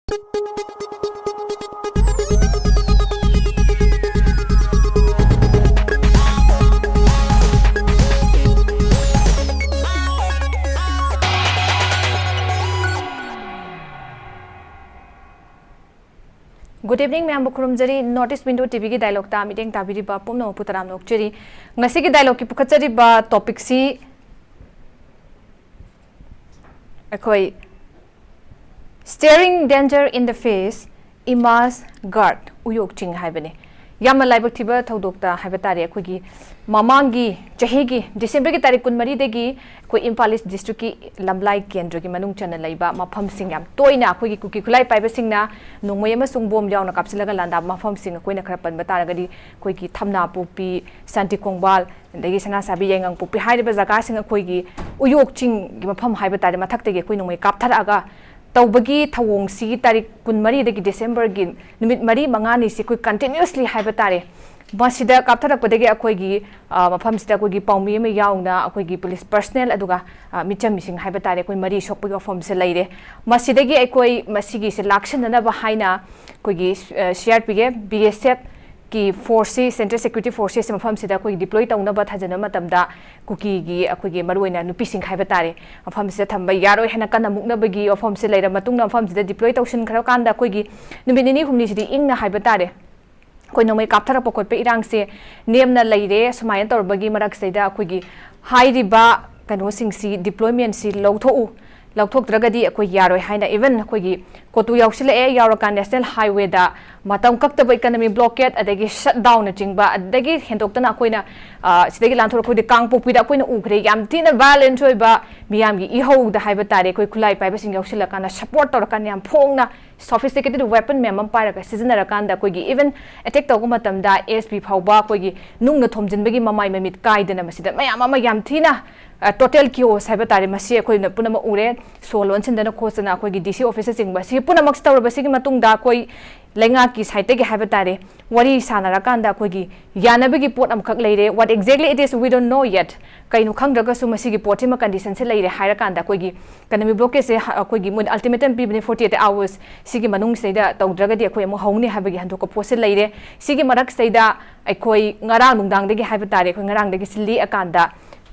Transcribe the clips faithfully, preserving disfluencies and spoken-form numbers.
Good evening, ꯃꯌꯥꯝꯕꯨ ꯈꯨꯔꯨꯝꯖꯔꯤ꯫ North East Window ꯇꯤꯚꯤꯒꯤ ꯗꯥꯏꯂꯣꯛꯇ ꯃꯤꯠꯌꯦꯡ ꯇꯥꯕꯤꯔꯤꯕ ꯄꯨꯝꯅꯃꯛꯄꯨ ꯇꯔꯥꯝꯅ ꯑꯣꯛꯆꯔꯤ꯫ ꯉꯁꯤꯒꯤ ꯗꯥꯏꯂꯣꯛꯀꯤ ꯄꯨꯈꯠꯆꯔꯤꯕ ꯇꯣꯄꯤꯛꯁꯤ ꯑꯩꯈꯣꯏ Staring Danger in the Face, Ima's Guard, ꯎꯌꯣꯛ ꯆꯤꯡ ꯍꯥꯏꯕꯅꯤ꯫ ꯌꯥꯝꯅ ꯂꯥꯏꯕꯛ ꯊꯤꯕ ꯊꯧꯗꯣꯛꯇ ꯍꯥꯏꯕ ꯇꯥꯔꯦ, ꯑꯩꯈꯣꯏꯒꯤ ꯃꯃꯥꯡꯒꯤ ꯆꯍꯤꯒꯤ ꯗꯤꯁꯦꯝꯕꯔꯒꯤ ꯇꯥꯔꯤꯛ ꯀꯨꯟꯃꯔꯤꯗꯒꯤ ꯑꯩꯈꯣꯏ ꯏꯝꯐꯥꯜ ꯏꯁ ꯗꯤꯁꯇ꯭ꯔꯤꯛꯀꯤ ꯂꯝꯂꯥꯏ ꯀꯦꯟꯗ꯭ꯔꯒꯤ ꯃꯅꯨꯡ ꯆꯟꯅ ꯂꯩꯕ ꯃꯐꯝꯁꯤꯡ ꯌꯥꯝ ꯇꯣꯏꯅ ꯑꯩꯈꯣꯏꯒꯤ ꯀꯨꯀꯤ ꯈꯨꯠꯂꯥꯏ ꯄꯥꯏꯕꯁꯤꯡꯅ ꯅꯣꯡꯃꯩ ꯑꯃꯁꯨꯡ ꯕꯣꯝ ꯌꯥꯎꯅ ꯀꯥꯞꯁꯤꯜꯂꯒ ꯂꯥꯟꯗꯥꯕ ꯃꯐꯝꯁꯤꯡ ꯑꯩꯈꯣꯏꯅ ꯈꯔ ꯄꯟꯕ ꯇꯥꯔꯒꯗꯤ ꯑꯩꯈꯣꯏꯒꯤ ꯊꯝꯅꯥꯄꯣꯛꯄꯤ, ꯁꯥꯟꯇꯤ ꯈꯣꯡꯕꯥꯜ, ꯑꯗꯒꯤ ꯁꯅꯥꯁꯥꯕꯤ, ꯌꯥꯏꯉꯪꯄꯣꯛꯄꯤ ꯍꯥꯏꯔꯤꯕ ꯖꯒꯥꯁꯤꯡ ꯑꯩꯈꯣꯏꯒꯤ ꯎꯌꯣꯛ ꯆꯤꯡꯒꯤ ꯃꯐꯝ ꯍꯥꯏꯕ ꯇꯥꯔꯦ, ꯃꯊꯛꯇꯒꯤ ꯑꯩꯈꯣꯏ ꯅꯣꯡꯃꯩ ꯀꯥꯞꯊꯔꯛꯑꯒ ꯇꯧꯕꯒꯤ ꯊꯧꯑꯣꯡꯁꯤ ꯇꯥꯔꯤꯛ ꯀꯨꯟꯃꯔꯤꯗꯒꯤ ꯗꯤꯁꯦꯝꯕꯔꯒꯤ ꯅꯨꯃꯤꯠ ꯃꯔꯤ ꯃꯉꯥꯅꯤ ꯁꯤ ꯑꯩꯈꯣꯏ continuously ꯍꯥꯏꯕ ꯇꯥꯔꯦ꯫ ꯃꯁꯤꯗ ꯀꯥꯞꯊꯔꯛꯄꯗꯒꯤ ꯑꯩꯈꯣꯏꯒꯤ, ꯑ, ꯃꯐꯝꯁꯤꯗ ꯑꯩꯈꯣꯏꯒꯤ ꯄꯥꯎꯃꯤ ꯑꯃ ꯌꯥꯎꯅ ꯑꯩꯈꯣꯏꯒꯤ ꯄꯨꯂꯤꯁ ꯄꯔꯁꯅꯦꯜ ꯑꯗꯨꯒ, ꯑ, ꯃꯤꯆꯝ ꯃꯤꯁꯤꯡ ꯍꯥꯏꯕ ꯇꯥꯔꯦ, ꯑꯩꯈꯣꯏ ꯃꯔꯤ ꯁꯣꯛꯄꯒꯤ ꯋꯥꯐꯝꯁꯦ ꯂꯩꯔꯦ꯫ ꯃꯁꯤꯗꯒꯤ ꯑꯩꯈꯣꯏ ꯃꯁꯤꯒꯤꯁꯦ ꯂꯥꯛꯁꯤꯟꯅꯅꯕ ꯍꯥꯏꯅ ꯑꯩꯈꯣꯏꯒꯤ, ꯑ, C R P F, B S F ꯀꯤ ꯐꯣꯔꯁꯁꯤ, ꯁꯦꯟꯇ꯭ꯔꯦꯜ ꯁꯦꯀ꯭ꯌꯨꯔꯤꯇꯤ ꯐꯣꯔꯁꯦꯁ ꯃꯐꯝꯁꯤꯗ ꯑꯩꯈꯣꯏꯒꯤ ꯗꯤꯄ꯭ꯂꯣꯏ ꯇꯧꯅꯕ ꯊꯥꯖꯤꯟꯕ ꯃꯇꯝꯗ ꯀꯨꯀꯤꯒꯤ ꯑꯩꯈꯣꯏꯒꯤ ꯃꯔꯨꯑꯣꯏꯅ ꯅꯨꯄꯤꯁꯤꯡ ꯍꯥꯏꯕ ꯇꯥꯔꯦ, ꯃꯐꯝꯁꯤꯗ ꯊꯝꯕ ꯌꯥꯔꯣꯏ ꯍꯥꯏꯅ ꯀꯟꯅ ꯃꯨꯛꯅꯕꯒꯤ ꯋꯥꯐꯝꯁꯦ ꯂꯩꯔ ꯃꯇꯨꯡꯗ ꯃꯐꯝꯁꯤꯗ ꯗꯤꯄ꯭ꯂꯣꯏ ꯇꯧꯁꯤꯟꯈ꯭ꯔꯀꯥꯟꯗ ꯑꯩꯈꯣꯏꯒꯤ ꯅꯨꯃꯤꯠ ꯅꯤꯅꯤ ꯍꯨꯝꯅꯤꯁꯤꯗꯤ ꯏꯪꯅ ꯍꯥꯏꯕ ꯇꯥꯔꯦ, ꯑꯩꯈꯣꯏ ꯅꯣꯡꯃꯩ ꯀꯥꯞꯊꯔꯛꯄ ꯈꯣꯠꯄ ꯏꯔꯥꯡꯁꯦ ꯅꯦꯝꯅ ꯂꯩꯔꯦ꯫ ꯁꯨꯃꯥꯏꯅ ꯇꯧꯔꯕꯒꯤ ꯃꯔꯛꯁꯤꯗꯩꯗ ꯑꯩꯈꯣꯏꯒꯤ ꯍꯥꯏꯔꯤꯕ ꯀꯩꯅꯣꯁꯤꯡꯁꯤ, ꯗꯤꯄ꯭ꯂꯣꯏꯃꯦꯟꯁꯤ ꯂꯧꯊꯣꯛꯎ, ꯂꯧꯊꯣꯛꯇ꯭ꯔꯒꯗꯤ ꯑꯩꯈꯣꯏ ꯌꯥꯔꯣꯏ ꯍꯥꯏꯅ, ꯏꯚꯟ ꯑꯩꯈꯣꯏꯒꯤ ꯀꯣꯇꯨ ꯌꯥꯎꯁꯤꯜꯂꯛꯑꯦ, ꯌꯥꯎꯔꯀꯥꯟ ꯅꯦꯁꯅꯦꯜ ꯍꯥꯏꯋꯦꯗ ꯃꯇꯝ ꯀꯛꯇꯕ ꯏꯀꯅꯃꯤ ꯕ꯭ꯂꯣꯀꯦꯠ, ꯑꯗꯒꯤ ꯁꯠꯗꯥꯎꯟꯅꯆꯤꯡꯕ, ꯑꯗꯒꯤ ꯍꯦꯟꯗꯣꯛꯇꯅ ꯑꯩꯈꯣꯏꯅ, ꯑ, ꯁꯤꯗꯒꯤ ꯂꯥꯟꯊꯣꯔꯛꯄꯗꯤ ꯀꯥꯡꯄꯣꯛꯄꯤꯗ ꯑꯩꯈꯣꯏꯅ ꯎꯈ꯭ꯔꯦ, ꯌꯥꯝ ꯊꯤꯅ ꯚꯥꯏꯂꯦꯟꯁ ꯑꯣꯏꯕ ꯃꯤꯌꯥꯝꯒꯤ ꯏꯍꯧꯗ ꯍꯥꯏꯕ ꯇꯥꯔꯦ, ꯑꯩꯈꯣꯏ ꯈꯨꯠꯂꯥꯏ ꯄꯥꯏꯕꯁꯤꯡ ꯌꯥꯎꯁꯤꯜꯂꯀꯥꯟꯗ ꯁꯞꯄꯣꯔꯠ ꯇꯧꯔꯀꯥꯟꯗ ꯌꯥꯝ ꯐꯣꯡꯅ ꯁꯣꯐꯤꯁꯇꯤꯀꯦꯇꯦꯠ ꯋꯦꯄꯟ ꯃꯌꯥꯝ ꯑꯃ ꯄꯥꯏꯔꯒ ꯁꯤꯖꯤꯟꯅꯔꯀꯥꯟꯗ ꯑꯩꯈꯣꯏꯒꯤ ꯏꯚꯟ ꯑꯦꯇꯦꯛ ꯇꯧꯕ ꯃꯇꯝꯗ ꯑꯦꯁ ꯄꯤ ꯐꯥꯎꯕ ꯑꯩꯈꯣꯏꯒꯤ ꯅꯨꯡꯅ ꯊꯣꯝꯖꯤꯟꯕꯒꯤ ꯃꯃꯥꯏ ꯃꯃꯤꯠ ꯀꯥꯏꯗꯅ ꯃꯁꯤꯗ ꯃꯌꯥꯝ ꯑꯃ ꯌꯥꯝ ꯊꯤꯅ ꯇꯣꯇꯦꯜ ꯀꯤꯑꯣꯁ ꯍꯥꯏꯕ ꯇꯥꯔꯦ, ꯃꯁꯤ ꯑꯩꯈꯣꯏꯅ ꯄꯨꯝꯅꯃꯛ ꯎꯔꯦ꯫ ꯁꯣ ꯂꯣꯟꯁꯤꯟꯗꯅ ꯈꯣꯠꯇꯅ ꯑꯩꯈꯣꯏꯒꯤ ꯗꯤ ꯁꯤ ꯑꯣꯐꯤꯁꯅꯆꯤꯡꯕ, ꯁꯤ ꯄꯨꯝꯅꯃꯛ ꯇꯧꯔꯕꯁꯤꯒꯤ ꯃꯇꯨꯡꯗ ꯑꯩꯈꯣꯏ ꯂꯩꯉꯥꯛꯀꯤ ꯁꯥꯏꯠꯇꯒꯤ ꯍꯥꯏꯕ ꯇꯥꯔꯦ, ꯋꯥꯔꯤ ꯁꯥꯟꯅꯔꯀꯥꯟꯗ ꯑꯩꯈꯣꯏꯒꯤ ꯌꯥꯅꯕꯒꯤ ꯄꯣꯠ ꯑꯃꯈꯛ ꯂꯩꯔꯦ꯫ What exactly it is, we don't know yet. ꯀꯩꯅꯣ ꯈꯪꯗ꯭ꯔꯒꯁꯨ ꯃꯁꯤꯒꯤ ꯄꯣꯠꯁꯤꯃ ꯀꯟꯗꯤꯁꯟꯁꯦ ꯂꯩꯔꯦ ꯍꯥꯏꯔꯀꯥꯟꯗ ꯑꯩꯈꯣꯏꯒꯤ ꯀꯅꯃꯤ ꯕ꯭ꯂꯣꯀꯦꯠꯁꯦ ꯑꯩꯈꯣꯏꯒꯤ ꯃꯣꯏꯅ ꯑꯜꯇꯤꯃꯦꯇꯝ ꯄꯤꯕꯅꯦ, forty eight hours ꯁꯤꯒꯤ ꯃꯅꯨꯡꯁꯤꯗꯩꯗ ꯇꯧꯗ꯭ꯔꯒꯗꯤ ꯑꯩꯈꯣꯏ ꯑꯃꯨꯛ ꯍꯧꯅꯤ ꯍꯥꯏꯕꯒꯤ ꯍꯟꯗꯣꯛꯄ ꯄꯣꯠꯁꯦ ꯂꯩꯔꯦ꯫ ꯁꯤꯒꯤ ꯃꯔꯛꯁꯤꯗꯩꯗ ꯑꯩꯈꯣꯏ ꯉꯔꯥꯡ ꯅꯨꯡꯗꯥꯡꯗꯒꯤ ꯍꯥꯏꯕ ꯇꯥꯔꯦ, ꯑꯩꯈꯣꯏ ꯉꯔꯥꯡꯗꯒꯤ ꯁꯤ ꯂꯦꯛꯑꯀꯥꯟꯗ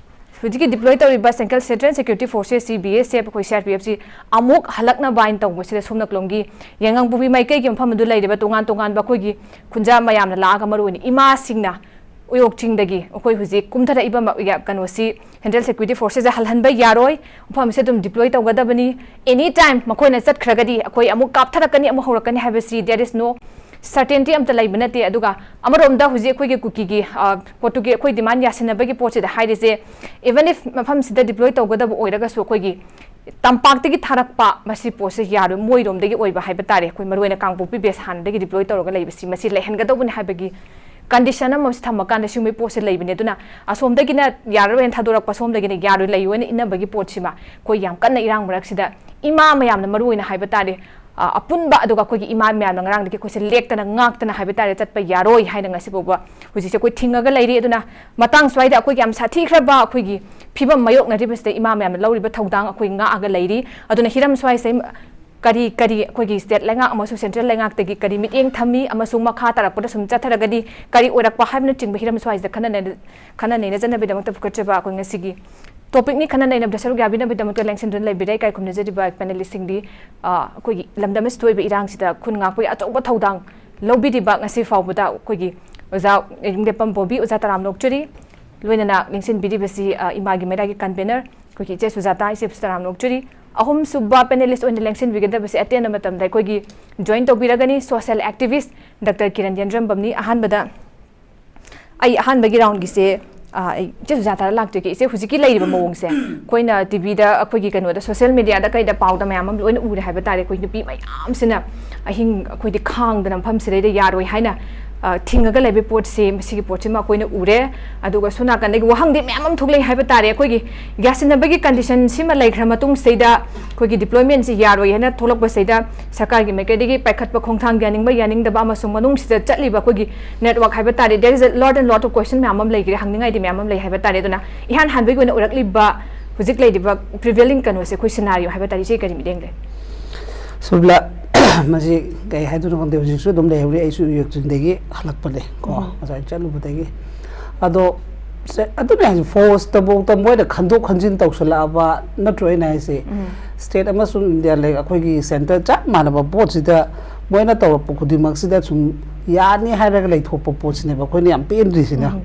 ꯍꯧꯖꯤꯛꯀꯤ ꯗꯤꯄ꯭ꯂꯣꯏ ꯇꯧꯔꯤꯕ central security ꯐꯣꯔꯁꯦꯁꯁꯤ, B S F, ꯑꯩꯈꯣꯏ ꯁꯤ ꯑꯥꯔ ꯄꯤ ꯑꯦꯐꯁꯤ ꯑꯃꯨꯛ ꯍꯜꯂꯛꯅꯕ ꯍꯥꯏꯅ ꯇꯧꯕꯁꯤꯗ ꯁꯣꯝ ꯅꯥꯀꯂꯣꯝꯒꯤ ꯌꯥꯏꯉꯪꯄꯣꯛꯄꯤ ꯃꯥꯏꯀꯩꯒꯤ ꯃꯐꯝ ꯑꯗꯨ ꯂꯩꯔꯤꯕ ꯇꯣꯉꯥꯟ ꯇꯣꯉꯥꯟꯕ ꯑꯩꯈꯣꯏꯒꯤ ꯈꯨꯟꯖꯥ ꯃꯌꯥꯝꯅ ꯂꯥꯛꯑꯒ ꯃꯔꯨꯑꯣꯏꯅ ꯏꯃꯥꯁꯤꯡꯅ ꯎꯌꯣꯛ ꯆꯤꯡꯗꯒꯤ ꯑꯩꯈꯣꯏ ꯍꯧꯖꯤꯛ ꯀꯨꯝꯊꯔꯛꯏꯕ ꯃ-, ꯌꯥ-, ꯀꯩꯅꯣꯁꯤ ꯁꯦꯟꯇ꯭ꯔꯦꯜ ꯁꯦꯀ꯭ꯌꯨꯔꯤꯇꯤ ꯐꯣꯔꯁꯦꯁꯁꯦ ꯍꯜꯍꯟꯕ ꯌꯥꯔꯣꯏ, ꯃꯐꯝꯁꯦ ꯑꯗꯨꯝ ꯗꯤꯄ꯭ꯂꯣꯏ ꯇꯧꯒꯗꯕꯅꯤ, ꯑꯦꯅꯤ ꯇꯥꯏꯝ ꯃꯈꯣꯏꯅ ꯆꯠꯈ꯭ꯔꯒꯗꯤ ꯑꯩꯈꯣꯏ ꯑꯃꯨꯛ ꯀꯥꯞꯊꯔꯛꯀꯅꯤ, ꯑꯃꯨꯛ ꯍꯧꯔꯛꯀꯅꯤ ꯍꯥꯏꯕꯁꯤ there is no certainty ꯑꯝꯇ ꯂꯩꯕ ꯅꯠꯇꯦ꯫ ꯑꯗꯨꯒ ꯑꯃꯔꯣꯝꯗ ꯍꯧꯖꯤꯛ ꯑꯩꯈꯣꯏꯒꯤ ꯀꯨꯀꯤꯒꯤ, ꯑ, ꯄꯣꯠꯇꯨꯒꯤ ꯑꯩꯈꯣꯏ ꯗꯤꯃꯥꯟ ꯌꯥꯁꯤꯟꯅꯕꯒꯤ ꯄꯣꯠꯁꯤꯗ ꯍꯥꯏꯔꯤꯁꯦ, even if ꯃꯐꯝꯁꯤꯗ ꯗꯤꯄ꯭ꯂꯣꯏ ꯇꯧꯒꯗꯕ ꯑꯣꯏꯔꯒꯁꯨ ꯑꯩꯈꯣꯏꯒꯤ ꯇꯝꯄꯥꯛꯇꯒꯤ ꯊꯥꯔꯛꯄ ꯃꯁꯤ ꯄꯣꯠꯁꯦ ꯌꯥꯔꯣꯏ, ꯃꯣꯏꯔꯣꯝꯗꯒꯤ ꯑꯣꯏꯕ ꯍꯥꯏꯕ ꯇꯥꯔꯦ꯫ ꯑꯩꯈꯣꯏ ꯃꯔꯨꯑꯣꯏꯅ ꯀꯥꯡꯄꯣꯛꯄꯤ ꯕꯦꯁ ꯍꯥꯟꯅꯗꯒꯤ ꯗꯤꯄ꯭ꯂꯣꯏ ꯇꯧꯔꯒ ꯂꯩꯕꯁꯤ ꯃꯁꯤ ꯂꯩꯍꯟꯒꯗꯧꯕꯅꯤ ꯍꯥꯏꯕꯒꯤ ꯀꯟꯗꯤꯁꯟ ꯑꯃꯁꯨ ꯊꯝꯃꯀꯥꯟꯗ ꯁꯤꯒꯨꯝꯕꯒꯤ ꯄꯣꯠꯁꯦ ꯂꯩꯕꯅꯦ꯫ ꯑꯗꯨꯅ ꯑꯁꯣꯝꯗꯒꯤꯅ ꯌꯥꯔꯔꯣꯏꯅ ꯊꯥꯗꯣꯔꯛꯄ, ꯁꯣꯝꯗꯒꯤꯅ ꯌꯥꯔꯣꯏ, ꯂꯩꯌꯣꯅ ꯏꯟꯅꯕꯒꯤ ꯄꯣꯠꯁꯤꯃ ꯑꯩꯈꯣꯏ ꯌꯥꯝ ꯀꯟꯅ ꯏꯔꯥꯡ ꯃꯔꯛꯁꯤꯗ ꯏꯃꯥ ꯃꯌꯥꯝꯅ ꯃꯔꯨꯑꯣꯏꯅ ꯍꯥꯏꯕ ꯇꯥꯔꯦ, ꯑ, ꯑꯄꯨꯟꯕ, ꯑꯗꯨꯒ ꯑꯩꯈꯣꯏꯒꯤ ꯏꯃꯥ ꯃꯌꯥꯝꯅ ꯉꯔꯥꯡꯗꯒꯤ ꯑꯩꯈꯣꯏꯁꯦ ꯂꯦꯛꯇꯅ ꯉꯥꯛꯇꯅ ꯍꯥꯏꯕ ꯇꯥꯔꯦ ꯆꯠꯄ ꯌꯥꯔꯣꯏ ꯍꯥꯏꯅ ꯉꯁꯤ ꯐꯥꯎꯕ ꯍꯧꯖꯤꯛꯁꯦ ꯑꯩꯈꯣꯏ ꯊꯤꯡꯉꯒ ꯂꯩꯔꯤ꯫ ꯑꯗꯨꯅ ꯃꯇꯥꯡ ꯁ꯭ꯋꯥꯏꯗ ꯑꯩꯈꯣꯏꯒꯤ ꯌꯥꯝ ꯁꯥꯊꯤꯈ꯭ꯔꯕ ꯑꯩꯈꯣꯏꯒꯤ ꯐꯤꯕꯝ ꯃꯥꯌꯣꯛꯅꯔꯤꯕꯁꯤꯗ ꯏꯃꯥ ꯃꯌꯥꯝꯅ ꯂꯧꯔꯤꯕ ꯊꯧꯗꯥꯡ ꯑꯩꯈꯣꯏ ꯉꯥꯛꯑꯒ ꯂꯩꯔꯤ꯫ ꯑꯗꯨꯅ ꯍꯤꯔꯝ ꯁ꯭ꯋꯥꯏꯁꯦ ꯀꯔꯤ ꯀꯔꯤ ꯑꯩꯈꯣꯏꯒꯤ ꯁ꯭ꯇꯦꯠ ꯂꯩꯉꯥꯛ ꯑꯃꯁꯨꯡ ꯁꯦꯟꯇ꯭ꯔꯦꯜ ꯂꯩꯉꯥꯛꯇꯒꯤ ꯀꯔꯤ ꯃꯤꯠꯌꯦꯡ ꯊꯝꯃꯤ ꯑꯃꯁꯨꯡ ꯃꯈꯥ ꯇꯥꯔꯛꯄꯗ ꯁꯨꯝ ꯆꯠꯊꯔꯒꯗꯤ ꯀꯔꯤ ꯑꯣꯏꯔꯛꯄ ꯍꯥꯏꯕꯅꯆꯤꯡꯕ ꯍꯤꯔꯝ ꯁ꯭ꯋꯥꯏꯁꯤꯗ ꯈꯟꯅ ꯅꯩꯅ-, ꯈꯟꯅ ꯅꯩꯅꯖꯅꯕꯒꯤꯗꯃꯛꯇ ꯄꯨꯈꯠꯆꯕ ꯑꯩꯈꯣꯏ ꯉꯁꯤꯒꯤ ꯇꯣꯄꯤꯛꯅꯤ꯫ ꯈꯟꯅ ꯅꯩꯅꯕꯗ ꯁꯔꯨꯛ ꯌꯥꯕꯤꯅꯕꯒꯤꯗꯃꯛꯇ ꯂꯦꯡꯁꯤꯟꯗꯨꯅ ꯂꯩꯕꯤꯔꯦ ꯏꯀꯥꯏ ꯈꯨꯝꯅꯖꯔꯤꯕ ꯄꯦꯅꯦꯂꯤꯁꯁꯤꯡꯗꯤ, ꯑ, ꯑꯩꯈꯣꯏꯒꯤ ꯂꯝꯗꯝ ꯑꯁꯤꯗ ꯊꯣꯛꯏꯕ ꯏꯔꯥꯡꯁꯤꯗ ꯈꯨꯟ ꯉꯥꯛꯄꯒꯤ ꯑꯆꯧꯕ ꯊꯧꯗꯥꯡ ꯂꯧꯕꯤꯔꯤꯕ ꯉꯁꯤ ꯐꯥꯎꯕꯗ ꯑꯩꯈꯣꯏꯒꯤ ꯑꯣꯖꯥ ꯌꯨꯝꯗꯦꯄꯝ ꯕꯣꯕꯤ, ꯑꯣꯖꯥ ꯇꯔꯥꯝ ꯅꯣꯛꯆꯨꯔꯤ, ꯂꯣꯏꯅꯅ ꯂꯦꯡꯁꯤꯟꯕꯤꯔꯤꯕꯁꯤ, ꯑ, ꯏꯃꯥꯒꯤ ꯃꯩꯔꯥꯒꯤ ꯀꯟꯚꯦꯅꯔ ꯑꯩꯈꯣꯏꯒꯤ ꯏꯆꯦ ꯁꯨꯖꯥꯇꯥ, ꯏꯆꯦ ꯇꯔꯥꯝ ꯅꯣꯛꯆꯨꯔꯤ꯫ ꯑꯍꯨꯝꯁꯨꯕ ꯄꯦꯅꯦꯂꯤꯁ ꯑꯣꯏꯅ ꯂꯦꯡꯁꯤꯟꯕꯤꯒꯗꯕꯁꯦ ꯑꯇꯦꯟꯕ ꯃꯇꯝꯗ ꯑꯩꯈꯣꯏꯒꯤ ꯖꯣꯏꯟ ꯇꯧꯕꯤꯔꯒꯅꯤ ꯁꯣꯁꯤꯌꯦꯜ ꯑꯦꯛꯇꯤꯚꯤꯁ ꯗꯥꯛꯇꯔ ꯀꯤꯔꯟ ꯌꯦꯟꯗ꯭ꯔꯝꯕꯝꯅꯤ꯫ ꯑꯍꯥꯟꯕꯗ ꯑꯩ ꯑꯍꯥꯟꯕꯒꯤ ꯔꯥꯎꯟꯒꯤꯁꯦ, ꯑ, ꯑꯩ ꯏꯆꯦ ꯁꯨꯖꯥꯇꯥꯗ ꯂꯥꯛꯆꯒꯦ꯫ ꯏꯆꯦ, ꯍꯧꯖꯤꯛꯀꯤ ꯂꯩꯔꯤꯕ ꯃꯑꯣꯡꯁꯦ ꯑꯩꯈꯣꯏꯅ ꯇꯤ ꯚꯤꯗ, ꯑꯩꯈꯣꯏꯒꯤ ꯀꯩꯅꯣꯗ, ꯁꯣꯁꯤꯌꯦꯜ ꯃꯦꯗꯤꯌꯥꯗ ꯀꯩꯗ ꯄꯥꯎꯗ ꯃꯌꯥꯝ ꯑꯃ ꯂꯣꯏꯅ ꯎꯔꯦ ꯍꯥꯏꯕ ꯇꯥꯔꯦ꯫ ꯑꯩꯈꯣꯏ ꯅꯨꯄꯤ ꯃꯌꯥꯝꯁꯤꯅ ꯑꯍꯤꯡ ꯑꯩꯈꯣꯏꯗꯤ ꯈꯥꯡꯗꯅ ꯃꯐꯝꯁꯤꯗꯩꯗ ꯌꯥꯔꯣꯏ ꯍꯥꯏꯅ ꯑ, ꯊꯤꯡꯉꯒ ꯂꯩꯕ ꯄꯣꯠꯁꯤ, ꯃꯁꯤꯒꯤ ꯄꯣꯠꯁꯤꯃ ꯑꯩꯈꯣꯏꯅ ꯎꯔꯦ꯫ ꯑꯗꯨꯒ ꯁꯣꯝ ꯅꯥꯀꯟꯗꯒꯤ ꯋꯥꯍꯪꯗꯤ ꯃꯌꯥꯝ ꯑꯃ ꯊꯣꯛꯂꯛꯏ ꯍꯥꯏꯕ ꯇꯥꯔꯦ꯫ ꯑꯩꯈꯣꯏꯒꯤ ꯌꯥꯁꯤꯟꯅꯕꯒꯤ ꯀꯟꯗꯤꯁꯟꯁꯤꯃ ꯂꯩꯈ꯭ꯔ ꯃꯇꯨꯡꯁꯤꯗꯩꯗ ꯑꯩꯈꯣꯏꯒꯤ ꯗꯤꯄ꯭ꯂꯣꯏꯃꯦꯟꯁꯤ ꯌꯥꯔꯣꯏ ꯍꯥꯏꯅ ꯊꯣꯛꯂꯛꯄꯁꯤꯗ ꯁꯔꯀꯥꯔꯒꯤ ꯃꯥꯏꯀꯩꯗꯒꯤ ꯄꯥꯏꯈꯠꯄ ꯈꯣꯡꯊꯥꯡ ꯌꯥꯅꯤꯡꯕ ꯌꯥꯅꯤꯡꯗꯕ ꯑꯃꯁꯨꯡ ꯃꯅꯨꯡꯁꯤꯗ ꯆꯠꯂꯤꯕ ꯑꯩꯈꯣꯏꯒꯤ ꯅꯦꯠꯋꯥꯛ ꯍꯥꯏꯕ ꯇꯥꯔꯦ, there is a lot and lot of question ꯃꯌꯥꯝ ꯑꯃ ꯂꯩꯈ꯭ꯔꯦ, ꯍꯪꯅꯤꯡꯉꯥꯏꯗꯤ ꯃꯌꯥꯝ ꯑꯃ ꯂꯩ ꯍꯥꯏꯕ ꯇꯥꯔꯦ꯫ ꯑꯗꯨꯅ ꯏꯍꯥꯟ ꯍꯥꯟꯕꯒꯤ ꯑꯣꯏꯅ ꯑꯣꯏꯔꯛꯂꯤꯕ ꯍꯧꯖꯤꯛ ꯂꯩꯔꯤꯕ prevailing ꯀꯩꯅꯣꯁꯦ, ꯑꯩꯈꯣꯏ ꯁꯤꯅꯥꯔꯤꯑꯣ ꯍꯥꯏꯕ ꯇꯥꯔꯦ, ꯏꯆꯦ ꯀꯔꯤ ꯃꯤꯠꯌꯦꯡ ꯂꯩ? ꯁꯨꯕꯂꯥ, ꯃꯁꯤ ꯀꯩ ꯍꯥꯏꯗꯣꯏꯅꯣ ꯈꯪꯗꯦ, ꯍꯧꯖꯤꯛꯁꯨ ꯑꯗꯨꯝ ꯂꯩꯍꯧꯔꯤ꯫ ꯑꯩꯁꯨ ꯌꯨꯔꯦꯛꯆꯤꯡꯗꯒꯤ ꯍꯜꯂꯛꯄꯅꯦ ꯀꯣ, ꯎꯝ꯫ ꯉꯁꯥꯏ ꯆꯠꯂꯨꯕꯗꯒꯤ꯫ ꯑꯗꯣ ꯁꯦ, ꯑꯗꯨꯅꯦ ꯍꯥꯏꯁꯦ, ꯐꯣꯔꯁꯇꯐꯥꯎꯗ ꯃꯣꯏꯅ ꯈꯟꯗꯣꯛ ꯈꯟꯖꯤꯟ ꯇꯧꯁꯜꯂꯛꯑꯕ ꯅꯠꯇ꯭ꯔꯣ ꯑꯩꯅ ꯍꯥꯏꯁꯦ? ꯎꯝ꯫ ꯁ꯭ꯇꯦꯠ ꯑꯃꯁꯨꯡ ꯏꯟꯗꯤꯌꯥ ꯂꯩ, ꯑꯩꯈꯣꯏꯒꯤ ꯁꯦꯟꯇꯔ ꯆꯞ ꯃꯥꯟꯅꯕ ꯄꯣꯠꯁꯤꯗ ꯃꯣꯏꯅ ꯇꯧꯔꯛꯄ ꯈꯨꯗꯤꯡꯃꯛꯁꯤꯗ ꯁꯨꯝ ꯌꯥꯅꯤ ꯍꯥꯏꯔꯒ ꯂꯩꯊꯣꯛꯄ ꯄꯣꯠꯁꯤꯅꯦꯕ ꯑꯩꯈꯣꯏꯅ ꯌꯥꯝ ꯄꯦꯟꯗ꯭ꯔꯤꯁꯤꯅ꯫ ꯎꯝ꯫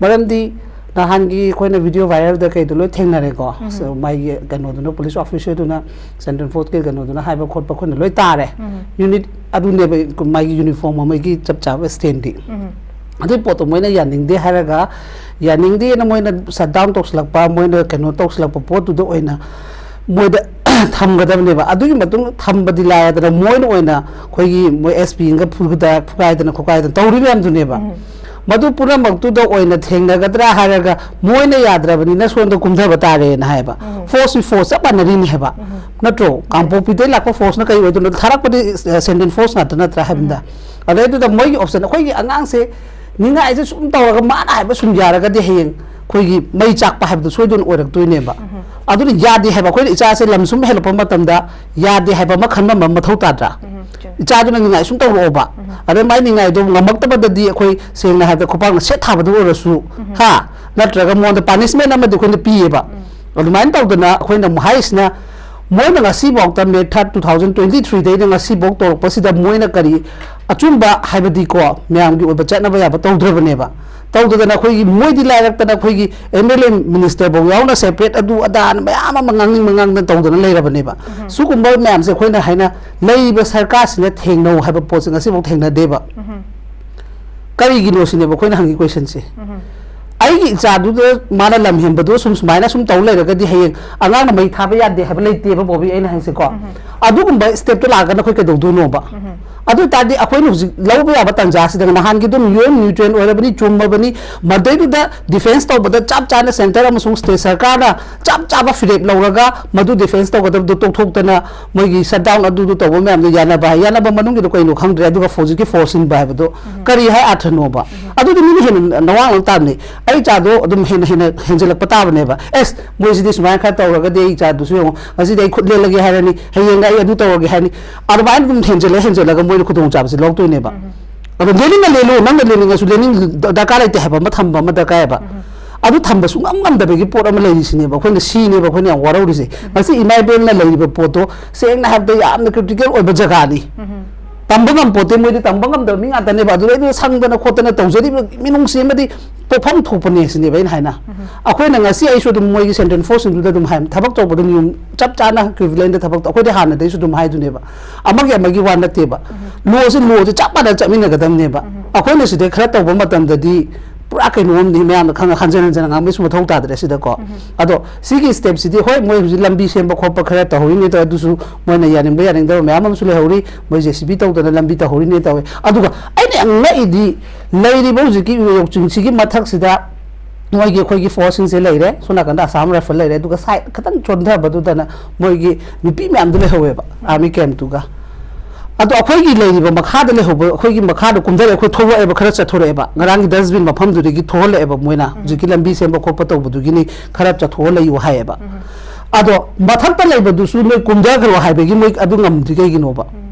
ꯃꯔꯝꯗꯤ ꯅꯍꯥꯟꯒꯤ ꯑꯩꯈꯣꯏꯅ ꯚꯤꯗꯤꯑꯣ ꯚꯥꯏꯔꯦꯜꯗ ꯀꯩꯗ ꯂꯣꯏ ꯊꯦꯡꯅꯔꯦꯀꯣ꯫ ꯎꯝ꯫ ꯁ-, ꯃꯥꯒꯤ ꯀꯩꯅꯣꯗꯨꯅ, ꯄꯨꯂꯤꯁ ꯑꯣꯐꯤꯁꯔꯗꯨꯅ ꯁꯦꯟꯇ꯭ꯔꯦꯜ ꯐꯣꯔꯁꯀꯤ ꯀꯩꯅꯣꯗꯨꯅ ꯍꯥꯏꯕ ꯈꯣꯠꯄ ꯑꯩꯈꯣꯏꯅ ꯂꯣꯏ ꯇꯥꯔꯦ꯫ ꯎꯝ꯫ ꯌꯨꯅꯤꯠ ꯑꯗꯨꯅꯦꯕ ꯃꯥꯒꯤ ꯌꯨꯅꯤꯐꯣꯔꯝ ꯑꯃꯒꯤ ꯆꯞ ꯆꯥꯕ ꯁ꯭ꯇꯦꯟꯗꯤ꯫ ꯎꯝ꯫ ꯑꯗꯨꯒꯤ ꯄꯣꯠꯇꯣ ꯃꯣꯏꯅ ꯌꯥꯅꯤꯡꯗꯦ ꯍꯥꯏꯔꯒ, ꯌꯥꯅꯤꯡꯗꯦꯅ ꯃꯣꯏꯅ ꯁꯠ ꯗꯥꯎꯟ ꯇꯧꯁꯤꯜꯂꯛꯄ, ꯃꯣꯏꯅ ꯀꯩꯅꯣ ꯇꯧꯁꯤꯜꯂꯛꯄ ꯄꯣꯠꯇꯨꯗ ꯑꯣꯏꯅ ꯃꯣꯏꯗ ꯊꯝꯒꯗꯕꯅꯦꯕ꯫ ꯑꯗꯨꯒꯤ ꯃꯇꯨꯡ ꯊꯝꯕꯗꯤ ꯂꯥꯏꯔꯗꯅ ꯃꯣꯏꯅ ꯑꯣꯏꯅ ꯑꯩꯈꯣꯏꯒꯤ ꯃꯣꯏ ꯑꯦꯁ ꯄꯤꯒ ꯐꯨꯒꯗ-, ꯐꯨꯒꯥꯏꯗꯅ ꯈꯣꯠꯀꯥꯏꯗꯅ ꯇꯧꯔꯤ ꯃꯌꯥꯝꯗꯨꯅꯦꯕ꯫ ꯎꯝ꯫ ꯃꯗꯨ ꯄꯨꯝꯅꯃꯛꯇꯨꯗ ꯑꯣꯏꯅ ꯊꯦꯡꯅꯒꯗ꯭ꯔꯥ ꯍꯥꯏꯔꯒ ꯃꯣꯏꯅ ꯌꯥꯗ꯭ꯔꯕꯅꯤꯅ ꯁꯣꯝꯗ ꯀꯨꯝꯊꯕ ꯇꯥꯔꯦꯅ ꯍꯥꯏꯕ꯫ ꯎꯝ꯫ ꯐꯣꯔꯁꯁꯤ ꯐꯣꯔꯁ ꯆꯞ ꯃꯥꯟꯅꯔꯤꯅꯤ ꯍꯥꯏꯕ꯫ ꯎꯝ꯫ ꯅꯠꯇ꯭ꯔꯣ? ꯀꯥꯡꯄꯣꯛꯄꯤꯗꯩ ꯂꯥꯛꯄ ꯐꯣꯔꯁꯅ ꯀꯩ ꯑꯣꯏꯗꯣꯏꯅꯣ? ꯊꯥꯔꯛꯄꯗꯤ, ꯑ, ꯁꯦꯟꯇ꯭ꯔꯦꯜ ꯐꯣꯔꯁ ꯉꯥꯛꯇ ꯅꯠꯇ꯭ꯔꯥ ꯍꯥꯏꯕꯅꯤꯗ꯫ ꯎꯝ꯫ ꯑꯗꯩꯗꯨꯗ ꯃꯣꯏꯒꯤ ꯑꯣꯞꯁꯟ, ꯑꯩꯈꯣꯏꯒꯤ ꯑꯉꯥꯡꯁꯦ ꯅꯤꯡꯉꯥꯏꯁꯦ ꯁꯨꯝ ꯇꯧꯔꯒ ꯃꯥꯅ ꯍꯥꯏꯕ ꯁꯨꯝ ꯌꯥꯔꯒꯗꯤ ꯍꯌꯦꯡ ꯑꯩꯈꯣꯏꯒꯤ ꯃꯩ ꯆꯥꯛꯄ ꯍꯥꯏꯕꯗꯨ ꯁꯣꯏꯗꯅ ꯑꯣꯏꯔꯛꯇꯣꯏꯅꯦꯕ꯫ ꯎꯝ꯫ ꯑꯗꯨꯅ ꯌꯥꯗꯦ ꯍꯥꯏꯕ꯫ ꯑꯩꯈꯣꯏꯅ ꯏꯆꯥꯁꯦ ꯂꯝ ꯁꯨꯝ ꯍꯦꯜꯂꯛꯄ ꯃꯇꯝꯗ ꯌꯥꯗꯦ ꯍꯥꯏꯕ ꯑꯃ ꯈꯟꯕ ꯑꯃ ꯃꯊꯧ ꯇꯥꯗ꯭ꯔꯥ? ꯎꯝ, ꯆꯨꯝꯃꯤ꯫ ꯏꯆꯥꯗꯨꯅ ꯅꯤꯡꯉꯥꯏ ꯁꯨꯝ ꯇꯧꯔꯛꯑꯣꯕ꯫ ꯎꯝ꯫ ꯑꯗꯩ ꯃꯥꯏ ꯅꯤꯡꯉꯥꯏꯗꯣ ꯉꯝꯃꯛꯇꯕꯗꯗꯤ ꯑꯩꯈꯣꯏ ꯁꯦꯡꯅ ꯍꯥꯏꯕꯗ ꯈꯨꯄꯥꯛꯅ ꯁꯦꯠ ꯊꯥꯕꯗ ꯑꯣꯏꯔꯁꯨ, ꯎꯝ꯫ ꯍꯥ? ꯅꯠꯇ꯭ꯔꯒ ꯃꯉꯣꯟꯗ ꯄꯥꯅꯤꯁꯃꯦꯟ ꯑꯃꯗꯤ ꯑꯩꯈꯣꯏꯅ ꯄꯤꯌꯦꯕ꯫ ꯎꯝ꯫ ꯑꯗꯨꯃꯥꯏꯅ ꯇꯧꯗꯅ ꯑꯩꯈꯣꯏꯅ ꯑꯃꯨꯛ ꯍꯥꯏꯔꯤꯁꯤꯅ ꯃꯣꯏꯅ ꯉꯁꯤꯐꯥꯎꯗ May third, two thousand twenty three ꯗꯩꯅ ꯉꯁꯤꯐꯥꯎ ꯇꯧꯔꯛꯄꯁꯤꯗ ꯃꯣꯏꯅ ꯀꯔꯤ ꯑꯆꯨꯝꯕ ꯍꯥꯏꯕꯗꯤꯀꯣ ꯃꯌꯥꯝꯒꯤ ꯑꯣꯏꯕ ꯆꯠꯅꯕ ꯌꯥꯕ ꯇꯧꯗ꯭ꯔꯕꯅꯦꯕ꯫ ꯇꯧꯗꯗꯅ ꯑꯩꯈꯣꯏꯒꯤ ꯃꯣꯏꯗꯤ ꯂꯥꯏꯔꯛꯇꯅ ꯑꯩꯈꯣꯏꯒꯤ M L A minister ꯐꯥꯎ ꯌꯥꯎꯅ separate ꯑꯗꯨ ꯑꯗꯥꯅ ꯃꯌꯥꯝ ꯑꯃ ꯉꯥꯡꯅꯤꯡꯕ ꯉꯥꯡꯗꯅ ꯇꯧꯗꯅ ꯂꯩꯔꯕꯅꯦꯕ꯫ ꯎꯝ꯫ ꯁꯤꯒꯨꯝꯕ ꯃꯌꯥꯝꯁꯦ ꯑꯩꯈꯣꯏꯅ ꯍꯥꯏꯅ ꯂꯩꯔꯤꯕ ꯁꯔꯀꯥꯔꯁꯤꯅ ꯊꯦꯡꯅꯧ ꯍꯥꯏꯕ ꯄꯣꯠꯁꯦ ꯉꯁꯤꯐꯥꯎ ꯊꯦꯡꯅꯗꯦꯕ꯫ ꯎꯝ꯫ ꯀꯔꯤꯒꯤꯅꯣ ꯁꯤꯅꯦꯕ ꯑꯩꯈꯣꯏꯅ ꯍꯪꯉꯤ questionꯁꯦ꯫ ꯎꯝ꯫ ꯑꯩꯒꯤ ꯏꯆꯥꯗꯨꯗ ꯃꯥꯅ ꯂꯝ ꯍꯦꯟꯕꯗꯣ ꯁꯨꯝ ꯁꯨꯃꯥꯏꯅ ꯁꯨꯝ ꯇꯧ ꯂꯩꯔꯒꯗꯤ ꯍꯌꯦꯡ ꯑꯉꯥꯡꯅ ꯃꯩ ꯊꯥꯕ ꯌꯥꯗꯦ ꯍꯥꯏꯕ ꯂꯩꯇꯦꯕ ꯕꯣꯕꯤ, ꯑꯩꯅ ꯍꯥꯏꯁꯦꯀꯣ꯫ ꯎꯝ꯫ ꯑꯗꯨꯒꯨꯝꯕ stepꯇꯣ ꯂꯥꯛꯑꯒꯅ ꯑꯩꯈꯣꯏ ꯀꯩꯗꯧꯗꯣꯏꯅꯣꯕ? ꯎꯝ꯫ ꯑꯗꯨ ꯑꯣꯏ ꯇꯥꯔꯗꯤ ꯑꯩꯈꯣꯏꯅ ꯍꯧꯖꯤꯛ ꯂꯧꯕ ꯌꯥꯕ ꯇꯥꯟꯖꯥꯁꯤꯗ, ꯅꯍꯥꯟꯒꯤ ꯑꯗꯨꯝ ꯌꯨ ꯑꯦꯟ ꯅ꯭ꯌꯨꯇ꯭ꯔꯦꯟ ꯑꯣꯏꯔꯕꯅꯤ, ꯆꯨꯝꯃꯕꯅꯤ, ꯃꯗꯩꯗꯨꯗ ꯗꯤꯐꯦꯟꯁ ꯇꯧꯕꯗ ꯆꯞ ꯆꯥꯅ ꯁꯦꯟꯇꯔ ꯑꯃꯁꯨꯡ ꯁ꯭ꯇꯦꯠ ꯁꯔꯀꯥꯔꯅ ꯆꯞ ꯆꯥꯕ ꯐꯤꯔꯦꯞ ꯂꯧꯔꯒ ꯃꯗꯨ ꯗꯤꯐꯦꯟꯁ ꯇꯧꯒꯗꯕꯗꯨ ꯇꯣꯛꯊꯣꯛꯇꯅ ꯃꯣꯏꯒꯤ ꯁꯠ ꯗꯥꯎꯟ ꯑꯗꯨꯗꯨ ꯇꯧꯕ ꯃꯌꯥꯝꯗꯣ ꯌꯥꯅꯕ ꯍꯥꯏ, ꯌꯥꯅꯕ ꯃꯅꯨꯡꯒꯤꯗꯣ ꯀꯩꯅꯣ ꯈꯪꯗ꯭ꯔꯦ꯫ ꯑꯗꯨꯒ ꯍꯧꯖꯤꯛꯀꯤ ꯐꯣꯔꯁ ꯁꯤꯟꯕ ꯍꯥꯏꯕꯗꯣ ꯀꯔꯤ ꯍꯥꯏ ꯑꯥꯔꯊꯅꯣꯕ? ꯑꯗꯨꯗꯤ ꯃꯤꯅ ꯍꯦꯟꯅ ꯅꯋꯥꯡ ꯂꯪ ꯇꯥꯕꯅꯤ꯫ ꯑꯩ ꯏꯆꯥꯗꯣ ꯑꯗꯨꯝ ꯍꯦꯟꯅ ꯍꯦꯟꯅ ꯍꯦꯟꯖꯜꯂꯛꯄ ꯇꯥꯕꯅꯦꯕ꯫ ꯑꯦꯁ, ꯃꯣꯏꯁꯤꯗꯤ ꯁꯨꯃꯥꯏꯅ ꯈꯔ ꯇꯧꯔꯒꯗꯤ ꯑꯩ ꯏꯆꯥꯗꯨꯁꯨ ꯌꯦꯡꯉꯣ, ꯉꯁꯤꯗꯤ ꯑꯩ ꯈꯨꯠ ꯂꯦꯜꯂꯒꯦ ꯍꯥꯏꯔꯅꯤ, ꯍꯌꯦꯡꯒ ꯑꯩ ꯑꯗꯨ ꯇꯧꯔꯒꯦ ꯍꯥꯏꯔꯅꯤ꯫ ꯑꯗꯨꯃꯥꯏꯅ ꯑꯗꯨꯝ ꯍꯦꯟꯖꯜꯂ ꯍꯦꯟꯖꯜꯂꯒ ꯃꯣꯏꯅ ꯈꯨꯗꯣꯡꯆꯥꯕꯁꯤ ꯂꯧꯗꯣꯏꯅꯦꯕ꯫ ꯑꯗꯣ ꯂꯦꯅꯤꯡꯅ ꯂꯦꯜꯂꯨ, ꯅꯪꯅ ꯂꯦꯅꯤꯡꯉꯁꯨ ꯂꯦꯅꯤꯡ ꯗꯔꯀꯥꯔ ꯂꯩꯇꯦ ꯍꯥꯏꯕ ꯑꯃ ꯊꯝꯕ ꯑꯃ ꯗꯔꯀꯥꯔ ꯍꯥꯏꯕ꯫ ꯑꯗꯨ ꯊꯝꯕ ꯁꯨꯡꯉꯝ ꯉꯝꯗꯕꯒꯤ ꯄꯣꯠ ꯑꯃ ꯂꯩꯔꯤꯁꯤꯅꯦꯕ ꯑꯩꯈꯣꯏꯅ, ꯁꯤꯅꯦꯕ ꯑꯩꯈꯣꯏꯅ ꯌꯥꯝ ꯋꯥꯔꯧꯔꯤꯁꯦ꯫ ꯉꯁꯤ ꯏꯃꯥ ꯏꯕꯦꯜꯅ ꯂꯩꯔꯤꯕ ꯄꯣꯠꯇꯣ ꯁꯦꯡꯅ ꯍꯥꯏꯔꯕꯗ ꯌꯥꯝꯅ ꯀ꯭ꯔꯤꯇꯤꯀꯦꯜ ꯑꯣꯏꯕ ꯖꯒꯥꯅꯤ꯫ ꯇꯝꯕ ꯉꯝꯄꯣꯠꯇꯦ, ꯃꯣꯏꯗꯤ ꯇꯝꯕ ꯉꯝꯗꯕ ꯃꯤ ꯉꯥꯛꯇꯅꯦꯕ꯫ ꯑꯗꯨꯗꯩꯗꯨꯗ ꯁꯪꯗꯅ ꯈꯣꯠꯇꯅ ꯇꯧꯖꯔꯤꯕ ꯃꯤꯅꯨꯡꯁꯤ ꯑꯃꯗꯤ ꯄꯣꯛꯐꯝ ꯊꯣꯛꯄꯅꯦ ꯁꯤꯅꯦꯕ ꯑꯩꯅ ꯍꯥꯏꯅ꯫ ꯑꯩꯈꯣꯏꯅ ꯉꯁꯤ ꯑꯩꯁꯨ ꯑꯗꯨꯝ ꯃꯣꯏꯒꯤ ꯁꯦꯟꯇ꯭ꯔꯦꯜ ꯐꯣꯔꯁꯁꯤꯡꯗꯨꯗ ꯑꯗꯨꯝ ꯍꯥꯏ, ꯊꯕꯛ ꯇꯧꯕꯗ ꯅꯤꯌꯣꯝ ꯆꯞ ꯆꯥꯅ ꯏꯀ꯭ꯋꯤꯚꯤꯂꯦꯟꯗ ꯊꯕꯛ ꯇꯧ-, ꯑꯩꯈꯣꯏꯗꯤ ꯍꯥꯟꯅꯗꯩꯁꯨ ꯑꯗꯨꯝ ꯍꯥꯏꯗꯨꯅꯦꯕ꯫ ꯑꯃꯒꯤ ꯑꯃꯒꯤ ꯋꯥ ꯅꯠꯇꯦꯕ꯫ ꯂꯣꯁꯦ, ꯂꯣꯁꯦ ꯆꯞ ꯃꯥꯟꯅ ꯆꯠꯃꯤꯟꯅꯒꯗꯕꯅꯦꯕ꯫ ꯑꯩꯈꯣꯏꯅ ꯁꯤꯗꯩ ꯈꯔ ꯇꯧꯕ ꯃꯇꯝꯗꯗꯤ ꯄꯨꯔꯥ ꯀꯩꯅꯣꯝꯅꯤ, ꯃꯌꯥꯝꯅ ꯈꯪꯉ ꯍꯟꯖꯟ ꯍꯟꯖꯟꯅ ꯉꯥꯡꯕꯩꯁꯨ ꯃꯊꯧ ꯇꯥꯗ꯭ꯔꯦ ꯁꯤꯗꯀꯣ꯫ ꯑꯗꯣ ꯁꯤꯒꯤ ꯁ꯭ꯇꯦꯞꯁꯤꯗꯤ ꯍꯣꯏ, ꯃꯣꯏ ꯍꯧꯖꯤꯛ ꯂꯝꯕꯤ ꯁꯦꯝꯕ ꯈꯣꯠꯄ ꯈꯔ ꯇꯧꯍꯧꯔꯤꯅꯦ ꯇꯧꯋꯦ, ꯑꯗꯨꯁꯨ ꯃꯣꯏꯅ ꯌꯥꯅꯤꯡꯕ ꯌꯥꯅꯤꯡꯗꯕ ꯃꯌꯥꯝ ꯑꯃꯁꯨ ꯂꯩꯍꯧꯔꯤ, ꯃꯣꯏ ꯖꯦ ꯁꯤ ꯕꯤ ꯇꯧꯗꯅ ꯂꯝꯕꯤ ꯇꯧꯍꯧꯔꯤꯅꯦ ꯇꯧꯋꯦ꯫ ꯑꯗꯨꯒ ꯑꯩꯅ ꯌꯥꯝ ꯉꯛꯏꯗꯤ ꯂꯩꯔꯤꯕ ꯍꯧꯖꯤꯛꯀꯤ ꯎꯌꯣꯛ ꯆꯤꯡꯁꯤꯒꯤ ꯃꯊꯛꯁꯤꯗ ꯃꯣꯏꯒꯤ, ꯑꯩꯈꯣꯏꯒꯤ ꯐꯣꯔꯁꯁꯤꯡꯁꯦ ꯂꯩꯔꯦ, ꯁꯣꯝ ꯅꯥꯀꯟꯗ ꯑꯁꯥꯝ ꯔꯥꯏꯐꯜ ꯂꯩꯔꯦ, ꯑꯗꯨꯒ ꯁꯥꯏꯠ ꯈꯤꯇꯪ ꯆꯣꯟꯊꯕꯗꯨꯗꯅ ꯃꯣꯏꯒꯤ ꯅꯨꯄꯤ ꯃꯌꯥꯝꯗꯨ ꯂꯩꯍꯧꯋꯦꯕ, ꯑꯥꯔꯃꯤ ꯀꯦꯝꯞꯇꯨꯒ꯫ ꯑꯗꯣ ꯑꯩꯈꯣꯏꯒꯤ ꯂꯩꯔꯤꯕ ꯃꯈꯥꯗ ꯂꯩꯍꯧꯕ, ꯑꯩꯈꯣꯏꯒꯤ ꯃꯈꯥꯗ ꯀꯨꯝꯊꯔꯛꯑꯦ, ꯑꯩꯈꯣꯏ ꯊꯣꯛꯂꯛꯑꯦꯕ, ꯈꯔ ꯆꯠꯊꯣꯔꯛꯑꯦꯕ, ꯉꯔꯥꯡꯒꯤ ꯗꯁꯕꯤꯟ ꯃꯐꯝꯗꯨꯗꯒꯤ ꯊꯣꯛꯍꯜꯂꯛꯑꯦꯕ ꯃꯣꯏꯅ, ꯍꯧꯖꯤꯛꯀꯤ ꯂꯝꯕꯤ ꯁꯦꯝꯕ ꯈꯣꯠꯄ ꯇꯧꯕꯗꯨꯒꯤꯅꯤ, ꯈꯔ ꯆꯠꯊꯣꯛꯑ ꯂꯩꯌꯨ ꯍꯥꯏꯌꯦꯕ꯫ ꯑꯗꯣ ꯃꯊꯛꯇ ꯂꯩꯕꯗꯨꯁꯨ ꯅꯣꯏ ꯀꯨꯝꯊꯈ꯭ꯔꯣ ꯍꯥꯏꯕꯒꯤ ꯃꯣꯏ ꯑꯗꯨ ꯉꯝꯗ꯭ꯔꯤ ꯀꯩꯒꯤꯅꯣꯕ?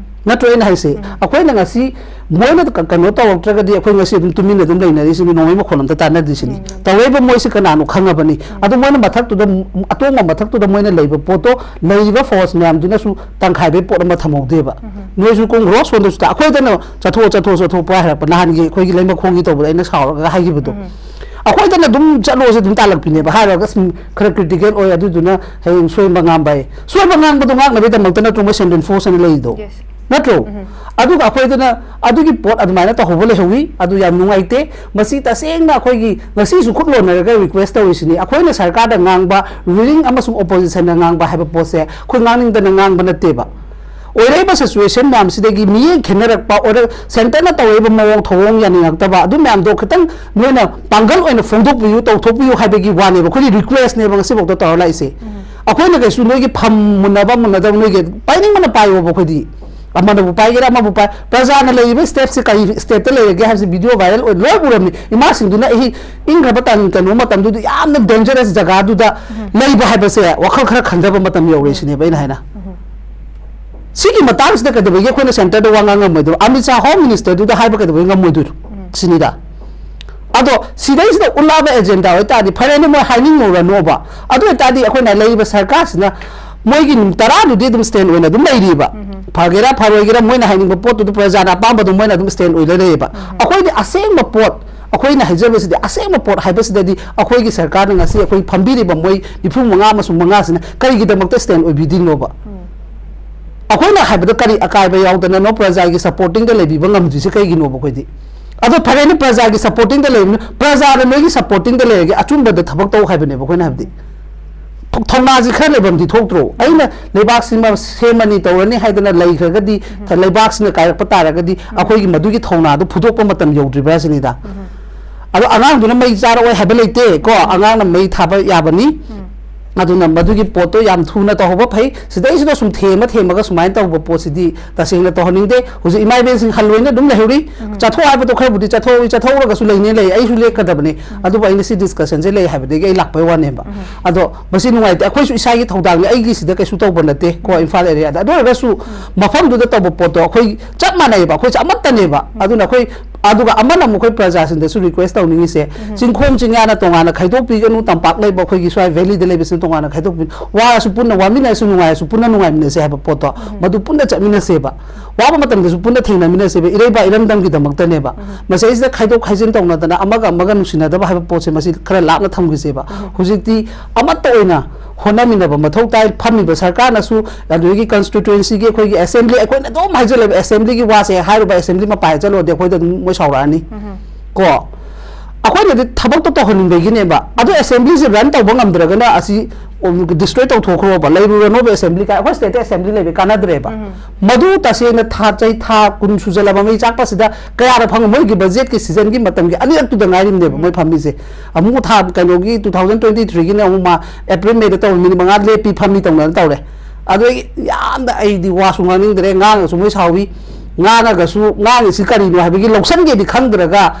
ꯅꯠꯇ꯭ꯔꯣ ꯑꯩꯅ ꯍꯥꯏꯁꯦ? ꯑꯩꯈꯣꯏꯅ ꯉꯁꯤ ꯃꯣꯏꯅ ꯀ-, ꯀꯩꯅꯣ ꯇꯧꯔꯛꯇ꯭ꯔꯒꯗꯤ ꯑꯩꯈꯣꯏ ꯉꯁꯤ ꯑꯗꯨꯝ ꯇꯨꯃꯤꯟꯅ ꯑꯗꯨꯝ ꯂꯩꯅꯔꯤꯁꯤꯅꯤ, ꯅꯣꯡꯃꯩ ꯃꯈꯣꯟ ꯑꯝꯇ ꯇꯥꯟꯅꯗ꯭ꯔꯤꯁꯤꯅꯤ꯫ ꯇꯧꯔꯛꯏꯕ ꯃꯣꯏꯁꯤ ꯀꯅꯥꯅꯣ ꯈꯪꯉꯕꯅꯤ꯫ ꯑꯗꯣ ꯃꯣꯏꯅ ꯃꯊꯛꯇꯨꯗ, ꯑꯇꯣꯡꯕ ꯃꯊꯛꯇꯨꯗ ꯃꯣꯏꯅ ꯂꯩꯕ ꯄꯣꯠꯇꯣ, ꯂꯩꯔꯤꯕ ꯐꯣꯔꯁ ꯃꯌꯥꯝꯗꯨꯅꯁꯨ ꯇꯪꯈꯥꯏꯕꯩ ꯄꯣꯠ ꯑꯃ ꯊꯝꯍꯧꯗꯦꯕ꯫ ꯅꯣꯏꯁꯨ ꯀꯨꯝꯈ꯭ꯔꯣ ꯁꯣꯝꯗꯁꯨ, ꯑꯩꯈꯣꯏꯗꯅ ꯆꯠꯊꯣꯛꯑꯣ, ꯆꯠꯊꯣꯛꯑꯣ, ꯆꯠꯊꯣꯛꯄ ꯍꯥꯏꯔꯛꯄ, ꯅꯍꯥꯟꯒꯤ ꯑꯩꯈꯣꯏꯒꯤ ꯂꯩꯃꯈꯣꯡꯒꯤ ꯇꯧꯕꯗ ꯑꯩꯅ ꯁꯥꯎꯔꯒ ꯍꯥꯏꯈꯤꯕꯗꯣ꯫ ꯑꯩꯈꯣꯏꯗꯅ ꯑꯗꯨꯝ ꯆꯠꯂꯣꯁꯦ ꯑꯗꯨꯝ ꯇꯥꯜꯂꯛꯄꯤꯅꯦꯕ, ꯍꯥꯏꯔꯒ ꯑꯁ ꯈꯔ ꯀ꯭ꯔꯤꯇꯤꯀꯦꯜ ꯑꯣꯏ, ꯑꯗꯨꯗꯨꯅ ꯍꯌꯦꯡ ꯁꯣꯏꯕ ꯉꯥꯝꯕ ꯍꯥꯏ꯫ ꯁꯣꯏꯕ ꯉꯥꯝꯕꯗꯣ ꯉꯥꯛꯅꯕꯒꯤꯗꯃꯛꯇ ꯅꯠꯇ꯭ꯔꯣ ꯃꯣꯏ ꯁꯦꯟꯇ꯭ꯔꯦꯜ ꯐꯣꯔꯁ ꯑꯅ ꯂꯩꯔꯤꯗꯣ? ꯅꯠꯇ꯭ꯔꯣ? ꯑꯗꯨꯒ ꯑꯩꯈꯣꯏꯗꯅ ꯑꯗꯨꯒꯤ ꯄꯣꯠ ꯑꯗꯨꯃꯥꯏꯅ ꯇꯧꯍꯧꯕ ꯂꯩꯍꯧꯋꯤ꯫ ꯑꯗꯨ ꯌꯥꯝ ꯅꯨꯡꯉꯥꯏꯇꯦ꯫ ꯃꯁꯤ ꯇꯁꯦꯡꯅ ꯑꯩꯈꯣꯏꯒꯤ ꯉꯁꯤꯁꯨ ꯈꯨꯠ ꯂꯣꯟꯅꯔꯒ ꯔꯤꯀ꯭ꯋꯦꯁ ꯇꯧꯔꯤꯁꯤꯅꯤ꯫ ꯑꯩꯈꯣꯏꯅ ꯁꯔꯀꯥꯔꯗ ꯉꯥꯡꯕ, ꯔꯨꯂꯤꯡ ꯑꯃꯁꯨꯡ ꯑꯣꯄꯣꯖꯤꯁꯟꯗ ꯉꯥꯡꯕ ꯍꯥꯏꯕ ꯄꯣꯠꯁꯦ ꯑꯩꯈꯣꯏ ꯉꯥꯡꯅꯤꯡꯗꯅ ꯉꯥꯡꯕ ꯅꯠꯇꯦꯕ꯫ ꯑꯣꯏꯔꯛꯏꯕ ꯁꯤꯆꯨꯋꯦꯁꯟ ꯃꯌꯥꯝꯁꯤꯗꯒꯤ ꯃꯤꯠꯌꯦꯡ ꯈꯦꯠꯅꯔꯛꯄ, ꯑꯣꯏꯔꯛ ꯁꯦꯟꯇꯔꯅ ꯇꯧꯔꯛꯏꯕ ꯃꯑꯣꯡ ꯊꯧꯑꯣꯡ ꯌꯥꯅꯤꯡꯉꯛꯇꯕ, ꯑꯗꯨ ꯃꯌꯥꯝꯗꯣ ꯈꯤꯇꯪ ꯅꯣꯏꯅ ꯄꯥꯡꯒꯜ ꯑꯣꯏꯅ ꯐꯣꯡꯗꯣꯛꯄꯤꯌꯨ, ꯇꯧꯊꯣꯛꯄꯤꯌꯨ ꯍꯥꯏꯕꯒꯤ ꯋꯥꯅꯦꯕ꯫ ꯑꯩꯈꯣꯏꯒꯤ ꯔꯤꯀ꯭ꯋꯦꯁꯅꯦꯕ ꯉꯁꯤꯐꯥꯎꯗ ꯇꯧꯔ ꯂꯥꯛꯏꯁꯦ꯫ ꯑꯩꯈꯣꯏꯅ ꯀꯩꯁꯨ ꯅꯣꯏꯒꯤ ꯐꯝ ꯃꯨꯟꯅꯕ ꯃꯨꯟꯅꯗꯕ, ꯅꯣꯏꯒꯤ ꯄꯥꯏꯅꯤꯡꯕꯅ ꯄꯥꯏꯌꯣꯕ꯫ ꯑꯩꯈꯣꯏꯗꯤ ꯑꯃꯅꯕꯨ ꯄꯥꯏꯒꯦꯔꯥ ꯑꯃꯕꯨ ꯄꯥꯏ, ꯄ꯭ꯔꯖꯥꯅ ꯂꯩꯔꯤꯕ ꯁ꯭ꯇꯦꯠꯁꯦ ꯀꯔꯤ ꯁ꯭ꯇꯦꯠꯇ ꯂꯩꯔꯒꯦ ꯍꯥꯏꯕꯁꯤ ꯚꯤꯗꯤꯑꯣ ꯚꯥꯏꯔꯦꯜ ꯑꯣꯏ ꯂꯣꯏ ꯎꯔꯝꯃꯤ꯫ ꯏꯃꯥꯁꯤꯡꯗꯨꯅ ꯑꯍꯤꯡ ꯏꯪꯈ꯭ꯔꯕ ꯇꯥꯡ ꯀꯩꯅꯣ ꯃꯇꯝꯗꯨꯗ ꯌꯥꯝꯅ ꯗꯦꯟꯖꯔꯁ ꯖꯒꯥꯗꯨꯗ ꯂꯩꯕ ꯍꯥꯏꯕꯁꯦ ꯋꯥꯈꯜ ꯈꯔ ꯈꯟꯊꯕ ꯃꯇꯝ ꯌꯧꯔꯦ ꯁꯤꯅꯦꯕ ꯑꯩꯅ ꯍꯥꯏꯅ꯫ ꯁꯤꯒꯤ ꯃꯇꯥꯡꯁꯤꯗ ꯀꯩꯗꯧꯕꯒꯤ ꯑꯩꯈꯣꯏꯅ ꯁꯦꯟꯇꯔꯗ ꯋꯥ ꯉꯥꯡ ꯉꯝꯃꯣꯏꯗꯣꯏꯅꯣ? ꯑꯃꯤꯠ ꯁꯥꯍ ꯍꯣꯝ ꯃꯤꯅꯤꯁꯇꯔꯗꯨꯗ ꯍꯥꯏꯕ ꯀꯩꯗꯧꯕꯒꯤ ꯉꯝꯃꯣꯏꯗꯣꯏꯅꯣ? ꯁꯤꯅꯤꯗ꯫ ꯑꯗꯣ ꯁꯤꯗꯩꯁꯤꯗ ꯎꯠꯂꯛꯑꯕ ꯑꯦꯖꯦꯟꯗꯥ ꯑꯣꯏꯇꯥꯔꯗꯤ ꯐꯔꯦꯅꯦ, ꯃꯣꯏ ꯍꯥꯏꯅꯤꯡꯉꯨꯔꯅꯣꯕ꯫ ꯑꯗꯨ ꯑꯣꯏꯇꯥꯔꯗꯤ ꯑꯩꯈꯣꯏꯅ ꯂꯩꯔꯤꯕ ꯁꯔꯀꯥꯔꯁꯤꯅ ꯃꯣꯏꯒꯤ ꯅꯨꯃꯤꯠ ꯇꯔꯥꯗꯨꯗꯤ ꯑꯗꯨꯝ ꯁ꯭ꯇꯦꯟ ꯑꯣꯏꯅ ꯑꯗꯨꯝ ꯂꯩꯔꯤꯕ꯫ ꯐꯒꯦꯔꯥ ꯐꯔꯣꯏꯒꯦꯔꯥ ꯃꯣꯏꯅ ꯍꯥꯏꯅꯤꯡꯕ ꯄꯣꯠꯇꯨꯗ ꯄ꯭ꯔꯖꯥꯅ ꯑꯄꯥꯝꯕꯗꯣ ꯃꯣꯏꯅ ꯑꯗꯨꯝ ꯁ꯭ꯇꯦꯟ ꯑꯣꯏꯅ ꯂꯩꯌꯦꯕ꯫ ꯑꯩꯈꯣꯏꯗꯤ ꯑꯁꯦꯡꯕ ꯄꯣꯠ, ꯑꯩꯈꯣꯏꯅ ꯍꯥꯏꯖꯕꯁꯤꯗꯤ ꯑꯁꯦꯡꯕ ꯄꯣꯠ ꯍꯥꯏꯕꯁꯤꯗꯗꯤ ꯑꯩꯈꯣꯏꯒꯤ ꯁꯔꯀꯥꯔꯅ ꯉꯁꯤ ꯑꯩꯈꯣꯏ ꯐꯝꯕꯤꯔꯤꯕ ꯃꯣꯏ ꯅꯤꯐꯨ ꯃꯉꯥ ꯑꯃꯁꯨꯡ ꯃꯉꯥꯁꯤꯅ ꯀꯔꯤꯒꯤꯗꯃꯛꯇ ꯁ꯭ꯇꯦꯟ ꯑꯣꯏꯕꯤꯗꯣꯏꯅꯣꯕ? ꯑꯩꯈꯣꯏꯅ ꯍꯥꯏꯕꯗ ꯀꯔꯤ ꯑꯀꯥꯏꯕ ꯌꯥꯎꯗꯅꯅꯣ ꯄ꯭ꯔꯖꯥꯒꯤ ꯁꯄꯣꯔꯇꯤꯡꯗ ꯂꯩꯕꯤꯕ ꯉꯝꯗ꯭ꯔꯤꯁꯦ ꯀꯩꯒꯤꯅꯣꯕ? ꯑꯩꯈꯣꯏꯗꯤ ꯑꯗꯣ ꯐꯔꯦꯅꯦ, ꯄ꯭ꯔꯖꯥꯒꯤ ꯁꯄꯣꯔꯇꯤꯡꯗ ꯂꯩꯕꯅꯤ, ꯄ꯭ꯔꯖꯥꯅ ꯅꯣꯏꯒꯤ ꯁꯄꯣꯔꯇꯤꯡꯗ ꯂꯩꯔꯒꯦ, ꯑꯆꯨꯝꯕꯗ ꯊꯕꯛ ꯇꯧ ꯍꯥꯏꯕꯅꯦꯕ ꯑꯩꯈꯣꯏꯅ ꯍꯥꯏꯕꯗꯤ꯫ ꯊꯧ- ꯊꯧꯅꯥꯁꯤ ꯈꯔ ꯂꯩꯐꯝꯗꯤ ꯊꯣꯛꯇ꯭ꯔꯣ? ꯑꯩꯅ ꯂꯩꯕꯥꯛꯁꯤꯃ ꯁꯦꯝꯃꯅꯤ ꯇꯧꯔꯅꯤ ꯍꯥꯏꯗꯅ ꯂꯩꯈ꯭ꯔꯒꯗꯤ, ꯊ- ꯂꯩꯕꯥꯛꯁꯤꯅ ꯀꯥꯏꯔꯛꯄ ꯇꯥꯔꯒꯗꯤ ꯑꯩꯈꯣꯏꯒꯤ ꯃꯗꯨꯒꯤ ꯊꯧꯅꯥꯗꯣ ꯐꯨꯗꯣꯛꯄ ꯃꯇꯝ ꯌꯧꯗ꯭ꯔꯤꯕ꯭ꯔꯥ ꯁꯤꯅꯤꯗ꯫ ꯑꯗꯣ ꯑꯉꯥꯡꯗꯨꯅ ꯃꯩ ꯆꯥꯔꯛꯑꯣꯏ ꯍꯥꯏꯕ ꯂꯩꯇꯦ ꯀꯣ, ꯑꯉꯥꯡꯅ ꯃꯩ ꯊꯥꯕ ꯌꯥꯕꯅꯤ꯫ ꯑꯗꯨꯅ ꯃꯗꯨꯒꯤ ꯄꯣꯠꯇꯣ ꯌꯥꯝ ꯊꯨꯅ ꯇꯧꯍꯧꯕ ꯐꯩ꯫ ꯁꯤꯗꯩꯁꯤꯗ ꯁꯨꯝ ꯊꯦꯝꯃ ꯊꯦꯝꯃꯒ ꯁꯨꯃꯥꯏꯅ ꯇꯧꯕ ꯄꯣꯠꯁꯤꯗꯤ ꯇꯁꯦꯡꯅ ꯇꯧꯍꯟꯅꯤꯡꯗꯦ꯫ ꯍꯧꯖꯤꯛ ꯏꯃꯥ ꯏꯕꯦꯟꯁꯤꯡ ꯍꯜꯂꯣꯏꯅ ꯑꯗꯨꯝ ꯂꯩꯍꯧꯔꯤ꯫ ꯆꯠꯊꯣꯛ ꯍꯥꯏꯕꯗꯣ ꯈꯔꯕꯨꯗꯤ ꯆꯠꯊꯣꯛꯏ, ꯆꯠꯊꯣꯛꯎꯔꯒꯁꯨ ꯂꯩꯅꯤ ꯂꯩ, ꯑꯩꯁꯨ ꯂꯦꯞꯀꯗꯕꯅꯤ꯫ ꯑꯗꯨꯕꯨ ꯑꯩꯅ ꯁꯤ ꯗꯤꯁꯀꯁꯟꯁꯦ ꯂꯩ ꯍꯥꯏꯕꯗꯒꯤ ꯑꯩ ꯂꯥꯛꯄꯩ ꯋꯥꯅꯦꯕ꯫ ꯑꯗꯣ ꯃꯁꯤ ꯅꯨꯡꯉꯥꯏꯇꯦ, ꯑꯩꯈꯣꯏꯁꯨ ꯏꯁꯥꯒꯤ ꯊꯧꯗꯥꯡꯅꯤ, ꯑꯩꯒꯤ ꯁꯤꯗ ꯀꯩꯁꯨ ꯇꯧꯕ ꯅꯠꯇꯦ ꯀꯣ, ꯏꯝꯐꯥꯜ ꯑꯦꯔꯤꯌꯥꯗ꯫ ꯑꯗꯨ ꯑꯣꯏꯔꯒꯁꯨ ꯃꯐꯝꯗꯨꯗ ꯇꯧꯕ ꯄꯣꯠꯇꯣ ꯑꯩꯈꯣꯏ ꯆꯞ ꯃꯥꯟꯅꯩꯕ, ꯑꯩꯈꯣꯏꯁꯦ ꯑꯃꯠꯇꯅꯦꯕ꯫ ꯑꯗꯨꯅ ꯑꯩꯈꯣꯏ ꯑꯗꯨꯒ ꯑꯃꯅ ꯑꯃꯨꯛ ꯑꯩꯈꯣꯏ ꯄ꯭ꯔꯖꯥꯁꯤꯡꯗꯁꯨ ꯔꯤꯀ꯭ꯋꯦꯁ ꯇꯧꯅꯤꯡꯉꯤꯁꯦ, ꯆꯤꯡꯈꯣꯡ ꯆꯤꯡꯌꯥꯅ ꯇꯣꯉꯥꯟꯅ ꯈꯥꯏꯗꯣꯛꯄꯤꯒꯅꯨ, ꯇꯝꯄꯥꯛ ꯂꯩꯕ ꯑꯩꯈꯣꯏꯒꯤ ꯁ꯭ꯋꯥꯏ ꯚꯦꯂꯤꯗ ꯂꯩꯕꯁꯤꯅ ꯇꯣꯉꯥꯟꯅ ꯈꯥꯏꯗꯣꯛꯄꯤꯒꯅꯨ, ꯋꯥꯔꯁꯨ ꯄꯨꯟꯅ ꯋꯥꯃꯤꯟꯅꯔꯁꯨ, ꯅꯨꯡꯉꯥꯏꯔꯁꯨ ꯄꯨꯟꯅ ꯅꯨꯡꯉꯥꯏꯃꯤꯟꯅꯁꯦ ꯍꯥꯏꯕ ꯄꯣꯠꯇꯣ, ꯃꯗꯨ ꯄꯨꯟꯅ ꯆꯠꯃꯤꯟꯅꯁꯦꯕ꯫ ꯋꯥꯕ ꯃꯇꯝꯗꯁꯨ ꯄꯨꯟꯅ ꯊꯦꯡꯅꯃꯤꯟꯅꯁꯦꯕ, ꯏꯔꯩꯕꯥꯛ ꯏꯔꯝꯗꯝꯒꯤꯗꯃꯛꯇꯅꯦꯕ꯫ ꯃꯁꯤꯗꯩꯁꯤꯗ ꯈꯥꯏꯗꯣꯛ ꯈꯥꯏꯖꯤꯟ ꯇꯧꯅꯗꯅ ꯑꯃꯒ ꯑꯃꯒ ꯅꯨꯡꯁꯤꯅꯗꯕ ꯍꯥꯏꯕ ꯄꯣꯠꯁꯦ ꯃꯁꯤ ꯈꯔ ꯂꯥꯞꯅ ꯊꯝꯈꯤꯁꯦꯕ꯫ ꯍꯧꯖꯤꯛꯇꯤ ꯑꯃꯠꯇ ꯑꯣꯏꯅ ꯍꯣꯠꯅꯃꯤꯟꯅꯕ ꯃꯊꯧ ꯇꯥꯏ꯫ ꯐꯝꯃꯤꯕ ꯁꯔꯀꯥꯔꯅꯁꯨ, ꯑꯗꯨꯗꯒꯤ ꯀꯟꯁꯇꯤꯇ꯭ꯌꯨꯑꯦꯟꯁꯤꯒꯤ ꯑꯩꯈꯣꯏꯒꯤ ꯑꯦꯁꯦꯝꯕ꯭ꯂꯤ, ꯑꯩꯈꯣꯏꯅ ꯑꯗꯨꯝ ꯍꯥꯏꯖꯜꯂꯦꯕ, ꯑꯦꯁꯦꯝꯕ꯭ꯂꯤꯒꯤ ꯋꯥꯁꯦ ꯍꯥꯏꯔꯨꯕ, ꯑꯦꯁꯦꯝꯕ꯭ꯂꯤ ꯃꯄꯥ ꯍꯦꯛ ꯆꯠꯂꯨꯔꯗꯤ ꯑꯩꯈꯣꯏꯗ ꯑꯗꯨꯝ ꯃꯣꯏ ꯁꯥꯎꯔꯛꯑꯅꯤ ꯀꯣ꯫ ꯑꯩꯈꯣꯏꯅꯗꯤ ꯊꯕꯛꯇꯣ ꯇꯧꯍꯟꯅꯤꯡꯕꯒꯤꯅꯦꯕ꯫ ꯑꯗꯣ ꯑꯦꯁꯦꯝꯕ꯭ꯂꯤꯁꯦ ꯔꯟ ꯇꯧꯕ ꯉꯝꯗ꯭ꯔꯒꯅ ꯑꯁꯤ ꯗꯤꯁꯇ꯭ꯔꯣꯏ ꯇꯧꯊꯣꯛꯈ꯭ꯔꯣꯕ, ꯂꯩꯔꯨꯔꯅꯣꯕ ꯑꯦꯁꯦꯝꯕ꯭ꯂꯤ ꯀꯥꯏ, ꯑꯩꯈꯣꯏ ꯁ꯭ꯇꯦꯠꯇ ꯑꯦꯁꯦꯝꯕ꯭ꯂꯤ ꯂꯩꯕꯩ ꯀꯥꯟꯅꯗ꯭ꯔꯦꯕ꯫ ꯃꯗꯨ ꯇꯁꯦꯡꯅ ꯊꯥ, ꯆꯍꯤ ꯊꯥ ꯀꯨꯟ ꯁꯨꯖꯜꯂꯕ ꯃꯩ ꯆꯥꯛꯄꯁꯤꯗ ꯀꯌꯥꯗ ꯐꯪꯉꯣ? ꯃꯣꯏꯒꯤ ꯕꯖꯦꯠꯀꯤ ꯁꯤꯖꯟꯒꯤ ꯃꯇꯝꯒꯤ ꯑꯅꯤꯔꯛꯇꯨꯗ ꯉꯥꯏꯔꯤꯕꯅꯦꯕ ꯃꯣꯏ ꯐꯝꯃꯤꯁꯦ꯫ ꯑꯃꯨꯛ ꯊꯥ ꯀꯩꯅꯣꯒꯤ two thousand twenty three ꯒꯤꯅ ꯑꯃꯨꯛ ꯃꯥ ꯑꯦꯄ꯭ꯔꯤꯜ ꯃꯦꯗ ꯇꯧꯔ ꯃꯤꯅꯤꯠ ꯃꯉꯥ ꯂꯦꯞꯄꯤ ꯐꯝꯃꯤ ꯇꯧꯅꯅ ꯇꯧꯔꯦ꯫ ꯑꯗꯨꯗꯒꯤ ꯌꯥꯝꯅ ꯑꯩꯗꯤ ꯋꯥꯁꯨ ꯉꯥꯡꯅꯤꯡꯗ꯭ꯔꯦ, ꯉꯥꯡꯉꯁꯨ ꯃꯣꯏ ꯁꯥꯎꯏ꯫ ꯉꯥꯡꯉꯒꯁꯨ ꯉꯥꯡꯉꯤꯁꯤ ꯀꯔꯤꯅꯣ ꯍꯥꯏꯕꯒꯤ ꯂꯧꯁꯟꯒꯦꯗꯤ ꯈꯪꯗ꯭ꯔꯒ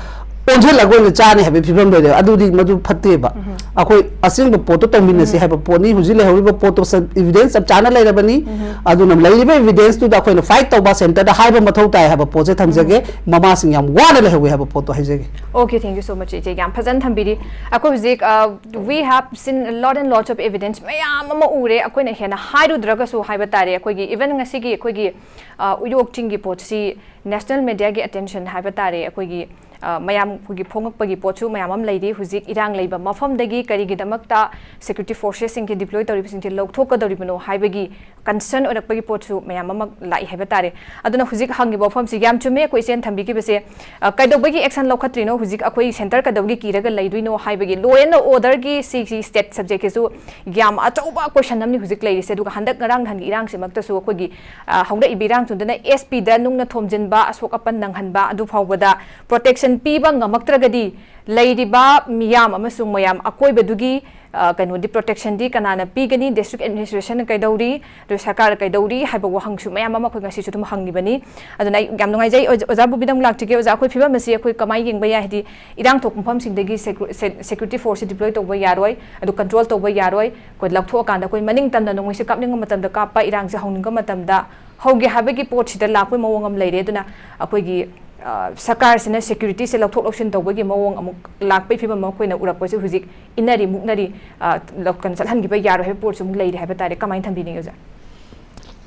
ꯑꯣꯟꯁꯤꯜꯂꯒ ꯑꯣꯏꯅ ꯆꯥꯅꯤ ꯍꯥꯏꯕꯒꯤ ꯐꯤꯕꯝ ꯂꯩꯔꯦ꯫ ꯑꯗꯨꯗꯤ ꯃꯗꯨ ꯐꯠꯇꯦꯕ꯫ ꯑꯩꯈꯣꯏ ꯑꯁꯦꯡꯕ ꯄꯣꯠꯇꯣ ꯇꯧꯃꯤꯟꯅꯁꯤ ꯍꯥꯏꯕ ꯄꯣꯠꯅꯤ꯫ ꯍꯧꯖꯤꯛ ꯂꯩꯍꯧꯔꯤꯕ ꯄꯣꯠꯇꯣ ꯏꯚꯤꯗꯦꯟꯁ ꯆꯞ ꯆꯥꯅ ꯂꯩꯔꯕꯅꯤ꯫ ꯑꯗꯨꯅ ꯂꯩꯔꯤꯕ ꯏꯚꯤꯗꯦꯟꯁꯇꯨꯗ ꯑꯩꯈꯣꯏꯅ ꯐꯥꯏꯠ ꯇꯧꯕ, ꯁꯦꯟꯇꯔꯗ ꯍꯥꯏꯕ ꯃꯊꯧ ꯇꯥꯏ ꯍꯥꯏꯕ ꯄꯣꯠꯁꯦ ꯊꯝꯖꯒꯦ꯫ ꯃꯃꯥꯁꯤꯡ ꯌꯥꯝ ꯋꯥꯅ ꯂꯩꯍꯧꯋꯤ ꯍꯥꯏꯕ ꯄꯣꯠꯇꯣ ꯍꯥꯏꯖꯒꯦ꯫ Okay, thank you so much, ꯏꯆꯦ꯫ ꯌꯥꯝ ꯐꯖꯅ ꯊꯝꯕꯤꯔꯤ꯫ ꯑꯩꯈꯣꯏ ꯍꯧꯖꯤꯛ, uh, we have seen lot and lots of evidence ꯃꯌꯥꯝ ꯑꯃ ꯎꯔꯦ꯫ ꯑꯩꯈꯣꯏꯅ ꯍꯦꯟꯅ ꯍꯥꯏꯔꯨꯗ꯭ꯔꯒꯁꯨ ꯍꯥꯏꯕ ꯇꯥꯔꯦ, ꯑꯩꯈꯣꯏꯒꯤ even ꯉꯁꯤꯒꯤ ꯑꯩꯈꯣꯏꯒꯤ, uh, ꯎꯌꯣꯛ ꯆꯤꯡꯒꯤ ꯄꯣꯠꯁꯤ ꯅꯦꯁꯅꯦꯜ ꯃꯦꯗꯤꯌꯥꯒꯤ ꯑꯦꯇꯦꯟꯁꯟ ꯍꯥꯏꯕ ꯇꯥꯔꯦ, ꯑꯩꯈꯣꯏꯒꯤ, uh, ꯃꯌꯥꯝ ꯑꯩꯈꯣꯏꯒꯤ ꯐꯣꯡꯉꯛꯄꯒꯤ ꯄꯣꯠꯁꯨ ꯃꯌꯥꯝ ꯑꯃ ꯂꯩꯔꯤ꯫ ꯍꯧꯖꯤꯛ ꯏꯔꯥꯡ ꯂꯩꯕ ꯃꯐꯝꯗꯒꯤ ꯀꯔꯤꯒꯤꯗꯃꯛꯇ ꯁꯦꯀ꯭ꯌꯨꯔꯤꯇꯤ ꯐꯣꯔꯁꯦꯁꯁꯤꯡꯒꯤ ꯗꯤꯄ꯭ꯂꯣꯏ ꯇꯧꯔꯤꯕꯁꯤꯡꯁꯤ ꯂꯧꯊꯣꯛꯀꯗꯧꯔꯤꯕꯅꯣ ꯍꯥꯏꯕꯒꯤ ꯀꯟꯁꯔꯟ ꯑꯣꯏꯔꯛꯄꯒꯤ ꯄꯣꯠꯁꯨ ꯃꯌꯥꯝ ꯑꯃ ꯂꯥꯛꯏ ꯍꯥꯏꯕ ꯇꯥꯔꯦ꯫ ꯑꯗꯨꯅ ꯍꯧꯖꯤꯛ ꯍꯪꯉꯤꯕ ꯋꯥꯐꯝꯁꯤ ꯌꯥꯝ ꯆꯨꯝꯃꯦ, ꯑꯩꯈꯣꯏ ꯏꯆꯦꯅ ꯊꯝꯕꯤꯈꯤꯕꯁꯦ꯫ ꯑ, ꯀꯩꯗꯧꯕꯒꯤ ꯑꯦꯛꯁꯟ ꯂꯧꯈꯠꯇ꯭ꯔꯤꯅꯣ, ꯍꯧꯖꯤꯛ ꯑꯩꯈꯣꯏ ꯁꯦꯟꯇꯔ ꯀꯩꯗꯧꯕꯒꯤ ꯀꯤꯔꯒ ꯂꯩꯗꯣꯏꯅꯣ ꯍꯥꯏꯕꯒꯤ law and order ꯒꯤ ꯁꯤꯒꯤ ꯁ꯭ꯇꯦꯠ ꯁꯕꯖꯦꯛꯀꯤꯁꯨ ꯌꯥꯝ ꯑꯆꯧꯕ ꯀꯣꯏꯁꯟ ꯑꯃꯅꯤ ꯍꯧꯖꯤꯛ ꯂꯩꯔꯤꯁꯦ꯫ ꯑꯗꯨꯒ ꯍꯟꯗꯛ ꯉꯔꯥꯡ ꯅꯍꯥꯟꯒꯤ ꯏꯔꯥꯡꯁꯤꯃꯛꯇꯁꯨ ꯑꯩꯈꯣꯏꯒꯤ, ꯑ, ꯍꯧꯔꯛꯏꯕ ꯏꯔꯥꯡꯁꯤꯡꯗꯨꯅ ꯑꯦꯁ ꯄꯤꯗ ꯅꯨꯡꯅ ꯊꯣꯝꯖꯤꯟꯕ, ꯑꯁꯣꯛ ꯑꯄꯟ ꯅꯪꯍꯟꯕ, ꯑꯗꯨ ꯐꯥꯎꯕꯗ ꯄ꯭ꯔꯣꯇꯦꯛꯁꯟ ꯄꯤꯕ ꯉꯝꯃꯛꯇ꯭ꯔꯒꯗꯤ ꯂꯩꯔꯤꯕ ꯃꯤꯌꯥꯝ ꯑꯃꯁꯨꯡ ꯃꯌꯥꯝ ꯑꯀꯣꯏꯕꯗꯨꯒꯤ, ꯑ, ꯀꯩꯅꯣꯗꯤ, ꯄ꯭ꯔꯣꯇꯦꯛꯁꯟꯗꯤ ꯀꯅꯥꯅ ꯄꯤꯒꯅꯤ? ꯗꯤꯁꯇ꯭ꯔꯤꯛ ꯑꯦꯗꯃꯤꯅꯤꯁꯇ꯭ꯔꯦꯁꯟꯅ ꯀꯩꯗꯧꯔꯤ? ꯑꯗꯨ ꯁꯔꯀꯥꯔ ꯀꯩꯗꯧꯔꯤ ꯍꯥꯏꯕ ꯋꯥꯍꯪꯁꯨ ꯃꯌꯥꯝ ꯑꯃ ꯑꯩꯈꯣꯏ ꯉꯁꯤꯁꯨ ꯑꯗꯨꯝ ꯍꯪꯉꯤꯕꯅꯤ꯫ ꯑꯗꯨꯅ ꯑꯩ ꯌꯥꯝ ꯅꯨꯡꯉꯥꯏꯖꯩ꯫ ꯑꯣꯖꯥ, ꯑꯣꯖꯥ ꯕꯣꯕꯤꯗ ꯑꯃꯨꯛ ꯂꯥꯛꯆꯒꯦ꯫ ꯑꯣꯖꯥ, ꯑꯩꯈꯣꯏ ꯐꯤꯕꯝ ꯑꯁꯤ ꯑꯩꯈꯣꯏ ꯀꯃꯥꯏꯅ ꯌꯦꯡꯕ ꯌꯥꯏ? ꯍꯥꯏꯗꯤ ꯏꯔꯥꯡ ꯊꯣꯛꯄ ꯃꯐꯝꯁꯤꯡꯗꯒꯤ ꯁꯦꯀ꯭ꯌꯨ-, ꯁꯦ-, ꯁꯦꯀ꯭ꯌꯨꯔꯤꯇꯤ ꯐꯣꯔꯁꯁꯤ ꯗꯤꯄ꯭ꯂꯣꯏ ꯇꯧꯕ ꯌꯥꯔꯣꯏ, ꯑꯗꯨ ꯀꯟꯇ꯭ꯔꯣꯜ ꯇꯧꯕ ꯌꯥꯔꯣꯏ꯫ ꯑꯩꯈꯣꯏ ꯂꯧꯊꯣꯛꯑꯀꯥꯟꯗ ꯑꯩꯈꯣꯏ ꯃꯅꯤꯡ ꯇꯝꯅ ꯅꯣꯡꯃꯩꯁꯦ ꯀꯥꯞꯅꯤꯡꯕ ꯃꯇꯝꯗ ꯀꯥꯞꯄ, ꯏꯔꯥꯡꯁꯦ ꯍꯧꯅꯤꯡꯕ ꯃꯇꯝꯗ ꯍꯧꯒꯦ ꯍꯥꯏꯕꯒꯤ ꯄꯣꯠꯁꯤꯗ ꯂꯥꯛꯄꯒꯤ ꯃꯑꯣꯡ ꯑꯃ ꯂꯩꯔꯦ꯫ ꯑꯗꯨꯅ ꯑꯩꯈꯣꯏꯒꯤ, ꯑ, ꯁꯔꯀꯥꯔꯁꯤꯅ ꯁꯦꯀ꯭ꯌꯨꯔꯤꯇꯤꯁꯦ ꯂꯧꯊꯣꯛ ꯂꯧꯁꯤꯟ ꯇꯧꯕꯒꯤ ꯃꯑꯣꯡ ꯑꯃꯨꯛ ꯂꯥꯛꯄꯒꯤ ꯐꯤꯕꯝ ꯑꯃ ꯑꯩꯈꯣꯏꯅ ꯎꯔꯛꯄꯁꯦ ꯍꯧꯖꯤꯛ ꯏꯟꯅꯔꯤ ꯃꯨꯛꯅꯔꯤ, ꯑ, ꯂꯧ-, ꯀꯩꯅꯣ, ꯆꯠꯍꯟꯈꯤꯕ ꯌꯥꯔꯣꯏ ꯍꯥꯏꯕ ꯄꯣꯠꯁꯨ ꯑꯃꯨꯛ ꯂꯩꯔꯤ ꯍꯥꯏꯕ ꯇꯥꯔꯦ꯫ ꯀꯃꯥꯏꯅ ꯊꯝꯕꯤꯅꯤꯡꯉꯤ, ꯑꯣꯖꯥ?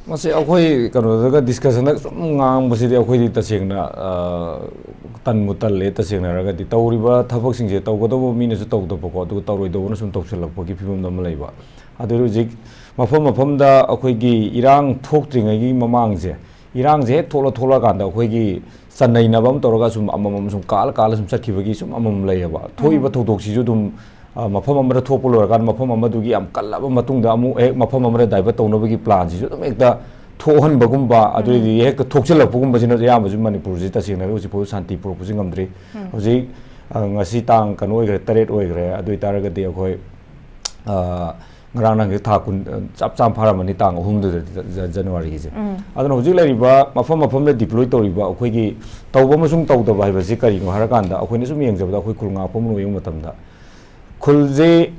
ꯃꯁꯤ ꯑꯩꯈꯣꯏ ꯀꯩꯅꯣꯗꯒ ꯗꯤꯁꯀꯁꯟꯗ ꯁꯨꯝ ꯉꯥꯡꯕꯁꯤꯗꯤ ꯑꯩꯈꯣꯏꯗꯤ ꯇꯁꯦꯡꯅ, ꯑ, ꯇꯟꯕꯨ ꯇꯜꯂꯦ꯫ ꯇꯁꯦꯡꯅꯔꯒꯗꯤ ꯇꯧꯔꯤꯕ ꯊꯕꯛꯁꯤꯡꯁꯦ ꯇꯧꯒꯗꯧꯕ ꯃꯤꯅꯁꯨ ꯇꯧꯗꯕꯀꯣ, ꯑꯗꯨꯒ ꯇꯧꯔꯣꯏꯗꯧꯕꯅ ꯁꯨꯝ ꯇꯧꯁꯤꯜꯂꯛꯄꯒꯤ ꯐꯤꯕꯝꯗ ꯑꯃ ꯂꯩꯕ꯫ ꯑꯗꯨ ꯍꯧꯖꯤꯛ ꯃꯐꯝ ꯃꯐꯝꯗ ꯑꯩꯈꯣꯏꯒꯤ ꯏꯔꯥꯡ ꯊꯣꯛꯇ꯭ꯔꯤꯉꯩꯒꯤ ꯃꯃꯥꯡꯁꯦ, ꯏꯔꯥꯡꯁꯦ ꯍꯦꯛ ꯊꯣꯛꯂ ꯊꯣꯛꯂꯛꯑꯀꯥꯟꯗ ꯑꯩꯈꯣꯏꯒꯤ ꯆꯟꯅꯩꯅꯕ ꯑꯃ ꯇꯧꯔꯒ ꯁꯨꯝ ꯑꯃꯃꯝ ꯁꯨꯝ ꯀꯥꯜꯂ ꯀꯥꯜꯂ ꯁꯨꯝ ꯆꯠꯈꯤꯕꯒꯤ ꯁꯨꯝ ꯑꯃꯃꯝ ꯂꯩꯌꯦꯕ꯫ ꯊꯣꯛꯏꯕ ꯊꯧꯗꯣꯛꯁꯤꯁꯨ ꯑꯗꯨꯝ, ꯑ, ꯃꯐꯝ ꯑꯃꯗ ꯊꯣꯛꯄ ꯂꯣꯏꯔꯀꯥꯟꯗ ꯃꯐꯝ ꯑꯃꯗꯨꯒꯤ ꯌꯥꯝ ꯀꯜꯂꯕ ꯃꯇꯨꯡꯗ ꯑꯃꯨꯛ ꯍꯦꯛ ꯃꯐꯝ ꯑꯃꯗ divert ꯇꯧꯅꯕꯒꯤ plan ꯁꯤꯁꯨ ꯑꯗꯨꯝ ꯍꯦꯛꯇ ꯊꯣꯛꯍꯟꯕꯒꯨꯝꯕ, ꯑꯗꯨꯗꯤ ꯍꯦꯛꯇ ꯊꯣꯛꯆꯜꯂꯛꯄꯒꯨꯝꯕꯁꯤꯅ ꯑꯌꯥꯝꯕꯁꯨ ꯃꯅꯤꯄꯨꯔꯁꯤ ꯇꯁꯦꯡꯅ ꯍꯥꯏꯔꯒ ꯍꯧꯖꯤꯛ ꯐꯥꯎꯕ ꯁꯥꯟꯇꯤ ꯄꯨꯔꯛꯄꯁꯤ ꯉꯝꯗ꯭ꯔꯤ꯫ ꯍꯧꯖꯤꯛ, ꯑ, ꯉꯁꯤ ꯇꯥꯡ ꯀꯩꯅꯣ ꯑꯣꯏꯈ꯭ꯔꯦ, ꯇꯔꯦꯠ ꯑꯣꯏꯈ꯭ꯔꯦ꯫ ꯑꯗꯨ ꯑꯣꯏꯇꯥꯔꯒꯗꯤ ꯑꯩꯈꯣꯏ, ꯑ, ꯉꯔꯥꯡ ꯅꯍꯥꯟꯒꯤ ꯊꯥ ꯀꯨꯟ, ꯑ, ꯆꯞ ꯆꯥꯅ ꯐꯥꯔꯝꯃꯅꯤ, ꯇꯥꯡ ꯑꯍꯨꯝꯗꯨꯗ, ꯖ-, ꯖ-, ꯖꯅꯋꯥꯔꯤꯒꯤꯁꯦ꯫ ꯑꯗꯨꯅ ꯍꯧꯖꯤꯛ ꯂꯩꯔꯤꯕ ꯃꯐꯝ ꯃꯐꯝꯗ deploy ꯇꯧꯔꯤꯕ ꯑꯩꯈꯣꯏꯒꯤ ꯇꯧꯕ ꯑꯃꯁꯨꯡ ꯇꯧꯗꯕ ꯍꯥꯏꯕꯁꯤ ꯀꯔꯤꯅꯣ ꯍꯥꯏꯔꯀꯥꯟꯗ, ꯑꯩꯈꯣꯏꯅ ꯁꯨꯝ ꯌꯦꯡꯖꯕꯗ ꯑꯩꯈꯣꯏ ꯈꯨꯜ ꯉꯥꯛꯄ ꯑꯃ ꯌꯦꯡꯕ ꯃꯇꯝꯗ, ꯈꯨꯜꯁꯦ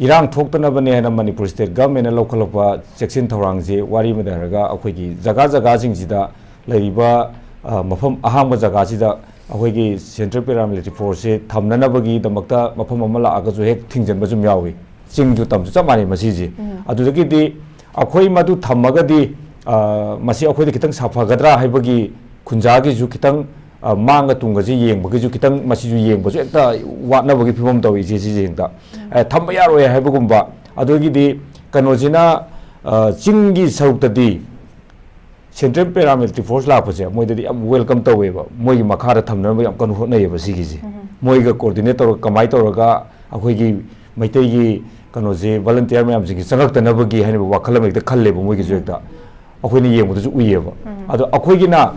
ꯏꯔꯥꯡ ꯊꯣꯛꯇꯅꯕꯅꯦ ꯍꯥꯏꯅ ꯃꯅꯤꯄꯨꯔ state government ꯅ ꯂꯧꯈꯠꯂꯛꯄ ꯆꯦꯛꯁꯤꯟ ꯊꯧꯔꯥꯡꯁꯦ ꯋꯥꯔꯤ ꯑꯃꯗ ꯍꯥꯏꯔꯒ, ꯑꯩꯈꯣꯏꯒꯤ ꯖꯒꯥ ꯖꯒꯥꯁꯤꯡꯁꯤꯗ ꯂꯩꯔꯤꯕ, ꯑ, ꯃꯐꯝ ꯑꯍꯥꯡꯕ ꯖꯒꯥꯁꯤꯗ ꯑꯩꯈꯣꯏꯒꯤ central paramilitary force ꯁꯦ ꯊꯝꯅꯅꯕꯒꯤꯗꯃꯛꯇ ꯃꯐꯝ ꯑꯃ ꯂꯥꯛꯑꯒꯁꯨ ꯍꯦꯛ ꯊꯤꯡꯖꯤꯟꯕꯁꯨ ꯑꯗꯨꯝ ꯌꯥꯎꯏ꯫ ꯆꯤꯡꯁꯨ ꯇꯝꯁꯨ ꯆꯞ ꯃꯥꯟꯅꯩ ꯃꯁꯤꯁꯦ꯫ ꯑꯗꯨꯗꯒꯤꯗꯤ ꯑꯩꯈꯣꯏ ꯃꯗꯨ ꯊꯝꯃꯒꯗꯤ, ꯑ, ꯃꯁꯤ ꯑꯩꯈꯣꯏꯗ ꯈꯤꯇꯪ ꯁꯥꯐꯒꯗ꯭ꯔꯥ ꯍꯥꯏꯕꯒꯤ ꯈꯨꯟꯖꯥꯒꯤꯁꯨ ꯈꯤꯇꯪ, ꯑ, ꯃꯥꯡꯒ ꯇꯨꯡꯒꯁꯤ ꯌꯦꯡꯕꯒꯤꯁꯨ ꯈꯤꯇꯪ, ꯃꯁꯤꯁꯨ ꯌꯦꯡꯕꯁꯨ ꯍꯦꯛꯇ ꯋꯥꯠꯅꯕꯒꯤ ꯐꯤꯕꯝ ꯇꯧꯏ ꯏꯆꯦ, ꯁꯤꯁꯦ ꯍꯦꯛꯇ꯫ ꯑ, ꯊꯝꯕ ꯌꯥꯔꯣꯏ ꯍꯥꯏꯕꯒꯨꯝꯕ꯫ ꯑꯗꯨꯗꯒꯤꯗꯤ ꯀꯩꯅꯣꯁꯤꯅ, ꯑ, ꯆꯤꯡꯒꯤ ꯁꯔꯨꯛꯇꯗꯤ central paramilitary force ꯂꯥꯛꯄꯁꯦ ꯃꯣꯏꯗꯗꯤ ꯌꯥꯝ welcome ꯇꯧꯋꯦꯕ, ꯃꯣꯏꯒꯤ ꯃꯈꯥꯗ ꯊꯝꯅꯅꯕ ꯌꯥꯝ ꯀꯟꯅ ꯍꯣꯠꯅꯩꯌꯦꯕ ꯁꯤꯒꯤꯁꯦ꯫ ꯃꯣꯏꯒ coordinate ꯇꯧꯔꯒ ꯀꯃꯥꯏꯅ ꯇꯧꯔꯒ ꯑꯩꯈꯣꯏꯒꯤ ꯃꯩꯇꯩꯒꯤ ꯀꯩꯅꯣꯁꯦ volunteer ꯃꯌꯥꯝꯁꯤꯡꯁꯦ ꯆꯪꯉꯛꯇꯅꯕꯒꯤ ꯍꯥꯏꯅꯕ ꯋꯥꯈꯜ ꯑꯃ ꯍꯦꯛꯇ ꯈꯜꯂꯦꯕ ꯃꯣꯏꯒꯤꯁꯨ ꯍꯦꯛꯇ꯫ ꯑꯩꯈꯣꯏꯅ ꯌꯦꯡꯕꯗꯁꯨ ꯎꯏꯌꯦꯕ꯫ ꯑꯗꯣ ꯑꯩꯈꯣꯏꯒꯤꯅ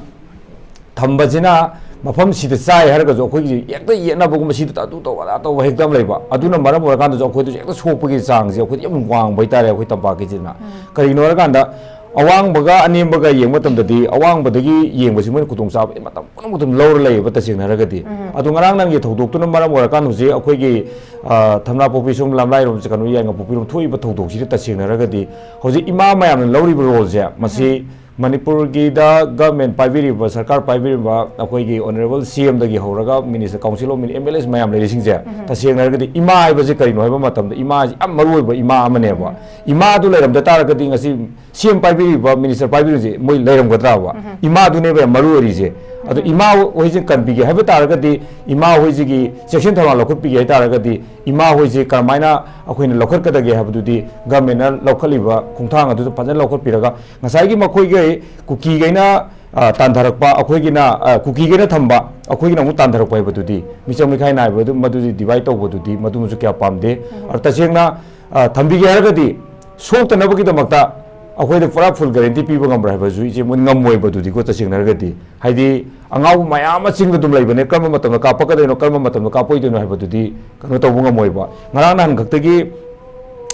ꯊꯝꯕꯁꯤꯅ ꯃꯐꯝꯁꯤꯗ ꯆꯥꯏ ꯍꯥꯏꯔꯒꯁꯨ ꯑꯩꯈꯣꯏꯒꯤ ꯍꯦꯛꯇ ꯌꯦꯠꯅꯕꯒꯨꯝꯕ, ꯁꯤꯗ ꯑꯗꯨ ꯇꯧ ꯑꯗꯥ ꯇꯧꯕ ꯍꯦꯛꯇ ꯑꯃ ꯂꯩꯕ꯫ ꯑꯗꯨꯅ ꯃꯔꯝ ꯑꯣꯏꯔꯀꯥꯟꯗꯁꯨ ꯑꯩꯈꯣꯏꯗꯁꯨ ꯍꯦꯛꯇ ꯁꯣꯛꯄꯒꯤ ꯆꯥꯡꯁꯦ ꯑꯩꯈꯣꯏꯗ ꯌꯥꯝ ꯋꯥꯡꯕ ꯍꯥꯏꯇꯥꯔꯦ ꯑꯩꯈꯣꯏ ꯇꯝꯄꯥꯛꯀꯤꯁꯤꯅ꯫ ꯀꯔꯤꯒꯤꯅꯣ ꯍꯥꯏꯔꯀꯥꯟꯗ ꯑꯋꯥꯡꯕꯒ ꯑꯅꯦꯝꯕꯒ ꯌꯦꯡꯕ ꯃꯇꯝꯗꯗꯤ ꯑꯋꯥꯡꯕꯗꯒꯤ ꯌꯦꯡꯕꯁꯤ ꯃꯣꯏꯅ ꯈꯨꯗꯣꯡꯆꯥꯕ ꯃꯇꯝ ꯄꯨꯝꯅꯃꯛꯇ ꯑꯗꯨꯝ ꯂꯧꯔ ꯂꯩꯌꯦꯕ ꯇꯁꯦꯡꯅ ꯍꯥꯏꯔꯒꯗꯤ꯫ ꯑꯗꯣ ꯉꯔꯥꯡ ꯅꯍꯥꯟꯒꯤ ꯊꯧꯗꯣꯛꯇꯨꯅ ꯃꯔꯝ ꯑꯣꯏꯔꯀꯥꯟꯗ ꯍꯧꯖꯤꯛ ꯑꯩꯈꯣꯏꯒꯤ, ꯑ, ꯊꯝꯅꯥꯄꯣꯛꯄꯤ ꯁꯣꯝ ꯂꯝꯂꯥꯏꯔꯣꯝ ꯀꯩꯅꯣ ꯌꯥꯏꯉꯪꯄꯣꯛꯄꯤꯔꯣꯝ ꯊꯣꯛꯏꯕ ꯊꯧꯗꯣꯛꯁꯤꯗ ꯇꯁꯦꯡꯅ ꯍꯥꯏꯔꯒꯗꯤ ꯍꯧꯖꯤꯛ ꯏꯃꯥ ꯃꯌꯥꯝꯅ ꯂꯧꯔꯤꯕ role ꯁꯦ ꯃꯁꯤ ꯃꯅꯤꯄꯨꯔꯒꯤꯗ government ꯄꯥꯏꯕꯤꯔꯤꯕ, ꯁꯔꯀꯥꯔ ꯄꯥꯏꯕꯤꯔꯤꯕ ꯑꯩꯈꯣꯏꯒꯤ honourable C M ꯗꯒꯤ ꯍꯧꯔꯒ minister, council of minister, M L As ꯃꯌꯥꯝ ꯂꯩꯔꯤꯁꯤꯡꯁꯦ, ꯇꯁꯦꯡꯅ ꯍꯥꯏꯔꯒꯗꯤ ꯏꯃꯥ ꯍꯥꯏꯕꯁꯦ ꯀꯔꯤꯅꯣ ꯍꯥꯏꯕ ꯃꯇꯝꯗ, ꯏꯃꯥꯁꯤ ꯌꯥꯝ ꯃꯔꯨ ꯑꯣꯏꯕ ꯏꯃꯥ ꯑꯃꯅꯦꯕ꯫ ꯏꯃꯥꯗꯨ ꯂꯩꯔꯝꯗ ꯇꯥꯔꯒꯗꯤ ꯉꯁꯤ C M ꯄꯥꯏꯕꯤꯔꯤꯕ, minister ꯄꯥꯏꯕꯤꯔꯤꯁꯦ ꯃꯣꯏ ꯂꯩꯔꯝꯒꯗ꯭ꯔꯕ? ꯏꯃꯥꯗꯨꯅꯦꯕ ꯌꯥꯝ ꯃꯔꯨ ꯑꯣꯏꯔꯤꯁꯦ꯫ ꯑꯗꯣ ꯏꯃꯥ ꯍꯣꯏꯁꯦ ꯀꯟꯕꯤꯒꯦ ꯍꯥꯏꯕ ꯇꯥꯔꯒꯗꯤ, ꯏꯃꯥ ꯍꯣꯏꯁꯤꯒꯤ ꯆꯦꯛꯁꯤꯟ ꯊꯧꯔꯥꯡ ꯂꯧꯈꯠꯄꯤꯒꯦ ꯍꯥꯏ ꯇꯥꯔꯒꯗꯤ, ꯏꯃꯥ ꯍꯣꯏꯁꯦ ꯀꯔꯝꯍꯥꯏꯅ ꯑꯩꯈꯣꯏꯅ ꯂꯧꯈꯠꯀꯗꯒꯦ ꯍꯥꯏꯕꯗꯨꯗꯤ government ꯅ ꯂꯧꯈꯠꯂꯤꯕ ꯈꯣꯡꯊꯥꯡ ꯑꯗꯨꯗ ꯐꯖꯅ ꯂꯧꯈꯠꯄꯤꯔꯒ, ꯉꯁꯥꯏꯒꯤ ꯃꯈꯣꯏꯒꯤ ꯀꯨꯀꯤꯈꯩꯅ ꯑ, ꯇꯥꯟꯊꯔꯛꯄ, ꯑꯩꯈꯣꯏꯒꯤꯅ, ꯑ, ꯀꯨꯀꯤꯒꯤꯅ ꯊꯝꯕ, ꯑꯩꯈꯣꯏꯒꯤꯅ ꯑꯃꯨꯛ ꯇꯥꯟꯊꯔꯛꯄ ꯍꯥꯏꯕꯗꯨꯗꯤ, ꯃꯤꯆꯪ ꯃꯤꯈꯥꯏ ꯅꯥꯏꯕꯗꯨ, ꯃꯗꯨꯗꯤ divide ꯇꯧꯕꯗꯨꯗꯤ, ꯃꯗꯨꯃꯁꯨ ꯀꯌꯥ ꯄꯥꯝꯗꯦ꯫ ꯑꯗꯣ ꯇꯁꯦꯡꯅ, ꯑ, ꯊꯝꯕꯤꯒꯦ ꯍꯥꯏꯔꯒꯗꯤ, ꯁꯣꯛꯇꯅꯕꯒꯤꯗꯃꯛꯇ ꯑꯩꯈꯣꯏꯗ ꯄꯨꯔꯥ full guarantee ꯄꯤꯕ ꯉꯝꯕ꯭ꯔꯥ ꯍꯥꯏꯕꯁꯨ ꯏꯆꯦ, ꯃꯣꯏ ꯉꯝꯃꯣꯏꯕ꯫ ꯑꯗꯨꯗꯤꯀꯣ, ꯇꯁꯦꯡꯅ ꯍꯥꯏꯔꯒꯗꯤ, ꯍꯥꯏꯗꯤ, ꯑꯉꯥꯎꯕ ꯃꯌꯥꯝ ꯑꯃ ꯆꯤꯡꯗ ꯑꯗꯨꯝ ꯂꯩꯕꯅꯦ, ꯀꯔꯝꯕ ꯃꯇꯝꯗ ꯀꯥꯞꯄꯛꯀꯗꯣꯏꯅꯣ, ꯀꯔꯝꯕ ꯃꯇꯝꯗ ꯀꯥꯞꯄꯣꯏꯗꯣꯏꯅꯣ ꯍꯥꯏꯕꯗꯨꯗꯤ ꯀꯩꯅꯣ ꯇꯧꯕ ꯉꯝꯃꯣꯏꯕ꯫ ꯉꯔꯥꯡ ꯅꯍꯥꯟ ꯈꯛꯇꯒꯤ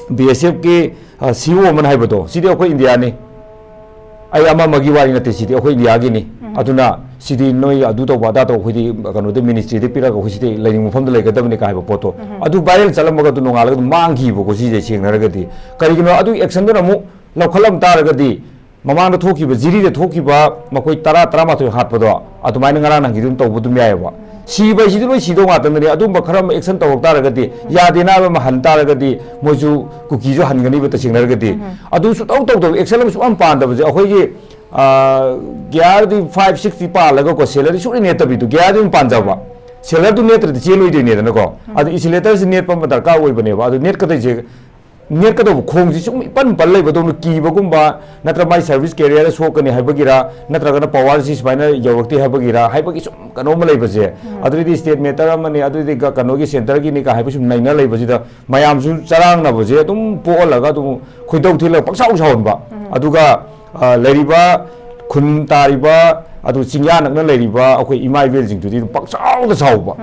B S F ꯀꯤ, ꯑ, C E O ꯑꯃꯅ ꯍꯥꯏꯕꯗꯣ, ꯁꯤꯗꯤ ꯑꯩꯈꯣꯏ ꯏꯟꯗꯤꯌꯥꯅꯤ, ꯑꯩ ꯑꯃ ꯑꯃꯒꯤ ꯋꯥꯔꯤ ꯅꯠꯇꯦ, ꯁꯤꯗꯤ ꯑꯩꯈꯣꯏ ꯏꯟꯗꯤꯌꯥꯒꯤꯅꯤ꯫ ꯑꯗꯨꯅ ꯁꯤꯗꯤ ꯅꯣꯏ ꯑꯗꯨ ꯇꯧꯕ ꯑꯗꯥ ꯇꯧꯕ, ꯑꯩꯈꯣꯏꯗꯤ ꯀꯩꯅꯣꯗ, ministry ꯗ ꯄꯤꯔꯒ ꯑꯩꯈꯣꯏ ꯁꯤꯗꯤ ꯂꯩꯅꯤꯡꯕ ꯃꯐꯝꯗ ꯂꯩꯒꯗꯕꯅꯤ ꯀꯥꯏ ꯍꯥꯏꯕ ꯄꯣꯠꯇꯣ, ꯑꯗꯨ viral ꯆꯠꯂꯝꯃꯒ ꯑꯗꯨ ꯅꯣꯡꯉꯥꯜꯂꯒ ꯑꯗꯨꯝ ꯃꯥꯡꯈꯤꯕꯀꯣ꯫ ꯁꯤꯁꯦ ꯁꯦꯡꯅ ꯍꯥꯏꯔꯒꯗꯤ, ꯀꯔꯤꯒꯤꯅꯣ, ꯑꯗꯨꯒꯤ action ꯗꯨꯅ ꯑꯃꯨꯛ ꯂꯧꯈꯠꯂꯝ ꯇꯥꯔꯒꯗꯤ, ꯃꯃꯥꯡꯗ ꯊꯣꯛꯈꯤꯕ, ꯖꯤꯔꯤꯗ ꯊꯣꯛꯈꯤꯕ ꯃꯈꯣꯏ ꯇꯔꯥ, ꯇꯔꯥꯃꯥꯊꯣꯏ ꯍꯥꯠꯄꯗꯣ, ꯑꯗꯨꯃꯥꯏꯅ ꯉꯔꯥꯡ ꯅꯍꯥꯟꯒꯤꯗꯨ ꯑꯗꯨꯝ ꯇꯧꯕ ꯑꯗꯨꯝ ꯌꯥꯏꯑꯕ꯫ ꯁꯤꯕ ꯍꯥꯏꯁꯤꯗꯤ ꯂꯣꯏ ꯁꯤꯗꯧ ꯉꯥꯛꯇꯅꯤ꯫ ꯑꯗꯨꯝꯕ ꯈꯔ ꯑꯃ action ꯇꯧꯔꯛ ꯇꯥꯔꯒꯗꯤ, ꯌꯥꯗꯦꯅ ꯍꯥꯏꯕ ꯑꯃ ꯍꯟ ꯇꯥꯔꯒꯗꯤ, ꯃꯣꯏꯁꯨ ꯀꯨꯀꯤꯁꯨ ꯍꯟꯒꯅꯤꯕ꯫ ꯇꯁꯦꯡꯅ ꯍꯥꯏꯔꯒꯗꯤ, ꯑꯗꯨ ꯁꯨꯇꯧ ꯇꯧꯗꯕ, action ꯑꯃ ꯁꯨꯛꯌꯥꯝ ꯄꯥꯟꯗꯕꯁꯦ, ꯑꯩꯈꯣꯏꯒꯤ, ꯑ, gear ꯗꯤ five six ꯇꯤ ꯄꯥꯜꯂꯒꯀꯣ, seller ꯗꯤ ꯁꯨꯛꯅꯦꯠ ꯅꯦꯠꯇꯕꯤꯗꯣ, gear ꯗꯤ ꯑꯗꯨꯝ ꯄꯥꯟꯖꯕ, seller ꯗꯨ ꯅꯦꯠꯇ꯭ꯔꯗꯤ ꯆꯦꯜꯂꯣꯏꯗꯣꯏꯅꯦꯗꯅꯀꯣ꯫ ꯑꯗꯨ accelerator ꯁꯤ ꯅꯦꯠꯄ ꯑꯃ ꯗꯔꯀꯥꯔ ꯑꯣꯏꯕꯅꯦꯕ꯫ ꯑꯗꯨ ꯅꯦꯠꯀꯗꯣꯏꯁꯦ, ꯅꯦꯠꯀꯗꯧꯕ ꯈꯣꯡꯁꯤ ꯁꯨꯝ ꯏꯄꯟ ꯄꯟ ꯂꯩꯕꯗꯧꯅ ꯀꯤꯕꯒꯨꯝꯕ, ꯅꯠꯇ꯭ꯔ ꯃꯥꯏ service carrier ꯁꯣꯛꯀꯅꯤ ꯍꯥꯏꯕꯒꯤꯔ, ꯅꯠꯇ꯭ꯔꯒꯅ power ꯁꯤ ꯁꯨꯃꯥꯏꯅ ꯌꯧꯔꯛꯇꯦ ꯍꯥꯏꯕꯒꯤꯔ, ꯍꯥꯏꯕꯒꯤ ꯁꯨꯝ ꯀꯩꯅꯣꯝꯃ ꯂꯩꯕꯁꯦ, ꯑꯗꯨꯗꯩꯗꯤ state matter ꯑꯃꯅꯤ, ꯑꯗꯨꯗꯩꯗꯤ ꯀ-, ꯀꯩꯅꯣꯒꯤ centre ꯒꯤꯅꯤ ꯀ ꯍꯥꯏꯕ ꯁꯨꯝ ꯅꯩꯅ ꯂꯩꯕꯁꯤꯗ, ꯃꯌꯥꯝꯁꯨ ꯆꯔꯥꯡꯅꯕꯁꯦ ꯑꯗꯨꯝ ꯄꯣꯛꯍꯜꯂꯒ ꯑꯗꯨꯝ ꯈꯣꯏꯗꯧ ꯊꯤꯜꯂꯒ ꯄꯪꯁꯥꯎ ꯁꯥꯎꯍꯟꯕ꯫ ꯑꯗꯨꯒ, ꯑ, ꯂꯩꯔꯤꯕ ꯈꯨꯟ ꯇꯥꯔꯤꯕ, ꯑꯗꯨ ꯆꯤꯡꯌꯥ ꯅꯛꯅ ꯂꯩꯔꯤꯕ ꯑꯩꯈꯣꯏ ꯏꯃꯥ ꯏꯕꯦꯜꯁꯤꯡꯗꯨꯗꯤ ꯑꯗꯨꯝ ꯄꯪꯁꯥꯎꯗ ꯁꯥꯎꯕ,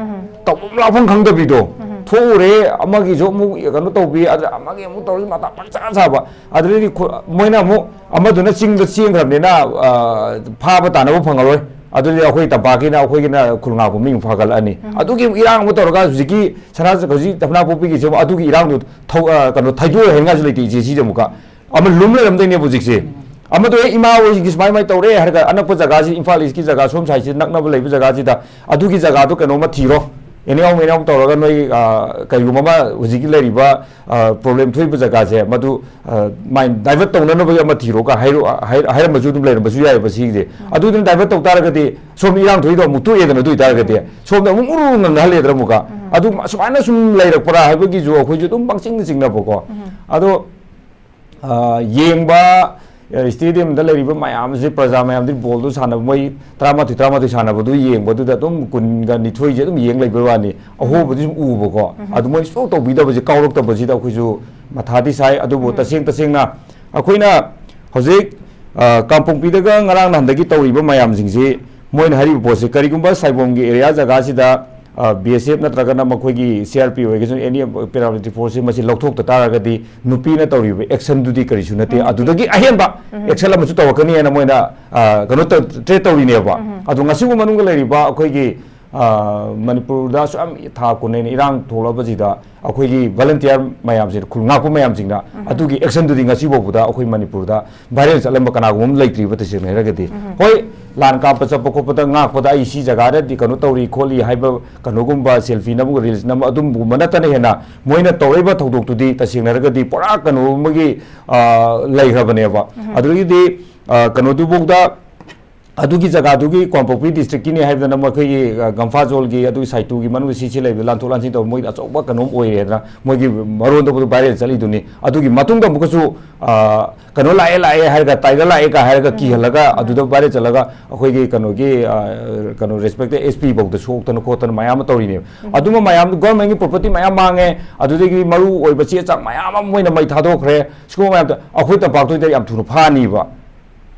ꯇꯧꯐꯝ ꯂꯥꯛꯐꯝ ꯈꯪꯗꯕꯤꯗꯣ꯫ ꯊꯣꯛꯎꯔꯦ, ꯑꯃꯒꯤꯁꯨ ꯑꯃꯨꯛ ꯀꯩꯅꯣ ꯇꯧꯕꯤ, ꯑꯗ ꯑꯃꯒꯤ ꯑꯃꯨꯛ ꯇꯧꯔꯤ, ꯃꯇꯥ ꯄꯪꯁꯥ ꯁꯥꯕ꯫ ꯑꯗꯨꯗꯩꯗꯤ ꯈꯨ-, ꯃꯣꯏꯅ ꯑꯃꯨꯛ ꯑꯃꯗꯨꯅ ꯆꯤꯡꯗ ꯆꯦꯟꯈ꯭ꯔꯕꯅꯤꯅ, ꯑ, ꯐꯥꯕ ꯇꯥꯅꯕ ꯐꯪꯉꯔꯣꯏ꯫ ꯑꯗꯨꯗꯤ ꯑꯩꯈꯣꯏ ꯇꯝꯄꯥꯛꯀꯤꯅ ꯑꯩꯈꯣꯏꯒꯤꯅ ꯈꯨꯜ ꯉꯥꯛꯄ ꯃꯤ ꯑꯃꯨꯛ ꯐꯥꯒꯠꯂꯛꯑꯅꯤ꯫ ꯑꯗꯨꯒꯤ ꯑꯃꯨꯛ ꯏꯔꯥꯡ ꯑꯃꯨꯛ ꯇꯧꯔꯒ ꯍꯧꯖꯤꯛꯀꯤ ꯁꯅꯥ-, ꯍꯧꯖꯤꯛ ꯇꯝꯐꯅꯥ ꯄꯣꯛꯄꯤꯒꯤꯁꯨ ꯑꯃꯨꯛ ꯑꯗꯨꯒꯤ ꯏꯔꯥꯡꯗꯨ ꯊꯧ-, ꯑ, ꯀꯩꯅꯣ, ꯊꯩꯗꯣꯛꯑ ꯍꯦꯟꯉꯥꯏꯁꯨ ꯂꯩꯇꯦ ꯏꯆꯦ, ꯁꯤꯁꯦ ꯑꯃꯨꯛꯀ꯫ ꯑꯃ ꯂꯨꯝ ꯂꯩꯔꯝꯗꯣꯏꯅꯦꯕ ꯍꯧꯖꯤꯛꯁꯦ꯫ ꯑꯃꯗꯣ, "ꯑꯦ, ꯏꯃꯥ ꯍꯣꯏꯒꯤ ꯁꯨꯃꯥꯏ ꯁꯨꯃꯥꯏ ꯇꯧꯔꯦ" ꯍꯥꯏꯔꯒ, ꯑꯅꯛꯄ ꯖꯒꯥꯁꯤ, ꯏꯝꯐꯥꯜ ꯏꯁꯀꯤ ꯖꯒꯥ, ꯁꯣꯝ ꯁꯥꯏꯠꯁꯤ ꯅꯛꯅꯕ ꯂꯩꯕ ꯖꯒꯥꯁꯤꯗ, ꯑꯗꯨꯒꯤ ꯖꯒꯥꯗꯣ ꯀꯩꯅꯣꯝꯃ ꯊꯤꯔꯣ, ꯑꯦꯅꯤꯍꯥꯎ ꯃꯦꯅꯤꯍꯥꯎ ꯇꯧꯔꯒ ꯅꯣꯏ, ꯑ, ꯀꯔꯤꯒꯨꯝꯕ ꯑꯃ ꯍꯧꯖꯤꯛꯀꯤ ꯂꯩꯔꯤꯕ, ꯑ, problem ꯊꯣꯛꯏꯕ ꯖꯒꯥꯁꯦ, ꯃꯗꯨ, ꯑ, ꯃꯥꯏ divert ꯇꯧꯅꯅꯕꯒꯤ ꯑꯃ ꯊꯤꯔꯣ ꯀ ꯍꯥꯏꯔ-, ꯍꯥꯏ-, ꯍꯥꯏꯔꯝꯕꯁꯨ ꯑꯗꯨꯝ ꯂꯩꯔꯝꯕꯁꯨ ꯌꯥꯏꯑꯕ ꯁꯤꯒꯤꯁꯦ꯫ ꯑꯗꯨꯗꯨꯅ divert ꯇꯧ ꯇꯥꯔꯒꯗꯤ ꯁꯣꯝ ꯏꯔꯥꯡ ꯊꯣꯛꯏꯗꯣ ꯑꯃꯨꯛ ꯇꯣꯛꯑꯦꯗꯅ, ꯑꯗꯨ ꯑꯣꯏꯇꯥꯔꯒꯗꯤ ꯁꯣꯝꯗ ꯑꯃꯨꯛ ꯃꯨꯔꯨ ꯉꯪꯅꯍꯜꯂꯦꯗꯅ ꯑꯃꯨꯛꯀ꯫ ꯑꯗꯨ ꯁꯨꯃꯥꯏꯅ ꯁꯨꯝ ꯂꯩꯔꯛꯄ꯭ꯔꯥ ꯍꯥꯏꯕꯒꯤꯁꯨ ꯑꯩꯈꯣꯏꯁꯨ ꯑꯗꯨꯝ ꯄꯪꯆꯤꯡꯗ ꯆꯤꯡꯅꯕꯀꯣ꯫ ꯑꯗꯣ ꯑ, ꯌꯦꯡꯕ, ꯁ꯭ꯇꯦꯗꯤꯌꯝꯗ ꯂꯩꯔꯤꯕ ꯃꯌꯥꯝꯁꯦ, ꯄ꯭ꯔꯖꯥ ꯃꯌꯥꯝꯗꯤ ꯕꯣꯜꯗꯨ ꯁꯥꯟꯅꯕ, ꯃꯣꯏ ꯇꯔꯥꯃꯥꯊꯣꯏ ꯇꯔꯥꯃꯥꯊꯣꯏ ꯁꯥꯟꯅꯕꯗꯨ ꯌꯦꯡꯕꯗꯨꯗ ꯑꯗꯨꯝ ꯀꯨꯟꯒ ꯅꯤꯊꯣꯏꯁꯦ ꯑꯗꯨꯝ ꯌꯦꯡ ꯂꯩꯕꯩ ꯋꯥꯅꯤ꯫ ꯑꯍꯣꯕꯗꯤ ꯁꯨꯝ ꯎꯕꯀꯣ꯫ ꯑꯗꯨ ꯃꯣꯏ ꯁꯨꯡꯇꯧ ꯇꯧꯕꯤꯗꯕꯁꯦ, ꯀꯥꯎꯔꯛꯇꯕꯁꯤꯗ ꯑꯩꯈꯣꯏꯁꯨ ꯃꯊꯥꯗꯤ ꯁꯥꯏ꯫ ꯑꯗꯨꯕꯨ ꯇꯁꯦꯡ ꯇꯁꯦꯡꯅ ꯑꯩꯈꯣꯏꯅ ꯍꯧꯖꯤꯛ, ꯑ, ꯀꯥꯡꯄꯣꯛꯄꯤꯗꯒ ꯉꯔꯥꯡ ꯅꯍꯥꯟꯗꯒꯤ ꯇꯧꯔꯤꯕ ꯃꯌꯥꯝꯁꯤꯡꯁꯤ, ꯃꯣꯏꯅ ꯍꯥꯏꯔꯤꯕ ꯄꯣꯠꯁꯦ, ꯀꯔꯤꯒꯨꯝꯕ ꯁꯥꯏꯕꯣꯝꯒꯤ ꯑꯦꯔꯤꯌꯥ ꯖꯒꯥꯁꯤꯗ, ꯑ, ꯕꯤ ꯑꯦꯁ ꯑꯦꯐ ꯅꯠꯇ꯭ꯔꯒꯅ ꯃꯈꯣꯏꯒꯤ ꯁꯤ ꯑꯥꯔ ꯄꯤ ꯑꯣꯏꯔꯒꯁꯨ, ꯑꯦꯅꯤ ꯄꯦꯔꯥꯃꯤꯂꯤꯇꯔꯤ ꯐꯣꯔꯁꯁꯤ ꯃꯁꯤ ꯂꯧꯊꯣꯛꯇ ꯇꯥꯔꯒꯗꯤ, ꯅꯨꯄꯤꯅ ꯇꯧꯔꯤꯕ ꯑꯦꯛꯁꯟꯗꯨꯗꯤ ꯀꯔꯤꯁꯨ ꯅꯠꯇꯦ꯫ ꯑꯗꯨꯗꯒꯤ ꯑꯍꯦꯟꯕ ꯑꯦꯛꯁꯟ ꯑꯃꯁꯨ ꯇꯧꯔꯛꯀꯅꯤ ꯍꯥꯏꯅ ꯃꯣꯏꯅ, ꯑ, ꯀꯩꯅꯣ ꯇꯧ-, ꯇ꯭ꯔꯦꯠ ꯇꯧꯔꯤꯅꯦꯕ꯫ ꯑꯗꯣ ꯉꯁꯤꯕꯨ ꯃꯅꯨꯡꯗ ꯂꯩꯔꯤꯕ ꯑꯩꯈꯣꯏꯒꯤ, ꯑ, ꯃꯅꯤꯄꯨꯔꯗ ꯑꯁꯨꯛ ꯌꯥꯝ ꯊꯥ ꯀꯨꯟ ꯍꯦꯟꯅ ꯏꯔꯥꯡ ꯊꯣꯛꯂꯛꯄꯁꯤꯗ, ꯑꯩꯈꯣꯏꯒꯤ ꯚꯣꯂꯨꯟꯇꯤꯌꯔ ꯃꯌꯥꯝꯁꯤꯅ, ꯈꯨꯜ ꯉꯥꯛꯄ ꯃꯌꯥꯝꯁꯤꯡꯅ ꯑꯗꯨꯒꯤ ꯑꯦꯛꯁꯟꯗꯨꯗꯤ ꯉꯁꯤ ꯐꯥꯎꯕꯗ ꯑꯩꯈꯣꯏ ꯃꯅꯤꯄꯨꯔꯗ ꯚꯥꯏꯔꯦꯜ ꯆꯠꯂꯝꯕ ꯀꯅꯥꯒꯨꯝꯕ ꯑꯃ ꯂꯩꯇ꯭ꯔꯤꯕ, ꯇꯁꯦꯡꯅ ꯍꯥꯏꯔꯒꯗꯤ꯫ ꯍꯣꯏ, ꯂꯥꯟ ꯀꯥꯞꯄ ꯆꯠꯄ ꯈꯣꯠꯄꯗ, ꯉꯥꯛꯄꯗ ꯑꯩ ꯁꯤ ꯖꯒꯥꯗꯗꯤ ꯀꯩꯅꯣ ꯇꯧꯔꯤ ꯈꯣꯠꯂꯤ ꯍꯥꯏꯕ ꯀꯩꯅꯣꯒꯨꯝꯕ, ꯁꯦꯜꯐꯤ ꯅꯝꯕ, ꯔꯤꯜꯁ ꯅꯝꯕ, ꯑꯗꯨꯒꯨꯝꯕ ꯅꯠꯇꯅ ꯍꯦꯟꯅ ꯃꯣꯏꯅ ꯇꯧꯔꯛꯏꯕ ꯊꯧꯗꯣꯛꯇꯨꯗꯤ ꯇꯁꯦꯡꯅ ꯍꯥꯏꯔꯒꯗꯤ ꯄꯨꯔꯥ ꯀꯩꯅꯣ ꯑꯃꯒꯤ, ꯑ, ꯂꯩꯈ꯭ꯔꯕꯅꯦꯕ꯫ ꯑꯗꯨꯗꯒꯤꯗꯤ, ꯑ, ꯀꯩꯅꯣꯗꯨꯐꯥꯎꯗ ꯑꯗꯨꯒꯤ ꯖꯒꯥꯗꯨꯒꯤ ꯀꯥꯡꯄꯣꯛꯄꯤ ꯗꯤꯁꯇ꯭ꯔꯤꯛꯀꯤꯅꯤ ꯍꯥꯏꯕꯗꯅ ꯃꯈꯣꯏꯒꯤ, ꯑ, ꯒꯝꯐꯥ ꯖꯣꯟꯒꯤ ꯑꯗꯨꯒꯤ ꯁꯥꯏꯠꯇꯨꯒꯤ ꯃꯅꯨꯡꯗ ꯁꯤ, ꯁꯤ ꯂꯩꯕꯗ ꯂꯥꯟꯊꯣꯛ ꯂꯥꯟꯁꯤꯟ ꯇꯧꯕ ꯃꯣꯏꯗ ꯑꯆꯧꯕ ꯀꯩꯅꯣꯝ ꯑꯣꯏꯔꯦꯗꯅ ꯃꯣꯏꯒꯤ ꯃꯔꯣꯟꯗꯕꯨ ꯚꯥꯏꯔꯦꯜ ꯆꯠꯂꯤꯗꯨꯅꯤ꯫ ꯑꯗꯨꯒꯤ ꯃꯇꯨꯡꯗ ꯑꯃꯨꯛꯀꯁꯨ, ꯑ, ꯀꯩꯅꯣ ꯂꯥꯛꯑꯦ, ꯂꯥꯛꯑꯦ ꯍꯥꯏꯔꯒ, ꯇꯥꯏꯒꯔ ꯂꯥꯛꯑꯦ ꯀꯥꯏ ꯍꯥꯏꯔꯒ ꯀꯤꯍꯜꯂꯒ ꯑꯗꯨꯗ ꯚꯥꯏꯔꯦꯜ ꯆꯠꯂꯒ ꯑꯩꯈꯣꯏꯒꯤ ꯀꯩꯅꯣꯒꯤ, ꯑ, ꯀꯩꯅꯣ, ꯔꯦꯁꯄꯦꯛꯇꯦꯠ ꯑꯦꯁ ꯄꯤ ꯐꯥꯎꯗ ꯁꯣꯛꯇꯅ ꯈꯣꯠꯇꯅ ꯃꯌꯥꯝ ꯑꯃ ꯇꯧꯔꯤꯅꯦꯕ꯫ ꯑꯗꯨꯝꯕ ꯃꯌꯥꯝꯗꯨ ꯒꯣꯔꯃꯦꯟꯒꯤ ꯄ꯭ꯔꯣꯄꯔꯇꯤ ꯃꯌꯥꯝ ꯃꯥꯡꯉꯦ, ꯑꯗꯨꯗꯒꯤ ꯃꯔꯨ ꯑꯣꯏꯕ ꯆꯦ ꯆꯥꯡ ꯃꯌꯥꯝ ꯑꯃ ꯃꯣꯏꯅ ꯃꯩ ꯊꯥꯗꯣꯛꯈ꯭ꯔꯦ꯫ ꯁꯤꯒꯨꯝꯕ ꯃꯌꯥꯝꯗꯣ ꯑꯩꯈꯣꯏ ꯇꯝꯄꯥꯛꯇ ꯑꯣꯏꯇꯥꯔꯗꯤ ꯌꯥꯝ ꯊꯨꯅ ꯐꯥꯅꯤꯕ꯫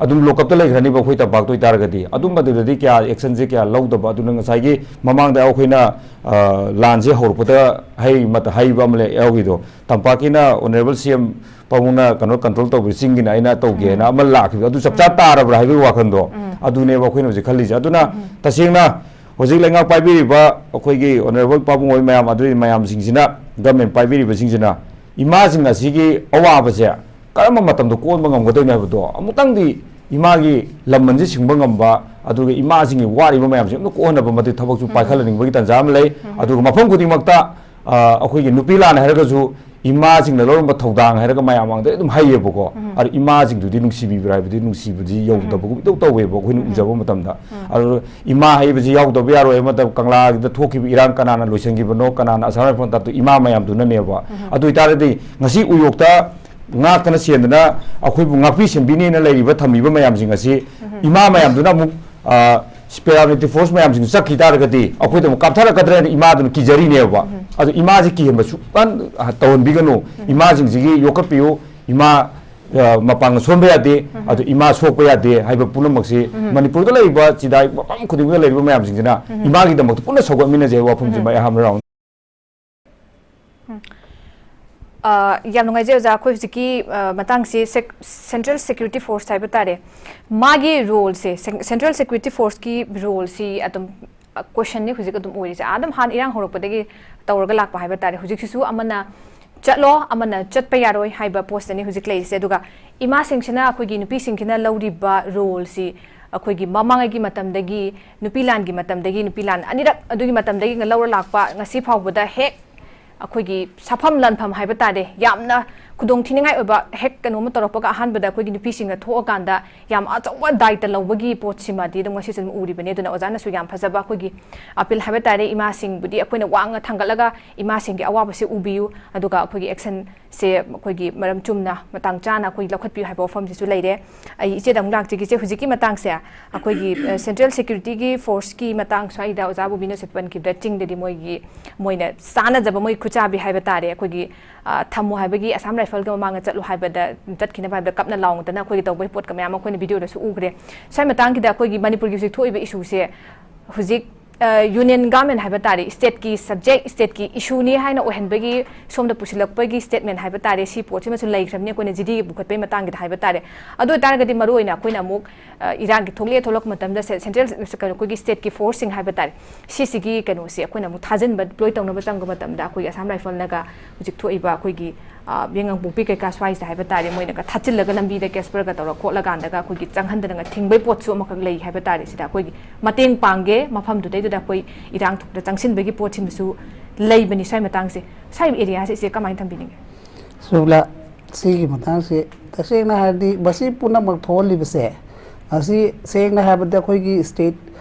ꯑꯗꯨꯝ ꯂꯣꯀꯞꯇ ꯂꯩꯈ꯭ꯔꯅꯤꯕ ꯑꯩꯈꯣꯏ ꯇꯝꯄꯥꯛꯇ ꯑꯣꯏꯇꯥꯔꯒꯗꯤ꯫ ꯑꯗꯨꯝꯕꯗꯨꯗꯗꯤ ꯀꯌꯥ ꯑꯦꯛꯁꯟꯁꯦ ꯀꯌꯥ ꯂꯧꯗꯕ꯫ ꯑꯗꯨꯅ ꯉꯁꯥꯏꯒꯤ ꯃꯃꯥꯡꯗ ꯑꯩꯈꯣꯏꯅ, ꯑ, ꯂꯥꯟꯁꯦ ꯍꯧꯔꯛꯄꯗ ꯍꯩ ꯃꯇ-, ꯍꯩꯕ ꯑꯃ ꯂꯩ, ꯌꯥꯎꯈꯤꯗꯣ, ꯇꯝꯄꯥꯛꯀꯤꯅ ꯑꯣꯅꯔꯦꯕꯜ ꯁꯤ ꯑꯦꯝ ꯄꯥꯕꯨꯡꯅ ꯀꯩꯅꯣ ꯀꯟꯇ꯭ꯔꯣꯜ ꯇꯧꯕ ꯆꯤꯡꯒꯤꯅ ꯑꯩꯅ ꯇꯧꯒꯦꯅ ꯑꯃ ꯂꯥꯛꯈꯤꯕꯗꯣ, ꯑꯗꯨ ꯆꯞ ꯆꯥ ꯇꯥꯔꯕ꯭ꯔꯥ ꯍꯥꯏꯕꯒꯤ ꯋꯥꯈꯜꯗꯣ, ꯑꯗꯨꯅꯦꯕ ꯑꯩꯈꯣꯏꯅ ꯍꯧꯖꯤꯛ ꯈꯜꯂꯤꯁꯦ꯫ ꯑꯗꯨꯅ ꯇꯁꯦꯡꯅ ꯍꯧꯖꯤꯛ ꯂꯩꯉꯥꯛ ꯄꯥꯏꯕꯤꯔꯤꯕ ꯑꯩꯈꯣꯏꯒꯤ ꯑꯣꯅꯔꯦꯕꯜ ꯄꯥꯕꯨꯡ ꯑꯣꯏ ꯃꯌꯥꯝ, ꯑꯗꯨꯒꯤ ꯃꯌꯥꯝꯁꯤꯡꯁꯤꯅ, ꯒꯃꯦꯟ ꯄꯥꯏꯕꯤꯔꯤꯕꯁꯤꯡꯁꯤꯅ ꯏꯃꯥꯁꯤꯡ ꯑꯁꯤꯒꯤ ꯑꯋꯥꯕꯁꯦ ꯀꯔꯝꯕ ꯃꯇꯝꯗ ꯀꯣꯟꯕ ꯉꯝꯒꯗꯣꯏꯅꯣ ꯍꯥꯏꯕꯗꯣ, ꯑꯃꯨꯛꯇꯪꯗꯤ ꯏꯃꯥꯒꯤ ꯂꯃꯟꯁꯤ ꯁꯤꯡꯕ ꯉꯝꯕ, ꯑꯗꯨꯒ ꯏꯃꯥꯁꯤꯡꯒꯤ ꯋꯥꯔꯤꯕ ꯃꯌꯥꯝꯁꯦ ꯑꯝꯇ ꯀꯣꯛꯍꯟꯅꯕ ꯃꯇꯤꯛ ꯊꯕꯛꯁꯨ ꯄꯥꯏꯈꯠꯍꯟꯅꯤꯡꯕꯒꯤ ꯇꯥꯟꯖꯥ ꯑꯃ ꯂꯩ꯫ ꯑꯗꯨꯒ ꯃꯐꯝ ꯈꯨꯗꯤꯡꯃꯛꯇ, ꯑ, ꯑꯩꯈꯣꯏꯒꯤ ꯅꯨꯄꯤ ꯂꯥꯟ ꯍꯥꯏꯔꯒꯁꯨ ꯏꯃꯥꯁꯤꯡꯅ ꯂꯧꯔꯝꯕ ꯊꯧꯗꯥꯡ ꯍꯥꯏꯔꯒ ꯃꯌꯥꯝ ꯃꯥꯡꯗ ꯑꯗꯨꯝ ꯍꯩꯌꯦꯕꯀꯣ꯫ ꯑꯗꯣ ꯏꯃꯥꯁꯤꯡꯗꯨꯗꯤ ꯅꯨꯡꯁꯤꯕꯤꯕ꯭ꯔꯥ ꯍꯥꯏꯕꯗꯤ ꯅꯨꯡꯁꯤꯕꯗꯤ ꯌꯧꯗꯕꯒꯨꯝ ꯏꯇꯧ ꯇꯧꯋꯦꯕ ꯑꯩꯈꯣꯏꯅ ꯎꯖꯕ ꯃꯇꯝꯗ꯫ ꯑꯗꯣ ꯏꯃꯥ ꯍꯥꯏꯕꯁꯤ ꯌꯥꯎꯗꯕ ꯌꯥꯔꯣꯏ ꯍꯥꯏꯕ ꯃꯇꯝꯗ ꯀꯪꯂꯥꯒꯤꯗ ꯊꯣꯛꯈꯤꯕ ꯏꯔꯥꯡ ꯀꯅꯥꯅ ꯂꯣꯏꯁꯤꯟꯈꯤꯕꯅꯣ, ꯀꯅꯥꯅ ꯑꯁꯥꯝ ꯔꯥꯏꯐꯜ ꯇꯥꯞꯇꯣ ꯏꯃꯥ ꯃꯌꯥꯝꯗꯨꯅꯅꯦꯕ꯫ ꯑꯗꯨ ꯑꯣꯏꯇꯥꯔꯗꯤ ꯉꯁꯤ ꯎꯌꯣꯛꯇ ꯉꯥꯛꯇꯅ ꯁꯦꯟꯗꯅ ꯑꯩꯈꯣꯏꯕꯨ ꯉꯥꯛꯄꯤ ꯁꯦꯟꯕꯤꯅꯦꯅ ꯂꯩꯔꯤꯕ, ꯊꯝꯃꯤꯕ ꯃꯌꯥꯝꯁꯤꯡ ꯑꯁꯤ, ꯏꯃꯥ ꯃꯌꯥꯝꯗꯨꯅ ꯑꯃꯨꯛ, ꯑ, paramilitary force ꯃꯌꯥꯝꯁꯤꯡ ꯆꯠꯈꯤ ꯇꯥꯔꯒꯗꯤ ꯑꯩꯈꯣꯏꯗ ꯑꯃꯨꯛ ꯀꯥꯞꯊꯔꯛꯀꯗ꯭ꯔꯥ ꯍꯥꯏꯅ ꯏꯃꯥꯗꯨꯅ ꯀꯤꯖꯔꯤꯅꯦꯕ꯫ ꯑꯗꯨ ꯏꯃꯥꯁꯤ ꯀꯤꯍꯟꯕ ꯁꯨꯛꯇ ꯇꯧꯍꯟꯕꯤꯒꯅꯨ꯫ ꯏꯃꯥꯁꯤꯡꯁꯤꯒꯤ ꯌꯣꯛꯈꯠꯄꯤꯌꯨ꯫ ꯏꯃꯥ, ꯑ, ꯃꯄꯥꯡꯒꯜ ꯁꯣꯟꯕ ꯌꯥꯗꯦ꯫ ꯑꯗꯨ ꯏꯃꯥ ꯁꯣꯛꯄ ꯌꯥꯗꯦ ꯍꯥꯏꯕ ꯄꯨꯝꯅꯃꯛꯁꯤ ꯃꯅꯤꯄꯨꯔꯗ ꯂꯩꯔꯤꯕ ꯆꯤꯗꯥꯏ ꯃꯐꯝ ꯈꯨꯗꯤꯡꯃꯛꯇ ꯂꯩꯔꯤꯕ ꯃꯌꯥꯝꯁꯤꯡꯁꯤꯅ ꯏꯃꯥꯒꯤꯗꯃꯛꯇ ꯄꯨꯟꯅ ꯁꯧꯒꯠꯃꯤꯟꯅꯖꯩ ꯍꯥꯏꯕ ꯋꯥꯐꯝꯁꯤꯃ ꯑꯩ ꯑꯍꯥꯟꯕ ꯔꯥꯎꯟ꯫ ꯑ, ꯌꯥꯝ ꯅꯨꯡꯉꯥꯏꯖꯩ ꯑꯣꯖꯥ꯫ ꯑꯩꯈꯣꯏ ꯍꯧꯖꯤꯛꯀꯤ, ꯑ, ꯃꯇꯥꯡꯁꯤ ꯁꯦꯛ-, Central Security Force ꯍꯥꯏꯕ ꯇꯥꯔꯦ, ꯃꯥꯒꯤ ꯔꯣꯜꯁꯦ, ꯁꯦꯟ-, Central Security Forceꯀꯤ ꯔꯣꯜꯁꯤ ꯑꯗꯨꯝ, ꯑ, questionꯅꯤ ꯍꯧꯖꯤꯛ ꯑꯗꯨꯝ ꯑꯣꯏꯔꯤꯁꯦ꯫ ꯑꯗꯨꯝ ꯍꯥꯟꯅ ꯏꯔꯥꯡ ꯍꯧꯔꯛꯄꯗꯒꯤ ꯇꯧꯔꯒ ꯂꯥꯛꯄ ꯍꯥꯏꯕ ꯇꯥꯔꯦ꯫ ꯍꯧꯖꯤꯛꯁꯤꯁꯨ ꯑꯃꯅ ꯆꯠꯂꯣ, ꯑꯃꯅ ꯆꯠꯄ ꯌꯥꯔꯣꯏ ꯍꯥꯏꯕ ꯄꯣꯠꯁꯤꯗꯅꯤ ꯍꯧꯖꯤꯛ ꯂꯩꯔꯤꯁꯦ꯫ ꯑꯗꯨꯒ ꯏꯃꯥꯁꯤꯡꯁꯤꯅ, ꯑꯩꯈꯣꯏꯒꯤ ꯅꯨꯄꯤꯁꯤꯡꯁꯤꯅ ꯂꯧꯔꯤꯕ ꯔꯣꯜꯁꯤ ꯑꯩꯈꯣꯏꯒꯤ ꯃꯃꯥꯡꯉꯩꯒꯤ ꯃꯇꯝꯗꯒꯤ, ꯅꯨꯄꯤ ꯂꯥꯟꯒꯤ ꯃꯇꯝꯗꯒꯤ, ꯅꯨꯄꯤ ꯂꯥꯟ ꯑꯅꯤꯔꯛ ꯑꯗꯨꯒꯤ ꯃꯇꯝꯗꯒꯤ ꯂꯧꯔ ꯂꯥꯛꯄ, ꯉꯁꯤ ꯐꯥꯎꯕꯗ ꯍꯦꯛ ꯑꯩꯈꯣꯏꯒꯤ ꯁꯥꯐꯝ ꯂꯥꯟꯐꯝ ꯍꯥꯏꯕ ꯇꯥꯔꯦ, ꯌꯥꯝꯅ ꯈꯨꯗꯣꯡ ꯊꯤꯅꯤꯡꯉꯥꯏ ꯑꯣꯏꯕ ꯍꯦꯛ ꯀꯩꯅꯣꯝꯃ ꯇꯧꯔꯛꯄꯒ ꯑꯍꯥꯟꯕꯗ ꯑꯩꯈꯣꯏꯒꯤ ꯅꯨꯄꯤꯁꯤꯡꯅ ꯊꯣꯛꯑꯀꯥꯟꯗ ꯌꯥꯝ ꯑꯆꯧꯕ ꯗꯥꯏꯇ ꯂꯧꯕꯒꯤ ꯄꯣꯠꯁꯤꯃꯗꯤ ꯑꯗꯨꯝ ꯉꯁꯤꯁꯨ ꯑꯗꯨꯝ ꯎꯔꯤꯕꯅꯤ꯫ ꯑꯗꯨꯅ ꯑꯣꯖꯥꯅꯁꯨ ꯌꯥꯝ ꯐꯖꯕ ꯑꯩꯈꯣꯏꯒꯤ ꯑꯄꯤꯜ ꯍꯥꯏꯕ ꯇꯥꯔꯦ, ꯏꯃꯥꯁꯤꯡꯕꯨꯗꯤ ꯑꯩꯈꯣꯏꯅ ꯋꯥꯡꯅ ꯊꯥꯡꯒꯠꯂꯒ ꯏꯃꯥꯁꯤꯡꯒꯤ ꯑꯋꯥꯕꯁꯤ ꯎꯕꯤꯌꯨ, ꯑꯗꯨꯒ ꯑꯩꯈꯣꯏꯒꯤ ꯑꯦꯛꯁꯟꯁꯦ ꯑꯩꯈꯣꯏꯒꯤ ꯃꯔꯝ ꯆꯨꯝꯅ ꯃꯇꯥꯡ ꯆꯥꯅ ꯑꯩꯈꯣꯏ ꯂꯧꯈꯠꯄꯤꯌꯨ ꯍꯥꯏꯕ ꯋꯥꯐꯝꯁꯤꯁꯨ ꯂꯩꯔꯦ꯫ ꯑꯩ ꯏꯆꯦꯗ ꯑꯃꯨꯛ ꯂꯥꯛꯆꯒꯦ꯫ ꯏꯆꯦ, ꯍꯧꯖꯤꯛꯀꯤ ꯃꯇꯥꯡꯁꯦ ꯑꯩꯈꯣꯏꯒꯤ, ꯑ, Central Securityꯒꯤ Forceꯀꯤ ꯃꯇꯥꯡ ꯁ꯭ꯋꯥꯏꯗ ꯑꯣꯖꯥ ꯕꯣꯕꯤꯅꯁꯨ ꯄꯟꯈꯤꯕꯗ ꯆꯤꯡꯗꯗꯤ ꯃꯣꯏꯒꯤ, ꯃꯣꯏꯅ ꯆꯥꯅꯖꯕ ꯃꯣꯏ ꯈꯨꯠꯆꯥꯕꯤ ꯍꯥꯏꯕ ꯇꯥꯔꯦ, ꯑꯩꯈꯣꯏꯒꯤ, ꯑ, ꯊꯝꯃꯣ ꯍꯥꯏꯕꯒꯤ ꯑꯁꯥꯝ ꯔꯥꯏꯐꯜꯒ ꯃꯃꯥꯡꯗ ꯆꯠꯂꯣ ꯍꯥꯏꯕꯗ, ꯆꯠꯈꯤꯅꯕ ꯍꯥꯏꯕꯗ ꯀꯞꯅ ꯂꯥꯎꯗꯅ ꯑꯩꯈꯣꯏꯒꯤ ꯇꯧꯕꯒꯤ ꯄꯣꯠꯀ ꯃꯌꯥꯝ ꯑꯃ ꯑꯩꯈꯣꯏꯅ ꯚꯤꯗꯤꯑꯣꯗꯁꯨ ꯎꯈ꯭ꯔꯦ꯫ ꯁ꯭ꯋꯥꯏ ꯃꯇꯥꯡꯒꯤꯗ ꯑꯩꯈꯣꯏꯒꯤ ꯃꯅꯤꯄꯨꯔꯒꯤ ꯍꯧꯖꯤꯛ ꯊꯣꯛꯏꯕ ꯏꯁꯨꯁꯦ ꯍꯧꯖꯤꯛ, ꯑ, ꯌꯨꯅꯤꯌꯟ ꯒꯚꯔꯟꯃꯦꯟ ꯍꯥꯏꯕ ꯇꯥꯔꯦ, ꯁ꯭ꯇꯦꯠꯀꯤ ꯁꯕꯖꯦꯛ, ꯁ꯭ꯇꯦꯠꯀꯤ ꯏꯁꯨꯅꯤ ꯍꯥꯏꯅ ꯑꯣꯏꯍꯟꯕꯒꯤ ꯁꯣꯝꯗ ꯄꯨꯁꯤꯜꯂꯛꯄꯒꯤ ꯁ꯭ꯇꯦꯠꯃꯦꯟ ꯍꯥꯏꯕ ꯇꯥꯔꯦ, ꯁꯤ ꯄꯣꯠꯁꯤꯃꯁꯨ ꯂꯩꯈ꯭ꯔꯕꯅꯤ ꯑꯩꯈꯣꯏꯅ ꯖꯤꯗꯤꯒꯤ ꯄꯨꯈꯠꯄꯒꯤ ꯃꯇꯥꯡꯒꯤꯗ ꯍꯥꯏꯕ ꯇꯥꯔꯦ꯫ ꯑꯗꯨ ꯑꯣꯏꯇꯥꯔꯒꯗꯤ ꯃꯔꯨꯑꯣꯏꯅ ꯑꯩꯈꯣꯏꯅ ꯑꯃꯨꯛ, ꯑ, ꯏꯔꯥꯡꯒꯤ ꯊꯣꯛꯂꯛꯑꯦ ꯊꯣꯛꯂꯛꯄ ꯃꯇꯝꯗ ꯁꯦ-, ꯁꯦꯟꯇ꯭ꯔꯦꯜ, ꯀꯩꯅꯣ, ꯑꯩꯈꯣꯏꯒꯤ ꯁ꯭ꯇꯦꯠꯀꯤ ꯐꯣꯔꯁꯁꯤꯡ ꯍꯥꯏꯕ ꯇꯥꯔꯦ, ꯁꯤꯁꯤꯒꯤ ꯀꯩꯅꯣꯁꯦ ꯑꯩꯈꯣꯏꯅ ꯑꯃꯨꯛ ꯊꯥꯖꯤꯟꯕ ꯗꯤꯄ꯭ꯂꯣꯏ ꯇꯧꯅꯕ ꯆꯪꯕ ꯃꯇꯝꯗ ꯑꯩꯈꯣꯏꯒꯤ ꯑꯁꯥꯝ ꯔꯥꯏꯐꯜꯅꯒ ꯍꯧꯖꯤꯛ ꯊꯣꯛꯏꯕ ꯑꯩꯈꯣꯏꯒꯤ, ꯑ, ꯌꯥꯏꯉꯪꯄꯣꯛꯄꯤ ꯀꯩꯀꯥ ꯁ꯭ꯋꯥꯏꯁꯤꯗ ꯍꯥꯏꯕ ꯇꯥꯔꯦ, ꯃꯣꯏꯅꯒ ꯊꯥꯠꯆꯤꯜꯂꯒ ꯂꯝꯕꯤꯗ ꯀꯦꯁꯄꯔꯒ ꯇꯧꯔ ꯈꯣꯠꯂꯀꯥꯟꯗꯒ ꯑꯩꯈꯣꯏꯒꯤ ꯆꯪꯍꯟꯗꯅꯒ ꯊꯤꯡꯕꯩ ꯄꯣꯠꯁꯨ ꯑꯃꯈꯛ ꯂꯩ ꯍꯥꯏꯕ ꯇꯥꯔꯦ꯫ ꯁꯤꯗ ꯑꯩꯈꯣꯏꯒꯤ ꯃꯇꯦꯡ ꯄꯥꯡꯒꯦ, ꯃꯐꯝꯗꯨꯗꯩꯗꯨꯗ ꯑꯩꯈꯣꯏ ꯏꯔꯥꯡ ꯊꯣꯛꯇ ꯆꯪꯁꯤꯟꯕꯒꯤ ꯄꯣꯠꯁꯤꯃꯁꯨ ꯂꯩꯕꯅꯤ꯫ ꯁ꯭ꯋꯥꯏ ꯃꯇꯥꯡꯁꯦ, ꯁ꯭ꯋꯥꯏ ꯑꯦꯔꯤꯌꯥꯁꯦ ꯏꯆꯦ ꯀꯃꯥꯏꯅ ꯊꯝꯕꯤꯅꯤꯡꯉꯤ? ꯁꯨꯛꯂꯥ, ꯁꯤꯒꯤ ꯃꯇꯥꯡꯁꯦ ꯇꯁꯦꯡꯅ ꯍꯥꯏꯔꯗꯤ ꯃꯁꯤ ꯄꯨꯝꯅꯃꯛ ꯊꯣꯛꯍꯜꯂꯤꯕꯁꯦ, ꯃꯁꯤ ꯁꯦꯡꯅ ꯍꯥꯏꯔꯕꯗ ꯑꯩꯈꯣꯏꯒꯤ ꯁ꯭ꯇꯦꯠ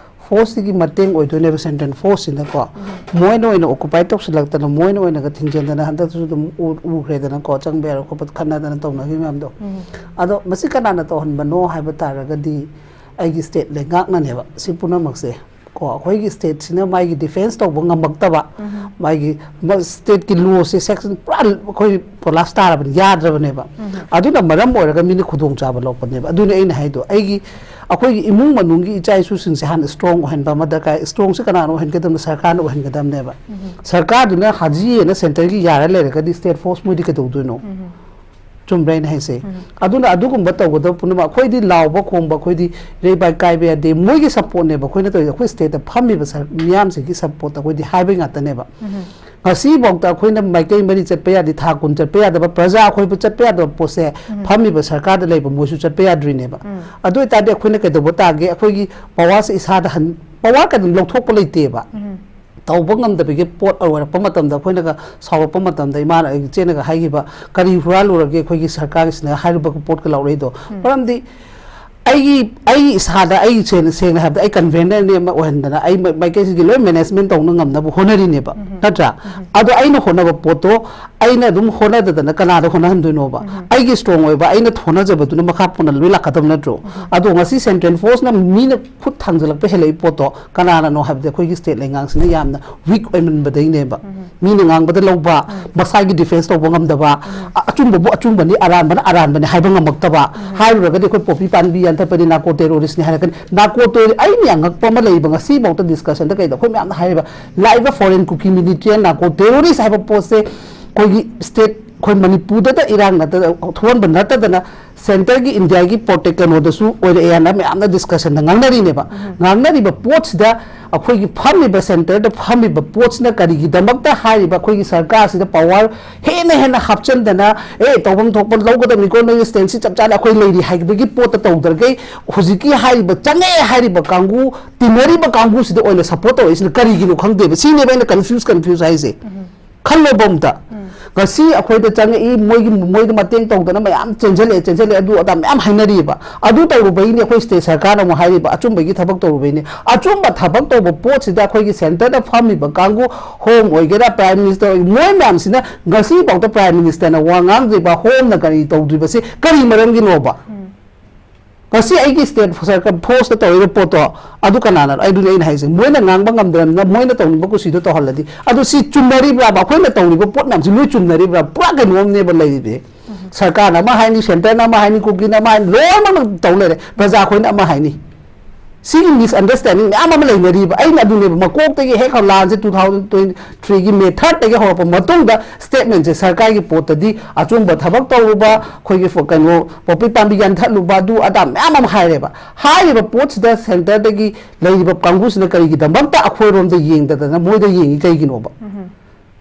ꯐꯣꯔꯁꯁꯤꯒꯤ ꯃꯇꯦꯡ ꯑꯣꯏꯗꯣꯏꯅꯦꯕ ꯁꯦꯟꯇ꯭ꯔꯦꯜ ꯐꯣꯔꯁꯁꯤꯅꯀꯣ꯫ ꯃꯣꯏꯅ ꯑꯣꯏꯅ ꯑꯣꯀꯨꯄꯥꯏ ꯇꯧꯁꯤꯜꯂꯛꯇꯅ, ꯃꯣꯏꯅ ꯑꯣꯏꯅꯒ ꯊꯤꯡꯖꯤꯟꯗꯅ, ꯍꯟꯗꯛꯇꯁꯨ ꯑꯗꯨꯝ ꯎ- ꯎꯈ꯭ꯔꯦꯗꯅꯀꯣ, ꯆꯪꯕ ꯌꯥꯔꯣꯏ ꯈꯣꯠꯄ ꯈꯠꯅꯗꯅ ꯇꯧꯅꯈꯤꯕ ꯃꯌꯥꯝꯗꯣ꯫ ꯑꯗꯣ ꯃꯁꯤ ꯀꯅꯥꯅ ꯇꯧꯍꯟꯕꯅꯣ ꯍꯥꯏꯕ ꯇꯥꯔꯒꯗꯤ, ꯑꯩꯒꯤ ꯁ꯭ꯇꯦꯠ ꯂꯩꯉꯥꯛꯅꯅꯦꯕ ꯁꯤ ꯄꯨꯝꯅꯃꯛꯁꯦ꯫ ꯀꯣ, ꯑꯩꯈꯣꯏꯒꯤ ꯁ꯭ꯇꯦꯠꯁꯤꯅ ꯃꯥꯒꯤ ꯗꯤꯐꯦꯟꯁ ꯇꯧꯕ ꯉꯝꯃꯛꯇꯕ, ꯃꯥꯒꯤ ꯃ- ꯁ꯭ꯇꯦꯠꯀꯤ ꯂꯣꯁꯦ ꯁꯦꯛꯁꯟ ꯄꯨꯔꯥ ꯑꯩꯈꯣꯏ ꯀꯣꯂꯥꯞꯁ ꯇꯥꯔꯕꯅꯤ, ꯌꯥꯗ꯭ꯔꯕꯅꯦꯕ꯫ ꯑꯗꯨꯅ ꯃꯔꯝ ꯑꯣꯏꯔꯒ ꯃꯤꯅ ꯈꯨꯗꯣꯡꯆꯥꯕ ꯂꯧꯔꯛꯄꯅꯦꯕ꯫ ꯑꯗꯨꯅ ꯑꯩꯅ ꯍꯥꯏꯗꯣ, ꯑꯩꯒꯤ ꯑꯩꯈꯣꯏꯒꯤ ꯏꯃꯨꯡ ꯃꯅꯨꯡꯒꯤ ꯏꯆꯥ ꯏꯁꯨꯁꯤꯡꯁꯦ ꯍꯥꯟꯅ ꯁ꯭ꯇꯔꯣꯡ ꯑꯣꯏꯍꯟꯕ ꯑꯃ ꯗꯔꯀꯥꯔ꯫ ꯁ꯭ꯇꯔꯣꯡꯁꯦ ꯀꯅꯥꯅ ꯑꯣꯏꯍꯟꯒꯗꯕꯅꯣ? ꯁꯔꯀꯥꯔꯅ ꯑꯣꯏꯍꯟꯒꯗꯕꯅꯦꯕ꯫ ꯁꯔꯀꯥꯔꯗꯨꯅ ꯍꯥꯖꯤꯅ ꯁꯦꯟꯇꯔꯒꯤ ꯌꯥꯔ ꯂꯩꯔꯒꯗꯤ ꯁ꯭ꯇꯦꯠ ꯐꯣꯔꯁ ꯃꯣꯏꯗꯤ ꯀꯩꯗꯧꯗꯣꯏꯅꯣ? ꯆꯨꯝꯕ꯭ꯔꯥ ꯑꯩꯅ ꯍꯥꯏꯁꯦ? ꯑꯗꯨꯅ ꯑꯗꯨꯒꯨꯝꯕ ꯇꯧꯒꯗꯕ ꯄꯨꯝꯅꯃꯛ, ꯑꯩꯈꯣꯏꯗꯤ ꯂꯥꯎꯕ ꯈꯣꯡꯕ, ꯑꯩꯈꯣꯏꯗꯤ ꯏꯔꯩ ꯄꯥꯏ ꯀꯥꯏꯕ ꯌꯥꯗꯦ꯫ ꯃꯣꯏꯒꯤ ꯁꯞꯄꯣꯔꯠꯅꯦꯕ ꯑꯩꯈꯣꯏꯅ ꯇꯧꯔꯤꯁꯦ꯫ ꯑꯩꯈꯣꯏ ꯁ꯭ꯇꯦꯠꯇ ꯐꯝꯃꯤꯕ ꯁꯔ- ꯃꯤꯌꯥꯝꯁꯤꯒꯤ ꯁꯞꯄꯣꯔꯠꯇ ꯑꯩꯈꯣꯏꯗꯤ ꯍꯥꯏꯕꯩ ꯉꯥꯛꯇꯅꯦꯕ꯫ ꯉꯁꯤꯐꯥꯎꯗ ꯑꯩꯈꯣꯏꯅ ꯃꯥꯏꯀꯩ ꯃꯔꯤ ꯆꯠꯄ ꯌꯥꯗꯦ, ꯊꯥ ꯀꯨꯟ ꯆꯠꯄ ꯌꯥꯗꯕ, ꯄ꯭ꯔꯖꯥ ꯑꯩꯈꯣꯏꯕꯨ ꯆꯠꯄ ꯌꯥꯗꯕ ꯄꯣꯠꯁꯦ ꯐꯝꯃꯤꯕ ꯁꯔꯀꯥꯔꯗ ꯂꯩꯕ ꯃꯣꯏꯁꯨ ꯆꯠꯄ ꯌꯥꯗ꯭ꯔꯤꯅꯦꯕ꯫ ꯑꯗꯨ ꯑꯣꯏꯇꯥꯔꯗꯤ ꯑꯩꯈꯣꯏꯅ ꯀꯩꯗꯧꯕ ꯇꯥꯒꯦ? ꯑꯩꯈꯣꯏꯒꯤ ꯄꯋꯥꯔꯁꯦ ꯏꯁꯥꯗ ꯍꯟ- ꯄꯋꯥꯔ ꯀꯩꯅꯣ ꯂꯧꯊꯣꯛꯄ ꯂꯩꯇꯦꯕ꯫ ꯇꯧꯕ ꯉꯝꯗꯕꯒꯤ ꯄꯣꯠ ꯑꯣꯏꯔꯛꯄ ꯃꯇꯝꯗ, ꯑꯩꯈꯣꯏꯅꯒ ꯁꯥꯎꯔꯛꯄ ꯃꯇꯝꯗ, ꯏꯃꯥꯅ, ꯏꯆꯦꯅꯒ ꯍꯥꯏꯈꯤꯕ, "ꯀꯔꯤ ꯍꯨꯔꯥꯜꯂꯨꯔꯒꯦ ꯑꯩꯈꯣꯏꯒꯤ ꯁꯔꯀꯥꯔꯒꯤꯁꯤꯅ?" ꯍꯥꯏꯔꯨꯕ ꯄꯣꯠꯀ ꯂꯥꯎꯔꯛꯏꯗꯣ꯫ ꯃꯔꯝꯗꯤ ꯑꯩꯒꯤ ꯑꯩꯒꯤ ꯏꯁꯥꯗ, ꯑꯩ ꯁꯦꯡꯅ ꯁꯦꯡꯅ ꯍꯥꯏꯕꯗ, ꯑꯩ ꯀꯟꯚꯦꯅꯔꯅꯦ ꯑꯃ ꯑꯣꯏꯍꯟꯗꯅ ꯑꯩ ꯃ- ꯃꯥꯏꯀꯩꯁꯤꯒꯤ ꯂꯣꯏ ꯃꯦꯅꯦꯖꯃꯦꯟ ꯇꯧꯅ ꯉꯝꯅꯕ ꯍꯣꯠꯅꯔꯤꯅꯦꯕ, ꯅꯠꯇ꯭ꯔꯥ? ꯑꯗꯣ ꯑꯩꯅ ꯍꯣꯠꯅꯕ ꯄꯣꯠꯇꯣ ꯑꯩꯅ ꯑꯗꯨꯝ ꯍꯣꯠꯅꯗꯗꯅ ꯀꯅꯥꯗ ꯍꯣꯠꯅꯍꯟꯗꯣꯏꯅꯣꯕ? ꯑꯩꯒꯤ ꯁ꯭ꯇꯔꯣꯡ ꯑꯣꯏꯕ, ꯑꯩꯅ ꯍꯣꯠꯅꯖꯕꯗꯨꯅ ꯃꯈꯥ ꯄꯣꯟꯅ ꯂꯣꯏ ꯂꯥꯛꯀꯗꯕ ꯅꯠꯇ꯭ꯔꯣ? ꯑꯗꯣ ꯉꯁꯤ ꯁꯦꯟꯇ꯭ꯔꯦꯜ ꯐꯣꯔꯁꯅ ꯃꯤꯅ ꯈꯨꯠ ꯊꯥꯡꯖꯜꯂꯛꯄ ꯍꯦꯜꯂꯛꯏ ꯄꯣꯠꯇꯣ ꯀꯅꯥꯅꯅꯣ ꯍꯥꯏꯕꯗꯤ ꯑꯩꯈꯣꯏꯒꯤ ꯁ꯭ꯇꯦꯠ ꯂꯩꯉꯥꯛꯁꯤꯅ ꯌꯥꯝꯅ ꯋꯤꯛ ꯑꯣꯏꯃꯟꯕꯗꯩꯅꯦꯕ꯫ ꯃꯤꯅ ꯉꯥꯡꯕꯗ ꯂꯧꯕ, ꯃꯁꯥꯒꯤ ꯗꯤꯐꯦꯟꯁ ꯇꯧꯕ ꯉꯝꯗꯕ, ꯑ- ꯑꯆꯨꯝꯕꯕꯨ ꯑꯆꯨꯝꯕꯅꯤ, ꯑꯔꯥꯟꯕꯅ ꯑꯔꯥꯟꯕꯅꯤ ꯍꯥꯏꯕ ꯉꯝꯃꯛꯇꯕ꯫ ꯍꯥꯏꯔꯨꯔꯒꯗꯤ ꯑꯩꯈꯣꯏ ꯄꯣꯄꯤ ꯄꯥꯝꯕꯤ ꯌꯥꯟꯊꯠꯄꯅꯤ, ꯅꯥꯔꯀꯣ ꯇꯦꯔꯣꯔꯤꯁ꯭ꯠꯅꯤ ꯍꯥꯏꯔꯛꯀꯅꯤ꯫ ꯅꯥꯔꯀꯣ ꯇꯦꯔꯣꯔꯤꯁ꯭ꯠ, ꯑꯩꯅ ꯌꯥꯝ ꯉꯛꯄ ꯑꯃ ꯂꯩꯕ, ꯉꯁꯤꯐꯥꯎꯗ ꯗꯤꯁꯀꯁꯟꯗ ꯀꯩꯗ ꯑꯩꯈꯣꯏ ꯃꯌꯥꯝꯅ ꯍꯥꯏꯔꯤꯕ, ꯂꯥꯛꯏꯕ ꯐꯣꯔꯦꯟ ꯀꯨꯀꯤ ꯃꯤꯂꯤꯇꯦꯟ ꯅꯥꯔꯀꯣ ꯇꯦꯔꯣꯔꯤꯁ꯭ꯠ ꯍꯥꯏꯕ ꯄꯣꯠꯁꯦ ꯑꯩꯈꯣꯏꯒꯤ ꯁ꯭ꯇꯦꯠ, ꯑꯩꯈꯣꯏ ꯃꯅꯤꯄꯨꯔꯗꯇ ꯏꯔꯥꯡ ꯅꯠꯇ ꯊꯣꯛꯍꯟꯕ ꯅꯠꯇꯗꯅ, ꯁꯦꯟꯇꯔꯒꯤ ꯏꯟꯗꯤꯌꯥꯒꯤ ꯄ꯭ꯔꯣꯇꯦꯛ ꯀꯩꯅꯣꯗꯁꯨ ꯑꯣꯏꯔꯛꯑꯦꯅ ꯃꯌꯥꯝꯅ ꯗꯤꯁꯀꯁꯟꯗ ꯉꯥꯡꯅꯔꯤꯅꯦꯕ꯫ ꯉꯥꯡꯅꯔꯤꯕ ꯄꯣꯠꯁꯤꯗ ꯑꯩꯈꯣꯏꯒꯤ ꯐꯝꯃꯤꯕ ꯁꯦꯟꯇꯔꯗ ꯐꯝꯃꯤꯕ ꯄꯣꯠꯁꯤꯅ ꯀꯔꯤꯒꯤꯗꯃꯛꯇ ꯍꯥꯏꯔꯤꯕ ꯑꯩꯈꯣꯏꯒꯤ ꯁꯔꯀꯥꯔꯁꯤꯗ ꯄꯋꯥꯔ ꯍꯦꯟꯅ ꯍꯦꯟꯅ ꯍꯥꯞꯆꯤꯟꯗꯅ, "ꯑꯦ, ꯇꯧꯐꯝ ꯊꯣꯛꯄ ꯂꯧꯒꯗꯕꯅꯤꯀꯣ, ꯅꯣꯏꯒꯤ ꯁ꯭ꯇꯦꯟꯁꯤ ꯆꯞ ꯆꯥꯅ ꯑꯩꯈꯣꯏ ꯂꯩꯔꯤ" ꯍꯥꯏꯕꯒꯤ ꯄꯣꯠꯇ ꯇꯧꯗ꯭ꯔꯒꯩ, ꯍꯧꯖꯤꯛꯀꯤ ꯍꯥꯏꯔꯤꯕ ꯆꯪꯉꯛꯑꯦ ꯍꯥꯏꯔꯤꯕ ꯀꯥꯡꯕꯨ, ꯇꯤꯟꯅꯔꯤꯕ ꯀꯥꯡꯕꯨꯁꯤꯗ ꯑꯣꯏꯅ ꯁꯞꯄꯣꯔꯠ ꯇꯧꯔꯛꯏꯁꯤꯅ ꯀꯔꯤꯒꯤꯅꯣ ꯈꯪꯗꯦꯕ꯫ ꯁꯤꯅꯦꯕ ꯑꯩꯅ ꯀꯟꯐ꯭ꯌꯨꯁ ꯀꯟꯐ꯭ꯌꯨꯁ ꯍꯥꯏꯁꯦ꯫ ꯈꯜꯂꯣꯕ ꯑꯝꯇ꯫ ꯉꯁꯤ ꯑꯩꯈꯣꯏꯗ ꯆꯪꯉꯛꯏ, ꯃꯣꯏꯒꯤ, ꯃꯣꯏꯗ ꯃꯇꯦꯡ ꯇꯧꯗꯅ ꯃꯌꯥꯝ ꯆꯦꯟꯁꯤꯜꯂꯛꯑꯦ, ꯆꯦꯟꯁꯤꯜꯂꯛꯑꯦ, ꯑꯗꯨ ꯑꯗꯥ ꯃꯌꯥꯝ ꯍꯥꯏꯅꯔꯤꯕ꯫ ꯑꯗꯨ ꯇꯧꯔꯨꯕꯩꯅꯦ ꯑꯩꯈꯣꯏ ꯁ꯭ꯇꯦꯠ ꯁꯔꯀꯥꯔꯅ ꯑꯃꯨꯛ ꯍꯥꯏꯔꯤꯕ, ꯑꯆꯨꯝꯕꯒꯤ ꯊꯕꯛ ꯇꯧꯔꯨꯕꯩꯅꯦ꯫ ꯑꯆꯨꯝꯕ ꯊꯕꯛ ꯇꯧꯕ ꯄꯣꯠꯁꯤꯗ ꯑꯩꯈꯣꯏꯒꯤ ꯁꯦꯟꯇꯔꯗ ꯐꯝꯃꯤꯕ ꯀꯥꯡꯕꯨ, ꯍꯣꯝ ꯑꯣꯏꯒꯦꯔꯥ, ꯄ꯭ꯔꯥꯏꯝ ꯃꯤꯅꯤꯁꯇꯔ ꯑꯣꯏꯒꯦꯔꯥ, ꯃꯣꯏ ꯃꯌꯥꯝꯁꯤꯅ ꯉꯁꯤꯐꯥꯎꯗ ꯄ꯭ꯔꯥꯏꯝ ꯃꯤꯅꯤꯁꯇꯔꯅ ꯋꯥ ꯉꯥꯡꯗ꯭ꯔꯤꯕ, ꯍꯣꯝꯅ ꯀꯔꯤ ꯇꯧꯗ꯭ꯔꯤꯕꯁꯤ ꯀꯔꯤ ꯃꯔꯝꯒꯤꯅꯣꯕ? ꯉꯁꯤ ꯑꯩꯒꯤ ꯁ꯭ꯇꯦꯠ ꯁꯔꯀꯥꯔ ꯐꯣꯔꯁꯇ ꯇꯧꯔꯤꯕ ꯄꯣꯠꯇꯣ, ꯑꯗꯨ ꯀꯅꯥꯅ? ꯑꯗꯨꯅꯤ ꯑꯩꯅ ꯍꯥꯏꯁꯦ, ꯃꯣꯏꯅ ꯉꯥꯡꯕ ꯉꯝꯗ꯭ꯔꯕꯅꯤꯅ ꯃꯣꯏꯅ ꯇꯧꯅꯤꯡꯕ ꯀꯨꯁꯤꯗꯣ ꯇꯧꯍꯜꯂꯗꯤ, ꯑꯗꯨ ꯁꯤ ꯆꯨꯝꯅꯔꯤꯕ꯭ꯔꯥꯕ? ꯑꯩꯈꯣꯏꯅ ꯇꯧꯔꯤꯕ ꯄꯣꯠ ꯃꯌꯥꯝꯁꯤ ꯂꯣꯏ ꯆꯨꯝꯅꯔꯤꯕ꯭ꯔꯥ? ꯄꯨꯔꯥ ꯀꯩꯅꯣꯝꯅꯦꯕ ꯂꯩꯔꯤꯁꯦ꯫ ꯁꯔꯀꯥꯔꯅ ꯑꯃ ꯍꯥꯏꯅꯤ, ꯁꯦꯟꯇꯔꯅ ꯑꯃ ꯍꯥꯏꯅꯤ, ꯀꯨꯀꯤꯅ ꯑꯃ ꯍꯥꯏꯅꯤ, ꯂꯣꯏꯅꯃꯛ ꯇꯧ ꯂꯩꯔꯦ꯫ ꯄ꯭ꯔꯖꯥ ꯑꯩꯈꯣꯏꯅ ꯑꯃ ꯍꯥꯏꯅꯤ꯫ ꯁꯤꯒꯤ ꯃꯤꯁꯑꯟꯗꯔꯁꯇꯦꯟꯗꯤꯡ ꯃꯌꯥꯝ ꯑꯃ ꯂꯩꯅꯔꯤꯕ꯫ ꯑꯩꯅ ꯑꯗꯨꯅꯦꯕ, ꯃꯀꯣꯛꯇꯒꯤ ꯍꯦꯛ ꯂꯥꯟꯁꯦ ꯇꯨ ꯊꯥꯎꯖꯟ ꯇ꯭ꯋꯦꯟꯇꯤ ꯊ꯭ꯔꯤꯒꯤ ꯃꯦ ꯊꯥꯔꯠꯇꯒꯤ ꯍꯧꯔꯛꯄ ꯃꯇꯨꯡꯗ ꯁ꯭ꯇꯦꯠꯃꯦꯟꯁꯦ, ꯁꯔꯀꯥꯔꯒꯤ ꯄꯣꯠꯇꯗꯤ ꯑꯆꯨꯝꯕ ꯊꯕꯛ ꯇꯧꯔꯨꯕ, ꯑꯩꯈꯣꯏꯒꯤ ꯐ-, ꯀꯩꯅꯣ, ꯄꯣꯄꯤ ꯄꯥꯝꯕꯤ ꯌꯥꯟꯊꯠꯂꯨꯕ, ꯑꯗꯨ ꯑꯗꯥ ꯃꯌꯥꯝ ꯑꯃ ꯍꯥꯏꯔꯦꯕ꯫ ꯍꯥꯏꯔꯤꯕ ꯄꯣꯠꯁꯤꯗ ꯁꯦꯟꯇꯔꯗꯒꯤ ꯂꯩꯔꯤꯕ ꯀꯥꯡꯕꯨꯁꯤꯅ ꯀꯔꯤꯒꯤꯗꯃꯛꯇ ꯑꯩꯈꯣꯏꯔꯣꯝꯗ ꯌꯦꯡꯗꯗꯅ ꯃꯣꯏꯗ ꯌꯦꯡꯉꯤ ꯀꯩꯒꯤꯅꯣꯕ?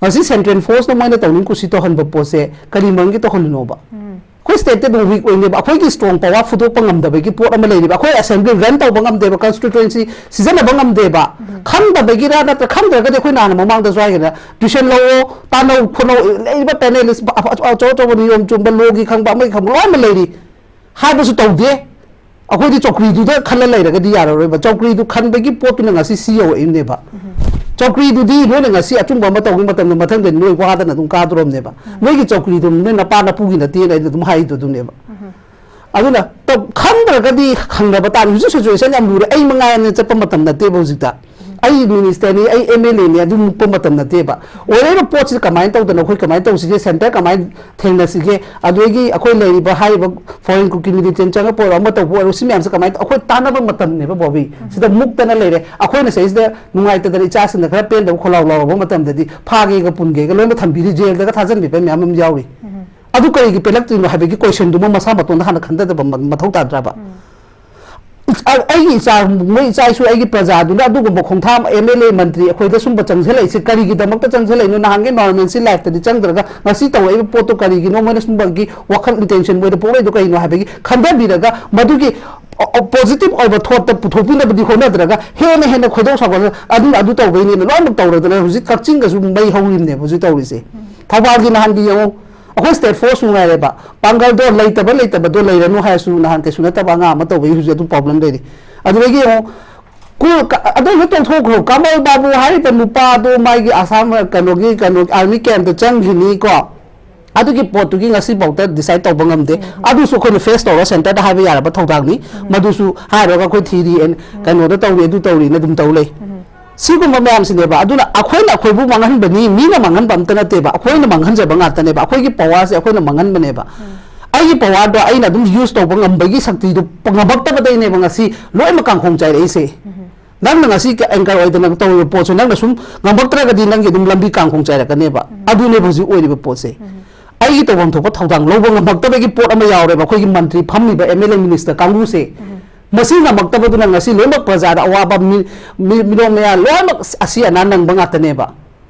ꯉꯁꯤ ꯁꯦꯟꯇ꯭ꯔꯦꯜ ꯐꯣꯔꯁꯅ ꯃꯣꯏꯅ ꯇꯧꯅꯤꯡ ꯀꯨꯁꯤ ꯇꯧꯍꯟꯕ ꯄꯣꯠꯁꯦ ꯀꯔꯤ ꯃꯔꯝꯒꯤ ꯇꯧꯍꯜꯂꯤꯅꯣꯕ? ꯑꯩꯈꯣꯏ ꯁ꯭ꯇꯦꯠꯇꯤ ꯑꯗꯨꯝ ꯋꯤꯛ ꯑꯣꯏꯅꯦꯕ꯫ ꯑꯩꯈꯣꯏꯒꯤ ꯁ꯭ꯇꯔꯣꯡ ꯄꯋꯥꯔ ꯐꯨꯗꯣꯛꯄ ꯉꯝꯗꯕꯒꯤ ꯄꯣꯠ ꯑꯃ ꯂꯩꯔꯤꯕ꯫ ꯑꯩꯈꯣꯏ ꯑꯦꯁꯦꯝꯕ꯭ꯂꯤ ꯔꯟ ꯇꯧꯕ ꯉꯝꯗꯦꯕ, ꯀꯟꯁꯇꯤꯇ꯭ꯌꯨꯑꯦꯟꯁꯤ ꯁꯤꯖꯤꯟꯅꯕ ꯉꯝꯗꯦꯕ, ꯈꯪꯗꯕꯒꯤꯔ ꯅꯠꯇ꯭ꯔ ꯈꯪꯗ꯭ꯔꯒꯗꯤ ꯑꯩꯈꯣꯏ ꯅꯍꯥꯟ ꯃꯃꯥꯡꯗꯁꯨ ꯍꯥꯏꯈ꯭ꯔꯦ, ꯇ꯭ꯌꯨꯁꯟ ꯂꯧꯑꯣ, ꯇꯥꯟꯅꯧ ꯈꯣꯠꯅꯧ, ꯂꯩꯔꯤꯕ ꯄꯦꯅꯦꯂꯤꯁ ꯑꯆꯧ ꯑꯆꯧꯕ ꯅꯤꯌꯣꯝ ꯆꯨꯝꯕ, ꯂꯣꯒꯤ ꯈꯪꯕ, ꯑꯃꯒꯤ ꯈꯪꯕ ꯂꯣꯏꯅꯃꯛ ꯂꯩꯔꯤ, ꯍꯥꯏꯕꯁꯨ ꯇꯧꯗꯦ꯫ ꯑꯩꯈꯣꯏꯗꯤ ꯆꯧꯀ꯭ꯔꯤꯗꯨꯗ ꯈꯜꯂ ꯂꯩꯔꯒꯗꯤ ꯌꯥꯔꯔꯣꯏꯕ꯫ ꯆꯧꯀ꯭ꯔꯤꯗꯨ ꯈꯟꯕꯒꯤ ꯄꯣꯠꯇꯨꯅ ꯉꯁꯤ ꯁꯤ ꯌꯧꯔꯛꯏꯅꯦꯕ꯫ ꯆꯧꯀ꯭ꯔꯤꯗꯨꯗꯤ ꯅꯣꯏꯅ ꯉꯁꯤ ꯑꯆꯨꯝꯕ ꯑꯃ ꯇꯧꯕ ꯃꯇꯝꯗ ꯃꯊꯪꯗ ꯅꯣꯏ ꯋꯥꯗꯅ ꯑꯗꯨꯝ ꯀꯥꯗꯣꯔꯝꯅꯦꯕ꯫ ꯅꯣꯏꯒꯤ ꯆꯧꯀ꯭ꯔꯤꯗꯨ ꯅꯣꯏ ꯅꯄꯥ ꯅꯄꯨꯒꯤ ꯅꯠꯇꯦꯅ ꯑꯩꯅ ꯑꯗꯨꯝ ꯍꯥꯏꯗꯣ ꯑꯗꯨꯅꯦꯕ꯫ ꯑꯗꯨꯅ ꯇꯧ-, ꯈꯪꯗ꯭ꯔꯒꯗꯤ ꯈꯪꯅꯕ ꯇꯥꯕꯅꯤ꯫ ꯍꯧꯖꯤꯛ ꯁꯤꯆꯨꯋꯦꯁꯟ ꯌꯥꯝ ꯂꯨꯔꯦ꯫ ꯑꯩ ꯃꯉꯥꯏꯔꯦ ꯆꯠꯄ ꯃꯇꯝ ꯅꯠꯇꯦꯕ ꯍꯧꯖꯤꯛꯇ꯫ ꯑꯩ ꯃꯤꯅꯤꯁꯇꯔꯅꯤ, ꯑꯩ ꯑꯦꯝ ꯑꯦꯜ ꯑꯦꯅꯤ, ꯑꯗꯨ ꯃꯨꯛꯄ ꯃꯇꯝ ꯅꯠꯇꯦꯕ꯫ ꯑꯣꯏꯔꯛꯏꯕ ꯄꯣꯠꯁꯤ ꯀꯃꯥꯏꯅ ꯇꯧꯗꯅ, ꯑꯩꯈꯣꯏ ꯀꯃꯥꯏꯅ ꯇꯧꯁꯤꯒꯦ, ꯁꯦꯟꯇꯔ ꯀꯃꯥꯏꯅ ꯊꯦꯡꯅꯁꯤꯒꯦ, ꯑꯗꯨꯗꯒꯤ ꯑꯩꯈꯣꯏ ꯂꯩꯔꯤꯕ ꯍꯥꯏꯔꯤꯕ ꯐꯣꯔꯦꯟ ꯀꯨꯀꯤ ꯃꯤꯂꯤꯇꯦꯟ ꯆꯪꯉꯛꯄ ꯑꯣꯏꯔꯣ, ꯑꯃ ꯇꯧꯕ ꯑꯣꯏꯔꯣ, ꯁꯤ ꯃꯌꯥꯝꯁꯦ ꯀꯃꯥꯏꯅ ꯇꯧ-, ꯑꯩꯈꯣꯏ ꯇꯥꯟꯅꯕ ꯃꯇꯝꯅꯦꯕ ꯕꯣꯕꯤ꯫ ꯁꯤꯗ ꯃꯨꯛꯇꯅ ꯂꯩꯔꯦ꯫ ꯑꯩꯈꯣꯏꯅ ꯁꯤꯗꯩꯁꯤꯗ ꯅꯨꯡꯉꯥꯏꯇꯗꯅ ꯏꯆꯥꯁꯤꯡꯅ ꯈꯔ ꯄꯦꯟꯗꯕ ꯈꯣꯜꯂꯥꯎ ꯂꯥꯎꯔꯕ ꯃꯇꯝꯗꯗꯤ ꯐꯥꯒꯦꯒ ꯄꯨꯟꯒꯦꯒ ꯂꯣꯏꯅ ꯊꯝꯕꯤꯔꯤ, ꯖꯦꯜꯗꯒ ꯊꯥꯖꯟꯕꯤꯕ ꯃꯌꯥꯝ ꯑꯃ ꯌꯥꯎꯔꯤ꯫ ꯑꯗꯨ ꯀꯔꯤꯒꯤ ꯄꯦꯜꯂꯛꯇ꯭ꯔꯤꯅꯣ ꯍꯥꯏꯕꯒꯤ ꯀꯣꯏꯁꯟꯗꯨꯃ ꯃꯁꯥ ꯃꯇꯣꯟꯗ ꯍꯥꯟꯅ ꯈꯟꯊꯗꯕ ꯃ-, ꯃꯊꯧ ꯇꯥꯗ꯭ꯔꯕ? ꯑꯩꯒꯤ ꯏꯆꯥ, ꯃꯣꯏ ꯏꯆꯥ ꯏꯁꯨ, ꯑꯩꯒꯤ ꯄ꯭ꯔꯖꯥꯗꯨꯅ ꯑꯗꯨꯒꯨꯝꯕ ꯈꯣꯡꯊꯥꯡ, ꯑꯦꯝ ꯑꯦꯜ ꯑꯦ, ꯃꯟꯇ꯭ꯔꯤ ꯑꯩꯈꯣꯏꯗ ꯁꯨꯝꯕ ꯆꯪꯁꯤꯜꯂꯛꯏꯁꯦ ꯀꯔꯤꯒꯤꯗꯃꯛꯇ ꯆꯪꯁꯤꯜꯂꯛꯏꯅꯣ? ꯅꯍꯥꯟꯒꯩ ꯅꯣꯔꯃꯦꯜꯁꯤ ꯂꯥꯏꯐꯇꯗꯤ ꯆꯪꯗ꯭ꯔꯒ ꯉꯁꯤ ꯇꯧꯔꯛꯏꯕ ꯄꯣꯠꯇꯣ ꯀꯔꯤꯒꯤꯅꯣ? ꯃꯣꯏꯅ ꯁꯨꯝꯕꯒꯤ ꯋꯥꯈꯜ ꯏꯟꯇꯦꯟꯁꯟ ꯃꯣꯏꯗ ꯄꯣꯛꯂꯛꯏꯗꯣ ꯀꯩꯅꯣ ꯍꯥꯏꯕꯒꯤ ꯈꯟꯊꯕꯤꯔꯒ ꯃꯗꯨꯒꯤ ꯄꯣꯖꯤꯇꯤꯚ ꯑꯣꯏꯕ ꯊꯣꯠꯇ ꯄꯨꯊꯣꯛꯄꯤꯅꯕꯗꯤ ꯍꯣꯠꯅꯗ꯭ꯔꯒ ꯍꯦꯟꯅ ꯍꯦꯟꯅ ꯈꯣꯏꯗꯧ ꯁꯥꯎꯒꯠꯂꯒ ꯑꯗꯨꯅ ꯑꯗꯨ ꯇꯧꯕꯩꯅꯦꯅ ꯂꯣꯏꯅꯃꯛ ꯇꯧꯔꯗꯅ ꯍꯧꯖꯤꯛ ꯀꯛꯆꯤꯡꯗꯁꯨ ꯃꯩ ꯍꯧꯔꯤꯕꯅꯦꯕ ꯍꯧꯖꯤꯛ ꯇꯧꯔꯤꯁꯦ꯫ ꯊꯧꯕꯥꯜꯒꯤ ꯅꯍꯥꯟꯒꯤ ꯌꯦꯡꯉꯨ, ꯑꯩꯈꯣꯏ ꯁ꯭ꯇꯦꯠ ꯐꯣꯔꯁꯁꯨ ꯉꯥꯏꯔꯦꯕ, ꯄꯥꯡꯒꯜꯗꯣ ꯂꯩꯇꯕ ꯂꯩꯇꯕꯗꯣ ꯂꯩꯔꯅꯨ ꯍꯥꯏꯔꯁꯨ, ꯅꯍꯥꯟ ꯀꯩꯁꯨ ꯅꯠꯇꯕ ꯑꯉꯥꯡ ꯑꯃ ꯇꯧꯕꯒꯤ ꯍꯧꯖꯤꯛ ꯑꯗꯨꯝ ꯄ꯭ꯔꯣꯕ꯭ꯂꯦꯝ ꯂꯩꯔꯤ꯫ ꯑꯗꯨꯗꯒꯤ ꯌꯦꯡꯉꯨ, ꯀꯨ- ꯀ- ꯑꯗꯨ ꯂꯣꯏ ꯇꯣꯛꯊꯣꯛꯈ꯭ꯔꯣ, ꯀꯃꯜ ꯕꯥꯕꯨ ꯍꯥꯏꯔꯤꯕ ꯅꯨꯄꯥꯗꯣ ꯃꯥꯒꯤ ꯑꯁꯥꯝ ꯀꯩꯅꯣꯒꯤ ꯀꯩꯅꯣ ꯑꯥꯔꯃꯤ ꯀꯦꯝꯞꯇ ꯆꯪꯈꯤꯅꯤ ꯀꯣ, ꯑꯗꯨꯒꯤ ꯄꯣꯠꯇꯨꯒꯤ ꯉꯁꯤꯐꯥꯎꯗ ꯗꯤꯁꯥꯏꯠ ꯇꯧꯕ ꯉꯝꯗꯦ꯫ ꯎꯝ, ꯎꯝ꯫ ꯑꯗꯨꯁꯨ ꯑꯩꯈꯣꯏꯅ ꯐꯦꯁ ꯇꯧꯔꯒ ꯁꯦꯟꯇꯔꯗ ꯍꯥꯏꯕ ꯌꯥꯔꯕ ꯊꯧꯗꯥꯡꯅꯤ꯫ ꯎꯝ꯫ ꯃꯗꯨꯁꯨ ꯍꯥꯏꯔꯒ ꯑꯩꯈꯣꯏ ꯊꯤꯔꯤ ꯑꯦꯟ ꯎꯝ꯫ ꯀꯩꯅꯣꯗ ꯇꯧꯔꯤ, ꯑꯗꯨ ꯇꯧꯔꯤꯅ ꯑꯗꯨꯝ ꯇꯧ ꯂꯩ꯫ ꯎꯝ꯫ ꯁꯤꯒꯨꯝꯕ ꯃꯌꯥꯝꯁꯤꯅꯦꯕ꯫ ꯑꯗꯨꯅ ꯑꯩꯈꯣꯏꯅ ꯑꯩꯈꯣꯏꯕꯨ ꯃꯥꯡꯍꯟꯕꯅꯤ, ꯃꯤꯅ ꯃꯥꯡꯍꯟꯕ ꯑꯝꯇ ꯅꯠꯇꯦꯕ, ꯑꯩꯈꯣꯏꯅ ꯃꯥꯡꯍꯟꯖꯕ ꯉꯥꯛꯇꯅꯦꯕ꯫ ꯑꯩꯈꯣꯏꯒꯤ ꯄꯋꯥꯔꯁꯦ ꯑꯩꯈꯣꯏꯅ ꯃꯥꯡꯍꯟꯕꯅꯦꯕ꯫ ꯎꯝ꯫ ꯑꯩꯒꯤ ꯄꯋꯥꯔꯗꯣ ꯑꯩꯅ ꯑꯗꯨꯝ ꯌꯨꯁ ꯇꯧꯕ ꯉꯝꯕꯒꯤ ꯁꯛꯇꯤꯗꯣ ꯉꯝꯃꯛꯇꯕꯗꯩꯅꯦꯕ ꯉꯁꯤ ꯂꯣꯏꯅꯃꯛ ꯀꯥꯡꯈꯣꯡ ꯆꯥꯏꯔꯛꯏꯁꯦ꯫ ꯎꯝ꯫ ꯅꯪꯅ ꯉꯁꯤ ꯑꯦꯡꯀꯔ ꯑꯣꯏꯗꯅ ꯇꯧꯔꯤꯕ ꯄꯣꯠꯁꯨ ꯅꯪꯅ ꯁꯨꯝ ꯉꯝꯃꯛꯇ꯭ꯔꯒꯗꯤ ꯅꯪꯒꯤ ꯑꯗꯨꯝ ꯂꯝꯕꯤ ꯀꯥꯡꯈꯣꯡ ꯆꯥꯏꯔꯛꯀꯅꯦꯕ꯫ ꯎꯝ꯫ ꯑꯗꯨꯅꯦꯕ ꯍꯧꯖꯤꯛ ꯑꯣꯏꯔꯤꯕ ꯄꯣꯠꯁꯦ꯫ ꯎꯝ꯫ ꯑꯩꯒꯤ ꯇꯧꯐꯝ ꯊꯣꯛꯄ ꯊꯧꯗꯥꯡ ꯂꯧꯕ ꯉꯝꯃꯛꯇꯕꯒꯤ ꯄꯣꯠ ꯑꯃ ꯌꯥꯎꯔꯦꯕ꯫ ꯑꯩꯈꯣꯏꯒꯤ ꯃꯟꯇ꯭ꯔꯤ ꯐꯝꯃꯤꯕ ꯑꯦꯝ ꯑꯦꯜ ꯑꯦ ꯃꯤꯅꯤꯁꯇꯔ ꯀꯥꯡꯕꯨꯁꯦ, ꯎꯝ꯫ ꯃꯁꯤ ꯉꯝꯃꯛꯇꯕꯗꯨꯅ ꯉꯁꯤ ꯂꯣꯏꯅꯃꯛ ꯄ꯭ꯔꯖꯥꯗ ꯑꯋꯥꯕ, ꯃꯤ-, ꯃꯤ-, ꯃꯤꯔꯣꯟ ꯃꯌꯥ ꯂꯣꯏꯅꯃꯛ ꯑꯁꯤ ꯑꯅꯥ ꯅꯪꯕ ꯉꯥꯛꯇꯅꯦꯕ꯫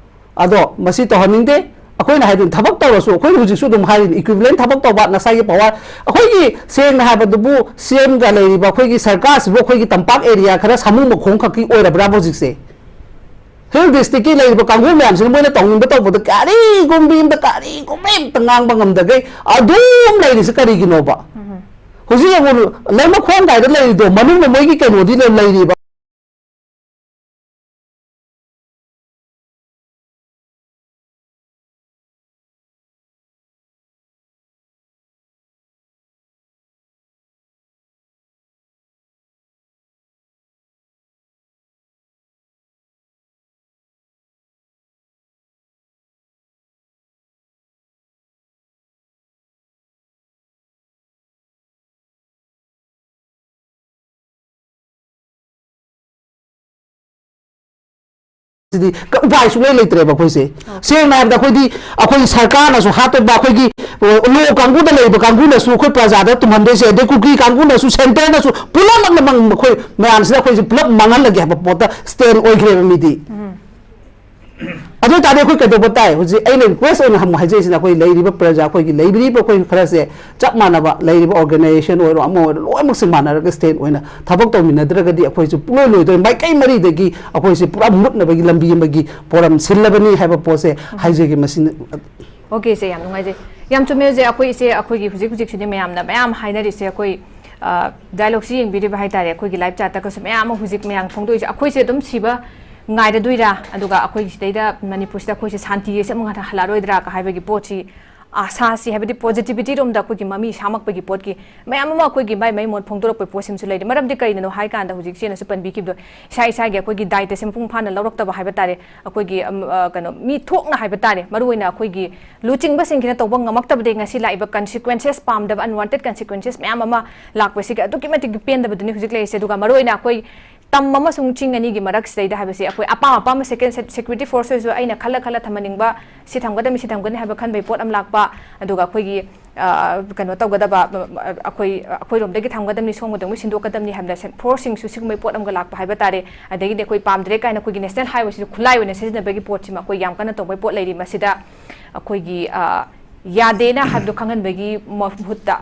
ꯑꯗꯣ ꯃꯁꯤ ꯇꯧꯍꯟꯅꯤꯡꯗꯦ꯫ ꯑꯩꯈꯣꯏꯅ ꯍꯥꯏꯗꯣꯏꯅꯤ, ꯊꯕꯛ ꯇꯧꯔꯁꯨ, ꯑꯩꯈꯣꯏꯅ ꯍꯧꯖꯤꯛꯁꯨ ꯑꯗꯨꯝ ꯍꯥꯏꯔꯤꯅꯤ, ꯏꯀ꯭ꯋꯤꯚꯤꯂꯦꯟ ꯊꯕꯛ ꯇꯧꯕ, ꯅꯁꯥꯒꯤ ꯄꯋꯥꯔ꯫ ꯑꯩꯈꯣꯏꯒꯤ ꯁꯦꯡꯅ ꯍꯥꯏꯕꯗꯨꯕꯨ, ꯁꯤ ꯑꯦꯝꯒ ꯂꯩꯔꯤꯕ ꯑꯩꯈꯣꯏꯒꯤ ꯁꯔꯀꯥꯔꯁꯤꯕꯨ ꯑꯩꯈꯣꯏꯒꯤ ꯇꯝꯄꯥꯛ ꯑꯦꯔꯤꯌꯥ ꯈꯔ ꯁꯥꯃꯨ ꯃꯈꯣꯡ ꯈꯛꯀꯤ ꯑꯣꯏꯔꯕ꯭ꯔꯥꯕ ꯍꯧꯖꯤꯛꯁꯦ? ꯍꯤꯜ ꯗꯤꯁꯇ꯭ꯔꯤꯛꯀꯤ ꯂꯩꯔꯤꯕ ꯀꯥꯡꯕꯨ ꯃꯌꯥꯝꯁꯤꯅ ꯃꯣꯏꯅ ꯇꯧꯅꯤꯡꯕ ꯇꯧꯕꯗ ꯀꯔꯤꯒꯨꯝꯕꯤ ꯑꯝꯇ, ꯀꯔꯤꯒꯨꯝꯕꯤ ꯑꯝꯇ ꯉꯥꯡꯕ ꯉꯝꯗꯈꯩ ꯑꯗꯨꯝ ꯂꯩꯔꯤꯁꯤ ꯀꯔꯤꯒꯤꯅꯣꯕ? ꯎꯝ꯫ ꯍꯧꯖꯤꯛ ꯌꯦꯡꯉꯨ, ꯂꯩꯃꯈꯣꯡ ꯀꯥꯏꯗ ꯂꯩꯔꯤꯗꯣ, ꯃꯅꯨꯡꯗ ꯃꯣꯏꯒꯤ ꯀꯩꯅꯣꯗꯤ ꯂꯩ-, ꯂꯩꯔꯤꯕ꯫ ꯁꯤꯗꯤ ꯀ-, ꯎꯄꯥꯏ ꯁꯨꯡꯂꯩ ꯂꯩꯇ꯭ꯔꯦꯕ ꯑꯩꯈꯣꯏꯁꯦ꯫ ꯑꯣ꯫ ꯁꯦꯡꯅ ꯍꯥꯏꯔꯕꯗ ꯑꯩꯈꯣꯏꯗꯤ, ꯑꯩꯈꯣꯏ ꯁꯔꯀꯥꯔꯅꯁꯨ ꯍꯥꯠꯇꯣꯛꯄ, ꯑꯩꯈꯣꯏꯒꯤ, ꯑ, ꯂꯣ ꯀꯥꯡꯕꯨꯗ ꯂꯩꯔꯤꯕ ꯀꯥꯡꯕꯨꯅꯁꯨ ꯑꯩꯈꯣꯏ ꯄ꯭ꯔꯖꯥꯗ ꯇꯨꯝꯍꯟꯗꯣꯏꯁꯦ, ꯑꯗꯩ ꯀꯨꯀꯤ ꯀꯥꯡꯕꯨꯅꯁꯨ, ꯁꯦꯟꯇꯔꯅꯁꯨ, ꯄꯨꯝꯅꯃꯛꯅ ꯃꯪ-, ꯑꯩꯈꯣꯏ ꯃꯌꯥꯝꯁꯤꯅ ꯑꯩꯈꯣꯏꯁꯦ ꯄꯨꯂꯞ ꯃꯥꯡꯍꯜꯂꯒꯦ ꯍꯥꯏꯕ ꯄꯣꯠꯇ ꯁ꯭ꯇꯦꯟ ꯑꯣꯏꯈ꯭ꯔꯦꯕ ꯃꯤꯗꯤ꯫ ꯎꯝ꯫ ꯑꯗꯨ ꯑꯣꯏꯇꯥꯔꯗꯤ ꯑꯩꯈꯣꯏ ꯀꯩꯗꯧꯕ ꯇꯥꯏ? ꯍꯧꯖꯤꯛ ꯑꯩꯅ ꯔꯤꯀ꯭ꯋꯦꯁ ꯑꯣꯏꯅ ꯍꯝ-, ꯍꯥꯏꯖꯔꯤꯁꯤꯅ, ꯑꯩꯈꯣꯏ ꯂꯩꯔꯤꯕ ꯄ꯭ꯔꯖꯥ, ꯑꯩꯈꯣꯏꯒꯤ ꯂꯩꯕꯤꯔꯤꯕ ꯑꯩꯈꯣꯏ ꯈꯔꯁꯦ, ꯆꯞ ꯃꯥꯟꯅꯕ ꯂꯩꯔꯤꯕ ꯑꯣꯔꯒꯅꯥꯏꯖꯦꯁꯟ ꯑꯣꯏꯔꯣ, ꯑꯃ ꯑꯣꯏꯔꯣ, ꯂꯣꯏꯅꯃꯛꯁꯦ ꯃꯥꯟꯅꯔꯒ ꯁ꯭ꯇꯦꯠ ꯑꯣꯏꯅ ꯊꯕꯛ ꯇꯧꯃꯤꯟꯅꯗ꯭ꯔꯒꯗꯤ ꯑꯩꯈꯣꯏꯁꯨ ꯄꯨꯡꯂꯣꯏ ꯂꯣꯏꯗꯣꯏ, ꯃꯥꯏꯀꯩ ꯃꯔꯤꯗꯒꯤ ꯑꯩꯈꯣꯏꯁꯦ ꯄꯨꯔꯥ ꯃꯨꯠꯅꯕꯒꯤ ꯂꯝꯕꯤ ꯑꯃꯒꯤ ꯄꯣꯔꯝ ꯁꯤꯜꯂꯕꯅꯤ ꯍꯥꯏꯕ ꯄꯣꯠꯁꯦ ꯍꯥꯏꯖꯒꯦ꯫ ꯃꯁꯤꯅ ꯑꯣꯀꯦ, ꯏꯆꯦ, ꯌꯥꯝ ꯅꯨꯡꯉꯥꯏꯖꯩ꯫ ꯌꯥꯝ ꯆꯨꯝꯃꯦ, ꯏꯆꯦ꯫ ꯑꯩꯈꯣꯏ, ꯏꯆꯦ, ꯑꯩꯈꯣꯏꯒꯤ ꯍꯧꯖꯤꯛ ꯍꯧꯖꯤꯛꯁꯤꯗꯤ ꯃꯌꯥꯝꯅ ꯃꯌꯥꯝ ꯍꯥꯏꯅꯔꯤꯁꯦ, ꯑꯩꯈꯣꯏ, ꯑ, ꯗꯥꯏꯂꯣꯒꯁꯤ ꯌꯦꯡꯕꯤꯔꯤꯕ ꯍꯥꯏꯇꯥꯔꯦ, ꯑꯩꯈꯣꯏꯒꯤ ꯂꯥꯏꯚ ꯆꯥꯠꯇꯒꯁꯨ ꯃꯌꯥꯝ ꯑꯃ ꯍꯧꯖꯤꯛ ꯃꯌꯥꯝ ꯐꯣꯡꯗꯣꯛꯏꯁꯦ, ꯑꯩꯈꯣꯏꯁꯦ ꯑꯗꯨꯝ ꯁꯤꯕ ꯉꯥꯏꯔꯗꯣꯏꯔꯥ? ꯑꯗꯨꯒ ꯑꯩꯈꯣꯏ ꯁꯤꯗꯩꯗ ꯃꯅꯤꯄꯨꯔꯁꯤꯗ ꯑꯩꯈꯣꯏꯁꯦ ꯁꯥꯟꯇꯤ ꯑꯁꯤ ꯑꯃꯨꯛ ꯍꯟꯅ ꯍꯜꯂꯛꯑꯔꯣꯏꯗ꯭ꯔꯥ ꯀ ꯍꯥꯏꯕꯒꯤ ꯄꯣꯠꯁꯤ, ꯑꯥꯁꯥꯁꯤ, ꯍꯥꯏꯕꯗꯤ ꯄꯣꯖꯤꯇꯤꯚꯤꯇꯤ ꯔꯣꯝꯗ ꯑꯩꯈꯣꯏꯒꯤ ꯃꯃꯤ ꯁꯥꯃꯛꯄꯒꯤ ꯄꯣꯠꯀꯤ ꯃꯌꯥꯝ ꯑꯃ ꯑꯩꯈꯣꯏꯒꯤ ꯃꯥꯏ ꯃꯥꯏ ꯃꯣꯠ ꯐꯣꯡꯗꯣꯔꯛꯄꯒꯤ ꯄꯣꯠꯁꯤꯃꯁꯨ ꯂꯩꯔꯤ꯫ ꯃꯔꯝꯗꯤ ꯀꯔꯤꯅꯅꯣ ꯍꯥꯏ ꯀꯥꯟꯗ, ꯍꯧꯖꯤꯛ ꯏꯆꯦꯅꯁꯨ ꯄꯟꯕꯤꯈꯤꯕꯗꯣ, ꯏꯁꯥ ꯏꯁꯥꯒꯤ ꯑꯩꯈꯣꯏꯒꯤ ꯗꯥꯏꯇꯁꯦ ꯃꯄꯨꯡ ꯐꯥꯅ ꯂꯧꯔꯛꯇꯕ ꯍꯥꯏꯕ ꯇꯥꯔꯦ, ꯑꯩꯈꯣꯏꯒꯤ, ꯑꯝ, ꯑ, ꯀꯩꯅꯣ, ꯃꯤ ꯊꯣꯛꯅ ꯍꯥꯏꯕ ꯇꯥꯔꯦ, ꯃꯔꯨꯑꯣꯏꯅ ꯑꯩꯈꯣꯏꯒꯤ ꯂꯨꯆꯤꯡꯕꯁꯤꯡꯁꯤꯅ ꯇꯧꯕ ꯉꯝꯃꯛꯇꯕꯗꯒꯤ ꯉꯁꯤ ꯂꯥꯛꯏꯕ ꯀꯟꯁꯤꯀ꯭ꯋꯦꯟꯁꯦꯁ, ꯄꯥꯝꯗꯕ ꯑꯟꯋꯥꯟꯇꯦꯗ ꯀꯟꯁꯤꯀ꯭ꯋꯦꯟꯁꯦꯁ ꯃꯌꯥꯝ ꯑꯃ ꯂꯥꯛꯄꯁꯤꯒꯤ ꯑꯗꯨꯛꯀꯤ ꯃꯇꯤꯛ ꯄꯦꯟꯗꯕꯗꯨꯅꯤ ꯍꯧꯖꯤꯛ ꯂꯩꯔꯤꯁꯦ꯫ ꯑꯗꯨꯒ ꯃꯔꯨꯑꯣꯏꯅ ꯑꯩꯈꯣꯏ ꯇꯝ ꯑꯃꯁꯨꯡ ꯆꯤꯡ ꯑꯅꯤꯒꯤ ꯃꯔꯛꯁꯤꯗꯩꯗ ꯍꯥꯏꯕꯁꯦ, ꯑꯩꯈꯣꯏ ꯑꯄꯥꯝ ꯑꯄꯥꯝꯕ ꯁꯦꯀꯦꯟ ꯁꯦ-, ꯁꯦꯀ꯭ꯌꯨꯔꯤꯇꯤ ꯐꯣꯔꯁ ꯍꯣꯏꯁꯨ ꯑꯩꯅ ꯈꯜꯂ ꯈꯜꯂ ꯊꯝꯍꯟꯅꯤꯡꯕ, ꯁꯤ ꯊꯝꯒꯗꯕꯅꯤ, ꯁꯤ ꯊꯝꯒꯅꯤ ꯍꯥꯏꯕ ꯈꯟꯕꯒꯤ ꯄꯣꯠ ꯑꯃ ꯂꯥꯛꯄ, ꯑꯗꯨꯒ ꯑꯩꯈꯣꯏꯒꯤ, ꯑ, ꯀꯩꯅꯣ ꯇꯧꯒꯗꯕ, ꯑ, ꯑꯩꯈꯣꯏ, ꯑꯩꯈꯣꯏꯔꯣꯝꯗꯒꯤ ꯊꯝꯒꯗꯕꯅꯤ, ꯁꯣꯝꯒꯗꯕꯅꯤ, ꯁꯤꯟꯗꯣꯛꯀꯗꯕꯅꯤ ꯍꯥꯏꯕꯗ ꯁꯦ-, ꯐꯣꯔꯁꯁꯤꯡꯁꯨ ꯁꯤꯒꯨꯝꯕꯒꯤ ꯄꯣꯠ ꯑꯃꯒ ꯂꯥꯛꯄ ꯍꯥꯏꯕ ꯇꯥꯔꯦ꯫ ꯑꯗꯒꯤꯗꯤ ꯑꯩꯈꯣꯏ ꯄꯥꯝꯗ꯭ꯔꯦ ꯀꯥꯏꯅ ꯑꯩꯈꯣꯏꯒꯤ ꯅꯦꯁꯅꯦꯜ ꯍꯥꯏꯋꯦꯁꯤꯁꯨ ꯈꯨꯠꯂꯥꯏ ꯑꯣꯏꯅ ꯁꯤꯖꯤꯟꯅꯕꯒꯤ ꯄꯣꯠꯁꯤꯃ ꯑꯩꯈꯣꯏ ꯌꯥꯝ ꯀꯟꯅ ꯇꯧꯕꯒꯤ ꯄꯣꯠ ꯂꯩꯔꯤ꯫ ꯃꯁꯤꯗ ꯑꯩꯈꯣꯏꯒꯤ, ꯑ, ꯌꯥꯗꯦꯅ ꯍꯥꯏꯕꯗꯣ ꯈꯪꯍꯟꯕꯒꯤ ꯃꯍꯨꯠꯇ,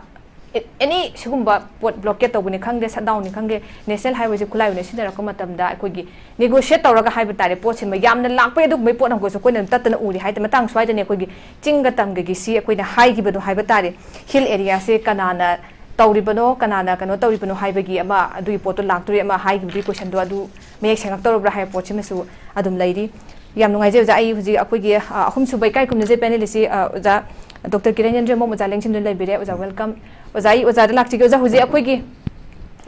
ꯑꯦ-, ꯑꯦꯅꯤ ꯁꯤꯒꯨꯝꯕ ꯄꯣꯠ ꯕ꯭ꯂꯣꯀꯦꯠ ꯇꯧꯕꯅꯤ ꯈꯪꯗꯦ, ꯁꯠ ꯗꯥꯎꯟꯅꯤ ꯈꯪꯗꯦ, ꯅꯦꯁꯅꯦꯜ ꯍꯥꯏꯋꯦꯁꯦ ꯈꯨꯠꯂꯥꯏ ꯑꯣꯏꯅ ꯁꯤꯖꯤꯟꯅꯔꯛꯄ ꯃꯇꯝꯗ ꯑꯩꯈꯣꯏꯒꯤ ꯅꯦꯒꯣꯁꯤꯌꯦꯠ ꯇꯧꯔꯒ ꯍꯥꯏꯕ ꯇꯥꯔꯦ, ꯄꯣꯠꯁꯤꯃ ꯌꯥꯝꯅ ꯂꯥꯛꯄ ꯑꯗꯨꯒꯨꯝꯕꯒꯤ ꯄꯣꯠ ꯑꯃꯈꯛꯁꯨ ꯑꯩꯈꯣꯏꯅ ꯑꯗꯨꯝ ꯇꯠꯇꯅ ꯎꯔꯤ ꯍꯥꯏꯗꯤ ꯃꯇꯥꯡ ꯁ꯭ꯋꯥꯏꯗꯅꯦ ꯑꯩꯈꯣꯏꯒꯤ ꯆꯤꯡꯒ ꯇꯝꯒꯒꯤ ꯁꯤ ꯑꯩꯈꯣꯏꯅ ꯍꯥꯏꯈꯤꯕꯗꯣ ꯍꯥꯏꯕ ꯇꯥꯔꯦ, ꯍꯤꯜ ꯑꯦꯔꯤꯌꯥꯁꯦ ꯀꯅꯥꯅ ꯇꯧꯔꯤꯕꯅꯣ, ꯀꯅꯥꯅ ꯀꯩꯅꯣ ꯇꯧꯔꯤꯕꯅꯣ ꯍꯥꯏꯕꯒꯤ ꯑꯃ ꯑꯗꯨꯒꯤ ꯄꯣꯠꯇꯣ ꯂꯥꯛꯇꯣꯔꯤ ꯑꯃ ꯍꯥꯏꯈꯤꯕꯗꯨꯒꯤ ꯀꯣꯏꯁꯟꯗꯣ ꯑꯗꯨ ꯃꯌꯦꯛ ꯁꯦꯡꯉꯛꯇꯧꯔꯕ꯭ꯔꯥ ꯍꯥꯏꯕ ꯄꯣꯠꯁꯤꯃꯁꯨ ꯑꯗꯨꯝ ꯂꯩꯔꯤ꯫ ꯌꯥꯝ ꯅꯨꯡꯉꯥꯏꯖꯩ ꯑꯣꯖꯥ꯫ ꯑꯩ ꯍꯧꯖꯤꯛ ꯑꯩꯈꯣꯏꯒꯤ, ꯑ, ꯑꯍꯨꯝꯁꯨꯕ ꯏꯀꯥꯏ ꯈꯨꯝꯅꯖꯩ ꯄꯦꯅꯦꯂꯤꯁꯁꯤ, ꯑ, ꯑꯣꯖꯥ ꯗꯣꯛꯇꯔ ꯀꯤꯔꯟ ꯏꯟꯗ꯭ꯔꯃꯣꯝ ꯑꯣꯖꯥ ꯂꯦꯡꯁꯤꯟꯗꯨꯅ ꯂꯩꯕꯤꯔꯦ꯫ ꯑꯣꯖꯥ, ꯋꯦꯜꯀꯝ꯫ ꯑꯣꯖꯥ, ꯑꯩ ꯑꯣꯖꯥꯗ ꯂꯥꯛꯆꯒꯦ꯫ ꯑꯣꯖꯥ, ꯍꯧꯖꯤꯛ ꯑꯩꯈꯣꯏꯒꯤ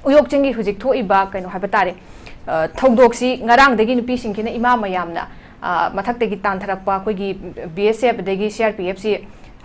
ꯎꯌꯣꯛ ꯆꯤꯡꯒꯤ ꯍꯧꯖꯤꯛ ꯊꯣꯛꯏꯕ ꯀꯩꯅꯣ ꯍꯥꯏꯕ ꯇꯥꯔꯦ, ꯑ, ꯊꯧꯗꯣꯛꯁꯤ ꯉꯔꯥꯡꯗꯒꯤ ꯅꯨꯄꯤꯁꯤꯡꯁꯤꯅ ꯏꯃꯥ ꯃꯌꯥꯝꯅ, ꯑ, ꯃꯊꯛꯇꯒꯤ ꯇꯥꯟꯊꯔꯛꯄ ꯑꯩꯈꯣꯏꯒꯤ ꯕꯤ ꯑꯦꯁ ꯑꯦꯐ ꯑꯗꯒꯤ ꯁꯤ ꯑꯥꯔ ꯄꯤ ꯑꯦꯐꯁꯤ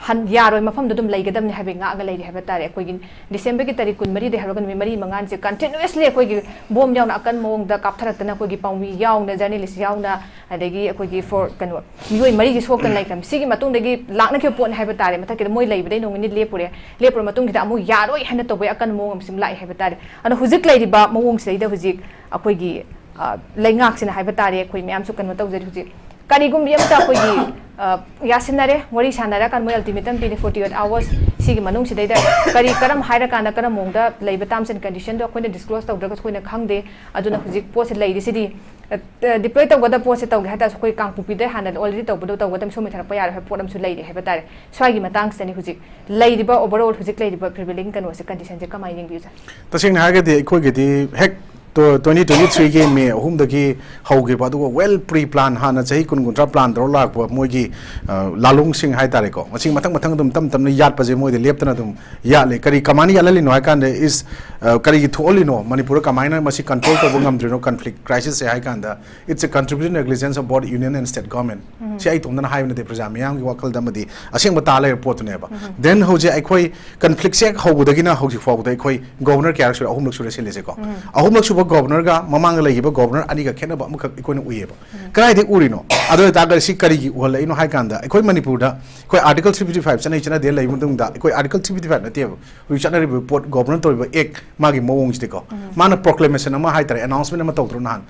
ꯍꯟ-, ꯌꯥꯔꯣꯏ, ꯃꯐꯝꯗꯨ ꯑꯗꯨꯝ ꯂꯩꯒꯗꯕꯅꯤ ꯍꯥꯏꯕꯒꯤ ꯉꯥꯛꯑꯒ ꯂꯩꯔꯤ ꯍꯥꯏꯕ ꯇꯥꯔꯦ꯫ ꯑꯩꯈꯣꯏꯒꯤ ꯗꯤꯁꯦꯝꯕꯔꯒꯤ ꯇꯥꯔꯤꯛ ꯀꯨꯟꯃꯔꯤꯗꯒꯤ ꯍꯧꯔꯒ ꯅꯨꯃꯤꯠ ꯃꯔꯤ ꯃꯉꯥꯅꯤꯁꯦ ꯀꯟꯇꯤꯅ꯭ꯌꯨꯁꯂꯤ ꯑꯩꯈꯣꯏꯒꯤ ꯕꯣꯝ ꯌꯥꯎꯅ ꯑꯀꯟ ꯃꯑꯣꯡꯗ ꯀꯥꯞꯊꯔꯛꯇꯅ ꯑꯩꯈꯣꯏꯒꯤ ꯄꯥꯎꯃꯤ ꯌꯥꯎꯅ, ꯖꯔꯅꯦꯂꯤꯁ ꯌꯥꯎꯅ, ꯑꯗꯒꯤ ꯑꯩꯈꯣꯏꯒꯤ ꯐꯣꯔ-, ꯀꯩꯅꯣ, ꯃꯤꯑꯣꯏ ꯃꯔꯤꯁꯤ ꯁꯣꯛꯇꯅ ꯂꯩꯈ꯭ꯔꯕꯅꯤ꯫ ꯁꯤꯒꯤ ꯃꯇꯨꯡꯗꯒꯤ ꯂꯥꯛꯅꯈꯤꯕ ꯄꯣꯠꯅꯤ ꯍꯥꯏꯕ ꯇꯥꯔꯦ꯫ ꯃꯊꯛꯀꯤꯗ ꯃꯣꯏ ꯂꯩꯕꯗꯩ ꯅꯣꯡ ꯅꯤꯅꯤ ꯂꯦꯞꯄꯨꯔꯦ, ꯂꯦꯞꯄꯨꯔ ꯃꯇꯨꯡꯁꯤꯗ ꯑꯃꯨꯛ ꯌꯥꯔꯣꯏ ꯍꯥꯏꯅ ꯇꯧꯕꯒꯤ ꯑꯀꯟ ꯃꯑꯣꯡ ꯑꯃꯁꯨ ꯂꯥꯛꯑꯦ ꯍꯥꯏꯕ ꯇꯥꯔꯦ꯫ ꯑꯗꯣ ꯍꯧꯖꯤꯛ ꯂꯩꯔꯤꯕ ꯃꯑꯣꯡꯁꯤꯗꯩꯗ ꯍꯧꯖꯤꯛ ꯑꯩꯈꯣꯏꯒꯤ, ꯑ, ꯂꯩꯉꯥꯛꯁꯤꯅ ꯍꯥꯏꯕ ꯇꯥꯔꯦ, ꯑꯩꯈꯣꯏ ꯃꯌꯥꯝꯁꯨ ꯀꯩꯅꯣ ꯇꯧꯖꯔꯤ ꯍꯧꯖꯤꯛ꯫ ꯀꯔꯤꯒꯨꯝꯕꯤ ꯑꯃꯇ ꯑꯩꯈꯣꯏꯒꯤ, ꯑ, ꯌꯥꯁꯤꯟꯅꯔꯦ, ꯋꯥꯔꯤ ꯁꯥꯟꯅꯔꯀꯥꯟꯗ ꯃꯣꯏ ultimatum ꯄꯤꯔꯦ, forty eight hours ꯁꯤꯒꯤ ꯃꯅꯨꯡꯁꯤꯗꯩꯗ ꯀꯔꯤ, ꯀꯔꯝ ꯍꯥꯏꯔꯀꯥꯟꯗ, ꯀꯔꯝꯕ ꯃꯑꯣꯡꯗ ꯂꯩꯕ terms and conditionꯗꯣ ꯑꯩꯈꯣꯏꯅ disclose ꯇꯧꯗ꯭ꯔꯒꯁꯨ ꯑꯩꯈꯣꯏꯅ ꯈꯪꯗꯦ꯫ ꯑꯗꯨꯅ ꯍꯧꯖꯤꯛ ꯄꯣꯠꯁꯦ ꯂꯩꯔꯤꯁꯤꯗꯤ, ꯑ, ꯑ, deploy ꯇꯧꯒꯗꯕ ꯄꯣꯠꯁꯦ ꯇꯧꯒꯦ ꯍꯥꯏ ꯇꯥꯔꯁꯨ ꯑꯩꯈꯣꯏ ꯀꯥꯡꯄꯣꯛꯄꯤꯗ ꯍꯥꯟꯅ already ꯇꯧꯕꯗꯣ ꯇꯧꯒꯗꯕ, ꯁꯣꯝ ꯊꯥꯔꯛꯄ ꯌꯥꯔꯣꯏ ꯍꯥꯏꯕ ꯄꯣꯠ ꯑꯃꯁꯨ ꯂꯩꯔꯤ ꯍꯥꯏꯕ ꯇꯥꯔꯦ꯫ ꯁ꯭ꯋꯥꯏꯒꯤ ꯃꯇꯥꯡꯁꯤꯗꯅꯤ ꯍꯧꯖꯤꯛ ꯂꯩꯔꯤꯕ, overall ꯍꯧꯖꯤꯛ ꯂꯩꯔꯤꯕ prevailing ꯀꯩꯅꯣꯁꯦ, conditionꯁꯦ ꯀꯃꯥꯏꯅ ꯌꯦꯡꯕꯤꯕꯁꯦ? ꯇꯁꯦꯡꯅ ꯍꯥꯏꯔꯒꯗꯤ ꯑꯩꯈꯣꯏꯒꯤꯗꯤ ꯍꯦꯛ ꯇꯣ-, twenty twenty-threeꯒꯤ May ꯑꯍꯨꯝꯗꯒꯤ ꯍꯧꯈꯤꯕ, ꯑꯗꯨꯒ well pre plan, ꯍꯥꯟꯅ ꯆꯍꯤ ꯀꯨꯟ ꯀꯨꯟꯊ꯭ꯔꯥ plan ꯇꯧꯔ ꯂꯥꯛꯄ ꯃꯣꯏꯒꯤ, ꯑ, ꯂꯥꯂꯣꯡꯁꯤꯡ ꯍꯥꯏꯇꯥꯔꯦꯀꯣ, ꯃꯁꯤ ꯃꯊꯪ ꯃꯊꯪ ꯑꯗꯨꯝ ꯇꯞ ꯇꯞꯅ ꯌꯥꯠꯄꯁꯦ ꯃꯣꯏꯗ ꯂꯦꯞꯇꯅ ꯑꯗꯨꯝ ꯌꯥꯠꯂꯤ꯫ ꯀꯔꯤ, ꯀꯃꯥꯏꯅ ꯌꯥꯠꯍꯜꯂꯤꯅꯣ ꯍꯥꯏ ꯀꯥꯟꯗ, is, ꯑ, ꯀꯔꯤꯒꯤ ꯊꯣꯛꯍꯜꯂꯤꯅꯣ, ꯃꯅꯤꯄꯨꯔꯗ ꯀꯃꯥꯏꯅ ꯃꯁꯤ control ꯇꯧꯕ ꯉꯝꯗ꯭ꯔꯤꯅꯣ conflict crisisꯁꯦ ꯍꯥꯏ ꯀꯥꯟꯗ, it's a contributory negligence of both union and state government꯫ ꯁꯤ ꯑꯩ ꯏꯇꯣꯝꯇꯅ ꯍꯥꯏꯕ ꯅꯠꯇꯦ, ꯄ꯭ꯔꯖꯥ ꯃꯤꯌꯥꯝꯒꯤ ꯋꯥꯈꯜꯗ ꯑꯃꯗꯤ ꯑꯁꯦꯡꯕ ꯇꯥ ꯂꯩꯔꯕ ꯄꯣꯠꯇꯨꯅꯦꯕ꯫ Then ꯍꯧꯖꯤꯛ ꯑꯩꯈꯣꯏ conflictꯁꯦ ꯍꯦꯛ ꯍꯧꯕꯗꯒꯤꯅ ꯍꯧꯖꯤꯛ ꯐꯥꯎꯕꯗ ꯑꯩꯈꯣꯏ governor ꯀꯌꯥꯔꯛ ꯁꯨꯔꯦ? ꯑꯍꯨꯝꯂꯛ ꯁꯨꯔꯦ ꯁꯤꯜꯂꯤꯁꯦꯀꯣ꯫ ꯑꯍꯨꯝꯂꯛ ꯁꯨꯕ governorꯒ ꯃꯃꯥꯡꯗ ꯂꯩꯈꯤꯕ governor ꯑꯅꯤꯒ ꯈꯦꯠꯅꯕ ꯑꯃꯈꯛ ꯑꯩꯈꯣꯏꯅ ꯎꯏꯌꯦꯕ꯫ ꯀꯗꯥꯏꯗꯒꯤ ꯎꯔꯤꯅꯣ? ꯑꯗꯨ ꯑꯣꯏꯇꯥꯔꯒꯗꯤ ꯁꯤ ꯀꯔꯤꯒꯤ ꯎꯍꯜꯂꯛꯏꯅꯣ ꯍꯥꯏ ꯀꯥꯟꯗ, ꯑꯩꯈꯣꯏ ꯃꯅꯤꯄꯨꯔꯗ ꯑꯩꯈꯣꯏ Article three fifty-five ꯆꯠꯅꯩ ꯆꯠꯅꯗꯦ ꯂꯩꯕ ꯃꯇꯨꯡꯗ, ꯑꯩꯈꯣꯏ Article three fifty-five ꯅꯠꯇꯦꯕ, ꯍꯧꯖꯤꯛ ꯆꯠꯅꯔꯤꯕ ꯄꯣꯠ, governor ꯇꯧꯔꯤꯕ act, ꯃꯥꯒꯤ ꯃꯑꯣꯡꯁꯤꯗꯤꯀꯣ, ꯃꯥꯅ proclamation ꯑꯃ ꯍꯥꯏꯇꯥꯔꯦ, announcement ꯑꯃ ꯇꯧꯗ꯭ꯔꯣ ꯅꯍꯥꯟ?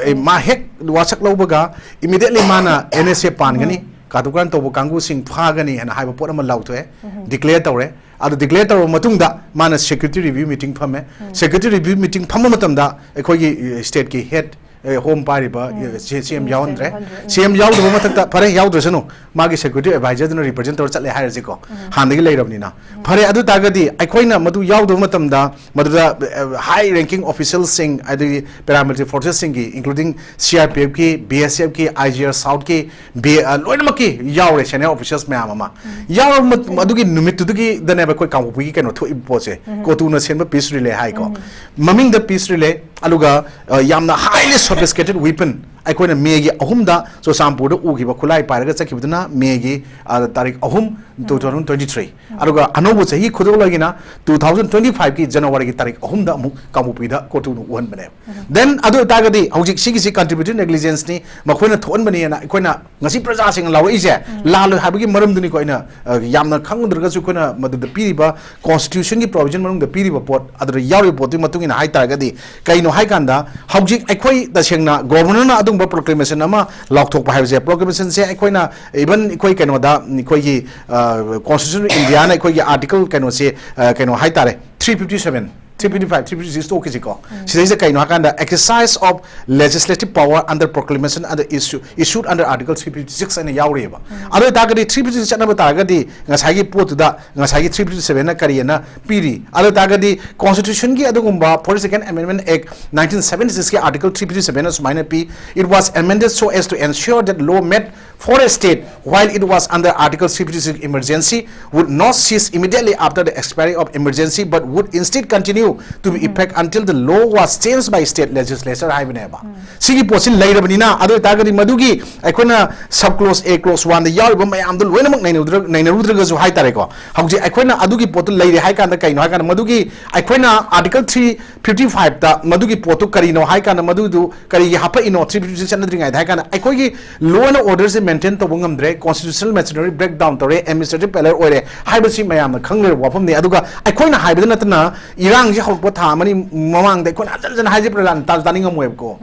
ꯑꯦ, ꯃꯥ ꯍꯦꯛ ꯋꯥꯁꯛ ꯂꯧꯕꯒ immediately ꯃꯥꯅ NSA ꯄꯥꯟꯒꯅꯤ, ꯀꯥꯇꯨ ꯀꯥꯔꯟ ꯇꯧꯕ ꯀꯥꯡꯕꯨꯁꯤꯡ ꯐꯥꯒꯅꯤ ꯍꯥꯏꯅ ꯍꯥꯏꯕ ꯄꯣꯠ ꯑꯃ ꯂꯥꯎꯊꯣꯛꯑꯦ, declare ꯇꯧꯔꯦ꯫ ꯑꯗꯨ declare ꯇꯧꯔꯕ ꯃꯇꯨꯡꯗ ꯃꯥꯅ security review meeting ꯐꯝꯃꯦ꯫ Security review meeting ꯐꯝꯕ ꯃꯇꯝꯗ ꯑꯩꯈꯣꯏꯒꯤ, ꯑꯦ, stateꯀꯤ head, ꯑꯦ, home ꯄꯥꯏꯔꯤꯕ, ꯑꯦ, ꯁꯤ-, CM ꯌꯥꯎꯍꯟꯗ꯭ꯔꯦ꯫ CM ꯌꯥꯎꯗꯕ ꯃꯊꯛꯇ, ꯐꯔꯦ, ꯌꯥꯎꯗ꯭ꯔꯁꯅꯨ, ꯃꯥꯒꯤ security advisorꯗꯨꯅ represent ꯇꯧꯔ ꯆꯠꯂꯦ ꯍꯥꯏꯔꯁꯤꯀꯣ, ꯍꯥꯟꯅꯗꯒꯤ ꯂꯩꯔꯕꯅꯤꯅ꯫ ꯐꯔꯦ, ꯑꯗꯨ ꯇꯥꯔꯒꯗꯤ ꯑꯩꯈꯣꯏꯅ ꯃꯗꯨ ꯌꯥꯎꯗꯕ ꯃꯇꯝꯗ ꯃꯗꯨꯗ, ꯑꯦ, high ranking officialꯁꯤꯡ, ꯑꯗꯒꯤ paramilitary forcesꯁꯤꯡꯒꯤ, including CRPFꯀꯤ, BSFꯀꯤ, IGR Southꯀꯤ, ꯕꯤ-, ꯑ, ꯂꯣꯏꯅꯃꯛꯀꯤ ꯌꯥꯎꯔꯦ, senior officials ꯃꯌꯥꯝ ꯑꯃ꯫ ꯌꯥꯎꯔꯕ ꯃꯠ-, ꯑꯗꯨꯒꯤ ꯅꯨꯃꯤꯠꯇꯨꯗꯒꯤꯗꯅꯦꯕ ꯑꯩꯈꯣꯏ ꯀꯥꯡꯄꯣꯛꯄꯤꯒꯤ ꯀꯩꯅꯣ ꯊꯣꯛꯏꯕ ꯄꯣꯠꯁꯦ, ꯀꯣꯇꯨꯅ ꯁꯦꯝꯕ peace relay ꯍꯥꯏꯀꯣ꯫ ꯃꯃꯤꯡꯗ peace relay, ꯑꯗꯨꯒ, ꯑ, ꯌꯥꯝꯅ highly sophisticated weapon ꯑꯩꯈꯣꯏꯅ Mayꯒꯤ ꯑꯍꯨꯝꯗ ꯆꯨꯔꯆꯥꯟꯄꯨꯔꯗ ꯎꯈꯤꯕ ꯈꯨꯠꯂꯥꯏ ꯄꯥꯏꯔꯒ ꯆꯠꯈꯤꯕꯗꯨꯅ Mayꯒꯤ, ꯑ, ꯇꯥꯔꯤꯛ ꯑꯍꯨꯝ, two thousand twenty-three꯫ ꯑꯗꯨꯒ ꯑꯅꯧꯕ ꯆꯍꯤ ꯈꯨꯗꯣꯜ ꯑꯣꯏꯅ two thousand twenty-fiveꯀꯤ Januaryꯒꯤ ꯇꯥꯔꯤꯛ ꯑꯍꯨꯝꯗ ꯑꯃꯨꯛ ꯀꯥꯡꯄꯣꯛꯄꯤꯗ ꯀꯣꯇꯨꯅ ꯎꯍꯟꯕꯅꯦꯕ꯫ Then ꯑꯗꯨ ꯑꯣꯏꯇꯥꯔꯒꯗꯤ ꯍꯧꯖꯤꯛ ꯁꯤꯒꯤꯁꯤ contributory negligenceꯅꯤ, ꯃꯈꯣꯏꯅ ꯊꯣꯛꯍꯟꯕꯅꯦꯅ ꯑꯩꯈꯣꯏꯅ ꯉꯁꯤ ꯄ꯭ꯔꯖꯥꯁꯤꯡꯅ ꯂꯥꯎꯔꯛꯏꯁꯦ꯫ ꯂꯥꯜꯂꯣꯏ ꯍꯥꯏꯕꯒꯤ ꯃꯔꯝꯗꯨꯅꯤꯀꯣ ꯑꯩꯅ, ꯑ, ꯌꯥꯝꯅ ꯈꯪꯗ꯭ꯔꯒꯁꯨ ꯑꯩꯈꯣꯏꯅ ꯃꯗꯨꯗ ꯄꯤꯔꯤꯕ constitutionꯒꯤ provision ꯃꯅꯨꯡꯗ ꯄꯤꯔꯤꯕ ꯄꯣꯠ, ꯑꯗꯨꯗ ꯌꯥꯎꯔꯤꯕ ꯄꯣꯠꯇꯨꯒꯤ ꯃꯇꯨꯡ ꯏꯟꯅ ꯍꯥꯏꯇꯥꯔꯒꯗꯤ, ꯀꯩꯅꯣ ꯍꯥꯏ ꯀꯥꯟꯗ ꯍꯧꯖꯤꯛ ꯑꯩꯈꯣꯏ ꯇꯁꯦꯡꯅ governorꯅ ꯑꯗꯨ ꯄ꯭ꯔꯣꯀ꯭ꯂꯦꯃꯦꯁꯟ ꯑꯃ ꯂꯥꯎꯊꯣꯛꯄ ꯍꯥꯏꯕꯁꯦ, ꯄ꯭ꯔꯣꯀ꯭ꯂꯦꯃꯦꯁꯟꯁꯦ ꯑꯩꯈꯣꯏꯅ ꯏꯚꯟ ꯑꯩꯈꯣꯏ ꯀꯩꯅꯣꯗ, ꯑꯩꯈꯣꯏꯒꯤ ꯀꯣꯟꯁꯇꯤꯇ꯭ꯌꯨꯁꯟ ꯑꯣꯐ ꯏꯟꯗꯤꯌꯥꯅ ꯑꯩꯈꯣꯏꯒꯤ ꯑꯥꯔꯇꯤꯀꯜ ꯀꯩꯅꯣꯁꯦ, ꯑ, ꯀꯩꯅꯣ ꯍꯥꯏꯇꯥꯔꯦ, three fifty seven, three fifty five, three fifty six ꯇꯣꯛꯈꯤꯁꯤꯀꯣ꯫ ꯁꯤꯗꯩꯁꯤꯗ ꯀꯩꯅꯣ ꯍꯥꯏꯀꯥꯟꯗ, exercise of legislative power under proclamation under issue issued under article three fifty-six ꯍꯥꯏꯅ ꯌꯥꯎꯔꯤꯑꯕ꯫ ꯑꯗꯨ ꯑꯣꯏꯇꯥꯔꯒꯗꯤ ꯊ꯭ꯔꯤ ꯐꯤꯐꯇꯤ ꯁꯤꯛꯁ ꯆꯠꯅꯕ ꯇꯥꯔꯒꯗꯤ, ꯉꯁꯥꯏꯒꯤ ꯄꯣꯠꯇꯨꯗ ꯉꯁꯥꯏꯒꯤ ꯊ꯭ꯔꯤ ꯐꯤꯐꯇꯤ ꯁꯚꯦꯟꯅ ꯀꯔꯤꯑꯅ ꯄꯤꯔꯤ? ꯑꯗꯨ ꯑꯣꯏꯇꯥꯔꯒꯗꯤ ꯀꯣꯟꯁꯇꯤꯇ꯭ꯌꯨꯁꯟꯒꯤ ꯑꯗꯨꯒꯨꯝꯕ forty second Amendment Act nineteen seventy six ꯀꯤ ꯑꯥꯔꯇꯤꯀꯜ ꯊ꯭ꯔꯤ ꯐꯤꯐꯇꯤ ꯁꯚꯦꯟꯅ ꯁꯨꯃꯥꯏꯅ ꯄꯤ: "It was amended so as to ensure that law made for a state while it was under Article three fifty six emergency would not cease immediately after the expiry of emergency but would instead continue to be effect until the law was changed by state legislature" ꯍꯥꯏꯕꯅꯦꯕ꯫ ꯁꯤꯒꯤ ꯄꯣꯠꯁꯤ ꯂꯩꯔꯕꯅꯤꯅ, ꯑꯗꯨ ꯑꯣꯏꯇꯥꯔꯒꯗꯤ ꯃꯗꯨꯒꯤ ꯑꯩꯈꯣꯏꯅ sub clause A, clause one ꯗ ꯌꯥꯎꯔꯤꯕ ꯃꯌꯥꯝꯗꯣ ꯂꯣꯏꯅꯃꯛ ꯅꯩꯅꯔꯨꯗ꯭ꯔ-, ꯅꯩꯅꯔꯨꯗ꯭ꯔꯒꯁꯨ ꯍꯥꯏꯇꯥꯔꯦꯀꯣ, ꯍꯧꯖꯤꯛ ꯑꯩꯈꯣꯏꯅ ꯑꯗꯨꯒꯤ ꯄꯣꯠꯇꯨ ꯂꯩꯔꯦ ꯍꯥꯏ ꯀꯥꯟꯗ, ꯀꯩꯅꯣ ꯍꯥꯏ ꯀꯥꯟꯗ, ꯃꯗꯨꯒꯤ ꯑꯩꯈꯣꯏꯅ ꯑꯥꯔꯇꯤꯀꯜ ꯊ꯭ꯔꯤ ꯐꯤꯐꯇꯤ ꯐꯥꯏꯚꯇ ꯃꯗꯨꯒꯤ ꯄꯣꯠꯇꯨ ꯀꯔꯤꯅꯣ ꯍꯥꯏ ꯀꯥꯟꯗ, ꯃꯗꯨꯗꯨ ꯀꯔꯤꯒꯤ ꯍꯥꯄꯛꯏꯅꯣ ꯊ꯭ꯔꯤ ꯐꯤꯐꯇꯤ ꯁꯤꯛꯁ ꯆꯠꯅꯗ꯭ꯔꯤꯉꯩꯗ ꯍꯥꯏ ꯀꯥꯟꯗ, ꯑꯩꯈꯣꯏꯒꯤ law and order say maintain ꯇꯧꯕ ꯉꯝꯗ꯭ꯔꯦ, constitutional machinery break down ꯇꯧꯔꯦ, administrative failure ꯑꯣꯏꯔꯦ ꯍꯥꯏꯕꯁꯤ ꯃꯌꯥꯝꯅ ꯈꯪꯂꯩꯔꯕ ꯋꯥꯐꯝꯅꯤ꯫ ꯑꯗꯨꯒ ꯑꯩꯈꯣꯏꯅ ꯍꯥꯏꯕꯗ ꯅꯠꯇꯅ ꯏꯔꯥꯡꯁꯤ ꯍꯧꯔꯛꯄ ꯊꯥ ꯑꯃꯅꯤ ꯃꯃꯥꯡꯗ ꯑꯩꯈꯣꯏꯅ ꯍꯟꯖꯟ ꯍꯟꯖꯟ ꯍꯥꯏꯖꯦ ꯄ꯭ꯔꯖꯥꯅ ꯇꯥꯁꯨ ꯇꯥꯅꯤꯡꯉꯝꯃꯣꯏꯕꯀꯣ꯫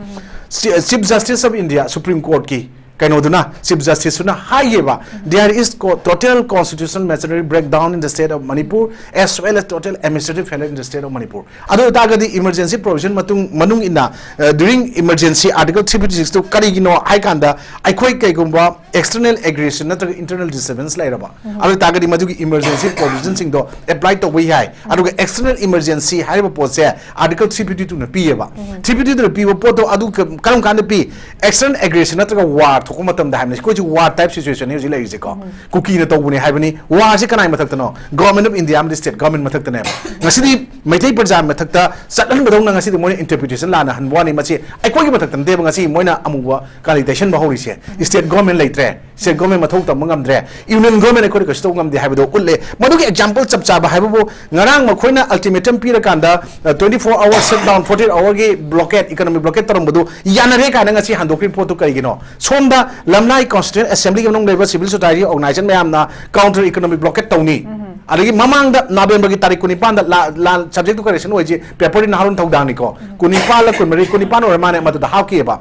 ꯆꯤ-, Chief Justice of India, Supreme Court ꯀꯤ ꯀꯩꯅꯣꯗꯨꯅ, Chief Justice ꯇꯨꯅ ꯍꯥꯏꯌꯦꯕ, "There is co-, total constitutional machinery breakdown in the state of Manipur as well as total administrative failure in the state of Manipur." ꯑꯗꯨ ꯑꯣꯏꯇꯥꯔꯒꯗꯤ emergency provision ꯃꯇꯨꯡ, ꯃꯅꯨꯡ ꯏꯟꯅ, ꯑ, during emergency article three fifty six two ꯀꯔꯤꯒꯤꯅꯣ ꯍꯥꯏ ꯀꯥꯟꯗ, ꯑꯩꯈꯣꯏ ꯀꯩꯒꯨꯝꯕ external aggression ꯅꯠꯇ꯭ꯔꯒ internal disturbance ꯂꯩꯔꯕ, ꯑꯗꯨ ꯑꯣꯏꯇꯥꯔꯒꯗꯤ ꯃꯗꯨꯒꯤ emergency provision ꯁꯤꯡꯗꯣ apply ꯇꯧꯕ ꯌꯥꯏ꯫ ꯑꯗꯨꯒ external emergency ꯍꯥꯏꯔꯤꯕ ꯄꯣꯠꯁꯦ article three fifty two ꯅ ꯄꯤꯌꯦꯕ꯫ ꯊ꯭ꯔꯤ ꯐꯤꯐꯇꯤ ꯇꯨ ꯅ ꯄꯤꯕ ꯄꯣꯠꯇꯣ ꯑꯗꯨ ꯀ-, ꯀꯔꯝ ꯀꯥꯟꯗ ꯄꯤ? External aggression ꯅꯠꯇ꯭ꯔꯒ war ꯊꯣꯛꯄ ꯃꯇꯝꯗ ꯍꯥꯏꯕꯅꯤ꯫ ꯑꯩꯈꯣꯏꯁꯨ war type situation ꯅꯤ ꯍꯧꯖꯤꯛ ꯂꯩꯔꯤꯁꯦꯀꯣ꯫ ꯀꯨꯀꯤꯅ ꯇꯧꯕꯅꯦ ꯍꯥꯏꯕꯅꯤ꯫ War ꯁꯦ ꯀꯅꯥꯏ ꯃꯊꯛꯇꯅꯣ? Government of India ꯑꯃꯗꯤ state government ꯃꯊꯛꯇꯅꯦꯕ꯫ ꯉꯁꯤꯗꯤ ꯃꯩꯇꯩ ꯄ꯭ꯔꯖꯥ ꯃꯊꯛꯇ ꯆꯠꯍꯟꯕꯗꯧꯅ ꯉꯁꯤꯗꯤ ꯃꯣꯏꯅ interpretation ꯂꯥꯟꯅ ꯍꯟꯕ ꯋꯥꯅꯤ꯫ ꯃꯁꯤ ꯑꯩꯈꯣꯏꯒꯤ ꯃꯊꯛꯇ ꯅꯠꯇꯦꯕ ꯉꯁꯤ ꯃꯣꯏꯅ ꯑꯃꯨꯕ ꯀꯥꯂꯤ ꯇꯩꯁꯟꯕ ꯍꯧꯔꯤꯁꯦ꯫ State government ꯂꯩꯇ꯭ꯔꯦ, state government ꯃꯊꯧ ꯇꯧꯕ ꯉꯝꯗ꯭ꯔꯦ, union government ꯑꯩꯈꯣꯏꯅ ꯀꯩꯁꯨ ꯇꯧꯕ ꯉꯝꯗꯦ ꯍꯥꯏꯕꯗꯣ ꯎꯠꯂꯦ꯫ ꯃꯗꯨꯒꯤ example ꯆꯞ ꯆꯥꯕ ꯍꯥꯏꯕꯕꯨ, ꯉꯔꯥꯡ ꯃꯈꯣꯏꯅ ultimatum ꯄꯤꯔꯀꯥꯟꯗ, ꯑ, twenty four hour shutdown, forty eight hour ꯒꯤ blockade, economic blockade ꯇꯧꯔꯝꯕꯗꯨ ꯌꯥꯅꯔꯦ ꯀꯥꯏꯅ ꯉꯁꯤ ꯍꯟꯗꯣꯛꯈ꯭ꯔꯤꯕ ꯄꯣꯠꯇꯨ ꯀꯔꯤꯒꯤꯅꯣ? ꯁꯣꯝꯗ ꯂꯝꯂꯥꯏ constituent assembly ꯒꯤ ꯃꯅꯨꯡꯗ ꯂꯩꯕ civil society organization ꯃꯌꯥꯝꯅ counter economic blockade ꯇꯧꯅꯤ꯫ ꯑꯗꯒꯤ ꯃꯃꯥꯡꯗ November ꯒꯤ ꯇꯥꯔꯤꯛ ꯀꯨꯟꯅꯤꯄꯥꯟꯗ ꯂꯥ-, ꯂꯥ-, subject to correction ꯑꯣꯏꯁꯤ paper ꯗꯤ ꯅꯍꯥꯔꯣꯜ ꯊꯧꯗꯥꯡꯅꯤꯀꯣ꯫ ꯀꯨꯟꯅꯤꯄꯥꯜꯂ ꯀꯨꯟꯃꯔꯤ, ꯀꯨꯟꯅꯤꯄꯥꯜ ꯑꯣꯏꯔ ꯃꯥꯅꯦ ꯃꯗꯨꯗ ꯍꯥꯞꯈꯤꯑꯕ꯫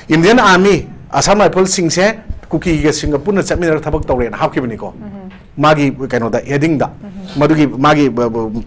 Indian Army, Assam Riflesꯁꯤꯡꯁꯦ ꯀꯨꯀꯤꯒꯁꯤꯡꯒ ꯄꯨꯟꯅ ꯆꯠꯃꯤꯟꯅꯔꯒ ꯊꯕꯛ ꯇꯧꯔꯦꯅ ꯍꯥꯞꯈꯤꯕꯅꯤꯀꯣ꯫ ꯃꯥꯒꯤ ꯀꯩꯅꯣꯗ, headingꯗ, ꯃꯗꯨꯒꯤ ꯃꯥꯒꯤ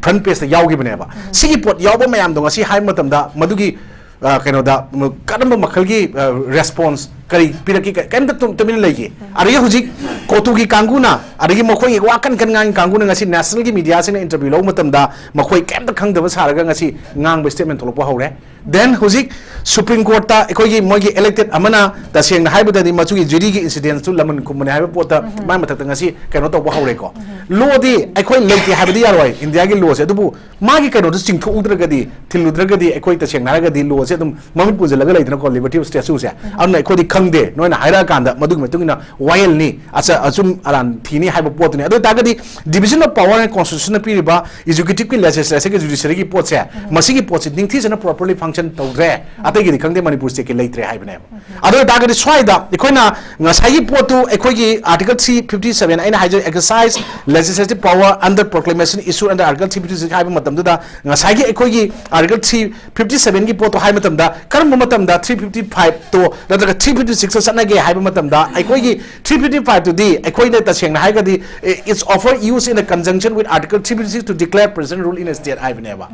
ꯐ꯭ꯔꯟ ꯄꯦꯖꯇ ꯌꯥꯎꯈꯤꯕꯅꯦꯕ꯫ ꯁꯤꯒꯤ ꯄꯣꯠ ꯌꯥꯎꯕ ꯃꯌꯥꯝꯗꯣ ꯉꯁꯤ ꯍꯥꯏꯕ ꯃꯇꯝꯗ ꯃꯗꯨꯒꯤ, ꯑ, ꯀꯩꯅꯣꯗ, ꯀꯔꯝꯕ ꯃꯈꯜꯒꯤ ꯔꯦꯁꯄꯣꯟꯁ ꯀꯔꯤ ꯄꯤꯔꯛꯈꯤ? ꯀ- ꯀꯩꯝꯇ ꯇꯨ- ꯇꯨꯃꯤꯟꯅ ꯂꯩꯈꯤ꯫ ꯑꯗꯒꯤ ꯍꯧꯖꯤꯛ ꯀꯣꯇꯨꯒꯤ ꯀꯥꯡꯕꯨꯅ, ꯑꯗꯒꯤ ꯃꯈꯣꯏꯒꯤ ꯋꯥ ꯀꯟ ꯀꯟ ꯉꯥꯡꯉꯤ ꯀꯥꯡꯕꯨꯅ ꯉꯁꯤ ꯅꯦꯁꯅꯦꯜꯒꯤ ꯃꯤꯗꯤꯌꯥꯁꯤꯡꯅ ꯏꯟꯇꯔꯚ꯭ꯌꯨ ꯂꯧꯕ ꯃꯇꯝꯗ ꯃꯈꯣꯏ ꯀꯩꯝꯇ ꯈꯪꯗꯕ ꯁꯥꯔꯒ ꯉꯁꯤ ꯉꯥꯡꯕ ꯁ꯭ꯇꯦꯠꯃꯦꯟ ꯊꯣꯛꯂꯛꯄ ꯍꯧꯔꯦ꯫ Then ꯍꯧꯖꯤꯛ ꯁꯨꯄ꯭ꯔꯤꯝ ꯀꯣꯔꯠꯇ ꯑꯩꯈꯣꯏꯒꯤ ꯃꯣꯏꯒꯤ ꯏꯂꯦꯛꯇꯦꯗ ꯑꯃꯅ ꯇꯁꯦꯡꯅ ꯍꯥꯏꯕꯗꯗꯤ ꯃꯆꯨꯒꯤ ꯖꯨꯔꯤꯒꯤ ꯏꯟꯁꯤꯗꯦꯟꯁꯇꯨ ꯂꯃꯟ ꯈꯨꯝꯕꯅꯦ ꯍꯥꯏꯕ ꯄꯣꯠꯇ ꯃꯥꯏ ꯃꯊꯛꯇ ꯉꯁꯤ ꯀꯩꯅꯣ ꯇꯧꯕ ꯍꯧꯔꯦꯀꯣ꯫ ꯂꯣꯗꯤ ꯑꯩꯈꯣꯏ ꯂꯩꯇꯦ ꯍꯥꯏꯕꯗꯤ ꯌꯥꯔꯣꯏ, ꯏꯟꯗꯤꯌꯥꯒꯤ ꯂꯣꯁꯦ, ꯑꯗꯨꯕꯨ ꯃꯥꯒꯤ ꯀꯩꯅꯣꯗꯨ ꯆꯤꯡꯊꯣꯛꯎꯗ꯭ꯔꯒꯗꯤ, ꯊꯤꯜꯂꯨꯗ꯭ꯔꯒꯗꯤ ꯑꯩꯈꯣꯏ ꯇꯁꯦꯡꯅ ꯍꯥꯏꯔꯒꯗꯤ ꯂꯣꯁꯦ ꯑꯗꯨꯝ ꯃꯃꯤꯠ ꯄꯨꯟꯁꯤꯜꯂꯒ ꯂꯩꯗꯅꯀꯣ, ꯂꯤꯕꯔꯇꯤ ꯑꯣꯐ ꯁ꯭ꯇꯦꯆꯨꯁꯦ꯫ ꯑꯗꯨꯅ ꯑꯩꯈꯣꯏꯗꯤ ꯈꯪꯗꯦ, ꯅꯣꯏꯅ ꯍꯥꯏꯔꯛꯑꯀꯥꯟꯗ ꯃꯗꯨꯒꯤ ꯃꯇꯨꯡ ꯏꯟꯅ ꯋꯥꯌꯦꯜꯅꯤ, ꯑꯆ- ꯑꯆꯨꯝ ꯑꯔꯥꯟ ꯊꯤꯅꯤ ꯍꯥꯏꯕ ꯄꯣꯠꯇꯨꯅꯤ꯫ ꯑꯗꯨ ꯑꯣꯏꯇꯥꯔꯒꯗꯤ division of power and constitutionꯅ ꯄꯤꯔꯤꯕ executive ꯀꯤ, legislative ꯀꯤ, judiciary ꯒꯤ ꯄꯣꯠꯁꯦ, ꯃꯁꯤꯒꯤ ꯄꯣꯠꯁꯦ ꯅꯤꯡꯊꯤꯖꯅ properly function ꯇꯧꯗ꯭ꯔꯦ, ꯑꯇꯩꯒꯤꯗꯤ ꯈꯪꯗꯦ, ꯃꯅꯤꯄꯨꯔ state ꯀꯤ ꯂꯩꯇ꯭ꯔꯦ ꯍꯥꯏꯕꯅꯦꯕ꯫ ꯑꯗꯨ ꯑꯣꯏꯇꯥꯔꯒꯗꯤ ꯁ꯭ꯋꯥꯏꯗ ꯑꯩꯈꯣꯏꯅ ꯉꯁꯥꯏꯒꯤ ꯄꯣꯠꯇꯨ ꯑꯩꯈꯣꯏꯒꯤ Article three fifty seven, ꯑꯩꯅ ꯍꯥꯏꯖꯩ, exercise legislative power under proclamation issued under Article three fifty six ꯍꯥꯏꯕ ꯃꯇꯝꯗꯨꯗ ꯉꯁꯥꯏꯒꯤ ꯑꯩꯈꯣꯏꯒꯤ Article three fifty seven ꯒꯤ ꯄꯣꯠꯇꯣ ꯍꯥꯏꯕ ꯃꯇꯝꯗ ꯀꯔꯝꯕ ꯃꯇꯝꯗ three fifty five ꯇꯣ ꯅꯠꯇ꯭ꯔꯒ three fifty six ꯇ ꯆꯠꯅꯒꯦ ꯍꯥꯏꯕ ꯃꯇꯝꯗ ꯑꯩꯈꯣꯏꯒꯤ three fifty five ꯇꯨꯗꯤ ꯑꯩꯈꯣꯏꯅ ꯇꯁꯦꯡꯅ ꯍꯥꯏꯔꯒꯗꯤ, "It's often used in a conjunction with Article three fifty six to declare president rule in a state" ꯍꯥꯏꯕꯅꯦꯕ꯫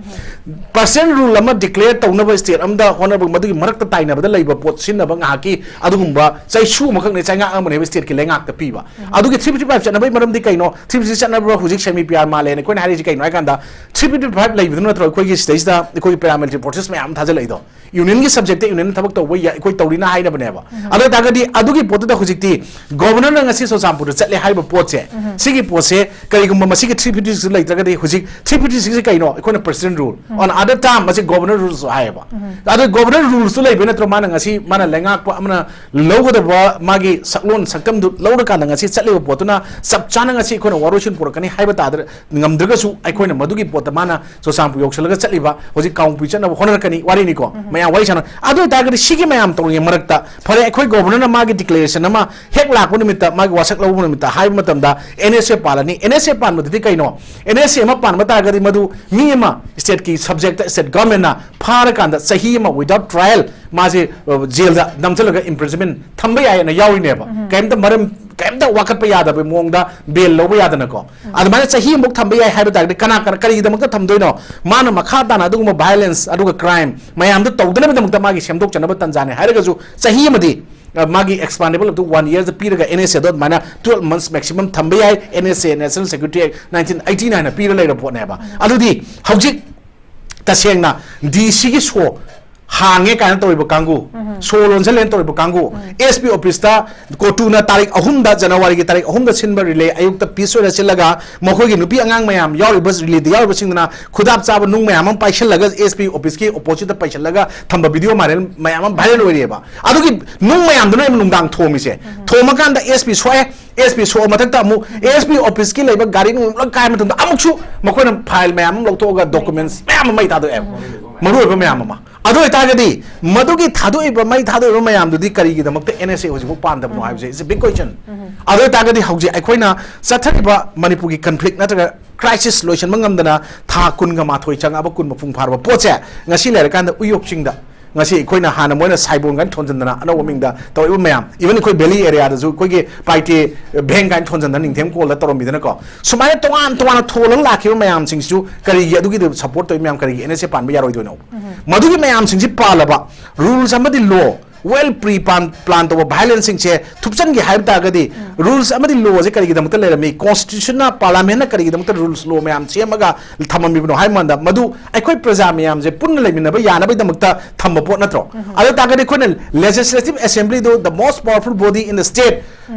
President rule ꯑꯃ declare ꯇꯧꯅꯕ state ꯑꯃꯗ ꯍꯣꯠꯅꯕ, ꯃꯗꯨꯒꯤ ꯃꯔꯛꯇ ꯇꯥꯏꯅꯕꯗ ꯂꯩꯕ ꯄꯣꯠ ꯁꯤꯖꯤꯟꯅꯕ ꯉꯥꯏꯍꯥꯛꯀꯤ ꯑꯗꯨꯒꯨꯝꯕ ꯆꯩꯁꯨ ꯑꯃꯈꯛꯅꯦ, ꯆꯩꯉꯥꯛ ꯑꯃꯅꯦꯕ state ꯀꯤ ꯂꯩꯉꯥꯛꯇ ꯄꯤꯕ꯫ ꯑꯗꯨꯒꯤ three fifty five ꯆꯠꯅꯕꯒꯤ ꯃꯔꯝꯗꯤ ꯀꯩꯅꯣ? Three fifty six ꯆꯠꯅꯕ ꯍꯧꯖꯤꯛ ꯁꯦꯃꯤ ꯄꯤꯌꯥꯔ ꯃꯥꯜꯂꯦꯅ ꯑꯩꯈꯣꯏꯅ ꯍꯥꯏꯔꯤꯁꯤ ꯀꯩꯅꯣ ꯍꯥꯏ ꯀꯥꯟꯗ, three fifty five ꯂꯩꯕꯗꯨ ꯅꯠꯇ꯭ꯔꯣ ꯑꯩꯈꯣꯏꯒꯤ ꯁꯤꯗꯩꯁꯤꯗ ꯑꯩꯈꯣꯏꯒꯤ paramilitary forces ꯃꯌꯥꯝ ꯑꯃ ꯊꯥꯖꯤꯜꯂꯛꯏꯗꯣ? Union ꯒꯤ subject ꯇ Union ꯅ ꯊꯕꯛ ꯇꯧꯕ ꯌꯥꯏ, ꯑꯩꯈꯣꯏ ꯇꯧꯔꯤꯅ ꯍꯥꯏꯅꯕꯅꯦꯕ꯫ ꯑꯗꯨ ꯑꯣꯏꯇꯥꯔꯒꯗꯤ ꯑꯗꯨꯒꯤ ꯄꯣꯠꯇꯨꯗ ꯍꯧꯖꯤꯛꯇꯤ Governor ꯅ ꯉꯁꯤ ꯆꯨꯔꯆꯥꯟꯄꯨꯔꯗ ꯆꯠꯂꯦ ꯍꯥꯏꯔꯤꯕ ꯄꯣꯠꯁꯦ, ꯁꯤꯒꯤ ꯄꯣꯠꯁꯦ ꯀꯔꯤꯒꯨꯝꯕ ꯃꯁꯤꯒꯤ three fifty six ꯂꯩꯇ꯭ꯔꯒꯗꯤ ꯍꯧꯖꯤꯛ three fifty six ꯁꯤ ꯀꯩꯅꯣ? ꯑꯩꯈꯣꯏꯅ President rule꯫ On other term, ꯃꯁꯤ Governor rules ꯍꯥꯏꯌꯦꯕ꯫ ꯑꯗꯨ Governor rules ꯇꯨ ꯂꯩꯕ ꯅꯠꯇ꯭ꯔꯣ ꯃꯥꯅ ꯉꯁꯤ ꯃꯥꯅ ꯂꯩꯉꯥꯛꯄ ꯑꯃꯅ ꯂꯧꯒꯗꯕ ꯃꯥꯒꯤ ꯁꯛꯂꯣꯟ ꯁꯛꯇꯝꯗꯨ ꯂꯧꯔꯀꯥꯟꯗ ꯉꯁꯤ ꯆꯠꯂꯤꯕ ꯄꯣꯠꯇꯨꯅ ꯆꯞ ꯆꯥꯅ ꯉꯁꯤ ꯑꯩꯈꯣꯏꯅ ꯋꯥꯔꯣꯏꯁꯤꯟ ꯄꯨꯔꯛꯀꯅꯤ ꯍꯥꯏꯕ ꯇꯥꯗ꯭ꯔ-, ꯉꯝꯗ꯭ꯔꯒꯁꯨ ꯑꯩꯈꯣꯏꯅ ꯃꯗꯨꯒꯤ ꯄꯣꯠꯇ ꯃꯥꯅ ꯆꯨꯔꯆꯥꯟꯄꯨꯔ ꯌꯧꯁꯤꯜꯂꯒ ꯆꯠꯂꯤꯕ ꯍꯧꯖꯤꯛ ꯀꯥꯡꯄꯣꯛꯄꯤ ꯆꯠꯅꯕ ꯍꯣꯠꯅꯔꯛꯀꯅꯤ, ꯋꯥꯔꯤꯅꯤꯀꯣ, ꯃꯌꯥꯝ ꯋꯥꯔꯤ ꯁꯥꯟꯅ꯫ ꯑꯗꯨ ꯑꯣꯏꯇꯥꯔꯒꯗꯤ ꯁꯤꯒꯤ ꯃꯌꯥꯝ ꯇꯧꯔꯤꯉꯩ ꯃꯔꯛꯇ ꯐꯔꯦ, ꯑꯩꯈꯣꯏ Governor ꯅ ꯃꯥꯒꯤ declaration ꯑꯃ ꯍꯦꯛ ꯂꯥꯛꯄ ꯅꯨꯃꯤꯠꯇ, ꯃꯥꯒꯤ ꯋꯥꯁꯛ ꯂꯧꯕ ꯅꯨꯃꯤꯠꯇ ꯍꯥꯏꯕ ꯃꯇꯝꯗ N S A ꯄꯥꯜꯂꯅꯤ꯫ N S A ꯄꯥꯟꯕꯗꯨꯗꯤ ꯀꯩꯅꯣ? N S A ꯑꯃ ꯄꯥꯟꯕ ꯇꯥꯔꯒꯗꯤ ꯃꯗꯨ ꯃꯤ ꯑꯃ state ꯀꯤ subject ꯇ state government ꯅ ꯐꯥꯔꯀꯥꯟꯗ ꯀꯥꯟꯗ ꯆꯍꯤ ꯑꯃ without trial ꯃꯥꯁꯦ ꯖꯦꯜꯗ ꯅꯝꯁꯤꯜꯂꯒ imprisonment ꯊꯝꯕ ꯌꯥꯏꯌꯦꯅ ꯌꯥꯎꯔꯤꯅꯦꯕ꯫ ꯀꯩꯝꯇ ꯃꯔꯝ, ꯀꯩꯝꯇ ꯋꯥꯀꯠꯄ ꯌꯥꯗꯕ ꯃꯑꯣꯡꯗ bail ꯂꯧꯕ ꯌꯥꯗꯅꯀꯣ꯫ ꯑꯗꯨꯃꯥꯏꯅ ꯆꯍꯤ ꯑꯃꯨꯛ ꯊꯝꯕ ꯌꯥꯏ ꯍꯥꯏꯕ ꯇꯥꯔꯒꯗꯤ ꯀꯅꯥ ꯀꯅꯥ ꯀꯔꯤꯒꯤꯗꯃꯛꯇ ꯊꯝꯗꯣꯏꯅꯣ? ꯃꯥꯅ ꯃꯈꯥ ꯇꯥꯅ ꯑꯗꯨꯒꯨꯝꯕ violence ꯑꯗꯨꯒ crime ꯃꯌꯥꯝꯗꯣ ꯇꯧꯗꯅꯕꯒꯤꯗꯃꯛꯇ ꯃꯥꯒꯤ ꯁꯦꯝꯗꯣꯛꯆꯅꯕ ꯇꯟꯖꯥꯅꯦ ꯍꯥꯏꯔꯒꯁꯨ ꯆꯍꯤ ꯑꯃꯗꯤ, ꯑ, ꯃꯥꯒꯤ expandable of the one year ꯗ ꯄꯤꯔꯒ N S A ꯗꯣ ꯑꯗꯨꯃꯥꯏꯅ twelve months maximum ꯊꯝꯕ ꯌꯥꯏ꯫ N S A, National Security Act nineteen eighteen ꯍꯥꯏꯅ ꯄꯤꯔ ꯂꯩꯔꯕ ꯄꯣꯠꯅꯦꯕ꯫ ꯑꯗꯨꯗꯤ ꯍꯧꯖꯤꯛ ꯇꯁꯦꯡꯅ D C ꯒꯤ show ꯍꯥꯡꯉꯦ ꯀꯥꯏꯅ ꯇꯧꯔꯤꯕ ꯀꯥꯡꯕꯨ, show ꯂꯣꯟꯁꯤꯜꯂꯦꯅ ꯇꯧꯔꯤꯕ ꯀꯥꯡꯕꯨ, S P office ꯇ ꯀꯣꯇꯨꯅ ꯇꯥꯔꯤꯛ ꯑꯍꯨꯝꯗ, ꯖꯅꯋꯥꯔꯤꯒꯤ ꯇꯥꯔꯤꯛ ꯑꯍꯨꯝꯗ ꯁꯤꯟꯕ relay ꯑꯌꯨꯛꯇ peace ꯑꯣꯏꯅ ꯁꯤꯜꯂꯒ ꯃꯈꯣꯏꯒꯤ ꯅꯨꯄꯤ ꯑꯉꯥꯡ ꯃꯌꯥꯝ ꯌꯥꯎꯔꯤꯕ relay ꯗ ꯌꯥꯎꯔꯤꯕꯁꯤꯡꯗꯨꯅ ꯈꯨꯗꯥꯞ ꯆꯥꯕ ꯅꯨꯡ ꯃꯌꯥꯝ ꯑꯃ ꯄꯥꯏꯁꯤꯜꯂꯒ S P office ꯀꯤ opposite ꯇ ꯄꯩꯁꯤꯜꯂꯒ ꯊꯝꯕ video viral ꯃꯌꯥꯝ ꯑꯃ viral ꯑꯣꯏꯔꯤꯑꯕ꯫ ꯑꯗꯨꯒꯤ ꯅꯨꯡ ꯃꯌꯥꯝꯗꯨꯅ ꯅꯨꯡꯗꯥꯡ ꯊꯣꯝꯃꯤꯁꯦ꯫ ꯊꯣꯝꯃꯀꯥꯟꯗ S P ꯁꯣꯛꯑꯦ꯫ S P ꯁꯣꯛꯑ ꯃꯊꯛꯇ ꯑꯃꯨꯛ S P office ꯀꯤ ꯂꯩꯕ ꯒꯥꯔꯤ ꯅꯨꯡ ꯂꯣꯏ ꯀꯥꯏ ꯃꯇꯝꯗ ꯑꯃꯨꯛꯁꯨ ꯃꯈꯣꯏꯅ file ꯃꯌꯥꯝ ꯑꯃ ꯂꯧꯊꯣꯛꯑꯒ documents ꯃꯌꯥꯝ ꯑꯃ ꯃꯩ ꯊꯥꯗꯣꯛꯑꯦ, ꯃꯔꯨ ꯑꯣꯏꯕ ꯃꯌꯥꯝ ꯑꯃ꯫ ꯑꯗꯨ ꯑꯣꯏꯇꯥꯔꯒꯗꯤ ꯃꯗꯨꯒꯤ ꯊꯥꯗꯣꯛꯏꯕ, ꯃꯩ ꯊꯥꯗꯣꯛꯏꯕ ꯃꯌꯥꯝꯗꯨꯗꯤ ꯀꯔꯤꯒꯤꯗꯃꯛꯇ N S A ꯍꯧꯖꯤꯛꯐꯥꯎ ꯄꯥꯟꯗꯕꯅꯣ ꯍꯥꯏꯕꯁꯦ is a big question꯫ ꯑꯗꯨ ꯑꯣꯏꯇꯥꯔꯒꯗꯤ ꯍꯧꯖꯤꯛ ꯑꯩꯈꯣꯏꯅ ꯆꯠꯊꯔꯤꯕ ꯃꯅꯤꯄꯨꯔꯒꯤ conflict ꯅꯠꯇ꯭ꯔꯒ crisis ꯂꯣꯏꯁꯤꯟꯕ ꯉꯝꯗꯅ ꯊꯥ ꯀꯨꯟꯒ ꯃꯥꯊꯣꯏ ꯆꯪꯉꯛꯑꯕ, ꯀꯨꯟ ꯃꯄꯨꯡ ꯐꯥꯔꯕ ꯄꯣꯠꯁꯦ ꯉꯁꯤ ꯂꯩꯔꯀꯥꯟꯗ ꯎꯌꯣꯛ ꯆꯤꯡꯗ ꯉꯁꯤ ꯑꯩꯈꯣꯏꯅ ꯍꯥꯟꯅ ꯃꯣꯏꯅ ꯁꯥꯏꯕꯣꯟ ꯀꯥꯏꯅ ꯊꯣꯟꯖꯤꯟꯗꯅ ꯑꯅꯧꯕ ꯃꯤꯡꯗ ꯇꯧꯔꯛꯏꯕ ꯃꯌꯥꯝ, even ꯑꯩꯈꯣꯏ valley area ꯗꯁꯨ ꯑꯩꯈꯣꯏꯒꯤ ꯄꯥꯏꯇꯦ ꯚꯦꯡ ꯀꯥꯏꯅ ꯊꯣꯟꯖꯤꯟꯗꯅ ꯅꯤꯡꯊꯦꯝ ꯀꯣꯜꯗ ꯇꯧꯔꯝꯃꯤꯗꯅꯀꯣ, ꯁꯨꯃꯥꯏꯅ ꯇꯣꯉꯥꯟ ꯇꯣꯉꯥꯟꯅ ꯊꯣꯜꯂꯒ ꯂꯥꯛꯈꯤꯕ ꯃꯌꯥꯝꯁꯤꯡꯁꯤꯁꯨ ꯀꯔꯤꯒꯤ ꯑꯗꯨꯒꯤꯗꯨ support ꯇꯧꯔꯤ ꯃꯌꯥꯝ ꯀꯔꯤꯒꯤ N S A ꯄꯥꯟꯕ ꯌꯥꯔꯣꯏꯗꯣꯏꯅꯣ? ꯃꯗꯨꯒꯤ ꯃꯌꯥꯝꯁꯤꯡꯁꯤ ꯄꯥꯜꯂꯕ rules ꯑꯃꯗꯤ law, well pre plan ꯇꯧꯕ violence ꯁꯤꯡꯁꯦ ꯊꯨꯞꯆꯟꯒꯦ ꯍꯥꯏꯕ ꯇꯥꯔꯒꯗꯤ rules ꯑꯃꯗꯤ law ꯁꯦ ꯀꯔꯤꯒꯤꯗꯃꯛꯇ ꯂꯩꯔꯝꯃꯤ? Constitution ꯅ, parliament ꯅ ꯀꯔꯤꯒꯤꯗꯃꯛꯇ rules law ꯃꯌꯥꯝ ꯁꯦꯝꯃꯒ ꯊꯝꯃꯝꯃꯤꯕꯅꯣ ꯍꯥꯏꯕ ꯀꯥꯟꯗ ꯃꯗꯨ ꯑꯩꯈꯣꯏ ꯄ꯭ꯔꯖꯥ ꯃꯌꯥꯝꯁꯦ ꯄꯨꯟꯅ ꯂꯩꯃꯤꯟꯅꯕ ꯌꯥꯅꯕꯒꯤꯗꯃꯛꯇ ꯊꯝꯕ ꯄꯣꯠ ꯅꯠꯇ꯭ꯔꯣ? ꯑꯗꯨ ꯇꯥꯔꯒꯗꯤ ꯑꯩꯈꯣꯏꯅ legislative assembly do, the most powerful body in the state,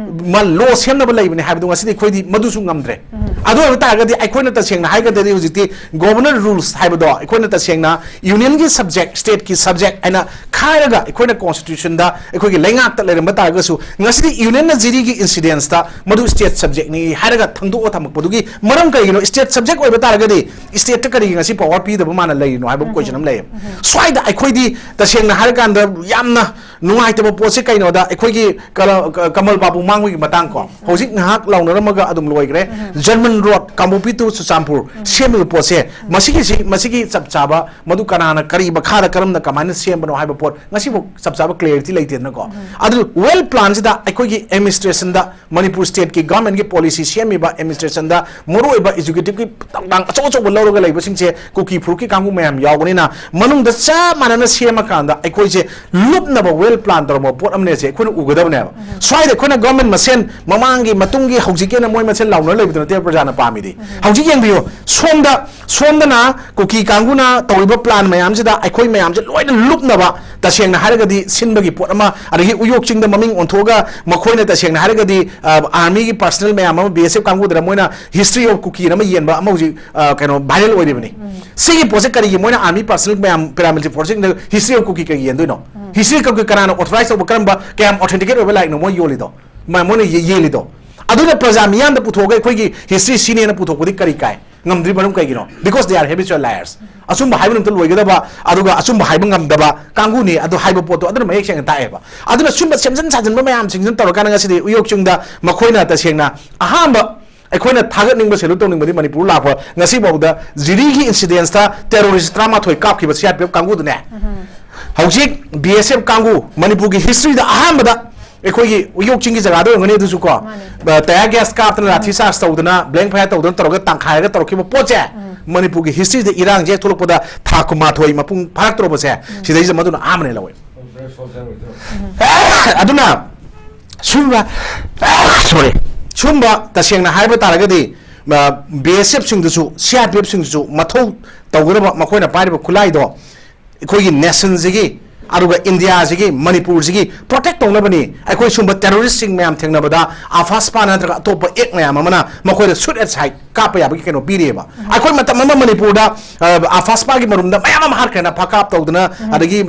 ꯃ-, law ꯁꯦꯝꯅꯕ ꯂꯩꯕꯅꯦ ꯍꯥꯏꯕꯗꯣ ꯉꯁꯤꯗꯤ ꯑꯩꯈꯣꯏꯗꯤ ꯃꯗꯨꯁꯨ ꯉꯝꯗ꯭ꯔꯦ꯫ ꯑꯗꯨ ꯑꯣꯏꯕ ꯇꯥꯔꯒꯗꯤ ꯑꯩꯈꯣꯏꯅ ꯇꯁꯦꯡꯅ ꯍꯥꯏꯔꯒꯗꯤ ꯍꯧꯖꯤꯛꯇꯤ governor rules ꯍꯥꯏꯕꯗꯣ ꯑꯩꯈꯣꯏꯅ ꯇꯁꯦꯡꯅ union ꯒꯤ subject, state ꯀꯤ subject ꯍꯥꯏꯅ ꯈꯥꯏꯔꯒ ꯑꯩꯈꯣꯏꯅ constitution ꯗ ꯑꯩꯈꯣꯏꯒꯤ ꯂꯩꯉꯥꯛꯇ ꯂꯩꯔꯝꯕ ꯇꯥꯔꯒꯁꯨ, ꯉꯁꯤꯗꯤ ꯌꯨꯅꯤꯌꯟꯅ ꯖꯤꯔꯤꯒꯤ ꯏꯟꯁꯤꯗꯦꯟꯁꯇ ꯃꯗꯨ ꯁ꯭ꯇꯦꯠ ꯁꯕꯖꯦꯛꯅꯤ ꯍꯥꯏꯔꯒ ꯊꯪꯗꯣꯛꯑ ꯊꯝꯃꯛꯄꯗꯨꯒꯤ ꯃꯔꯝ ꯀꯔꯤꯒꯤꯅꯣ? ꯁ꯭ꯇꯦꯠ ꯁꯕꯖꯦꯛ ꯑꯣꯏꯕ ꯇꯥꯔꯒꯗꯤ ꯁ꯭ꯇꯦꯠꯇ ꯀꯔꯤꯒꯤ ꯉꯁꯤ ꯄꯋꯥꯔ ꯄꯤꯗꯕ ꯃꯥꯅ ꯂꯩꯔꯤꯅꯣ ꯍꯥꯏꯕ ꯀꯣꯏꯁꯟ ꯑꯃ ꯂꯩꯌꯦꯕ꯫ ꯁ꯭ꯋꯥꯏꯗ ꯑꯩꯈꯣꯏꯗꯤ ꯇꯁꯦꯡꯅ ꯍꯥꯏꯔꯀꯥꯟꯗ ꯌꯥꯝꯅ ꯅꯨꯡꯉꯥꯏꯇꯕ ꯄꯣꯠꯁꯦ ꯀꯩꯅꯣꯗ, ꯑꯩꯈꯣꯏꯒꯤ ꯀ-, ꯀ-, ꯀꯃꯜ ꯕꯥꯕꯨ ꯃꯥꯡꯕꯒꯤ ꯃꯇꯥꯡ ꯀꯣ, ꯍꯧꯖꯤꯛ ꯉꯥꯏꯍꯥꯛ ꯂꯥꯎꯅꯔꯝꯃꯒ ꯑꯗꯨꯝ ꯂꯣꯏꯈ꯭ꯔꯦ꯫ German road Kangpokpi to Churachandpur ꯁꯦꯝꯂꯤꯕ ꯄꯣꯠꯁꯦ, ꯃꯁꯤꯒꯤꯁꯤ, ꯃꯁꯤꯒꯤ ꯆꯞ ꯆꯥꯕ ꯃꯗꯨ ꯀꯅꯥꯅ ꯀꯔꯤ ꯃꯈꯥꯗ ꯀꯔꯝꯅ ꯀꯃꯥꯏꯅ ꯁꯦꯝꯕꯅꯣ ꯍꯥꯏꯕ ꯄꯣꯠ ꯉꯁꯤꯐꯥꯎ ꯆꯞ ꯆꯥꯕ ꯀ꯭ꯂꯦꯔꯤꯇꯤ ꯂꯩꯇꯦꯗꯅꯀꯣ꯫ ꯑꯗꯨ ꯋꯦꯜ ꯄ꯭ꯂꯥꯟꯁꯤꯗ ꯑꯩꯈꯣꯏꯒꯤ ꯑꯦꯗꯃꯤꯅꯤꯁꯇ꯭ꯔꯦꯁꯟꯗ, ꯃꯅꯤꯄꯨꯔ ꯁ꯭ꯇꯦꯠꯀꯤ ꯒꯚꯔꯟꯃꯦꯟꯠꯀꯤ ꯄꯣꯂꯤꯁꯤ ꯁꯦꯝꯃꯤꯕ ꯑꯦꯗꯃꯤꯅꯤꯁꯇ꯭ꯔꯦꯁꯟꯗ ꯃꯔꯨꯑꯣꯏꯕ ꯑꯦꯛꯖꯤꯀ꯭ꯌꯨꯇꯤꯚꯀꯤ ꯊꯧꯗꯥꯡ ꯑꯆꯧ ꯑꯆꯧꯕ ꯂꯧꯔꯒ ꯂꯩꯕꯁꯤꯡꯁꯦ ꯀꯨꯀꯤ ꯐꯨꯔꯨꯞꯀꯤ ꯀꯥꯡꯕꯨ ꯃꯌꯥꯝ ꯌꯥꯎꯕꯅꯤꯅ, ꯃꯅꯨꯡꯗ ꯆꯞ ꯃꯥꯟꯅꯅ ꯁꯦꯝꯃꯀꯥꯟꯗ ꯑꯩꯈꯣꯏꯁꯦ ꯂꯨꯞꯅꯕ ꯋꯦꯜ ꯄ꯭ꯂꯥꯟ ꯇꯧꯔꯝꯕ ꯄꯣꯠ ꯑꯃꯅꯦꯁꯦ ꯑꯩꯈꯣꯏꯅ ꯎꯒꯗꯕꯅꯦꯕ꯫ ꯁ꯭ꯋꯥꯏꯗ ꯑꯩꯈꯣꯏꯅ ꯒꯚꯔꯟꯃꯦꯟꯠ ꯃꯁꯦꯟ ꯃꯃꯥꯡꯒꯤ, ꯃꯇꯨꯡꯒꯤ, ꯍꯧꯖꯤꯛꯀꯤ ꯑꯣꯏꯅ ꯃꯣꯏ ꯃꯁꯦꯟ ꯂꯥꯎꯅꯔ ꯂꯩꯕꯗꯨ ꯅꯠꯇꯦꯕ ꯄ꯭ꯔꯖꯥꯅ ꯄꯥꯝꯃꯤꯗꯤ꯫ ꯍꯧꯖꯤꯛ ꯌꯦꯡꯕꯤꯌꯨ, ꯁꯣꯝꯗ, ꯁꯣꯝꯗꯅ ꯀꯨꯀꯤ ꯀꯥꯡꯕꯨꯅ ꯇꯧꯔꯤꯕ ꯄ꯭ꯂꯥꯟ ꯃꯌꯥꯝꯁꯤꯗ ꯑꯩꯈꯣꯏ ꯃꯌꯥꯝꯁꯦ ꯂꯣꯏꯅ ꯂꯨꯞꯅꯕ, ꯇꯁꯦꯡꯅ ꯍꯥꯏꯔꯒꯗꯤ ꯁꯤꯟꯕꯒꯤ ꯄꯣꯠ ꯑꯃ, ꯑꯗꯒꯤ ꯎꯌꯣꯛ ꯆꯤꯡꯗ ꯃꯃꯤꯡ ꯑꯣꯟꯊꯣꯛꯑꯒ ꯃꯈꯣꯏꯅ ꯇꯁꯦꯡꯅ ꯍꯥꯏꯔꯒꯗꯤ, ꯑ, ꯑꯥꯔꯃꯤꯒꯤ ꯄꯔꯁꯅꯦꯜ ꯃꯌꯥꯝ ꯑꯃ, ꯕꯤ ꯑꯦꯁ ꯑꯦꯐ ꯀꯥꯡꯕꯨꯗꯅ ꯃꯣꯏꯅ History of Kuki ꯑꯃ ꯌꯦꯟꯕ ꯑꯃ ꯍꯧꯖꯤꯛ, ꯑ, ꯀꯩꯅꯣ, ꯚꯥꯏꯔꯦꯜ ꯑꯣꯏꯔꯤꯕꯅꯤ꯫ ꯁꯤꯒꯤ ꯄꯣꯠꯁꯦ ꯀꯔꯤꯒꯤ ꯃꯣꯏꯅ ꯑꯥꯔꯃꯤ ꯄꯔꯁꯅꯦꯜ ꯃꯌꯥꯝ, ꯄꯦꯔꯥꯃꯤꯂꯤꯇꯔꯤ ꯐꯣꯔꯁꯁꯤꯡꯗ History of Kuki ꯀꯔꯤ ꯌꯦꯟꯗꯣꯏꯅꯣ? History of Kuki ꯀꯅꯥꯅ ꯑꯣꯊꯣꯔꯥꯏꯖ ꯇꯧꯕ, ꯀꯔꯝꯕ, ꯀꯌꯥꯝ ꯑꯣꯊꯦꯟꯇꯤꯀꯦꯠ ꯑꯣꯏꯕ ꯂꯥꯏꯔꯤꯛꯅꯣ ꯃꯣꯏ ꯌꯣꯜꯂꯤꯗꯣ? ꯃ-, ꯃꯣꯏꯅ ꯌꯦ-, ꯌꯦꯜꯂꯤꯗꯣ? ꯑꯗꯨꯅ ꯄ꯭ꯔꯖꯥ ꯃꯤꯌꯥꯝꯗ ꯄꯨꯊꯣꯛꯑꯒ ꯑꯩꯈꯣꯏꯒꯤ ꯍꯤꯁꯇ꯭ꯔꯤ ꯁꯤꯅꯦꯅ ꯄꯨꯊꯣꯛꯄꯗꯤ ꯀꯔꯤ ꯀꯥꯏ? ꯉꯝꯗ꯭ꯔꯤ ꯃꯔꯝ ꯀꯩꯒꯤꯅꯣ? Because they are habitual liars. ꯑꯆꯨꯝꯕ ꯍꯥꯏꯕ ꯅꯨꯃꯤꯠꯇ ꯂꯣꯏꯒꯗꯕ, ꯑꯗꯨꯒ ꯑꯆꯨꯝꯕ ꯍꯥꯏꯕ ꯉꯝꯗꯕ ꯀꯥꯡꯕꯨꯅꯤ ꯑꯗꯨ ꯍꯥꯏꯕ ꯄꯣꯠꯇꯣ ꯑꯗꯨꯅ ꯃꯌꯦꯛ ꯁꯦꯡꯅ ꯇꯥꯛꯑꯦꯕ꯫ ꯑꯗꯨꯅ ꯁꯨꯝꯕ ꯁꯦꯝꯖꯤꯟ ꯁꯥꯖꯤꯟꯕ ꯃꯌꯥꯝꯁꯤꯡꯁꯤꯅ ꯇꯧꯔꯀꯥꯟꯗ ꯉꯁꯤꯗꯤ ꯎꯌꯣꯛ ꯆꯤꯡꯗ ꯃꯈꯣꯏꯅ ꯇꯁꯦꯡꯅ ꯑꯍꯥꯟꯕ ꯑꯩꯈꯣꯏꯅ ꯊꯥꯒꯠꯅꯤꯡꯕ, ꯁꯦꯂꯨꯠ ꯇꯧꯅꯤꯡꯕꯗꯤ ꯃꯅꯤꯄꯨꯔ ꯂꯥꯛꯄ ꯉꯁꯤꯐꯥꯎꯗ ꯖꯤꯔꯤꯒꯤ ꯏꯟꯁꯤꯗꯦꯟꯁꯇ ꯇꯦꯔꯣꯔꯤꯁ ꯇꯔꯥꯃꯥꯊꯣꯏ ꯀꯥꯞꯈꯤꯕ ꯁꯤ ꯑꯥꯔ ꯄꯤ ꯑꯦꯐ ꯀꯥꯡꯕꯨꯗꯨꯅꯦ꯫ ꯍꯧꯖꯤꯛ ꯕꯤ ꯑꯦꯁ ꯑꯦꯐ ꯀꯥꯡꯕꯨ ꯃꯅꯤꯄꯨꯔꯒꯤ ꯍꯤꯁꯇ꯭ꯔꯤꯗ ꯑꯍꯥꯟꯕꯗ ꯑꯩꯈꯣꯏꯒꯤ ꯎꯌꯣꯛ ꯆꯤꯡꯒꯤ ꯖꯒꯥꯗ ꯑꯣꯏꯔꯝꯒꯅꯤ ꯑꯗꯨꯁꯨ ꯀꯣ, ꯃꯥꯅꯦ꯫ ꯑ, ꯇꯌꯥꯔ ꯒ꯭ꯌꯥꯁ ꯀꯥꯞꯇꯅ, ꯂꯥꯊꯤ ꯆꯥꯔꯖ ꯇꯧꯗꯅ, ꯕ꯭ꯂꯦꯡ ꯐꯌꯥꯔ ꯇꯧꯗꯅ ꯇꯧꯔꯒ ꯇꯪꯈꯥꯏꯔꯒ ꯇꯧꯔꯛꯈꯤꯕ ꯄꯣꯠꯁꯦ, ꯃꯅꯤꯄꯨꯔꯒꯤ ꯍꯤꯁꯇ꯭ꯔꯤꯗ ꯏꯔꯥꯡꯁꯦ ꯍꯦꯛ ꯊꯣꯛꯂꯛꯄꯗ ꯊꯥ ꯀꯨꯟꯃꯥꯊꯣꯏ ꯃꯄꯨꯡ ꯐꯥꯔꯛꯇꯧꯔꯕꯁꯦ, ꯁꯤꯗꯩꯁꯤꯗ ꯃꯗꯨꯅ ꯑꯍꯥꯟꯕꯅꯦ ꯂꯧꯋꯦ꯫ ꯑꯗꯨꯅ ꯁꯨꯝꯕ, sorry, ꯁꯨꯝꯕ ꯇꯁꯦꯡꯅ ꯍꯥꯏꯕ ꯇꯥꯔꯒꯗꯤ, ꯑ, ꯕꯤ ꯑꯦꯁ ꯑꯦꯐ ꯁꯤꯡꯗꯨꯁꯨ, ꯁꯤ ꯑꯥꯔ ꯄꯤ ꯑꯦꯐ ꯁꯤꯡꯗꯨꯁꯨ ꯃꯊꯧ ꯇꯧꯒꯗꯕ, ꯃꯈꯣꯏꯅ ꯄꯥꯏꯔꯤꯕ ꯈꯨꯠꯂꯥꯏꯗꯣ ꯑꯩꯈꯣꯏꯒꯤ ꯅꯦꯁꯟꯁꯤꯒꯤ ꯑꯗꯨꯒ ꯏꯟꯗꯤꯌꯥꯁꯤꯒꯤ, ꯃꯅꯤꯄꯨꯔꯁꯤꯒꯤ ꯄ꯭ꯔꯣꯇꯦꯛ ꯇꯧꯅꯕꯅꯤ꯫ ꯑꯩꯈꯣꯏ ꯁꯨꯝꯕ ꯇꯦꯔꯣꯔꯤꯁꯁꯤꯡ ꯃꯌꯥꯝ ꯊꯦꯡꯅꯕꯗ ꯑꯐꯥꯁꯄꯥ ꯅꯠꯇ꯭ꯔꯒ ꯑꯇꯣꯞꯄ ꯑꯦꯛ ꯃꯌꯥꯝ ꯑꯃꯅ ꯃꯈꯣꯏꯗ ꯁꯨꯠ ꯑꯦꯠ ꯁꯥꯏꯠ ꯀꯥꯞꯄ ꯌꯥꯕꯒꯤ ꯀꯩꯅꯣ ꯄꯤꯔꯤꯑꯕ꯫ ꯑꯩꯈꯣꯏ ꯃꯇꯝ ꯑꯃ ꯃꯅꯤꯄꯨꯔꯗ, ꯑ, ꯑꯐꯥꯁꯄꯥꯒꯤ ꯃꯔꯨꯝꯗ ꯃꯌꯥꯝ ꯑꯃ ꯍꯥꯠꯈ꯭ꯔꯦꯅ, ꯐꯥꯀꯥꯞ ꯇꯧꯗꯅ, ꯑꯗꯒꯤ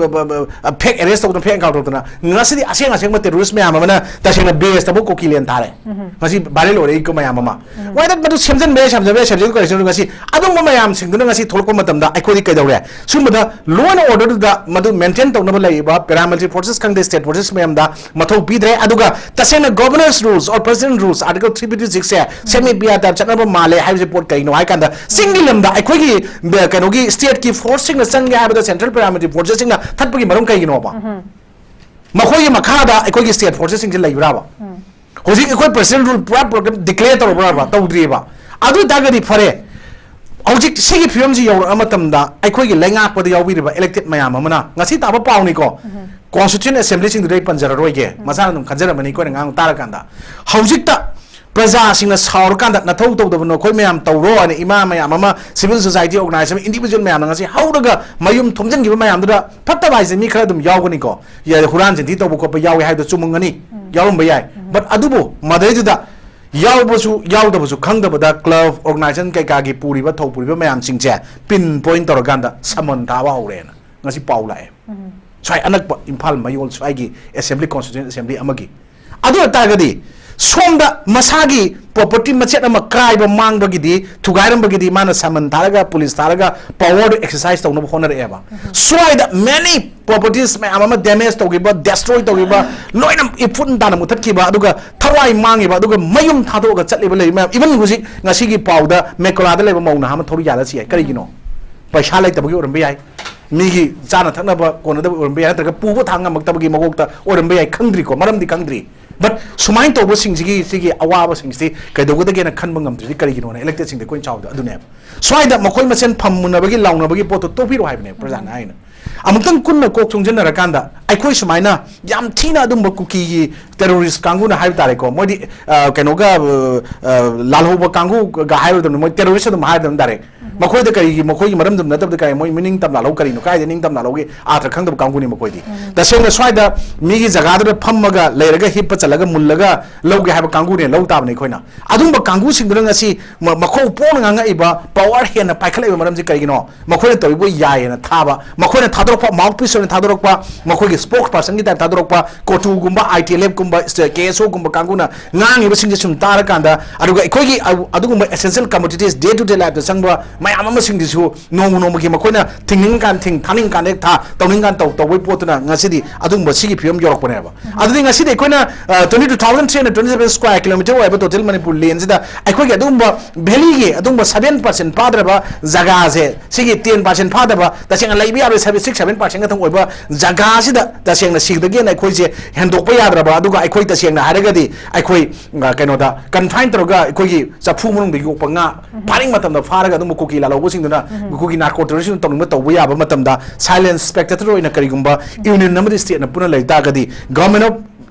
ꯐꯦꯛ ꯑꯦꯔꯦꯁ ꯇꯧꯗꯅ, ꯐꯦꯛ ꯑꯦꯟꯀꯥꯎꯟꯇꯔ ꯇꯧꯗꯅ꯫ ꯉꯁꯤꯗꯤ ꯑꯁꯦꯡ ꯑꯁꯦꯡꯕ ꯇꯦꯔꯣꯔꯤꯁ ꯃꯌꯥꯝ ꯑꯃꯅ ꯇꯁꯦꯡꯅ ꯕꯦꯁꯇꯕꯨ ꯀꯨꯀꯤ ꯂꯦꯟ ꯊꯥꯔꯦ꯫ ꯉꯁꯤ ꯚꯥꯏꯔꯦꯜ ꯑꯣꯏꯔꯛꯏꯀꯣ ꯃꯌꯥꯝ ꯑꯃ꯫ ꯋꯥꯏꯗ ꯃꯗꯨ ꯁꯦꯝꯖꯤꯟꯕ ꯌꯥꯏ, ꯁꯦꯝꯖꯤꯟꯕ ꯌꯥꯏ, ꯁꯦꯝꯖꯤꯟꯕ ꯌꯥꯏ, ꯁꯦꯝꯖꯤꯟꯕ ꯌꯥꯏ꯫ ꯉꯁꯤ ꯑꯗꯨꯒꯨꯝꯕ ꯃꯌꯥꯝꯁꯤꯡꯗꯨꯅ ꯉꯁꯤ ꯊꯣꯛꯂꯛꯄ ꯃꯇꯝꯗ ꯑꯩꯈꯣꯏꯗꯤ ꯀꯩꯗꯧꯔꯦ? ꯁꯨꯝꯕꯗ law and order ꯗ ꯃꯗꯨ ꯃꯦꯟꯇꯦꯟ ꯇꯧꯅꯕ ꯂꯩꯔꯤꯕ paramilitary forces ꯈꯪꯗꯦ, state forces ꯃꯌꯥꯝꯗ ꯃꯊꯧ ꯄꯤꯗ꯭ꯔꯦ꯫ ꯑꯗꯨꯒ ꯇꯁꯦꯡꯅ governor's rules or president rules, Article three fifty six ꯁꯦ ꯁꯦꯝꯃꯤ ꯄꯤꯌꯥ type ꯆꯠꯅꯕ ꯃꯥꯜꯂꯦ ꯍꯥꯏꯕꯁꯦ ꯄꯣꯠ ꯀꯩꯅꯣ ꯍꯥꯏ ꯀꯥꯟꯗ, ꯆꯤꯡꯒꯤ ꯂꯝꯗ ꯑꯩꯈꯣꯏꯒꯤ, ꯕ-, ꯀꯩꯅꯣꯒꯤ state ꯀꯤ force ꯁꯤꯡꯅ ꯆꯪꯒꯦ ꯍꯥꯏꯕꯗ central paramilitary forces ꯁꯤꯡꯅ ꯊꯠꯄꯒꯤ ꯃꯔꯝ ꯀꯩꯒꯤꯅꯣꯕ? ꯃꯈꯣꯏꯒꯤ ꯃꯈꯥꯗ ꯑꯩꯈꯣꯏꯒꯤ state forces ꯁꯤꯡꯁꯦ ꯂꯩꯕ꯭ꯔꯥꯕ? ꯍꯧꯖꯤꯛ ꯑꯩꯈꯣꯏ president rule ꯄꯨꯔꯥ program declare ꯇꯧꯔꯕ꯭ꯔꯥꯕ? ꯇꯧꯗ꯭ꯔꯤꯕ꯫ ꯑꯗꯨ ꯑꯣꯏꯇꯥꯔꯒꯗꯤ ꯐꯔꯦ, ꯍꯧꯖꯤꯛ ꯁꯤꯒꯤ ꯐꯤꯕꯝꯁꯤ ꯌꯧꯔꯛꯑ ꯃꯇꯝꯗ ꯑꯩꯈꯣꯏꯒꯤ ꯂꯩꯉꯥꯛꯄꯗ ꯌꯥꯎꯕꯤꯔꯤꯕ elected ꯃꯌꯥꯝ ꯑꯃꯅ, ꯉꯁꯤ ꯇꯥꯕ ꯄꯥꯎꯅꯤꯀꯣ, constituent assembly ꯁꯤꯡꯗꯨꯗꯤ ꯑꯩ ꯄꯟꯖꯔꯔꯣꯏꯒꯦ, ꯃꯁꯥꯅ ꯑꯗꯨꯝ ꯈꯟꯖꯔꯝꯃꯅꯤ ꯑꯩꯈꯣꯏꯅ ꯉꯥꯡꯕ ꯇꯥꯔꯀꯥꯟꯗ꯫ ꯍꯧꯖꯤꯛꯇ ꯄ꯭ꯔꯖꯥꯁꯤꯡꯅ ꯁꯥꯎꯔꯀꯥꯟꯗ, "ꯅꯊꯧ ꯇꯧꯗꯕ ꯅꯈꯣꯏ ꯃꯌꯥꯝ ꯇꯧꯔꯣ" ꯍꯥꯏꯅ ꯏꯃꯥ ꯃꯌꯥꯝ ꯑꯃ, civil society organization, individual ꯃꯌꯥꯝꯅ ꯉꯁꯤ ꯍꯧꯔꯒ ꯃꯌꯨꯝ ꯊꯨꯝꯖꯤꯟꯈꯤꯕ ꯃꯌꯥꯝꯗꯨꯗ, ꯐꯠꯇꯕ ꯍꯥꯏꯁꯦ ꯃꯤ ꯈꯔ ꯑꯗꯨꯝ ꯌꯥꯎꯒꯅꯤꯀꯣ, ꯌꯥ-, ꯍꯨꯔꯥꯟ ꯆꯤꯟꯊꯤ ꯇꯧꯕ ꯈꯣꯠꯄ ꯌꯥꯎꯏ ꯍꯥꯏꯕꯗꯣ ꯆꯨꯝꯃꯝꯒꯅꯤ, ꯌꯥꯎꯔꯝꯕ ꯌꯥꯏ꯫ But ꯑꯗꯨꯕꯨ ꯃꯗꯩꯗꯨꯗ ꯌꯥꯎꯕꯁꯨ ꯌꯥꯎꯗꯕꯁꯨ ꯈꯪꯗꯕꯗ club, organization ꯀꯩꯀꯥꯒꯤ ꯄꯨꯔꯤꯕ, ꯊꯧ ꯄꯨꯔꯤꯕ ꯃꯌꯥꯝꯁꯤꯡꯁꯦ pin point ꯇꯧꯔꯀꯥꯟꯗ summon ꯊꯥꯕ ꯍꯧꯔꯦꯅ ꯉꯁꯤ ꯄꯥꯎ ꯂꯥꯛꯑꯦ꯫ ꯁ꯭ꯋꯥꯏ ꯑꯅꯛꯄ ꯏꯝꯐꯥꯜ ꯃꯌꯣꯜ ꯁ꯭ꯋꯥꯏꯒꯤ assembly, constituent assembly ꯑꯃꯒꯤ꯫ ꯑꯗꯨ ꯑꯣꯏꯇꯥꯔꯒꯗꯤ ꯁꯣꯝꯗ ꯃꯁꯥꯒꯤ property ꯃꯆꯦꯠ ꯑꯃ ꯀꯥꯏꯕ, ꯃꯥꯡꯕꯒꯤꯗꯤ, ꯊꯨꯒꯥꯏꯔꯝꯕꯒꯤꯗꯤ ꯃꯥꯅ summon ꯊꯥꯔꯒ, police ꯊꯥꯔꯒ power ꯗꯨ exercise ꯇꯧꯅꯕ ꯍꯣꯠꯅꯔꯛꯑꯦꯕ꯫ ꯁ꯭ꯋꯥꯏꯗ many properties ꯃꯌꯥꯝ ꯑꯃ damage ꯇꯧꯈꯤꯕ, destroy ꯇꯧꯈꯤꯕ, ꯂꯣꯏꯅ ꯏꯐꯨꯠ ꯇꯥꯅ ꯃꯨꯊꯠꯈꯤꯕ, ꯑꯗꯨꯒ ꯊꯋꯥꯏ ꯃꯥꯡꯉꯤꯕ, ꯑꯗꯨꯒ ꯃꯌꯨꯝ ꯊꯥꯗꯣꯛꯑꯒ ꯆꯠꯂꯤꯕ ꯂꯩꯔꯤꯕ ꯃꯌꯥꯝ, even ꯍꯧꯖꯤꯛ ꯉꯁꯤꯒꯤ ꯄꯥꯎꯗ ꯃꯦꯀꯣꯂꯥꯗ ꯂꯩꯕ ꯃꯧ ꯅꯍꯥ ꯑꯃ ꯊꯧꯔꯤ ꯌꯥꯜꯂ ꯁꯤ ꯌꯥꯏ꯫ ꯀꯔꯤꯒꯤꯅꯣ? ꯄꯩꯁꯥ ꯂꯩꯇꯕꯒꯤ ꯑꯣꯏꯔꯝꯕ ꯌꯥꯏ, ꯃꯤꯒꯤ ꯆꯥꯅ ꯊꯛꯅꯕ ꯀꯣꯟꯅꯗꯕ ꯑꯣꯏꯔꯝꯕ ꯌꯥꯏ, ꯅꯠꯇ꯭ꯔꯒ ꯄꯨꯕ ꯊꯥꯡ ꯉꯝꯃꯛꯇꯕꯒꯤ ꯃꯀꯣꯛꯇ ꯑꯣꯏꯔꯝꯕ ꯌꯥꯏ, ꯈꯪꯗ꯭ꯔꯤꯀꯣ, ꯃꯔꯝꯗꯤ ꯈꯪꯗ꯭ꯔꯤ꯫ But ꯁꯨꯃꯥꯏꯅ ꯇꯧꯕꯁꯤꯡꯁꯤꯒꯤ, ꯁꯤꯒꯤ ꯑꯋꯥꯕꯁꯤꯡꯁꯤ ꯀꯩꯗꯧꯒꯗꯒꯦꯅ ꯈꯟꯕ ꯉꯝꯗ꯭ꯔꯤꯁꯤ ꯀꯔꯤꯒꯤꯅꯣꯅ elected ꯁꯤꯡꯗ ꯑꯩꯈꯣꯏꯅ ꯆꯥꯎꯗ ꯑꯗꯨꯅꯦꯕ꯫ ꯁ꯭ꯋꯥꯏꯗ ꯃꯈꯣꯏ ꯃꯁꯦꯟ ꯐꯝꯃꯨꯅꯕꯒꯤ, ꯂꯥꯎꯅꯕꯒꯤ ꯄꯣꯠꯇꯣ ꯇꯣꯛꯄꯤꯔꯣ ꯍꯥꯏꯕꯅꯦꯕ ꯄ꯭ꯔꯖꯥꯅ ꯍꯥꯏꯅ꯫ ꯑꯃꯨꯛꯇꯪ ꯀꯨꯟꯅ ꯀꯣꯛ ꯆꯣꯡꯁꯤꯟꯅꯔꯀꯥꯟꯗ ꯑꯩꯈꯣꯏ ꯁꯨꯃꯥꯏꯅ ꯌꯥꯝ ꯊꯤꯅ ꯑꯗꯨꯝꯕ ꯀꯨꯀꯤꯒꯤ terrorist ꯀꯥꯡꯕꯨꯅ ꯍꯥꯏꯕ ꯇꯥꯔꯦꯀꯣ, ꯃꯣꯏꯗꯤ ꯑ, ꯀꯩꯅꯣꯒ ꯑ, ꯑ, ꯂꯥꯜꯍꯧꯕ ꯀꯥꯡꯕꯨꯒ ꯍꯥꯏꯔꯣꯏꯗꯕꯅꯤ, ꯃꯣꯏ terrorist ꯑꯗꯨꯝ ꯍꯥꯏꯔꯗꯕꯅꯤ ꯗꯥꯏꯔꯦꯛ꯫ ꯃꯈꯣꯏꯗ ꯀꯔꯤꯒꯤ, ꯃꯈꯣꯏꯒꯤ ꯃꯔꯝꯗꯨꯝ ꯅꯠꯇꯕꯗ ꯀꯔꯤ, ꯃꯣꯏ ꯃꯤ ꯅꯤꯡꯇꯝ ꯂꯥꯜꯍꯧ ꯀꯔꯤꯅꯣ, ꯀꯥꯏꯗ ꯅꯤꯡꯇꯝ ꯂꯥꯜꯍꯧꯒꯦ, ꯑꯥꯔꯊ ꯈꯪꯗꯕ ꯀꯥꯡꯕꯨꯅꯤ ꯃꯈꯣꯏꯗꯤ꯫ ꯇꯁꯦꯡꯅ ꯁ꯭ꯋꯥꯏꯗ ꯃꯤꯒꯤ ꯖꯒꯥꯗꯨꯗ ꯐꯝꯃꯒ ꯂꯩꯔꯒ ꯍꯤꯞꯄ ꯆꯠꯂꯒ ꯃꯨꯜꯂꯒ ꯂꯧꯒꯦ ꯍꯥꯏꯕ ꯀꯥꯡꯕꯨꯅꯦ ꯂꯧ ꯇꯥꯕꯅꯦ ꯑꯩꯈꯣꯏꯅ꯫ ꯑꯗꯨꯝꯕ ꯀꯥꯡꯕꯨꯁꯤꯡꯗꯨꯅ ꯉꯁꯤ ꯃ-, ꯃꯈꯣꯡ ꯄꯣꯛꯅ ꯉꯥꯡꯉꯛꯏꯕ, power ꯍꯦꯟꯅ ꯄꯥꯏꯈꯠꯂꯛꯏꯕ ꯃꯔꯝꯁꯤ ꯀꯔꯤꯒꯤꯅꯣ? ꯃꯈꯣꯏꯅ ꯇꯧꯔꯤꯕ ꯌꯥꯏꯌꯦꯅ ꯊꯥꯕ, ꯃꯈꯣꯏꯅ ꯊꯥꯗꯣꯔꯛꯄ, mouthpiece ꯑꯣꯏꯅ ꯊꯥꯗꯣꯔꯛꯄ, ꯃꯈꯣꯏꯒꯤ spokespersonꯒꯤ type ꯊꯥꯗꯣꯔꯛꯄ, ꯀꯣꯇꯨꯒꯨꯝꯕ, ITLFꯀꯨꯝꯕ, ꯁ-, KSOꯒꯨꯝꯕ ꯀꯥꯡꯕꯨꯅ ꯉꯥꯡꯉꯤꯕꯁꯤꯡꯁꯦ ꯁꯨꯝ ꯇꯥꯔꯀꯥꯟꯗ, ꯑꯗꯨꯒ ꯑꯩꯈꯣꯏꯒꯤ ꯑ-, ꯑꯗꯨꯒꯨꯝꯕ essential commodities, day to day lifeꯇ ꯆꯪꯕ ꯃꯌꯥꯝ ꯑꯃꯁꯤꯡꯁꯤꯁꯨ ꯅꯣꯡꯃ ꯅꯣꯡꯃꯒꯤ ꯃꯈꯣꯏꯅ ꯊꯤꯡꯅꯤꯡꯀꯥꯟ ꯊꯤꯡ, ꯊꯥꯅꯤꯡꯀꯥꯟꯗ ꯍꯦꯛ ꯊꯥ, ꯇꯧꯅꯤꯡꯀꯥꯟ ꯇꯧ, ꯇꯧꯕꯒꯤ ꯄꯣꯠꯇꯨꯅ ꯉꯁꯤꯗꯤ ꯑꯗꯨꯒꯨꯝꯕ ꯁꯤꯒꯤ ꯐꯤꯕꯝ ꯌꯧꯔꯛꯄꯅꯦꯕ꯫ ꯑꯗꯨꯗꯤ ꯉꯁꯤꯗꯤ ꯑꯩꯈꯣꯏꯅ, ꯑ, twenty two thousand three hundred twenty seven square kilometer ꯑꯣꯏꯕ total ꯃꯅꯤꯄꯨꯔ landꯁꯤꯗ ꯑꯩꯈꯣꯏꯒꯤ ꯑꯗꯨꯒꯨꯝꯕ valleyꯒꯤ ꯑꯗꯨꯒꯨꯝꯕ seven percent ꯐꯥꯗ꯭ꯔꯕ ꯖꯒꯥꯁꯦ, ꯁꯤꯒꯤ ten percent ꯐꯥꯗꯕ, ꯇꯁꯦꯡꯅ ꯂꯩꯕ ꯌꯥꯕ seven, six, seven percent ꯈꯛꯇꯪ ꯑꯣꯏꯕ ꯖꯒꯥꯁꯤꯗ ꯇꯁꯦꯡꯅ ꯁꯤꯗꯒꯤ ꯍꯦꯟꯅ ꯑꯩꯈꯣꯏꯁꯦ ꯍꯦꯟꯗꯣꯛꯄ ꯌꯥꯗ꯭ꯔꯕ, ꯑꯗꯨꯒ ꯑꯩꯈꯣꯏ ꯇꯁꯦꯡꯅ ꯍꯥꯏꯔꯒꯗꯤ ꯑꯩꯈꯣꯏ, ꯑ, ꯀꯩꯅꯣꯗ confine ꯇꯧꯔꯒ ꯑꯩꯈꯣꯏꯒꯤ ꯆꯐꯨ ꯃꯅꯨꯡꯗ ꯌꯣꯛꯄ ꯉꯥ ꯐꯥꯅꯤꯡ ꯃꯇꯝꯗ ꯐꯥꯔꯒ ꯑꯗꯨꯝꯕ ꯀꯨꯀꯤ ꯂꯥꯜꯍꯧꯕꯁꯤꯡꯗꯨꯅ, ꯀꯨꯀꯤ narco terroristꯅ ꯇꯧꯅꯤꯡꯕ ꯇꯧꯕ ꯌꯥꯕ ꯃꯇꯝꯗ silent spectator ꯑꯣꯏꯅ ꯀꯔꯤꯒꯨꯝꯕ union ꯑꯃꯗꯤ stateꯅ ꯄꯨꯟꯅ ꯂꯩ ꯇꯥꯔꯒꯗꯤ, Government of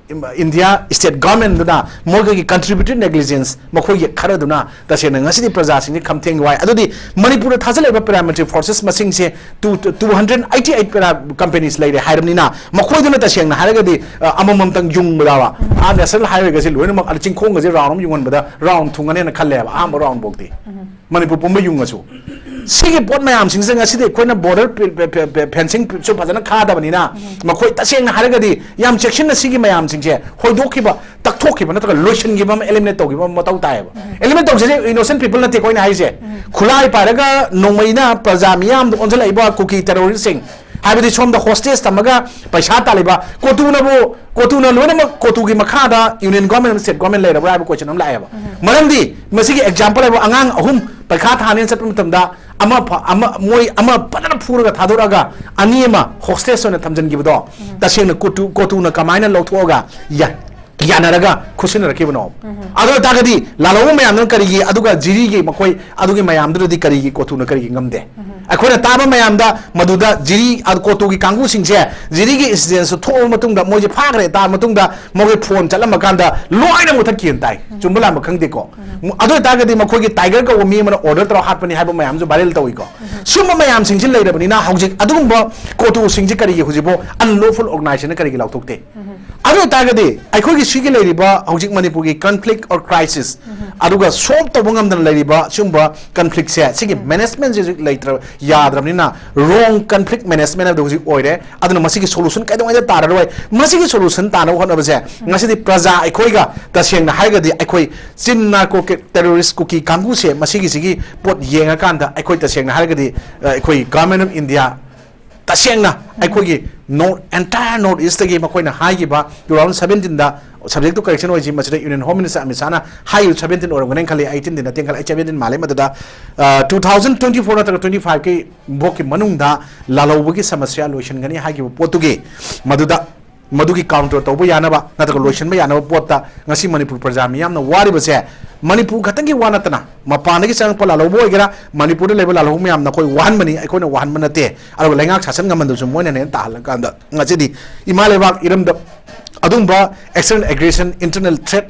India state governmentꯗꯨꯅ ꯃꯣꯏꯒꯤ contributory negligence, ꯃꯈꯣꯏꯒꯤ ꯈꯔꯗꯨꯅ ꯇꯁꯦꯡꯅ ꯉꯁꯤꯗꯤ ꯄ꯭ꯔꯖꯥꯁꯤꯡꯁꯦ ꯈꯝꯊꯦꯡ ꯋꯥꯏ꯫ ꯑꯗꯨꯗꯤ ꯃꯅꯤꯄꯨꯔꯗ ꯊꯥꯖꯤꯜꯂꯛꯏꯕ paramilitary forces ꯃꯁꯤꯡꯁꯦ two, two hundred eighty eight para companies ꯂꯩꯔꯦ ꯍꯥꯏꯔꯕꯅꯤꯅ, ꯃꯈꯣꯏꯗꯨꯅ ꯇꯁꯦꯡꯅ ꯍꯥꯏꯔꯒꯗꯤ, ꯑ, ꯑꯃꯃꯝꯇꯪ ꯌꯨꯡꯕꯗꯕ, ꯑꯥ, national highwayꯒꯁꯦ ꯂꯣꯏꯅꯃꯛ, ꯑꯗ ꯆꯤꯡꯈꯣꯡꯒꯁꯦ round ꯑꯃ ꯌꯨꯡꯍꯟꯕꯗ round ꯊꯨꯡꯒꯅꯦꯅ ꯈꯜꯂꯦꯕ, ꯑꯍꯥꯟꯕ roundꯐꯥꯎꯗꯤ꯫ ꯃꯅꯤꯄꯨꯔ ꯄꯨꯝꯕ ꯌꯨꯡꯉꯁꯨ꯫ ꯁꯤꯒꯤ ꯄꯣꯠ ꯃꯌꯥꯝꯁꯤꯡꯁꯦ ꯉꯁꯤꯗꯤ ꯑꯩꯈꯣꯏꯅ border ꯐꯦꯟꯁꯤꯡꯁꯨ ꯐꯖꯅ ꯈꯥꯗꯕꯅꯤꯅ, ꯃꯈꯣꯏ ꯇꯁꯦꯡꯅ ꯍꯥꯏꯔꯒꯗꯤ ꯌꯥꯝ ꯆꯦꯛꯁꯤꯟꯅ ꯁꯤꯒꯤ ꯃꯌꯥꯝꯁꯤꯡꯁꯦ ꯍꯣꯏꯗꯣꯛꯈꯤꯕ, ꯇꯛꯊꯣꯛꯈꯤꯕ ꯅꯠꯇ꯭ꯔꯒ ꯂꯣꯏꯁꯤꯟꯈꯤꯕ ꯑꯃ, eliminate ꯇꯧꯈꯤꯕ ꯑꯃ ꯃꯊꯧ ꯇꯥꯏꯌꯦꯕ꯫ Eliminate ꯇꯧꯁꯦ innocent people ꯅꯠꯇꯦꯀꯣ ꯑꯩꯅ ꯍꯥꯏꯁꯦ꯫ ꯈꯨꯠꯂꯥꯏ ꯄꯥꯏꯔꯒ ꯅꯣꯡꯃꯩꯅ ꯄ꯭ꯔꯖꯥ ꯃꯤꯌꯥꯝꯗ ꯑꯣꯟꯁꯤꯜꯂꯛꯏꯕ ꯀꯨꯀꯤ terroristꯁꯤꯡ, ꯍꯥꯏꯕꯗꯤ ꯁꯣꯝꯗ hostage ꯊꯝꯃꯒ ꯄꯩꯁꯥ ꯇꯥꯜꯂꯤꯕ, ꯀꯣꯇꯨꯅꯕꯨ, ꯀꯣꯇꯨꯅ ꯂꯣꯏꯅꯃꯛ, ꯀꯣꯇꯨꯒꯤ ꯃꯈꯥꯗ union government ꯑꯃ state government ꯂꯩꯔꯕ꯭ꯔꯥ ꯍꯥꯏꯕ question ꯑꯃ ꯂꯥꯛꯑꯦꯕ꯫ ꯃꯔꯝꯗꯤ ꯃꯁꯤꯒꯤ example ꯍꯥꯏꯕꯨ ꯑꯉꯥꯡ ꯑꯍꯨꯝ ꯄꯩꯈꯥ ꯊꯥꯅꯦꯅ ꯆꯠꯄ ꯃꯇꯝꯗ ꯑꯃ ꯐ-, ꯑꯃ, ꯃꯣꯏ ꯑꯃ ꯐꯖꯅ ꯐꯨꯔꯒ ꯊꯥꯗꯣꯔꯛꯑꯒ ꯑꯅꯤ ꯑꯃ hostage ꯑꯣꯏꯅ ꯊꯝꯖꯤꯟꯈꯤꯕꯗꯣ, ꯇꯁꯦꯡꯅ ꯀꯣꯇꯨ, ꯀꯣꯇꯨꯅ ꯀꯃꯥꯏꯅ ꯂꯧꯊꯣꯛꯑꯒ ꯌꯥ-, ꯌꯥꯅꯔꯒ ꯈꯨꯠꯁꯤꯟꯅꯔꯛꯈꯤꯕꯅꯣ? ꯑꯗꯨ ꯑꯣꯏ ꯇꯥꯔꯒꯗꯤ ꯂꯥꯜꯍꯧꯕ ꯃꯌꯥꯝꯗꯨꯅ ꯀꯔꯤꯒꯤ, ꯑꯗꯨꯒ ꯖꯤꯔꯤꯒꯤ ꯃꯈꯣꯏ ꯑꯗꯨꯒꯤ ꯃꯌꯥꯝꯗꯨꯗꯗꯤ ꯀꯔꯤꯒꯤ ꯀꯣꯇꯨꯅ ꯀꯔꯤꯒꯤ ꯉꯝꯗꯦ? ꯑꯩꯈꯣꯏꯅ ꯇꯥꯕ ꯃꯌꯥꯝꯗ ꯃꯗꯨꯗ ꯖꯤꯔꯤ, ꯑ, ꯀꯣꯇꯨꯒꯤ ꯀꯥꯡꯕꯨꯁꯤꯡꯁꯦ ꯖꯤꯔꯤꯒꯤ intelligence ꯊꯣꯛꯑꯕ ꯃꯇꯨꯡꯗ, ꯃꯣꯏꯁꯦ ꯐꯥꯈ꯭ꯔꯦ ꯇꯥꯕ ꯃꯇꯨꯡꯗ, ꯃꯈꯣꯏ phone ꯆꯠꯂꯝꯕ ꯀꯥꯟꯗ ꯂꯣꯏꯅ ꯃꯨꯊꯠꯈꯤꯕ ꯇꯥꯏ꯫ ꯆꯨꯝꯕ ꯂꯥꯟꯕ ꯈꯪꯗꯦꯀꯣ꯫ ꯎꯝ꯫ ꯑꯗꯨ ꯑꯣꯏꯇꯥꯔꯒꯗꯤ ꯃꯈꯣꯏꯒꯤ Tiger ꯀꯧꯕ ꯃꯤ ꯑꯃꯅ order ꯇꯧꯔ ꯍꯥꯠꯄꯅꯤ ꯍꯥꯏꯕ ꯃꯌꯥꯝꯁꯨ viral ꯇꯧꯏꯀꯣ꯫ ꯎꯝ꯫ ꯁꯨꯝꯕ ꯃꯌꯥꯝꯁꯤꯡꯁꯤ ꯂꯩꯔꯕꯅꯤꯅ ꯍꯧꯖꯤꯛ ꯑꯗꯨꯒꯨꯝꯕ ꯀꯣꯇꯨꯁꯤꯡꯁꯤ ꯀꯔꯤꯒꯤ ꯍꯧꯖꯤꯛꯐꯥꯎ unlawful organizationꯅ ꯀꯔꯤꯒꯤ ꯂꯥꯎꯊꯣꯛꯇꯦ? ꯎꯝ꯫ ꯑꯗꯨ ꯑꯣꯏꯇꯥꯔꯒꯗꯤ ꯑꯩꯈꯣꯏꯒꯤ ꯁꯤꯒꯤ ꯂꯩꯔꯤꯕ ꯍꯧꯖꯤꯛ ꯃꯅꯤꯄꯨꯔꯒꯤ conflict or crisis, ꯎꯝ꯫ ꯑꯗꯨꯒ solve ꯇꯧꯕ ꯉꯝꯗꯅ ꯂꯩꯔꯤꯕ ꯁꯤꯒꯨꯝꯕ conflictꯁꯦ, ꯁꯤꯒꯤ ꯎꯝ꯫ managementꯁꯦ ꯍꯧꯖꯤꯛ ꯂꯩꯇ꯭ꯔ-, ꯌꯥꯗ꯭ꯔꯕꯅꯤꯅ wrong conflict management ꯍꯥꯏꯕꯗꯣ ꯍꯧꯖꯤꯛ ꯑꯣꯏꯔꯦ꯫ ꯑꯗꯨꯅ ꯃꯁꯤꯒꯤ solution ꯀꯩꯗꯧꯉꯩꯗ ꯇꯥꯔꯔꯣꯏ꯫ ꯃꯁꯤꯒꯤ solution ꯇꯥꯅꯕ ꯍꯣꯠꯅꯕꯁꯦ ꯎꯝ꯫ ꯉꯁꯤꯗꯤ ꯄ꯭ꯔꯖꯥ ꯑꯩꯈꯣꯏꯒ, ꯇꯁꯦꯡꯅ ꯍꯥꯏꯔꯒꯗꯤ ꯑꯩꯈꯣꯏ Chin narco terrorist ꯀꯨꯀꯤ ꯀꯥꯡꯕꯨꯁꯦ ꯃꯁꯤꯒꯤꯁꯤꯒꯤ ꯄꯣꯠ ꯌꯦꯡꯉꯀꯥꯟꯗ ꯑꯩꯈꯣꯏ ꯇꯁꯦꯡꯅ ꯍꯥꯏꯔꯒꯗꯤ, ꯑ, ꯑꯩꯈꯣꯏ Government of India ꯇꯁꯦꯡꯅ ꯎꯝ꯫ ꯑꯩꯈꯣꯏꯒꯤ North, entire North Eastꯇꯒꯤ ꯃꯈꯣꯏꯅ ꯍꯥꯏꯈꯤꯕ two thousand seventeenꯗ, subject to correction ꯑꯣꯏꯁꯤ, ꯃꯁꯤꯗ Union Home Minister ꯑꯃꯤꯠ ꯁꯥꯍꯅ ꯍꯥꯏꯈꯤꯕ seventeen ꯑꯣꯏꯔꯝꯒꯅꯤ ꯈꯜꯂꯤ, eighteenꯗꯤ ꯅꯠꯇꯦ ꯈꯜꯂꯤ, ꯑꯩ seventeen ꯃꯥꯜꯂꯦ ꯃꯗꯨꯗ, ꯑ, two thousand twenty-four ꯅꯠꯇ꯭ꯔꯒ twenty-fiveꯀꯤ ꯕꯣꯛꯀꯤ ꯃꯅꯨꯡꯗ ꯂꯥꯜꯍꯧꯕꯒꯤ ꯁꯃꯁ꯭ꯌꯥ ꯂꯣꯏꯁꯤꯟꯒꯅꯤ ꯍꯥꯏꯈꯤꯕ ꯄꯣꯠꯇꯨꯒꯤ ꯃꯗꯨꯗ ꯃꯗꯨꯒꯤ counter ꯇꯧꯕ ꯌꯥꯅꯕ ꯅꯠꯇ꯭ꯔꯒ ꯂꯣꯏꯁꯤꯟꯕ ꯌꯥꯅꯕ ꯄꯣꯠꯇ ꯉꯁꯤ ꯃꯅꯤꯄꯨꯔ ꯄ꯭ꯔꯖꯥ ꯃꯤꯌꯥꯝꯅ ꯋꯥꯔꯤꯕꯁꯦ ꯃꯅꯤꯄꯨꯔ ꯈꯛꯇꯪꯒꯤ ꯋꯥ ꯅꯠꯇꯅ ꯃꯄꯥꯟꯗꯒꯤ ꯆꯪꯉꯛꯄ ꯂꯥꯜꯍꯧꯕ ꯑꯣꯏꯒꯦꯔꯥ, ꯃꯅꯤꯄꯨꯔꯗ ꯂꯩꯕ ꯂꯥꯜꯍꯧꯕ ꯃꯌꯥꯝ ꯅꯈꯣꯏ ꯋꯥꯍꯟꯕꯅꯤ, ꯑꯩꯈꯣꯏꯅ ꯋꯥꯍꯟꯕ ꯅꯠꯇꯦ꯫ ꯑꯗꯨꯒ ꯂꯩꯉꯥꯛ ꯁꯥꯁꯟ ꯉꯝꯍꯟꯗꯕꯁꯨ ꯃꯣꯏꯅ ꯍꯦꯟꯅ ꯇꯥꯍꯜꯂꯀꯥꯟꯗ ꯉꯁꯤꯗꯤ ꯏꯃꯥ ꯂꯩꯕꯥꯛ ꯏꯔꯝꯗꯝ ꯑꯗꯨꯒꯨꯝꯕ external aggression, internal threat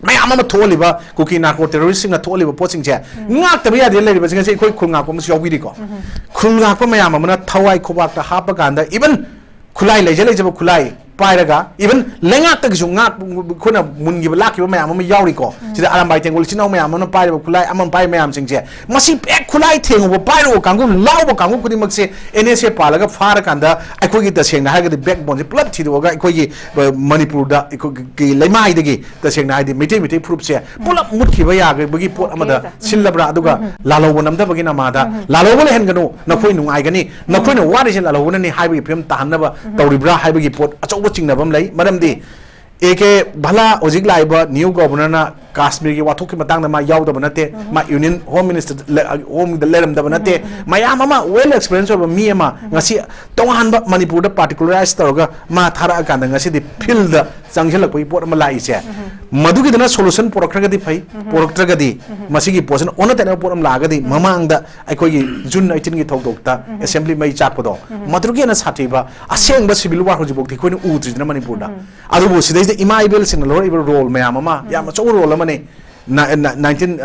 ꯃꯌꯥꯝ ꯑꯃ ꯊꯣꯛꯍꯜꯂꯤꯕ ꯀꯨꯀꯤ narco terroristꯁꯤꯡꯅ ꯊꯣꯛꯍꯜꯂꯤꯕ ꯄꯣꯠꯁꯤꯡꯁꯦ ꯎꯝ꯫ ꯉꯥꯛꯇꯕ ꯌꯥꯗꯦ ꯂꯩꯔꯤꯕꯁꯤꯡ ꯑꯁꯤ ꯑꯩꯈꯣꯏ ꯈꯨꯜ ꯉꯥꯛꯄ ꯑꯃꯁꯨ ꯌꯥꯎꯕꯤꯔꯤꯀꯣ꯫ ꯎꯝ꯫ ꯈꯨꯜ ꯉꯥꯛꯄ ꯃꯌꯥꯝ ꯑꯃꯅ ꯊꯋꯥꯏ ꯈꯨꯕꯥꯛꯇ ꯍꯥꯞꯄ ꯀꯥꯟꯗ even ꯈꯨꯠꯂꯥꯏ, ꯂꯩꯖ ꯂꯩꯖꯕ ꯈꯨꯠꯂꯥꯏ ꯄꯥꯏꯔꯒ, even ꯂꯩꯉꯥꯛꯇꯒꯤꯁꯨ ꯉꯥꯛ-, ꯑꯩꯈꯣꯏꯅ ꯃꯨꯟꯈꯤꯕ ꯂꯥꯛꯈꯤꯕ ꯃꯌꯥꯝ ꯑꯃ ꯌꯥꯎꯔꯤꯀꯣ꯫ ꯎꯝ꯫ ꯁꯤꯗ ꯑꯔꯥꯝꯕꯥꯏ ꯇꯦꯡꯒꯣꯜ ꯏꯆꯤꯟ ꯏꯅꯥꯎ ꯃꯌꯥꯝ ꯑꯃꯅ ꯄꯥꯏꯔꯤꯕ ꯈꯨꯠꯂꯥꯏ, ꯑꯃ ꯄꯥꯏꯔꯤꯕ ꯃꯌꯥꯝꯁꯤꯡꯁꯦ, ꯃꯁꯤ ꯍꯦꯛ ꯈꯨꯠꯂꯥꯏ ꯊꯦꯡꯉꯨꯕ, ꯄꯥꯏꯔꯨꯕ ꯀꯥꯡꯕꯨ, ꯂꯥꯎꯕ ꯀꯥꯡꯕꯨ ꯈꯨꯗꯤꯡꯃꯛꯁꯦ NSA ꯄꯥꯜꯂꯒ ꯐꯥꯔꯀꯥꯟꯗ ꯑꯩꯈꯣꯏꯒꯤ ꯇꯁꯦꯡꯅ ꯍꯥꯏꯔꯒꯗꯤ backboneꯁꯦ ꯄꯨꯂꯞ ꯊꯤꯗꯣꯛꯑꯒ ꯑꯩꯈꯣꯏꯒꯤ, ꯑ, ꯃꯅꯤꯄꯨꯔꯗ ꯑꯩꯈꯣꯏꯒꯤ ꯂꯩꯃꯥꯏꯗꯒꯤ ꯇꯁꯦꯡꯅ ꯍꯥꯏꯗꯤ ꯃꯩꯇꯩ, ꯃꯩꯇꯩ ꯐꯨꯔꯨꯞꯁꯦ ꯎꯝ꯫ ꯄꯨꯂꯞ ꯃꯨꯠꯈꯤꯕ ꯌꯥꯕꯒꯤ ꯄꯣꯠ ꯑꯃꯗ Okay, ꯎꯝ꯫ ꯁꯤꯜꯂꯕ꯭ꯔꯥ? ꯑꯗꯨꯒ ꯎꯝ꯫ ꯂꯥꯜꯍꯧꯕ ꯅꯝꯊꯕꯒꯤ ꯅꯃꯥꯗ ꯎꯝ꯫ ꯂꯥꯜꯍꯧꯕ ꯂꯩꯍꯟꯒꯅꯨ, ꯅꯈꯣꯏ ꯎꯝ꯫ ꯅꯨꯡꯉꯥꯏꯒꯅꯤ, ꯎꯝ꯫ ꯅꯈꯣꯏꯅ ꯋꯥꯔꯤꯁꯦ ꯂꯥꯜꯍꯧꯕꯅꯅꯤ ꯍꯥꯏꯕꯒꯤ ꯐꯤꯕꯝ ꯇꯥꯍꯟꯅꯕ ꯎꯝ꯫ ꯇꯧꯔꯤꯕ꯭ꯔꯥ ꯍꯥꯏꯕꯒꯤ ꯄꯣꯠ ꯑꯆꯧꯕ ꯆꯤꯡꯅꯕ ꯑꯃ ꯂꯩ꯫ ꯃꯔꯝꯗꯤ ꯎꯝ꯫ ꯑꯦ ꯀꯦ ꯚꯂꯥ ꯍꯧꯖꯤꯛ ꯂꯥꯛꯏꯕ new governorꯅ ꯀꯥꯁꯃꯤꯔꯒꯤ ꯋꯥꯊꯣꯛꯀꯤ ꯃꯇꯥꯡꯗ ꯃꯥ ꯌꯥꯎꯗꯕ ꯅꯠꯇꯦ, ꯃꯥ ꯌꯨꯅꯤꯌꯟ ꯍꯣꯝ ꯃꯤꯅꯤꯁꯇꯔ ꯍꯣꯝꯗ ꯂꯩꯔꯝꯗꯕ ꯅꯠꯇꯦ꯫ ꯃꯌꯥꯝ ꯑꯃ ꯋꯦꯜ ꯑꯦꯛꯁꯄꯤꯔꯤꯌꯦꯟꯁ ꯑꯣꯏꯕ ꯃꯤ ꯑꯃ ꯉꯁꯤ ꯇꯣꯉꯥꯟꯕ ꯃꯅꯤꯄꯨꯔꯗ ꯄꯥꯔꯇꯤꯀꯨꯂꯔꯥꯏꯁ ꯇꯧꯔꯒ ꯃꯥ ꯊꯥꯔꯛꯑꯀꯥꯟꯗ ꯉꯁꯤꯗꯤ ꯐꯤꯜꯗ ꯆꯪꯁꯤꯜꯂꯛꯄꯒꯤ ꯄꯣꯠ ꯑꯃ ꯂꯥꯛꯏꯁꯦ, ꯃꯗꯨꯒꯤꯗꯨꯅ ꯁꯣꯂꯨꯁꯟ ꯄꯨꯔꯛꯈ꯭ꯔꯒꯗꯤ ꯐꯩ, ꯄꯨꯔꯛꯇ꯭ꯔꯒꯗꯤ ꯃꯁꯤꯒꯤ ꯄꯣꯠꯁꯤꯅ ꯑꯣꯟꯅ ꯇꯩꯅꯕ ꯄꯣꯠ ꯑꯃ ꯂꯥꯛꯑꯒꯗꯤ ꯃꯃꯥꯡꯗ ꯑꯩꯈꯣꯏꯒꯤ ꯖꯨꯟ ꯑꯩꯠꯇꯤꯟꯒꯤ ꯊꯧꯗꯣꯛꯇ ꯑꯦꯁꯦꯝꯕ꯭ꯂꯤ ꯃꯩ ꯆꯥꯛꯄꯗꯣ, ꯃꯗꯨꯒꯤ ꯍꯦꯟꯅ ꯁꯥꯊꯤꯕ ꯑꯁꯦꯡꯕ ꯁꯤꯚꯤꯜ ꯋꯥꯔ ꯍꯧꯖꯤꯛꯐꯥꯎꯗꯤ ꯑꯩꯈꯣꯏꯅ ꯎꯗ꯭ꯔꯤꯗꯅ ꯃꯅꯤꯄꯨꯔꯗ꯫ ꯑꯗꯨꯕꯨ ꯁꯤꯗꯩꯁꯤꯗ ꯏꯃꯥ ꯏꯕꯦꯜꯁꯤꯡꯅ ꯂꯧꯔꯛꯏꯕ ꯔꯣꯜ ꯃꯌꯥꯝ ꯑꯃ ꯌꯥꯝ ꯑꯆꯧꯕ ꯔꯣꯜ ꯑꯃꯅꯤ꯫ ꯅꯥꯏꯟꯇꯤꯟ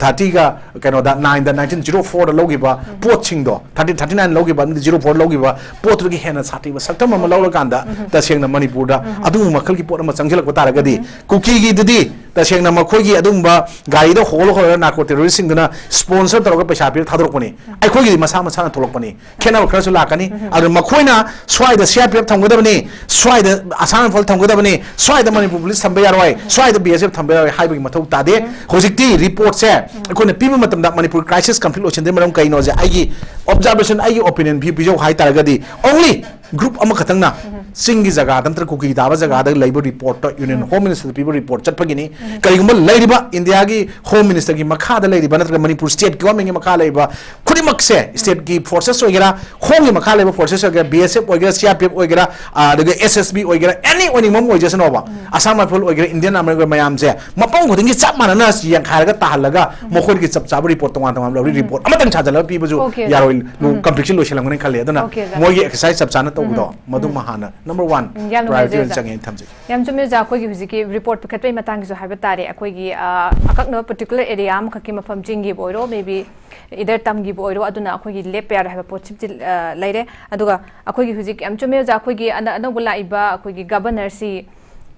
ꯊꯥꯔꯇꯤꯒ ꯀꯩꯅꯣꯗ ꯅꯥꯏꯟꯗ, ꯅꯥꯏꯟꯇꯤꯟ ꯖꯤꯔꯣ ꯐꯣꯔꯗ ꯂꯧꯈꯤꯕ ꯄꯣꯠꯁꯤꯡꯗꯣ, ꯊꯥꯔꯇꯤꯟ ꯊꯥꯔꯇꯤ ꯅꯥꯏꯟ ꯂꯧꯈꯤꯕ ꯑꯃꯗꯤ ꯖꯤꯔꯣ ꯐꯣꯔ ꯂꯧꯈꯤꯕ ꯄꯣꯠꯇꯨꯗꯒꯤ ꯍꯦꯟꯅ ꯁꯥꯊꯤꯕ ꯁꯛꯇꯝ ꯑꯃ ꯂꯧꯔꯀꯥꯟꯗ ꯇꯁꯦꯡꯅ ꯃꯅꯤꯄꯨꯔꯗ ꯑꯗꯨꯒꯨꯝꯕ ꯃꯈꯜꯒꯤ ꯄꯣꯠ ꯑꯃ ꯆꯪꯁꯤꯜꯂꯛꯄ ꯇꯥꯔꯒꯗꯤ, ꯀꯨꯀꯤꯒꯤꯗꯨꯗꯤ ꯇꯁꯦꯡꯅ ꯃꯈꯣꯏꯒꯤ ꯑꯗꯨꯒꯨꯝꯕ ꯒꯥꯔꯤꯗ ꯍꯣꯜ ꯍꯣꯜꯂꯒ ꯅꯥꯔꯀꯣ ꯇꯦꯔꯣꯔꯤꯁꯁꯤꯡꯗꯨꯅ ꯁ꯭ꯄꯣꯟꯁꯔ ꯇꯧꯔꯒ ꯄꯩꯁꯥ ꯄꯤꯔ ꯊꯥꯗꯣꯔꯛꯄꯅꯤ꯫ ꯑꯩꯈꯣꯏꯒꯤꯗꯤ ꯃꯁꯥ ꯃꯁꯥꯅ ꯊꯣꯛꯂꯛꯄꯅꯤ꯫ ꯈꯦꯠꯅꯕ ꯈꯔꯁꯨ ꯂꯥꯛꯀꯅꯤ꯫ ꯑꯗꯨꯅ ꯃꯈꯣꯏꯅ ꯁ꯭ꯋꯥꯏꯗ ꯁꯤ ꯑꯥꯔ ꯄꯤ ꯑꯦꯐ ꯊꯝꯒꯗꯕꯅꯤ, ꯁ꯭ꯋꯥꯏꯗ ꯑꯁꯥꯝ ꯔꯥꯏꯐꯜ ꯊꯝꯒꯗꯕꯅꯤ, ꯁ꯭ꯋꯥꯏꯗ ꯃꯅꯤꯄꯨꯔ ꯄꯨꯂꯤꯁ ꯊꯝꯕ ꯌꯥꯔꯣꯏ, ꯁ꯭ꯋꯥꯏꯗ ꯕꯤ ꯑꯦꯁ ꯑꯦꯐ ꯊꯝꯕ ꯌꯥꯔꯣꯏ ꯍꯥꯏꯕꯒꯤ ꯃꯊꯧ ꯇꯥꯗꯦ꯫ ꯍꯧꯖꯤꯛꯇꯤ ꯔꯤꯄꯣꯔꯠꯁꯦ ꯑꯩꯈꯣꯏꯅ ꯄꯤꯕ ꯃꯇꯝꯗ ꯃꯅꯤꯄꯨꯔ ꯀ꯭ꯔꯥꯏꯁꯤꯁ ꯀꯝꯄ꯭ꯂꯤꯠ ꯑꯣꯏꯁꯤꯟꯗ꯭ꯔꯤ꯫ ꯃꯔꯝ ꯀꯩꯅꯣꯁꯦ ꯑꯩꯒꯤ ꯑꯣꯕꯖꯥꯔꯕꯦꯁꯟ, ꯑꯩꯒꯤ ꯑꯣꯄꯤꯅꯤꯌꯟ ꯄꯤꯖꯧ ꯍꯥꯏ ꯇꯥꯔꯒꯗꯤ, only ꯒ꯭ꯔꯨꯞ ꯑꯃꯈꯛꯇꯪꯅ ꯆꯤꯡꯒꯤ ꯖꯒꯥꯗ ꯅꯠꯇ꯭ꯔꯒ ꯀꯨꯀꯤ ꯇꯥꯕ ꯖꯒꯥꯗ ꯂꯩꯕ ꯔꯤꯄꯣꯔꯠꯇ ꯌꯨꯅꯤꯌꯟ ꯍꯣꯝ ꯃꯤꯅꯤꯁꯇꯔꯗ ꯄꯤꯕ ꯔꯤꯄꯣꯔꯠ ꯆꯠꯄꯒꯤꯅꯤ꯫ ꯀꯔꯤꯒꯨꯝꯕ ꯂꯩꯔꯤꯕ ꯏꯟꯗꯤꯌꯥꯒꯤ ꯍꯣꯝ ꯃꯤꯅꯤꯁꯇꯔꯒꯤ ꯃꯈꯥꯗ ꯂꯩꯔꯤꯕ ꯅꯠꯇ꯭ꯔꯒ ꯃꯅꯤꯄꯨꯔ ꯁ꯭ꯇꯦꯠ ꯒꯣꯚꯔꯟꯃꯦꯟꯒꯤ ꯃꯈꯥ ꯂꯩꯔꯤꯕ ꯈꯨꯗꯤꯡꯃꯛꯁꯦ, ꯁ꯭ꯇꯦꯠꯀꯤ ꯐꯣꯔꯁꯦꯁ ꯑꯣꯏꯒꯦꯔꯥ, ꯍꯣꯝꯒꯤ ꯃꯈꯥ ꯂꯩꯕ ꯐꯣꯔꯁꯦꯁ ꯑꯣꯏꯒꯦꯔꯥ, ꯕꯤ ꯑꯦꯁ ꯑꯦꯐ ꯑꯣꯏꯒꯦꯔꯥ, ꯁꯤ ꯑꯥꯔ ꯄꯤ ꯑꯦꯐ ꯑꯣꯏꯒꯦꯔꯥ, ꯑ, ꯑꯗꯒꯤ ꯑꯦꯁ ꯑꯦꯁ ꯕꯤ ꯑꯣꯏꯒꯦꯔꯥ, ꯑꯦꯅꯤ ꯑꯣꯏꯅꯤꯡꯕ ꯑꯃ ꯑꯣꯏꯖꯁꯅꯣꯕ, ꯑꯁꯥꯝ ꯔꯥꯏꯐꯜ ꯑꯣꯏꯒꯦꯔꯥ, ꯏꯟꯗꯤꯌꯟ ꯑꯥꯔꯃꯤ ꯑꯣꯏꯒꯦꯔꯥ, ꯃꯌꯥꯝꯁꯦ ꯃꯐꯝ ꯈꯨꯗꯤꯡꯒꯤ ꯆꯞ ꯃꯥꯟꯅꯅ ꯌꯦꯡꯈꯥꯏꯔꯒ ꯇꯥꯍꯜꯂꯒ ꯃꯈꯣꯏꯒꯤ ꯆꯞ ꯆꯥꯕ ꯔꯤꯄꯣꯔꯠ ꯇꯣꯉꯥꯟ ꯇꯣꯉꯥꯟꯕ ꯂꯧꯔꯤ, ꯔꯤꯄꯣꯔꯠ ꯑꯃꯇꯪ ꯁꯥꯖꯜꯂꯒ ꯄꯤꯕꯁꯨ ꯌꯥꯔꯣꯏ꯫ ꯀꯝꯐ꯭ꯂꯤꯛꯁꯟ ꯂꯣꯏꯁꯤꯜꯂꯝꯒꯅꯤ ꯈꯜꯂꯤ꯫ ꯑꯗꯨꯅ ꯃꯣꯏꯒꯤ ꯑꯦꯛꯁꯔꯁꯥꯏꯁ ꯆꯞ ꯆꯥꯅ ꯇꯧꯕꯗꯣ ꯃꯗꯨꯃ ꯍꯥꯟꯅ ꯅꯝꯕꯔ ꯋꯥꯟ ꯎꯝ, ꯌꯥꯝ ꯄ꯭ꯔꯥꯏꯌꯣꯔꯤꯇꯤ ꯅꯨꯡꯉꯥꯏꯖꯔꯦ, ꯑꯣꯏꯅ ꯑꯣꯖꯥ꯫ ꯆꯪꯉꯦꯅ ꯊꯝꯖꯒꯦ꯫ ꯌꯥꯝ ꯆꯨꯝꯃꯦ, ꯑꯣꯖꯥ꯫ ꯑꯩꯈꯣꯏꯒꯤ ꯍꯧꯖꯤꯛꯀꯤ ꯔꯤꯄꯣꯔꯠ ꯄꯤꯈꯠꯄꯒꯤ ꯃꯇꯥꯡꯒꯤꯁꯨ ꯍꯥꯏꯕ ꯇꯥꯔꯦ꯫ ꯑꯩꯈꯣꯏꯒꯤ, ꯑ, ꯑꯀꯛꯅꯕ ꯄꯔꯇꯤꯀꯨꯂꯔ ꯑꯦꯔꯤꯌꯥ ꯑꯃꯈꯛꯀꯤ ꯃꯐꯝ, ꯆꯤꯡꯒꯤꯕꯨ ꯑꯣꯏꯔꯣ, ꯃꯦꯕꯤ ꯏꯗꯔ ꯇꯝꯒꯤꯕꯨ ꯑꯣꯏꯔꯣ, ꯑꯗꯨꯅ ꯑꯩꯈꯣꯏꯒꯤ ꯂꯦꯞꯄ ꯌꯥꯔꯣꯏ ꯍꯥꯏꯕ ꯄꯣꯠꯁꯤꯃꯗꯤ, ꯑ, ꯂꯩꯔꯦ꯫ ꯑꯗꯨꯒ ꯑꯩꯈꯣꯏꯒꯤ ꯍꯧꯖꯤꯛ ꯌꯥꯝ ꯆꯨꯝꯃꯦ, ꯑꯣꯖꯥ꯫ ꯑꯩꯈꯣꯏꯒꯤ ꯑꯅ-, ꯑꯅꯧꯕ ꯂꯥꯛꯏꯕ ꯑꯩꯈꯣꯏꯒꯤ ꯒꯕꯔꯅꯔꯁꯤ,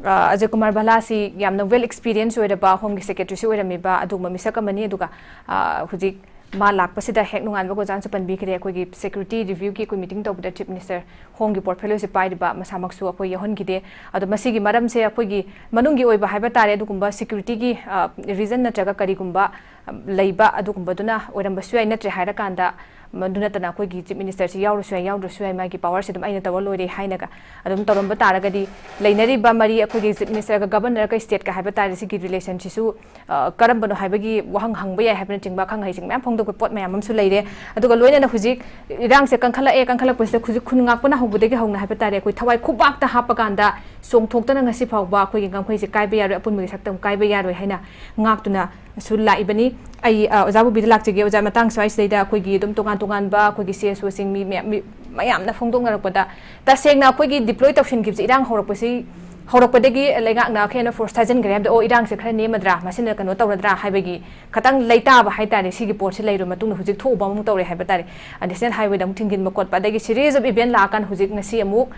ꯑ, ꯑꯖꯌ ꯀꯨꯃꯥꯔ ꯚꯜꯂꯥꯁꯤ ꯌꯥꯝꯅ ꯋꯦꯜ ꯑꯦꯛꯁꯄꯤꯔꯤꯌꯦꯟꯁ ꯑꯣꯏꯔꯕ ꯍꯣꯝꯒꯤ ꯁꯦꯀ꯭ꯔꯦꯇꯔꯤꯁꯨ ꯑꯣꯏꯔꯝꯃꯤꯕ ꯑꯗꯨꯒꯨꯝꯕ ꯃꯤꯁꯛ ꯑꯃꯅꯤ꯫ ꯑꯗꯨꯒ, ꯑ, ꯍꯧꯖꯤꯛ ꯃꯥ ꯂꯥꯛꯄꯁꯤꯗ ꯍꯦꯛ ꯅꯣꯡꯉꯥꯟꯕꯒ ꯑꯣꯖꯥꯅꯁꯨ ꯄꯟꯕꯤꯈ꯭ꯔꯦ, ꯑꯩꯈꯣꯏꯒꯤ ꯁꯦꯀ꯭ꯌꯨꯔꯤꯇꯤ ꯔꯤꯚ꯭ꯌꯨꯒꯤ ꯑꯩꯈꯣꯏ ꯃꯤꯇꯤꯡ ꯇꯧꯕꯗ ꯆꯤꯐ ꯃꯤꯅꯤꯁꯇꯔ ꯍꯣꯝꯒꯤ ꯄꯣꯔꯠꯐꯣꯂꯤꯑꯣꯁꯦ ꯄꯥꯏꯔꯤꯕ ꯃꯁꯥꯃꯛꯁꯨ ꯑꯩꯈꯣꯏ ꯌꯥꯎꯍꯟꯈꯤꯗꯦ꯫ ꯑꯗꯣ ꯃꯁꯤꯒꯤ ꯃꯔꯝꯁꯦ ꯑꯩꯈꯣꯏꯒꯤ ꯃꯅꯨꯡꯒꯤ ꯑꯣꯏꯕ ꯍꯥꯏꯕ ꯇꯥꯔꯦ, ꯑꯗꯨꯒꯨꯝꯕ ꯁꯦꯀ꯭ꯌꯨꯔꯤꯇꯤꯒꯤ, ꯑ, ꯔꯤꯖꯟ ꯅꯠꯇ꯭ꯔꯒ ꯀꯔꯤꯒꯨꯝꯕ, ꯑ, ꯂꯩꯕ ꯑꯗꯨꯒꯨꯝꯕꯗꯨꯅ ꯑꯣꯏꯔꯝꯕꯁꯨ ꯌꯥꯏ꯫ ꯅꯠꯇ꯭ꯔꯦ ꯍꯥꯏꯔꯀꯥꯟꯗ ꯃꯗꯨ ꯅꯠꯇꯅ ꯑꯩꯈꯣꯏꯒꯤ Chief Minister ꯁꯤ ꯌꯥꯎꯔꯁꯨ ꯌꯥꯏ, ꯌꯥꯎꯗ꯭ꯔꯁꯨ ꯌꯥꯏ, ꯃꯥꯒꯤ power ꯁꯦ ꯑꯗꯨꯝ ꯑꯩꯅ ꯇꯧꯔ ꯂꯣꯏꯔꯦ ꯍꯥꯏꯅꯒ ꯑꯗꯨꯝ ꯇꯧꯔꯝꯕ ꯇꯥꯔꯒꯗꯤ, ꯂꯩꯅꯔꯤꯕ ꯃꯔꯤ ꯑꯩꯈꯣꯏꯒꯤ Chief Minister ꯒ Governor ꯒ state ꯀ ꯍꯥꯏꯕ ꯇꯥꯔꯦ, ꯁꯤꯒꯤ relation ꯁꯤꯁꯨ, ꯑ, ꯀꯔꯝꯕꯅꯣ ꯍꯥꯏꯕꯒꯤ ꯋꯥꯍꯪ ꯍꯪꯕ ꯌꯥꯏ ꯍꯥꯏꯕꯅꯆꯤꯡꯕ, ꯑꯈꯪ ꯑꯍꯩꯁꯤꯡ ꯃꯌꯥꯝ ꯐꯣꯡꯗꯣꯛꯄ ꯄꯣꯠ ꯃꯌꯥꯝ ꯑꯃꯁꯨ ꯂꯩꯔꯦ꯫ ꯑꯗꯨꯒ ꯂꯣꯏꯅꯅ ꯍꯧꯖꯤꯛ ꯏꯔꯥꯡꯁꯦ ꯀꯟꯈꯠꯂꯛꯑꯦ, ꯀꯟꯈꯠꯂꯛꯄꯁꯤꯗ ꯍꯧꯖꯤꯛ ꯈꯨꯟ ꯉꯥꯛꯄꯅ ꯍꯧꯕꯗꯒꯤ ꯍꯧꯅ ꯍꯥꯏꯕ ꯇꯥꯔꯦ, ꯑꯩꯈꯣꯏ ꯊꯋꯥꯏ ꯈꯨꯕꯥꯛꯇ ꯍꯥꯞꯄꯀꯥꯟꯗ ꯆꯣꯡꯊꯣꯛꯇꯅ ꯉꯁꯤ ꯐꯥꯎꯕ ꯑꯩꯈꯣꯏꯒꯤ ꯉꯝꯈꯩꯁꯦ ꯀꯥꯏꯕ ꯌꯥꯔꯣꯏ, ꯑꯄꯨꯟꯕꯒꯤ ꯁꯛꯇꯝ ꯀꯥꯏꯕ ꯌꯥꯔꯣꯏ ꯍꯥꯏꯅ ꯉꯥꯛꯇꯨꯅꯁꯨ ꯂꯥꯛꯏꯕꯅꯤ꯫ ꯑꯩ, ꯑ, ꯑꯣꯖꯥ ꯕꯣꯕꯤꯗ ꯂꯥꯛꯆꯒꯦ꯫ ꯑꯣꯖꯥ, ꯃꯇꯥꯡ ꯁ꯭ꯋꯥꯏꯁꯤꯗꯩꯗ ꯑꯩꯈꯣꯏꯒꯤ ꯑꯗꯨꯝ ꯇꯣꯉꯥꯟ ꯇꯣꯉꯥꯟꯕ ꯑꯩꯈꯣꯏꯒꯤ C S O ꯁꯤꯡ, ꯃꯤ ꯃꯌꯥꯝ, ꯃꯤ ꯃꯌꯥꯝꯅ ꯐꯣꯡꯗꯣꯛꯅꯔꯛꯄꯗ, ꯇꯁꯦꯡꯅ ꯑꯩꯈꯣꯏꯒꯤ deploy ꯇꯧꯁꯤꯟꯈꯤꯕꯁꯤ, ꯏꯔꯥꯡ ꯍꯧꯔꯛꯄꯁꯤ, ꯍꯧꯔꯛꯄꯗꯒꯤ ꯂꯩꯉꯥꯛꯅ ꯑꯩꯈꯣꯏꯅ force ꯊꯥꯖꯤꯟꯈ꯭ꯔꯦ ꯍꯥꯏꯕꯗ, "ꯑꯣ, ꯏꯔꯥꯡꯁꯦ ꯈꯔ ꯅꯦꯝꯃꯗ꯭ꯔꯥ, ꯃꯁꯤꯅ ꯀꯩꯅꯣ ꯇꯧꯔꯗ꯭ꯔꯥ?" ꯍꯥꯏꯕꯒꯤ ꯈꯇꯪ ꯂꯩꯇꯥꯕ ꯍꯥꯏ ꯇꯥꯔꯦ꯫ ꯁꯤꯒꯤ ꯄꯣꯠꯁꯤ ꯂꯩꯔꯕ ꯃꯇꯨꯡꯗ ꯍꯧꯖꯤꯛ ꯊꯣꯛꯎꯕ ꯑꯃꯨꯛ ꯇꯧꯔꯦ ꯍꯥꯏꯕ ꯇꯥꯔꯦ꯫ National Highway ꯗ ꯑꯃꯨꯛ ꯊꯤꯡꯖꯤꯟꯕ ꯈꯣꯠꯄ, ꯑꯗꯒꯤ series of event ꯂꯥꯛꯑꯀꯥꯟꯗ ꯍꯧꯖꯤꯛ ꯉꯁꯤ ꯑꯃꯨꯛ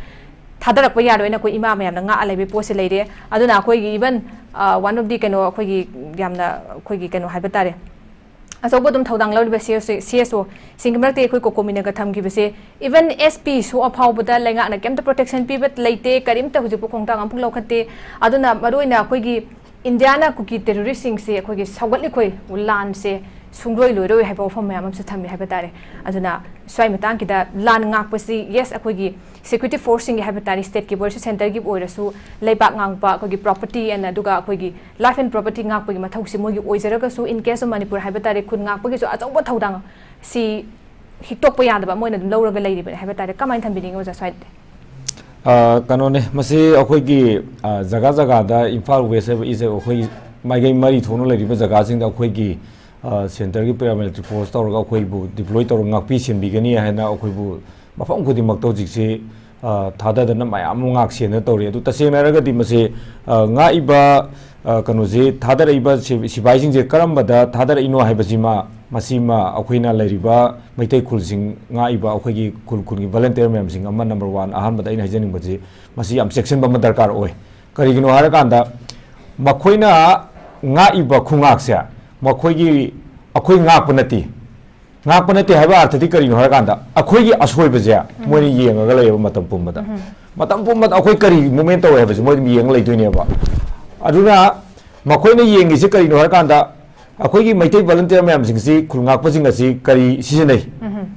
ꯊꯥꯗꯔꯛꯄ ꯌꯥꯔꯣꯏꯅ ꯑꯩꯈꯣꯏ ꯏꯃꯥ ꯃꯌꯥꯝꯅ ꯉꯥꯛꯑ ꯂꯩꯕꯒꯤ ꯄꯣꯠꯁꯤ ꯂꯩꯔꯦ꯫ ꯑꯗꯨꯅ ꯑꯩꯈꯣꯏꯒꯤ even, ꯑ, one of the ꯀꯩꯅꯣ, ꯑꯩꯈꯣꯏꯒꯤ ꯌꯥꯝꯅ ꯑꯩꯈꯣꯏꯒꯤ ꯀꯩꯅꯣ ꯍꯥꯏꯕ ꯇꯥꯔꯦ, ꯑꯆꯧꯕ ꯑꯗꯨꯝ ꯊꯧꯗꯥꯡ ꯂꯧꯔꯤꯕ C S O, C S O ꯁꯤꯡꯒꯤ ꯃꯔꯛꯇ ꯑꯩꯈꯣꯏ ꯀꯣꯀꯣꯃꯤꯅꯒ ꯊꯝꯈꯤꯕꯁꯦ, even S P ꯁꯣ ꯐꯥꯎꯕꯗ ꯂꯩꯉꯥꯛꯅ ꯀꯩꯝꯇ protection ꯄꯤꯕ ꯂꯩꯇꯦ, ꯀꯔꯤꯝꯇ ꯍꯧꯖꯤꯛꯄꯨ ꯈꯣꯡꯊꯥꯡ ꯑꯃꯐꯥꯎ ꯂꯧꯈꯠꯇꯦ꯫ ꯑꯗꯨꯅ ꯃꯔꯨꯑꯣꯏꯅ ꯑꯩꯈꯣꯏꯒꯤ ꯏꯟꯗꯤꯌꯥꯅ ꯀꯨꯀꯤ terrorist ꯁꯤꯡꯁꯦ ꯑꯩꯈꯣꯏꯒꯤ ꯁꯧꯒꯠꯂꯤꯈꯣꯏ ꯂꯥꯟꯁꯦ ꯁꯨꯡꯂꯣꯏ ꯂꯣꯏꯔꯣꯏ ꯍꯥꯏꯕ ꯋꯥꯐꯝ ꯃꯌꯥꯝ ꯑꯃꯁꯨ ꯊꯝꯃꯤ ꯍꯥꯏꯕ ꯇꯥꯔꯦ꯫ ꯑꯗꯨꯅ ꯁ꯭ꯋꯥꯏ ꯃꯇꯥꯡꯒꯤꯗ ꯂꯥꯟ ꯉꯥꯛꯄꯁꯤ, yes, ꯑꯩꯈꯣꯏꯒꯤ security force ꯁꯤꯡꯒꯤ ꯍꯥꯏꯕ ꯇꯥꯔꯦ, state ꯀꯤ ꯑꯣꯏꯔꯁꯨ, centre ꯒꯤ ꯑꯣꯏꯔꯁꯨ, ꯂꯩꯕꯥꯛ ꯉꯥꯛꯄ, ꯑꯩꯈꯣꯏꯒꯤ property and ꯑꯗꯨꯒ ꯑꯩꯈꯣꯏꯒꯤ life and property ꯉꯥꯛꯄꯒꯤ ꯃꯊꯧꯁꯤ ꯃꯣꯏꯒꯤ ꯑꯣꯏꯖꯔꯒꯁꯨ, in case of ꯃꯅꯤꯄꯨꯔ ꯍꯥꯏꯕ ꯇꯥꯔꯦ, ꯈꯨꯟ ꯉꯥꯛꯄꯒꯤꯁꯨ ꯑꯆꯧꯕ ꯊꯧꯗꯥꯡ ꯁꯤ ꯍꯤꯛꯇꯣꯛꯄ ꯌꯥꯗꯕ ꯃꯣꯏꯅ ꯑꯗꯨꯝ ꯂꯧꯔꯒ ꯂꯩꯔꯤꯕꯅꯤ ꯍꯥꯏꯕ ꯇꯥꯔꯦ꯫ ꯀꯃꯥꯏꯅ ꯊꯝꯕꯤꯅꯤꯡꯉꯤ ꯑꯣꯖꯥ ꯁ꯭ꯋꯥꯏꯗꯗꯤ? ꯑ, ꯀꯩꯅꯣꯅꯦ, ꯃꯁꯤ ꯑꯩꯈꯣꯏꯒꯤ, ꯑ, ꯖꯒꯥ ꯖꯒꯥꯗ, ꯏꯝꯐꯥꯜ West ꯍꯥꯏꯕ ꯏꯁꯦ ꯑꯩꯈꯣꯏ ꯃꯥꯏꯀꯩ ꯃꯔꯤ ꯊꯣꯛꯅ ꯂꯩꯔꯤꯕ ꯖꯒꯥꯁꯤꯡꯗ ꯑꯩꯈꯣꯏꯒꯤ, ꯑ, centre ꯒꯤ paramilitary force ꯇꯧꯔꯒ ꯑꯩꯈꯣꯏꯕꯨ deploy ꯇꯧꯔꯒ ꯉꯥꯛꯄꯤ ꯁꯦꯟꯕꯤꯒꯅꯤ ꯍꯥꯏꯅ ꯑꯩꯈꯣꯏꯕꯨ ꯃꯐꯝ ꯈꯨꯗꯤꯡꯃꯛꯇ ꯍꯧꯖꯤꯛꯁꯤ, ꯑ, ꯊꯥꯗꯗꯅ ꯃꯌꯥꯝ ꯑꯃ ꯉꯥꯛ ꯁꯦꯟꯗꯅ ꯇꯧꯔꯤ꯫ ꯑꯗꯨ ꯇꯁꯦꯡꯅ ꯍꯥꯏꯔꯒꯗꯤ ꯃꯁꯤ, ꯑ, ꯉꯥꯛꯏꯕ, ꯑ, ꯀꯩꯅꯣꯁꯤ ꯊꯥꯗꯔꯛꯏꯕ ꯁꯤ-, ꯁꯤꯐꯥꯏꯁꯤꯡꯁꯦ ꯀꯔꯝꯕꯗ ꯊꯥꯗꯔꯛꯏꯅꯣ ꯍꯥꯏꯕꯁꯤꯃ, ꯃꯁꯤꯃ ꯑꯩꯈꯣꯏꯅ ꯂꯩꯔꯤꯕ ꯃꯩꯇꯩ ꯈꯨꯜꯁꯤꯡ ꯉꯥꯛꯏꯕ ꯑꯩꯈꯣꯏꯒꯤ ꯈꯨꯜ ꯈꯨꯜꯒꯤ volunteer ꯃꯌꯥꯝꯁꯤꯡ ꯑꯃ, number one, ꯑꯍꯥꯟꯕꯗ ꯑꯩꯅ ꯍꯥꯏꯖꯅꯤꯡꯕꯁꯤ, ꯃꯁꯤ ꯌꯥꯝ ꯆꯦꯛꯁꯤꯟꯕ ꯑꯃ ꯗꯔꯀꯥꯔ ꯑꯣꯏ꯫ ꯀꯔꯤꯒꯤꯅꯣ ꯍꯥꯏꯔꯀꯥꯟꯗ, ꯃꯈꯣꯏꯅ ꯉꯥꯛꯏꯕ ꯈꯨꯉꯥꯛꯁꯦ ꯃꯈꯣꯏꯒꯤ, ꯑꯩꯈꯣꯏ ꯉꯥꯛꯄ ꯅꯠꯇꯦ꯫ ꯉꯥꯛꯄ ꯅꯠꯇꯦ ꯍꯥꯏꯕ ꯑꯔꯊꯗꯤ ꯀꯔꯤꯅꯣ ꯍꯥꯏꯔꯀꯥꯟꯗ, ꯑꯩꯈꯣꯏꯒꯤ ꯑꯁꯣꯏꯕꯁꯦ ꯃꯣꯏꯅ ꯌꯦꯡꯉꯒ ꯂꯩꯌꯦꯕ ꯃꯇꯝ ꯄꯨꯝꯕꯗ꯫ ꯃꯇꯝ ꯄꯨꯝꯕꯗ ꯑꯩꯈꯣꯏ ꯀꯔꯤ movement ꯇꯧꯋꯦ ꯍꯥꯏꯕꯁꯦ ꯃꯣꯏ ꯑꯗꯨꯝ ꯌꯦꯡꯉ ꯂꯩꯗꯣꯏꯅꯦꯕ꯫ ꯑꯗꯨꯅ ꯃꯈꯣꯏꯅ ꯌꯦꯡꯉꯤꯁꯦ ꯀꯔꯤꯅꯣ ꯍꯥꯏꯔꯀꯥꯟꯗ, ꯑꯩꯈꯣꯏꯒꯤ ꯃꯩꯇꯩ volunteer ꯃꯌꯥꯝꯁꯤꯡꯁꯤ, ꯈꯨꯜ ꯉꯥꯛꯄꯁꯤꯡ ꯑꯁꯤ ꯀꯔꯤ ꯁꯤꯖꯤꯟꯅꯩ?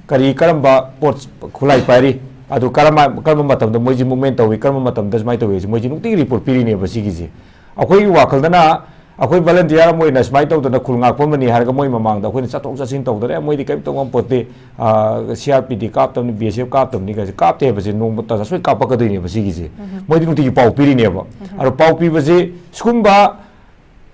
ꯀꯔꯤ, ꯀꯔꯝꯕ ꯄꯣꯠ, ꯈꯨꯠꯂꯥꯏ ꯄꯥꯏꯔꯤ, ꯑꯗꯨ ꯀꯔꯝꯕ, ꯀꯔꯝꯕ ꯃꯇꯝꯗ ꯃꯣꯏꯁꯤ movement ꯇꯧꯏ, ꯀꯔꯝꯕ ꯃꯇꯝꯗ ꯁꯨꯃꯥꯏꯅ ꯇꯧꯏ ꯍꯥꯏꯁꯦ ꯃꯣꯏꯁꯤ ꯅꯨꯡꯇꯤꯒꯤ report ꯄꯤꯔꯤꯅꯦꯕ ꯁꯤꯒꯤꯁꯦ꯫ ꯑꯩꯈꯣꯏꯒꯤ ꯋꯥꯈꯜꯗꯅ ꯑꯩꯈꯣꯏ volunteer ꯑꯃ ꯑꯣꯏꯅ ꯁꯨꯃꯥꯏꯅ ꯇꯧꯗꯅ ꯈꯨꯜ ꯉꯥꯛꯄ ꯑꯃꯅꯤ ꯍꯥꯏꯔꯒ ꯃꯣꯏ ꯃꯃꯥꯡꯗ ꯑꯩꯈꯣꯏꯅ ꯆꯠꯊꯣꯛ ꯆꯠꯁꯤꯟ ꯇꯧꯗꯅ, "ꯑꯦ, ꯃꯣꯏꯗꯤ ꯀꯔꯤꯝ ꯇꯧ ꯉꯝꯄꯣꯠꯇꯦ, ꯑꯥ, C R P D ꯀꯥꯞꯇꯕꯅꯤ, B S F ꯀꯥꯞꯇꯕꯅꯤ" ꯀꯥꯏꯁꯦ ꯀꯥꯞꯇꯦ ꯍꯥꯏꯕꯁꯦ ꯅꯣꯡꯃꯇ ꯁꯣꯏ ꯀꯥꯞꯄꯛꯀꯗꯣꯏꯅꯦꯕ ꯁꯤꯒꯤꯁꯦ꯫ ꯃꯣꯏꯗꯤ ꯅꯨꯡꯇꯤꯒꯤ ꯄꯥꯎ ꯄꯤꯔꯤꯅꯦꯕ꯫ ꯑꯗꯣ ꯄꯥꯎ ꯄꯤꯕꯁꯦ ꯁꯤꯒꯨꯝꯕ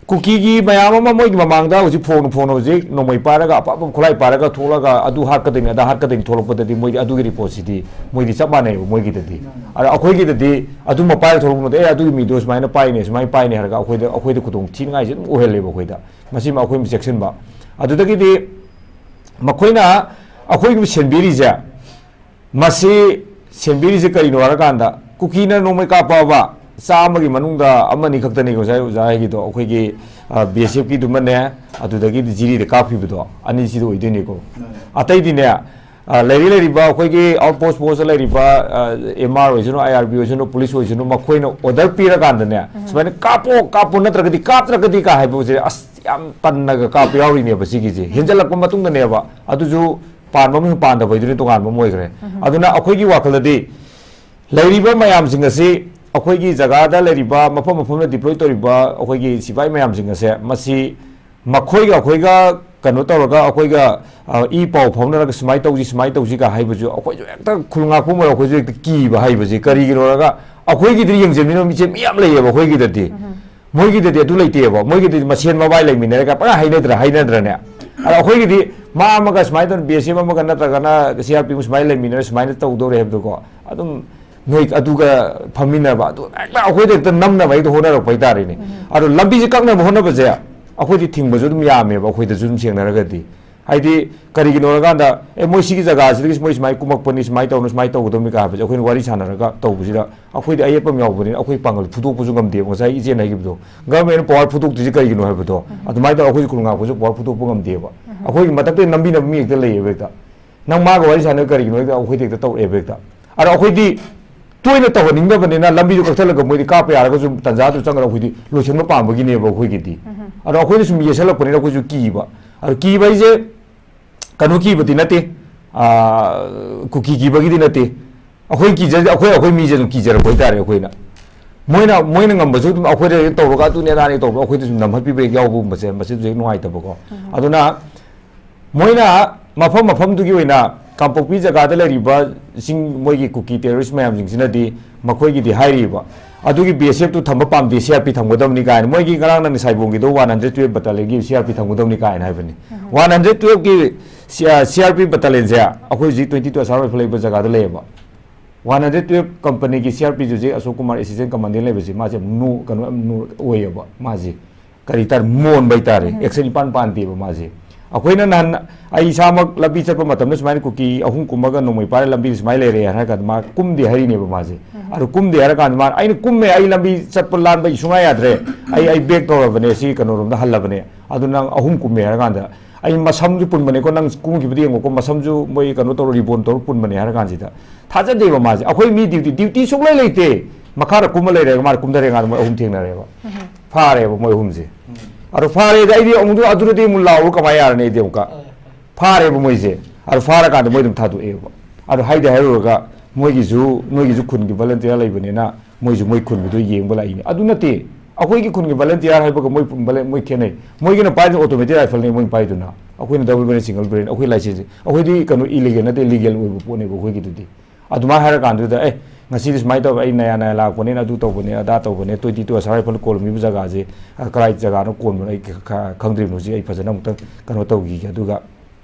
ꯀꯨꯀꯤꯒꯤ ꯃꯌꯥꯝ ꯑꯃ ꯃꯣꯏꯒꯤ ꯃꯃꯥꯡꯗ ꯍꯧꯖꯤꯛ ꯐꯣꯟ, ꯐꯣꯟ ꯍꯧꯖꯤꯛ ꯅꯣꯡꯃꯩ ꯄꯥꯏꯔꯒ ꯑꯄꯥꯛꯄ ꯈꯨꯠꯂꯥꯏ ꯄꯥꯏꯔꯒ ꯊꯣꯛꯂꯒ ꯑꯗꯨ ꯍꯥꯠꯀꯗꯣꯏꯅꯤ, ꯑꯗꯥ ꯍꯥꯠꯀꯗꯣꯏꯅꯤ ꯊꯣꯛꯂꯛꯄꯗꯗꯤ ꯃꯣꯏꯗꯤ ꯑꯗꯨꯒꯤ reportꯁꯤꯗꯤ ꯃꯣꯏꯗꯤ ꯆꯞ ꯃꯥꯟꯅꯩꯕ ꯃꯣꯏꯒꯤꯗꯗꯤ꯫ ꯑꯗ ꯑꯩꯈꯣꯏꯒꯤꯗꯗꯤ ꯑꯗꯨꯝꯕ ꯄꯥꯏꯔ ꯊꯣꯛꯂꯛꯄ ꯅꯠꯇꯦ, "ꯑꯦ, ꯑꯗꯨꯒꯤ ꯃꯤꯗꯣ ꯁꯨꯃꯥꯏꯅ ꯄꯥꯏꯅꯦ, ꯁꯨꯃꯥꯏꯅ ꯄꯥꯏꯅꯦ" ꯍꯥꯏꯔꯒ ꯑꯩꯈꯣꯏꯗ, ꯑꯩꯈꯣꯏꯗ ꯈꯨꯗꯣꯡ ꯊꯤꯅꯤꯡꯉꯥꯏꯁꯦ ꯑꯗꯨꯝ ꯑꯣꯏꯍꯜꯂꯦꯕ ꯑꯩꯈꯣꯏꯗ꯫ ꯃꯁꯤꯃ ꯑꯩꯈꯣꯏ ꯑꯃ ꯆꯦꯛꯁꯤꯟꯕ꯫ ꯑꯗꯨꯗꯒꯤꯗꯤ ꯃꯈꯣꯏꯅ ꯑꯩꯈꯣꯏꯒꯤ ꯁꯦꯟꯕꯤꯔꯤꯁꯦ, ꯃꯁꯤ ꯁꯦꯝꯕꯤꯔꯤꯁꯦ ꯀꯔꯤꯅꯣ ꯍꯥꯏꯔꯀꯥꯟꯗ, ꯀꯨꯀꯤꯅ ꯅꯣꯡꯃꯩ ꯀꯥꯞꯄꯛꯑꯕ ꯆꯥꯝꯃꯒꯤ ꯃꯅꯨꯡꯗ ꯑꯃꯅꯤ ꯈꯛꯇꯅꯤ ꯉꯁꯥꯏ ꯑꯣꯖꯥ ꯍꯥꯏꯒꯤꯗꯣ, ꯑꯩꯈꯣꯏꯒꯤ, ꯑ, B S F ꯀꯤꯗꯨꯃꯅꯦ, ꯑꯗꯨꯗꯒꯤꯗꯤ ꯖꯤꯔꯤꯗ ꯀꯥꯞꯈꯤꯕꯗꯣ, ꯑꯅꯤꯁꯤꯗ ꯑꯣꯏꯗꯣꯏꯅꯤꯀꯣ꯫ ꯑꯇꯩꯗꯤꯅꯦ, ꯑ, ꯂꯩꯔꯤ ꯂꯩꯔꯤꯕ ꯑꯩꯈꯣꯏꯒꯤ outpost post ꯂꯩꯔꯤꯕ, ꯑ, M R ꯑꯣꯏꯁꯅꯨ, I R B ꯑꯣꯏꯁꯅꯨ, police ꯑꯣꯏꯁꯅꯨ, ꯃꯈꯣꯏꯅ order ꯄꯤꯔꯀꯥꯟꯗꯅꯦ, ꯁꯨꯃꯥꯏꯅ "ꯀꯥꯞꯄꯣ, ꯀꯥꯞꯄꯣ, ꯅꯠꯇ꯭ꯔꯒꯗꯤ, ꯀꯥꯞꯇ꯭ꯔꯒꯗꯤ" ꯀꯥ ꯍꯥꯏꯕꯁꯦ, ꯑꯁ, ꯌꯥꯝ ꯇꯟꯅꯒ ꯀꯥꯞꯄ ꯌꯥꯎꯔꯤꯅꯦꯕ ꯁꯤꯒꯤꯁꯦ꯫ ꯍꯦꯟꯖꯜꯂꯛꯄ ꯃꯇꯨꯡꯗꯅꯦꯕ, ꯑꯗꯨꯁꯨ ꯄꯥꯟꯕ ꯑꯃꯁꯨꯡ ꯄꯥꯟꯗꯕ ꯍꯥꯏꯗꯨꯅ ꯇꯣꯉꯥꯟꯕ ꯑꯃ ꯑꯣꯏꯈ꯭ꯔꯦ꯫ ꯑꯗꯨꯅ ꯑꯩꯈꯣꯏꯒꯤ ꯋꯥꯈꯜꯗꯗꯤ ꯂꯩꯔꯤꯕ ꯃꯌꯥꯝꯁꯤꯡ ꯑꯁꯤ, ꯑꯩꯈꯣꯏꯒꯤ ꯖꯒꯥꯗ ꯂꯩꯔꯤꯕ, ꯃꯐꯝ ꯃꯐꯝꯗ deploy ꯇꯧꯔꯤꯕ ꯑꯩꯈꯣꯏꯒꯤ ꯁꯤꯐꯥꯏ ꯃꯌꯥꯝꯁꯤꯡ ꯑꯁꯦ, ꯃꯁꯤ ꯃꯈꯣꯏꯒ ꯑꯩꯈꯣꯏꯒ ꯀꯩꯅꯣ ꯇꯧꯔꯒ, ꯑꯩꯈꯣꯏꯒ, ꯑ, ꯏ ꯄꯥꯎ ꯐꯥꯎꯅꯔꯒ ꯁꯨꯃꯥꯏꯅ ꯇꯧꯁꯤ, ꯁꯨꯃꯥꯏꯅ ꯇꯧꯁꯤ ꯀ ꯍꯥꯏꯕꯁꯨ ꯑꯩꯈꯣꯏꯁꯨ ꯍꯦꯛꯇ ꯈꯨꯜ ꯉꯥꯛꯄ ꯑꯣꯏꯔꯣ, ꯑꯩꯈꯣꯏꯁꯨ ꯍꯦꯛꯇ ꯀꯤꯕ ꯍꯥꯏꯕꯁꯦ꯫ ꯀꯔꯤꯒꯤꯅꯣ ꯍꯥꯏꯔꯒ, ꯑꯩꯈꯣꯏꯒꯤꯗꯤ ꯌꯦꯡꯁꯤꯟꯕꯤꯅꯕ ꯃꯤꯁꯦ ꯃꯤ ꯌꯥꯝ ꯂꯩꯌꯦꯕ ꯑꯩꯈꯣꯏꯒꯤꯗꯗꯤ꯫ ꯃꯣꯏꯒꯤꯗꯗꯤ ꯑꯗꯨ ꯂꯩꯇꯦꯕ꯫ ꯃꯣꯏꯒꯤꯗꯤ ꯃꯁꯦꯟ ꯃꯕꯥꯏ ꯂꯩꯃꯤꯟꯅꯔꯒ ꯄꯨꯔꯥ ꯍꯥꯏꯅꯗ꯭ꯔꯥ, ꯍꯥꯏꯅꯗ꯭ꯔꯅꯦ? ꯑꯗ ꯑꯩꯈꯣꯏꯒꯤꯗꯤ ꯃꯥ ꯑꯃꯒ ꯁꯨꯃꯥꯏꯅ ꯇꯧꯅ, B S F ꯑꯃꯒ ꯅꯠꯇ꯭ꯔꯒꯅ C R P ꯑꯃ ꯁꯨꯃꯥꯏꯅ ꯂꯩꯃꯤꯟꯅꯔ ꯁꯨꯃꯥꯏꯅ ꯇꯧꯗꯧꯔꯦ ꯍꯥꯏꯕꯗꯣꯀꯣ, ꯑꯗꯨꯝ ꯅꯣꯏ ꯑꯗꯨꯒ ꯐꯝꯃꯤꯟꯅꯕ, ꯑꯗꯨ ꯍꯦꯛꯇ ꯑꯩꯈꯣꯏꯗ ꯍꯦꯛꯇ ꯅꯝꯅꯕ ꯍꯦꯛꯇ ꯍꯣꯠꯅꯔꯛꯄ ꯍꯥꯏꯇꯥꯔꯦꯅꯦ꯫ ꯑꯗꯣ ꯂꯝꯕꯤꯁꯦ ꯀꯛꯅꯕ ꯍꯣꯠꯅꯕꯁꯦ ꯑꯩꯈꯣꯏꯗꯤ ꯊꯤꯡꯕꯁꯨ ꯑꯗꯨꯝ ꯌꯥꯝꯃꯦꯕ, ꯑꯩꯈꯣꯏꯗꯁꯨ ꯑꯗꯨꯝ ꯁꯦꯡꯅꯔꯒꯗꯤ꯫ ꯍꯥꯏꯗꯤ ꯀꯔꯤꯒꯤꯅꯣ ꯍꯥꯏꯔꯀꯥꯟꯗ, "ꯑꯦ, ꯃꯣꯏ ꯁꯤꯒꯤ ꯖꯒꯥꯁꯤꯗꯒꯤ ꯃꯣꯏ ꯁꯨꯃꯥꯏꯅ ꯀꯨꯝꯃꯛꯄꯅꯤ, ꯁꯨꯃꯥꯏꯅ ꯇꯧꯅꯨ, ꯁꯨꯃꯥꯏꯅ ꯇꯧꯒꯗꯕꯅꯤ" ꯀꯥ ꯍꯥꯏꯕꯁꯦ ꯑꯩꯈꯣꯏꯅ ꯋꯥꯔꯤ ꯁꯥꯟꯅꯔꯒ ꯇꯧꯕꯁꯤꯗ ꯑꯩꯈꯣꯏꯗꯤ ꯑꯌꯦꯠꯄ ꯑꯃ ꯌꯥꯎꯕꯅꯤꯅ ꯑꯩꯈꯣꯏ ꯄꯥꯡꯒꯜ ꯐꯨꯗꯣꯛꯄꯁꯨ ꯉꯝꯗꯦꯕ꯫ ꯉꯁꯥꯏ ꯏꯆꯦꯅ ꯍꯥꯏꯈꯤꯕꯗꯣ, government power ꯐꯨꯗꯣꯛꯇ꯭ꯔꯤꯁꯦ ꯀꯔꯤꯒꯤꯅꯣ ꯍꯥꯏꯕꯗꯣ, ꯑꯗꯨꯃꯥꯏꯅ ꯇꯧꯔꯒ ꯑꯩꯈꯣꯏꯁꯨ ꯈꯨꯜ ꯉꯥꯛꯄꯁꯨ power ꯐꯨꯗꯣꯛꯄ ꯉꯝꯗꯦꯕ꯫ ꯑꯩꯈꯣꯏꯒꯤ ꯃꯊꯛꯇ ꯅꯝꯕꯤꯅꯕ ꯃꯤ ꯍꯦꯛꯇ ꯂꯩꯌꯦꯕ ꯍꯦꯛꯇ꯫ ꯅꯪ ꯃꯥꯒ ꯋꯥꯔꯤ ꯁꯥꯟꯅꯕ ꯀꯔꯤꯒꯤꯅꯣ ꯍꯦꯛꯇ ꯑꯩꯈꯣꯏꯗ ꯍꯦꯛꯇ ꯇꯧꯔꯛꯑꯦꯕ ꯍꯦꯛꯇ꯫ ꯑꯗꯣ ꯑꯩꯈꯣꯏꯗꯤ ꯇꯣꯏꯅ ꯇꯧꯍꯟꯅꯤꯡꯗꯕꯅꯤꯅ ꯂꯝꯕꯤꯗꯨ ꯀꯛꯊꯠꯂꯒ ꯃꯣꯏꯗꯤ ꯀꯥꯞꯄ ꯌꯥꯔꯒꯁꯨ ꯇꯟꯖꯥꯗꯨ ꯆꯪꯉꯒ ꯑꯩꯈꯣꯏꯗꯤ ꯂꯣꯏꯁꯤꯟꯕ ꯄꯥꯝꯕꯒꯤꯅꯦꯕ ꯑꯩꯈꯣꯏꯒꯤꯗꯤ꯫ ꯑꯗꯣ ꯑꯩꯈꯣꯏꯅ ꯁꯨꯝ ꯌꯦꯠꯁꯜꯂꯛꯄꯅꯤꯅ ꯑꯩꯈꯣꯏꯁꯨ ꯀꯤꯕ꯫ ꯑꯗꯣ ꯀꯤꯕ ꯍꯥꯏꯁꯦ ꯀꯩꯅꯣ ꯀꯤꯕꯗꯤ ꯅꯠꯇꯦ, ꯑꯥ, ꯀꯨꯀꯤ ꯀꯤꯕꯒꯤꯗꯤ ꯅꯠꯇꯦ꯫ ꯑꯩꯈꯣꯏ ꯀꯤꯖ-, ꯑꯩꯈꯣꯏ, ꯑꯩꯈꯣꯏ ꯃꯤꯁꯦ ꯑꯗꯨꯝ ꯀꯤꯖꯔꯛꯄ ꯍꯥꯏꯇꯥꯔꯦ꯫ ꯑꯩꯈꯣꯏꯅ, ꯃꯣꯏꯅ, ꯃꯣꯏꯅ ꯉꯝꯕꯁꯨ ꯑꯗꯨꯝ ꯑꯩꯈꯣꯏꯗ ꯍꯦꯛ ꯇꯧꯔꯒ ꯑꯗꯨꯅꯦ ꯑꯗꯥꯅꯦ ꯇꯧꯕ, ꯑꯩꯈꯣꯏꯗ ꯁꯨꯝ ꯅꯝꯍꯠꯄꯤꯕ ꯍꯦꯛ ꯌꯥꯎꯕꯒꯨꯝꯕꯁꯦ, ꯃꯁꯤꯁꯨ ꯍꯦꯛ ꯅꯨꯡꯉꯥꯏꯇꯕꯀꯣ꯫ ꯑꯗꯨꯅ ꯃꯣꯏꯅ ꯃꯐꯝ ꯃꯐꯝꯗꯨꯒꯤ ꯑꯣꯏꯅ ꯀꯥꯡꯄꯣꯛꯄꯤ ꯖꯒꯥꯗ ꯂꯩꯔꯤꯕꯁꯤꯡ, ꯃꯣꯏꯒꯤ ꯀꯨꯀꯤ terrorist ꯃꯌꯥꯝꯁꯤꯡꯁꯤꯅꯗꯤ ꯃꯈꯣꯏꯒꯤꯗꯤ ꯍꯥꯏꯔꯤꯕ, ꯑꯗꯨꯒꯤ B S F ꯇꯨ ꯊꯝꯕ ꯄꯥꯝꯗꯦ, C R P ꯊꯝꯒꯗꯕꯅꯤ ꯀꯥꯏꯅ꯫ ꯃꯣꯏꯒꯤ ꯉꯔꯥꯡ ꯅꯪꯅ ꯁꯥꯏꯕꯣꯝꯒꯤꯗꯣ one hundred twelve battalion ꯒꯤ C R P ꯊꯝꯒꯗꯕꯅꯤ ꯀꯥꯏꯅ ꯍꯥꯏꯕꯅꯤ꯫ One hundred twelve ꯀꯤ C-, C R P battalion ꯁꯦ ꯑꯩꯈꯣꯏ ꯍꯧꯖꯤꯛ twenty two Assam Rifle ꯂꯩꯕ ꯖꯒꯥꯗ ꯂꯩꯌꯦꯕ꯫ One hundred twelve company ꯒꯤ C R P ꯁꯦ ꯍꯧꯖꯤꯛ ꯑꯁꯣꯛ ꯀꯨꯃꯥꯔ assistant commandant ꯂꯩꯕꯁꯦ, ꯃꯥꯁꯦ ꯌꯥꯝ ꯅꯣ-, ꯀꯩꯅꯣ ꯌꯥꯝ ꯅꯣ-, ꯑꯣꯏꯌꯦꯕ ꯃꯥꯁꯦ꯫ ꯀꯔꯤ ꯍꯥꯏꯇꯥꯔꯦ, ꯃꯣꯟꯕ ꯍꯥꯏꯇꯥꯔꯦ꯫ Action ꯏꯄꯥꯟ ꯄꯥꯟꯗꯦꯕ ꯃꯥꯁꯦ꯫ ꯑꯩꯈꯣꯏꯅ ꯅꯍꯥꯟ, ꯑꯩ ꯏꯁꯥꯃꯛ ꯂꯝꯕꯤ ꯆꯠꯄ ꯃꯇꯝꯗ ꯁꯨꯃꯥꯏꯅ ꯀꯨꯀꯤ ꯑꯍꯨꯝ ꯀꯨꯝꯃꯒ ꯅꯣꯡꯃꯩ ꯄꯥꯏꯔ ꯂꯝꯕꯤꯗ ꯁꯨꯃꯥꯏꯅ ꯂꯩꯔꯦ ꯍꯥꯏꯔ ꯀꯥꯟꯗ ꯃꯥ ꯀꯨꯝꯗꯦ ꯍꯥꯏꯔꯤꯅꯦꯕ ꯃꯥꯁꯦ꯫ ꯑꯗꯨ ꯀꯨꯝꯗꯦ ꯍꯥꯏꯔ ꯀꯥꯟꯗ ꯃꯥꯅ, "ꯑꯩꯅ ꯀꯨꯝꯃꯦ, ꯑꯩ ꯂꯝꯕꯤ ꯆꯠꯄ ꯂꯥꯟꯕ ꯑꯩ ꯁꯨꯡꯌꯥ ꯌꯥꯗ꯭ꯔꯦ, ꯑꯩ, ꯑꯩ back ꯇꯧꯔꯕꯅꯦ, ꯁꯤ ꯀꯩꯅꯣꯔꯣꯝꯗ ꯍꯜꯂꯕꯅꯦ, ꯑꯗꯨ ꯅꯪ ꯑꯍꯨꯝ ꯀꯨꯝꯃꯦ" ꯍꯥꯏꯔ ꯀꯥꯟꯗ, "ꯑꯩ ꯃꯁꯝꯁꯨ ꯄꯨꯟꯕꯅꯦꯀꯣ, ꯅꯪ ꯀꯨꯝꯈꯤꯕꯗꯤ ꯌꯦꯡꯉꯣꯀꯣ, ꯃꯁꯝꯁꯨ ꯃꯣꯏ ꯀꯩꯅꯣ ꯇꯧꯔ, ꯔꯤꯕꯣꯟ ꯇꯧꯔ ꯄꯨꯟꯕꯅꯦ" ꯍꯥꯏꯔ ꯀꯥꯟꯁꯤꯗ ꯊꯥꯖꯗꯦꯕ ꯃꯥꯁꯦ꯫ ꯑꯩꯈꯣꯏ ꯃꯤ duty, duty ꯁꯨꯡꯂꯩ ꯂꯩꯇꯦ꯫ ꯃꯈꯥꯗ ꯀꯨꯝꯃ ꯂꯩꯔꯦ, ꯃꯥꯅ ꯀꯨꯝꯊꯔꯦ ꯀꯥꯟꯗ ꯃꯣꯏ ꯑꯍꯨꯝ ꯊꯦꯡꯅꯔꯦꯕ꯫ ꯐꯥꯔꯦꯕ ꯃꯣꯏ ꯑꯍꯨꯝꯁꯦ꯫ ꯑꯗꯣ ꯐꯥꯔꯦꯗꯤ ꯑꯩꯗꯤ ꯑꯃꯨꯛ ꯑꯗꯨꯗꯗꯤ ꯑꯃꯨꯛ ꯂꯥꯎꯔ ꯀꯃꯥꯏꯅ ꯌꯥꯔꯅꯤ? ꯑꯩꯗꯤ ꯑꯃꯨꯛꯀ ꯐꯥꯔꯦꯕ ꯃꯣꯏꯁꯦ꯫ ꯑꯗꯣ ꯐꯥꯔꯀꯥꯟꯗ ꯃꯣꯏ ꯑꯗꯨꯝ ꯊꯥꯗꯣꯛꯑꯦꯕ꯫ ꯑꯗꯣ ꯍꯥꯏꯗꯤ ꯍꯥꯏꯔꯨꯔꯒ ꯃꯣꯏꯒꯤꯁꯨ, ꯅꯣꯏꯒꯤꯁꯨ ꯈꯨꯟꯒꯤ volunteer ꯂꯩꯕꯅꯤꯅ ꯃꯣꯏꯁꯨ ꯃꯣꯏ ꯈꯨꯟꯒꯤꯗꯣ ꯌꯦꯡꯕ ꯂꯥꯛꯏꯅꯤ꯫ ꯑꯗꯨ ꯅꯠꯇꯦ, ꯑꯩꯈꯣꯏꯒꯤ ꯈꯨꯟꯒꯤ volunteer ꯍꯥꯏꯕꯒ ꯃꯣꯏ ꯄꯨ-, ꯃꯣꯏ ꯈꯦꯠꯅꯩ꯫ ꯃꯣꯏꯒꯤꯅ ꯄꯥꯏꯗꯨꯅ automatic rifle ꯅꯦ ꯃꯣꯏꯅ ꯄꯥꯏꯗꯨꯅ, ꯑꯩꯈꯣꯏꯅ double barrel, single barrel, ꯑꯩꯈꯣꯏ license, ꯑꯩꯈꯣꯏꯗꯤ ꯀꯩꯅꯣ illegal ꯅꯠꯇꯦ, legal ꯑꯣꯏꯕ ꯄꯣꯠꯅꯦꯕ ꯑꯩꯈꯣꯏꯒꯤꯗꯨꯗꯤ꯫ ꯑꯗꯨꯃꯥꯏꯅ ꯍꯥꯏꯔꯀꯥꯟꯗꯨꯗ, "ꯑꯦ, ꯉꯁꯤꯗꯤ ꯁꯨꯃꯥꯏꯅ ꯇꯧꯋꯦ, ꯑꯩ ꯅꯌꯥ ꯅꯌꯥ ꯂꯥꯛꯄꯅꯤꯅ ꯑꯗꯨ ꯇꯧꯕꯅꯦ, ꯑꯗꯥ ꯇꯧꯕꯅꯦ, twenty two Assam Rifle ꯀꯣꯜꯂꯝꯃꯤꯕ ꯖꯒꯥꯁꯦ, ꯑ, ꯀꯔꯥꯏ ꯖꯒꯥꯅꯣ ꯀꯣꯟꯕꯅꯣ ꯑꯩ ꯈ-, ꯈ-, ꯈꯪꯗ꯭ꯔꯤꯕꯅꯤ, ꯍꯧꯖꯤꯛ ꯑꯩ ꯐꯖꯅ ꯑꯃꯨꯛꯇꯪ ꯀꯩꯅꯣ ꯇꯧꯈꯤꯒꯦ, ꯑꯗꯨꯒ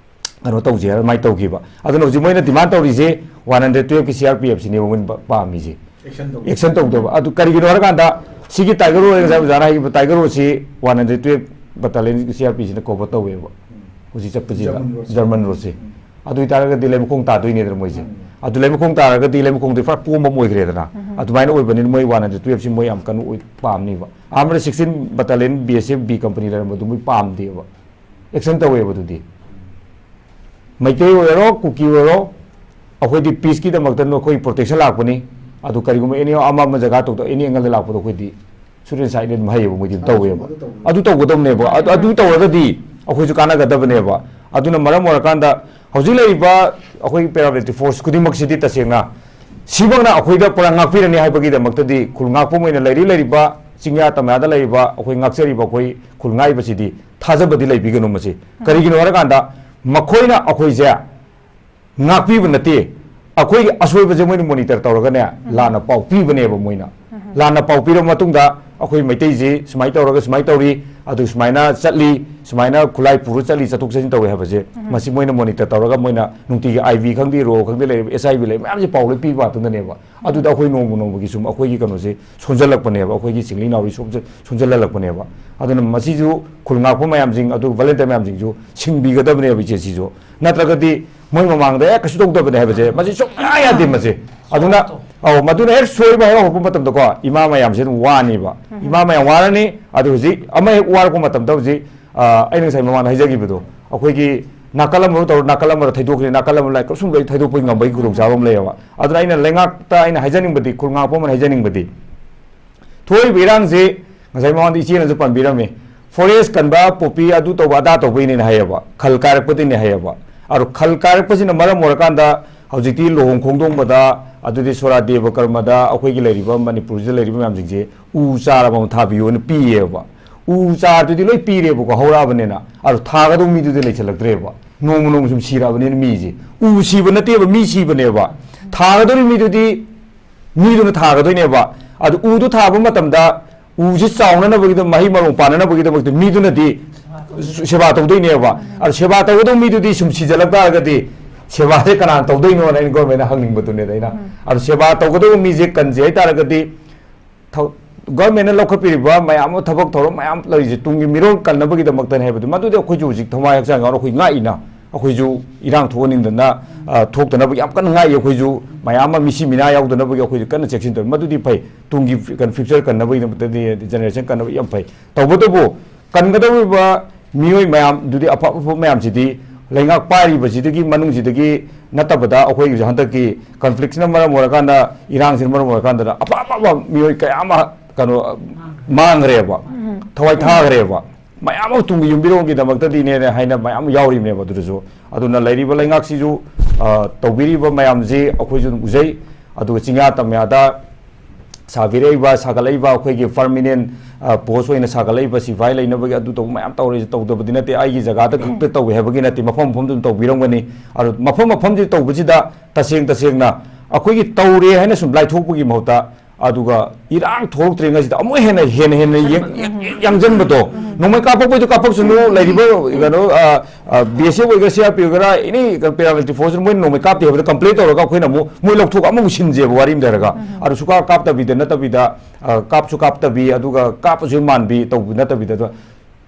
ꯀꯩꯅꯣ ꯇꯧꯁꯦ" ꯍꯥꯏꯅ ꯑꯗꯨꯃꯥꯏꯅ ꯇꯧꯈꯤꯕ꯫ ꯑꯗꯨꯅ ꯍꯧꯖꯤꯛ ꯃꯣꯏꯅ demand ꯇꯧꯔꯤꯁꯦ one hundred twelve ꯀꯤ C R P F ꯁꯤꯅꯦꯕ ꯃꯣꯏꯅ ꯄ-, ꯄꯥꯝꯃꯤꯁꯦ꯫ Action ꯇꯧꯗꯕ꯫ Action ꯇꯧꯗꯕ꯫ ꯑꯗꯨ ꯀꯔꯤꯒꯤꯅꯣ ꯍꯥꯏꯔꯀꯥꯟꯗ, ꯁꯤꯒꯤ Tiger Road, ꯉꯁꯥꯏ ꯑꯣꯖꯥꯅ ꯍꯥꯏꯈꯤꯕ Tiger Road ꯁꯤ one hundred twelve battalion C R P ꯁꯤꯅ cover ꯇꯧꯋꯦꯕ꯫ ꯍꯧꯖꯤꯛ ꯆꯠꯄꯁꯤꯗ꯫ German road ꯁꯦ꯫ German road ꯁꯦ꯫ ꯑꯗꯨ ꯑꯣꯏꯇꯥꯔꯒꯗꯤ ꯂꯩꯃꯈꯣꯡ ꯇꯥꯗꯣꯏꯅꯦꯗꯅ ꯃꯣꯏꯁꯦ꯫ ꯑꯗꯨ ꯂꯩꯃꯈꯣꯡ ꯇꯥꯔꯒꯗꯤ ꯂꯩꯃꯈꯣꯡꯗꯤ ꯄꯨꯔꯥ ꯀꯣꯝꯕ ꯑꯃ ꯑꯣꯏꯈ꯭ꯔꯦꯗꯅ꯫ ꯑꯗꯨꯃꯥꯏꯅ ꯑꯣꯏꯕꯅꯤꯅ ꯃꯣꯏ one hundred twelve ꯁꯤ ꯃꯣꯏ ꯌꯥꯝ ꯀꯟꯅ ꯑꯣꯏ-, ꯄꯥꯝꯅꯤꯕ꯫ ꯑꯍꯥꯟꯕꯗ sixteen battalion B S F B company ꯂꯩꯔꯝꯕꯗꯨ ꯃꯣꯏ ꯄꯥꯝꯗꯦꯕ꯫ Action ꯇꯧꯋꯦꯕ ꯑꯗꯨꯗꯤ꯫ ꯃꯩꯇꯩ ꯑꯣꯏꯔꯣ, ꯀꯨꯀꯤ ꯑꯣꯏꯔꯣ, ꯑꯩꯈꯣꯏꯗꯤ peace ꯀꯤꯗꯃꯛꯇ ꯅꯈꯣꯏ protection ꯂꯥꯛꯄꯅꯤ꯫ ꯑꯗꯨ ꯀꯔꯤꯒꯨꯝꯕ any ꯑꯃ ꯑꯃ ꯖꯒꯥ ꯇꯧꯗ, any angle ꯗ ꯂꯥꯛꯄꯗꯣ ꯑꯩꯈꯣꯏꯗꯤ shoot and sight ꯅ ꯑꯗꯨꯝ ꯍꯩꯌꯦꯕ, ꯃꯣꯏꯗꯤ ꯑꯗꯨꯝ ꯇꯧꯋꯦꯕ꯫ ꯑꯗꯨ ꯇꯧꯕꯅꯦ꯫ ꯑꯗꯨ ꯇꯧꯒꯗꯕꯅꯦꯕ꯫ ꯑꯗꯨ, ꯑꯗꯨ ꯇꯧꯔꯒꯗꯤ ꯑꯩꯈꯣꯏꯁꯨ ꯀꯥꯟꯅꯒꯗꯕꯅꯦꯕ꯫ ꯑꯗꯨꯅ ꯃꯔꯝ ꯑꯣꯏꯔꯀꯥꯟꯗ ꯍꯧꯖꯤꯛ ꯂꯩꯔꯤꯕ ꯑꯩꯈꯣꯏꯒꯤ paramilitary force ꯈꯨꯗꯤꯡꯃꯛꯁꯤꯗꯤ ꯇꯁꯦꯡꯅ ꯁꯤꯃꯛꯅ ꯑꯩꯈꯣꯏꯗ ꯄꯨꯔꯥ ꯉꯥꯛꯄꯤꯔꯅꯤ ꯍꯥꯏꯕꯒꯤꯗꯃꯛꯇꯗꯤ ꯈꯨꯜ ꯉꯥꯛꯄ ꯑꯣꯏꯅ ꯂꯩꯔꯤ ꯂꯩꯔꯤꯕ ꯆꯤꯡꯌꯥ ꯇꯝꯌꯥꯗ ꯂꯩꯔꯤꯕ ꯑꯩꯈꯣꯏ ꯉꯥꯛꯆꯔꯤꯕ ꯑꯩꯈꯣꯏ ꯈꯨꯜ ꯉꯥꯛꯏꯕꯁꯤꯗꯤ ꯊꯥꯖꯕꯗꯤ ꯂꯩꯕꯤꯒꯅꯨ꯫ ꯃꯁꯤ ꯀꯔꯤꯒꯤꯅꯣ ꯍꯥꯏꯔꯀꯥꯟꯗ ꯃꯈꯣꯏꯅ ꯑꯩꯈꯣꯏꯁꯦ ꯉꯥꯛꯄꯤꯕ ꯅꯠꯇꯦ, ꯑꯩꯈꯣꯏꯒꯤ ꯑꯁꯣꯏꯕꯁꯦ ꯃꯣꯏꯅ monitor ꯇꯧꯔꯒꯅꯦ, ꯂꯥꯟꯅ ꯄꯥꯎ ꯄꯤꯕꯅꯦꯕ ꯃꯣꯏꯅ꯫ ꯂꯥꯟꯅ ꯄꯥꯎ ꯄꯤꯔꯕ ꯃꯇꯨꯡꯗ ꯑꯩꯈꯣꯏ ꯃꯩꯇꯩꯁꯤ ꯁꯨꯃꯥꯏꯅ ꯇꯧꯔꯒ ꯁꯨꯃꯥꯏꯅ ꯇꯧꯔꯤ, ꯑꯗꯨ ꯁꯨꯃꯥꯏꯅ ꯆꯠꯂꯤ, ꯁꯨꯃꯥꯏꯅ ꯈꯨꯠꯂꯥꯏ ꯄꯨꯔ ꯆꯠꯂꯤ, ꯆꯠꯊꯣꯛ ꯆꯠꯁꯤꯟ ꯇꯧꯋꯦ ꯍꯥꯏꯕꯁꯦ, ꯃꯁꯤ ꯃꯣꯏꯅ monitor ꯇꯧꯔꯒ ꯃꯣꯏꯅ ꯅꯨꯡꯇꯤꯒꯤ I V ꯈꯪꯗꯦ, ꯔꯣ ꯈꯪꯗꯦ, ꯂꯩꯔꯤꯕ H I V ꯂꯩ ꯃꯌꯥꯝꯁꯦ ꯄꯥꯎ ꯂꯣꯏ ꯄꯤꯕ ꯉꯥꯛꯇꯅꯦꯕ꯫ ꯑꯗꯨꯗ ꯑꯩꯈꯣꯏ ꯅꯣꯡꯃ ꯅꯣꯡꯃꯒꯤ ꯁꯨꯝ ꯑꯩꯈꯣꯏꯒꯤ ꯀꯩꯅꯣꯁꯦ ꯁꯣꯟꯖꯜꯂꯛꯄꯅꯦꯕ, ꯑꯩꯈꯣꯏꯒꯤ ꯁꯤꯡꯂꯤ ꯅꯥꯎꯔꯤ ꯁꯣꯟꯖ-, ꯁꯣꯟꯖꯜꯍꯜꯂꯛꯄꯅꯦꯕ꯫ ꯑꯗꯨꯅ ꯃꯁꯤꯁꯨ ꯈꯨꯜ ꯉꯥꯛꯄ ꯃꯌꯥꯝꯁꯤꯡ, ꯑꯗꯨ volunteer ꯃꯌꯥꯝꯁꯤꯡꯁꯨ ꯁꯤꯡꯕꯤꯒꯗꯕꯅꯦꯕ ꯏꯆꯦ ꯁꯤꯁꯨ꯫ ꯅꯠꯇ꯭ꯔꯒꯗꯤ ꯃꯣꯏ ꯃꯃꯥꯡꯗ "ꯑꯦ, ꯀꯩꯁꯨ ꯇꯧꯗꯕꯅꯦ" ꯍꯥꯏꯕꯁꯦ ꯃꯁꯤ ꯁꯨꯡꯌꯥ ꯌꯥꯗꯦ ꯃꯁꯤ꯫ ꯑꯗꯨꯅ, ꯑꯧ, ꯃꯗꯨꯅ ꯍꯦꯛ ꯁꯣꯏꯕ ꯍꯦꯛ ꯍꯧꯔꯛꯄ ꯃꯇꯝꯗꯀꯣ, ꯏꯃꯥ ꯃꯌꯥꯝꯁꯦ ꯑꯗꯨꯝ ꯋꯥꯅꯤꯕ꯫ ꯏꯃꯥ ꯃꯌꯥꯝ ꯋꯥꯔꯅꯤ꯫ ꯑꯗꯨ ꯍꯧꯖꯤꯛ ꯑꯃ ꯍꯦꯛ ꯋꯥꯔꯛꯄ ꯃꯇꯝꯗ ꯍꯧꯖꯤꯛ, ꯑ, ꯑꯩꯅ ꯉꯁꯥꯏ ꯃꯃꯥꯡꯗ ꯍꯥꯏꯖꯈꯤꯕꯗꯣ, ꯑꯩꯈꯣꯏꯒꯤ ꯅꯥꯀꯜ ꯑꯃꯔꯣꯝ ꯇꯧꯔ ꯅꯥꯀꯜ ꯑꯃꯗ ꯊꯩꯗꯣꯛꯈꯤꯅꯤ, ꯅꯥꯀꯜ ꯑꯃ ꯂꯥꯏ ꯀ꯭ꯔꯣꯁꯨꯝ ꯂꯩ ꯊꯩꯗꯣꯛꯄꯒꯤ ꯉꯝꯕꯒꯤ ꯈꯨꯗꯣꯡꯆꯥꯕ ꯑꯃ ꯂꯩꯌꯦꯕ꯫ ꯑꯗꯨꯅ ꯑꯩꯅ ꯂꯩꯉꯥꯛꯇ ꯑꯩꯅ ꯍꯥꯏꯖꯅꯤꯡꯕꯗꯤ, ꯈꯨꯜ ꯉꯥꯛꯄ ꯑꯃꯅ ꯍꯥꯏꯖꯅꯤꯡꯕꯗꯤ, ꯊꯣꯛꯏꯕ ꯏꯔꯥꯡꯁꯤ ꯉꯁꯥꯏ ꯃꯃꯥꯡꯗ ꯏꯆꯦꯅꯁꯨ ꯄꯟꯕꯤꯔꯝꯃꯤ, forest ꯀꯟꯕ, ꯄꯣꯄꯤ ꯑꯗꯨ ꯇꯧꯕ ꯑꯗꯥ ꯇꯧꯕꯩꯅꯦꯅ ꯍꯥꯏꯌꯦꯕ, ꯈꯜ ꯀꯥꯏꯔꯛꯄꯗꯩꯅꯦ ꯍꯥꯏꯌꯦꯕ꯫ ꯑꯗꯣ ꯈꯜ ꯀꯥꯏꯔꯛꯄꯁꯤꯅ ꯃꯔꯝ ꯑꯣꯏꯔꯀꯥꯟꯗ ꯍꯧꯖꯤꯛꯇꯤ ꯂꯨꯍꯣꯡ ꯈꯣꯡꯗꯣꯡꯕꯗ, ꯑꯗꯨꯗꯤ ꯁꯣꯔꯥ ꯗꯦꯕ ꯀꯔꯃꯗ ꯑꯩꯈꯣꯏꯒꯤ ꯂꯩꯔꯤꯕ ꯃꯅꯤꯄꯨꯔꯁꯤꯗ ꯂꯩꯔꯤꯕ ꯃꯌꯥꯝꯁꯤꯡꯁꯦ ꯎ ꯆꯥꯔ ꯑꯃ ꯊꯥꯕꯤꯌꯣꯅ ꯄꯤꯌꯦꯕ꯫ ꯎ ꯆꯥꯔꯗꯨꯗꯤ ꯂꯣꯏ ꯄꯤꯔꯦꯕꯀꯣ, ꯍꯧꯔꯛꯑꯕꯅꯤꯅ꯫ ꯑꯗꯣ ꯊꯥꯒꯗꯧꯕ ꯃꯤꯗꯨꯗꯤ ꯂꯩꯁꯜꯂꯛꯇ꯭ꯔꯦꯕ꯫ ꯅꯣꯡꯃ ꯅꯣꯡꯃ ꯁꯨꯝ ꯁꯤꯔꯛꯑꯕꯅꯤꯅ ꯃꯤꯁꯦ꯫ ꯎ ꯁꯤꯕ ꯅꯠꯇꯦꯕ, ꯃꯤ ꯁꯤꯕꯅꯦꯕ꯫ ꯊꯥꯒꯗꯧꯔꯤ ꯃꯤꯗꯨꯗꯤ ꯃꯤꯗꯨꯅ ꯊꯥꯒꯗꯣꯏꯅꯦꯕ꯫ ꯑꯗꯨ ꯎꯗꯨ ꯊꯥꯕ ꯃꯇꯝꯗ ꯎꯁꯤ ꯆꯥꯎꯅꯅꯕꯒꯤꯗꯃꯛ, ꯃꯍꯩ ꯃꯔꯣꯡ ꯄꯥꯟꯅꯅꯕꯒꯤꯗꯃꯛꯇ ꯃꯤꯗꯨꯅꯗꯤ ꯁꯦꯕꯥ ꯇꯧꯗꯣꯏꯅꯦꯕ꯫ ꯑꯗꯨ ꯁꯦꯕꯥ ꯇꯧꯒꯗꯧꯕ ꯃꯤꯗꯨꯗꯤ ꯁꯨꯝ ꯁꯤꯖꯜꯂꯛ ꯇꯥꯔꯒꯗꯤ ꯁꯦꯕꯥꯁꯦ ꯀꯅꯥꯅ ꯇꯧꯗꯣꯏꯅꯣꯅ ꯑꯩꯅ government ꯍꯪꯅꯤꯡꯕꯗꯨꯅꯦꯗ ꯑꯩꯅ꯫ ꯑꯗꯨ ꯁꯦꯕꯥ ꯇꯧꯒꯗꯧꯕ ꯃꯤꯁꯦ ꯀꯟꯁꯦ ꯍꯥꯏꯇꯥꯔꯒꯗꯤ ꯊꯧ-, government ꯅ ꯂꯧꯈꯠꯄꯤꯔꯤꯕ ꯃꯌꯥꯝ ꯑꯃ, ꯊꯕꯛ ꯊꯧꯔꯝ ꯃꯌꯥꯝ ꯂꯩꯔꯤꯁꯦ ꯇꯨꯡꯒꯤ ꯃꯤꯔꯣꯜ ꯀꯟꯅꯕꯒꯤꯗꯃꯛꯇꯅꯦ ꯍꯥꯏꯕꯗꯨ, ꯃꯗꯨꯗꯤ ꯑꯩꯈꯣꯏꯁꯨ ꯍꯧꯖꯤꯛ ꯊꯋꯥꯏ ꯍꯛꯆꯥꯡ ꯌꯥꯎꯅ ꯑꯩꯈꯣꯏ ꯉꯥꯛꯏꯅ꯫ ꯑꯩꯈꯣꯏꯁꯨ ꯏꯔꯥꯡ ꯊꯣꯛꯍꯟꯅꯤꯡꯗꯅ, ꯑ, ꯊꯣꯛꯇꯅꯕ ꯌꯥꯝ ꯀꯟꯅ ꯉꯥꯛꯏ꯫ ꯑꯩꯈꯣꯏꯁꯨ ꯃꯌꯥꯝ ꯑꯃ ꯃꯤꯁꯤ ꯃꯤꯅꯥ ꯌꯥꯎꯗꯅꯕꯒꯤ ꯑꯩꯈꯣꯏꯁꯨ ꯀꯟꯅ ꯆꯦꯛꯁꯤꯟ ꯇꯧꯔꯤ꯫ ꯃꯗꯨꯗꯤ ꯐꯩ, ꯇꯨꯡꯒꯤ ꯀꯩꯅꯣ future ꯀꯟꯅꯕꯒꯤꯗꯃꯛꯇꯗꯤ, generation ꯀꯟꯅꯕ ꯌꯥꯝ ꯐꯩ꯫ ꯇꯧꯕꯇꯕꯨ ꯀꯟꯒꯗꯧꯔꯤꯕ ꯃꯤꯑꯣꯏ ꯃꯌꯥꯝꯗꯨꯗꯤ, ꯑꯐ ꯑꯐꯕ ꯃꯌꯥꯝꯁꯤꯗꯤ ꯂꯩꯉꯥꯛ ꯄꯥꯏꯔꯤꯕꯁꯤꯗꯒꯤ ꯃꯅꯨꯡꯁꯤꯗꯒꯤ ꯅꯠꯇꯕꯗ, ꯑꯩꯈꯣꯏꯒꯤ ꯍꯟꯗꯛꯀꯤ conflict ꯁꯤꯅ ꯃꯔꯝ ꯑꯣꯏꯔꯀꯥꯟꯗ, ꯏꯔꯥꯡꯁꯤꯅ ꯃꯔꯝ ꯑꯣꯏꯔꯀꯥꯟꯗ ꯑꯐ ꯑꯐꯕ ꯃꯤꯑꯣꯏ ꯀꯌꯥ ꯑꯃ ꯀꯩꯅꯣ ꯃꯥꯡꯈ꯭ꯔꯦꯕ, ꯊꯋꯥꯏ ꯊꯥꯈ꯭ꯔꯦꯕ꯫ ꯃꯌꯥꯝ ꯑꯃ ꯇꯨꯡꯒꯤ ꯌꯨꯝꯕꯤꯔꯣꯜꯒꯤꯗꯃꯛꯇꯗꯤꯅꯦꯅ ꯍꯥꯏꯅ ꯃꯌꯥꯝ ꯌꯥꯎꯔꯤꯕꯅꯦꯕ꯫ ꯑꯗꯨꯗꯁꯨ ꯑꯗꯨꯅ ꯂꯩꯔꯤꯕ ꯂꯩꯉꯥꯛꯁꯤꯁꯨ, ꯑ, ꯇꯧꯕꯤꯔꯤꯕ ꯃꯌꯥꯝꯁꯤ ꯑꯩꯈꯣꯏꯁꯨ ꯑꯗꯨꯝ ꯎꯖꯩ꯫ ꯑꯗꯨꯒ ꯆꯤꯡꯌꯥ ꯇꯝꯌꯥꯗ ꯁꯥꯕꯤꯔꯛꯏꯕ, ꯁꯥꯒꯠꯂꯛꯏꯕ ꯑꯩꯈꯣꯏꯒꯤ ꯄꯔꯃꯤꯅꯦꯟ, ꯑ, ꯄꯣꯁ ꯑꯣꯏꯅ ꯁꯥꯒꯠꯂꯛꯏꯕ ꯁꯤꯐꯥꯏ ꯂꯩꯅꯕꯒꯤ ꯑꯗꯨ ꯇꯧꯕ ꯃꯌꯥꯝ ꯇꯧꯔꯤꯁꯦ ꯇꯧꯗꯕꯗꯤ ꯅꯠꯇꯦ꯫ ꯑꯩꯒꯤ ꯖꯒꯥꯗ ꯈꯛꯇ ꯇꯧꯋꯦ ꯍꯥꯏꯕꯒꯤ ꯅꯠꯇꯦ, ꯃꯐꯝ ꯃꯐꯝꯗ ꯑꯗꯨꯝ ꯇꯧꯕꯤꯔꯝꯒꯅꯤ꯫ ꯑꯗꯨ ꯃꯐꯝ ꯃꯐꯝꯁꯤ ꯇꯧꯕꯁꯤꯗ ꯇꯁꯦꯡ ꯇꯁꯦꯡꯅ ꯑꯩꯈꯣꯏꯒꯤ ꯇꯧꯔꯦ ꯍꯥꯏꯅ ꯁꯨꯝ ꯂꯥꯏꯊꯣꯛꯄꯒꯤ ꯃꯍꯨꯠꯇ, ꯑꯗꯨꯒ ꯏꯔꯥꯡ ꯊꯣꯛꯂꯛꯇ꯭ꯔꯤꯉꯩꯁꯤꯗ ꯑꯃꯨꯛ ꯍꯦꯟꯅ, ꯍꯦꯟꯅ, ꯍꯦꯟꯅ ꯌꯦꯡ-, ꯌꯥꯡꯖꯟꯕꯗꯣ꯫ ꯅꯣꯡꯃꯩ ꯀꯥꯞꯄꯛꯄꯩꯗꯣ ꯀꯥꯞꯄꯛꯁꯅꯨ, ꯂꯩꯔꯤꯕ ꯀꯩꯅꯣ, ꯑ, ꯑ, ꯕꯤ ꯑꯦꯁ ꯑꯦꯐ ꯑꯣꯏꯒꯦꯔꯥ, ꯁꯤ ꯑꯥꯔ ꯄꯤ ꯑꯣꯏꯒꯦꯔꯥ, ꯑꯦꯅꯤ ꯀꯩꯅꯣ ꯄꯦꯔꯥꯃꯤꯂꯤꯇꯔꯤ ꯐꯣꯔꯁ, ꯃꯣꯏꯅ ꯅꯣꯡꯃꯩ ꯀꯥꯞꯇꯦ ꯍꯥꯏꯕꯗ ꯀꯝꯄ꯭ꯂꯦꯟ ꯇꯧꯔꯒ ꯑꯩꯈꯣꯏꯅ ꯑꯃꯨꯛ ꯃꯣꯏ ꯂꯧꯊꯣꯛꯑꯒ ꯑꯃꯨꯛ ꯁꯤꯟꯁꯦꯕ, ꯋꯥꯔꯤ ꯑꯃ ꯂꯩꯔꯒ꯫ ꯑꯗꯨ ꯁꯨꯀꯥꯞ ꯀꯥꯞꯇꯕꯤꯗ ꯅꯠꯇꯕꯤꯗ, ꯑ, ꯀꯥꯞꯁꯨ ꯀꯥꯞꯇꯕꯤ, ꯑꯗꯨꯒ ꯀꯥꯞꯄꯁꯨ ꯃꯥꯟꯕꯤ ꯇꯧꯕ ꯅꯠꯇꯕꯤꯗ, ꯑꯗꯣ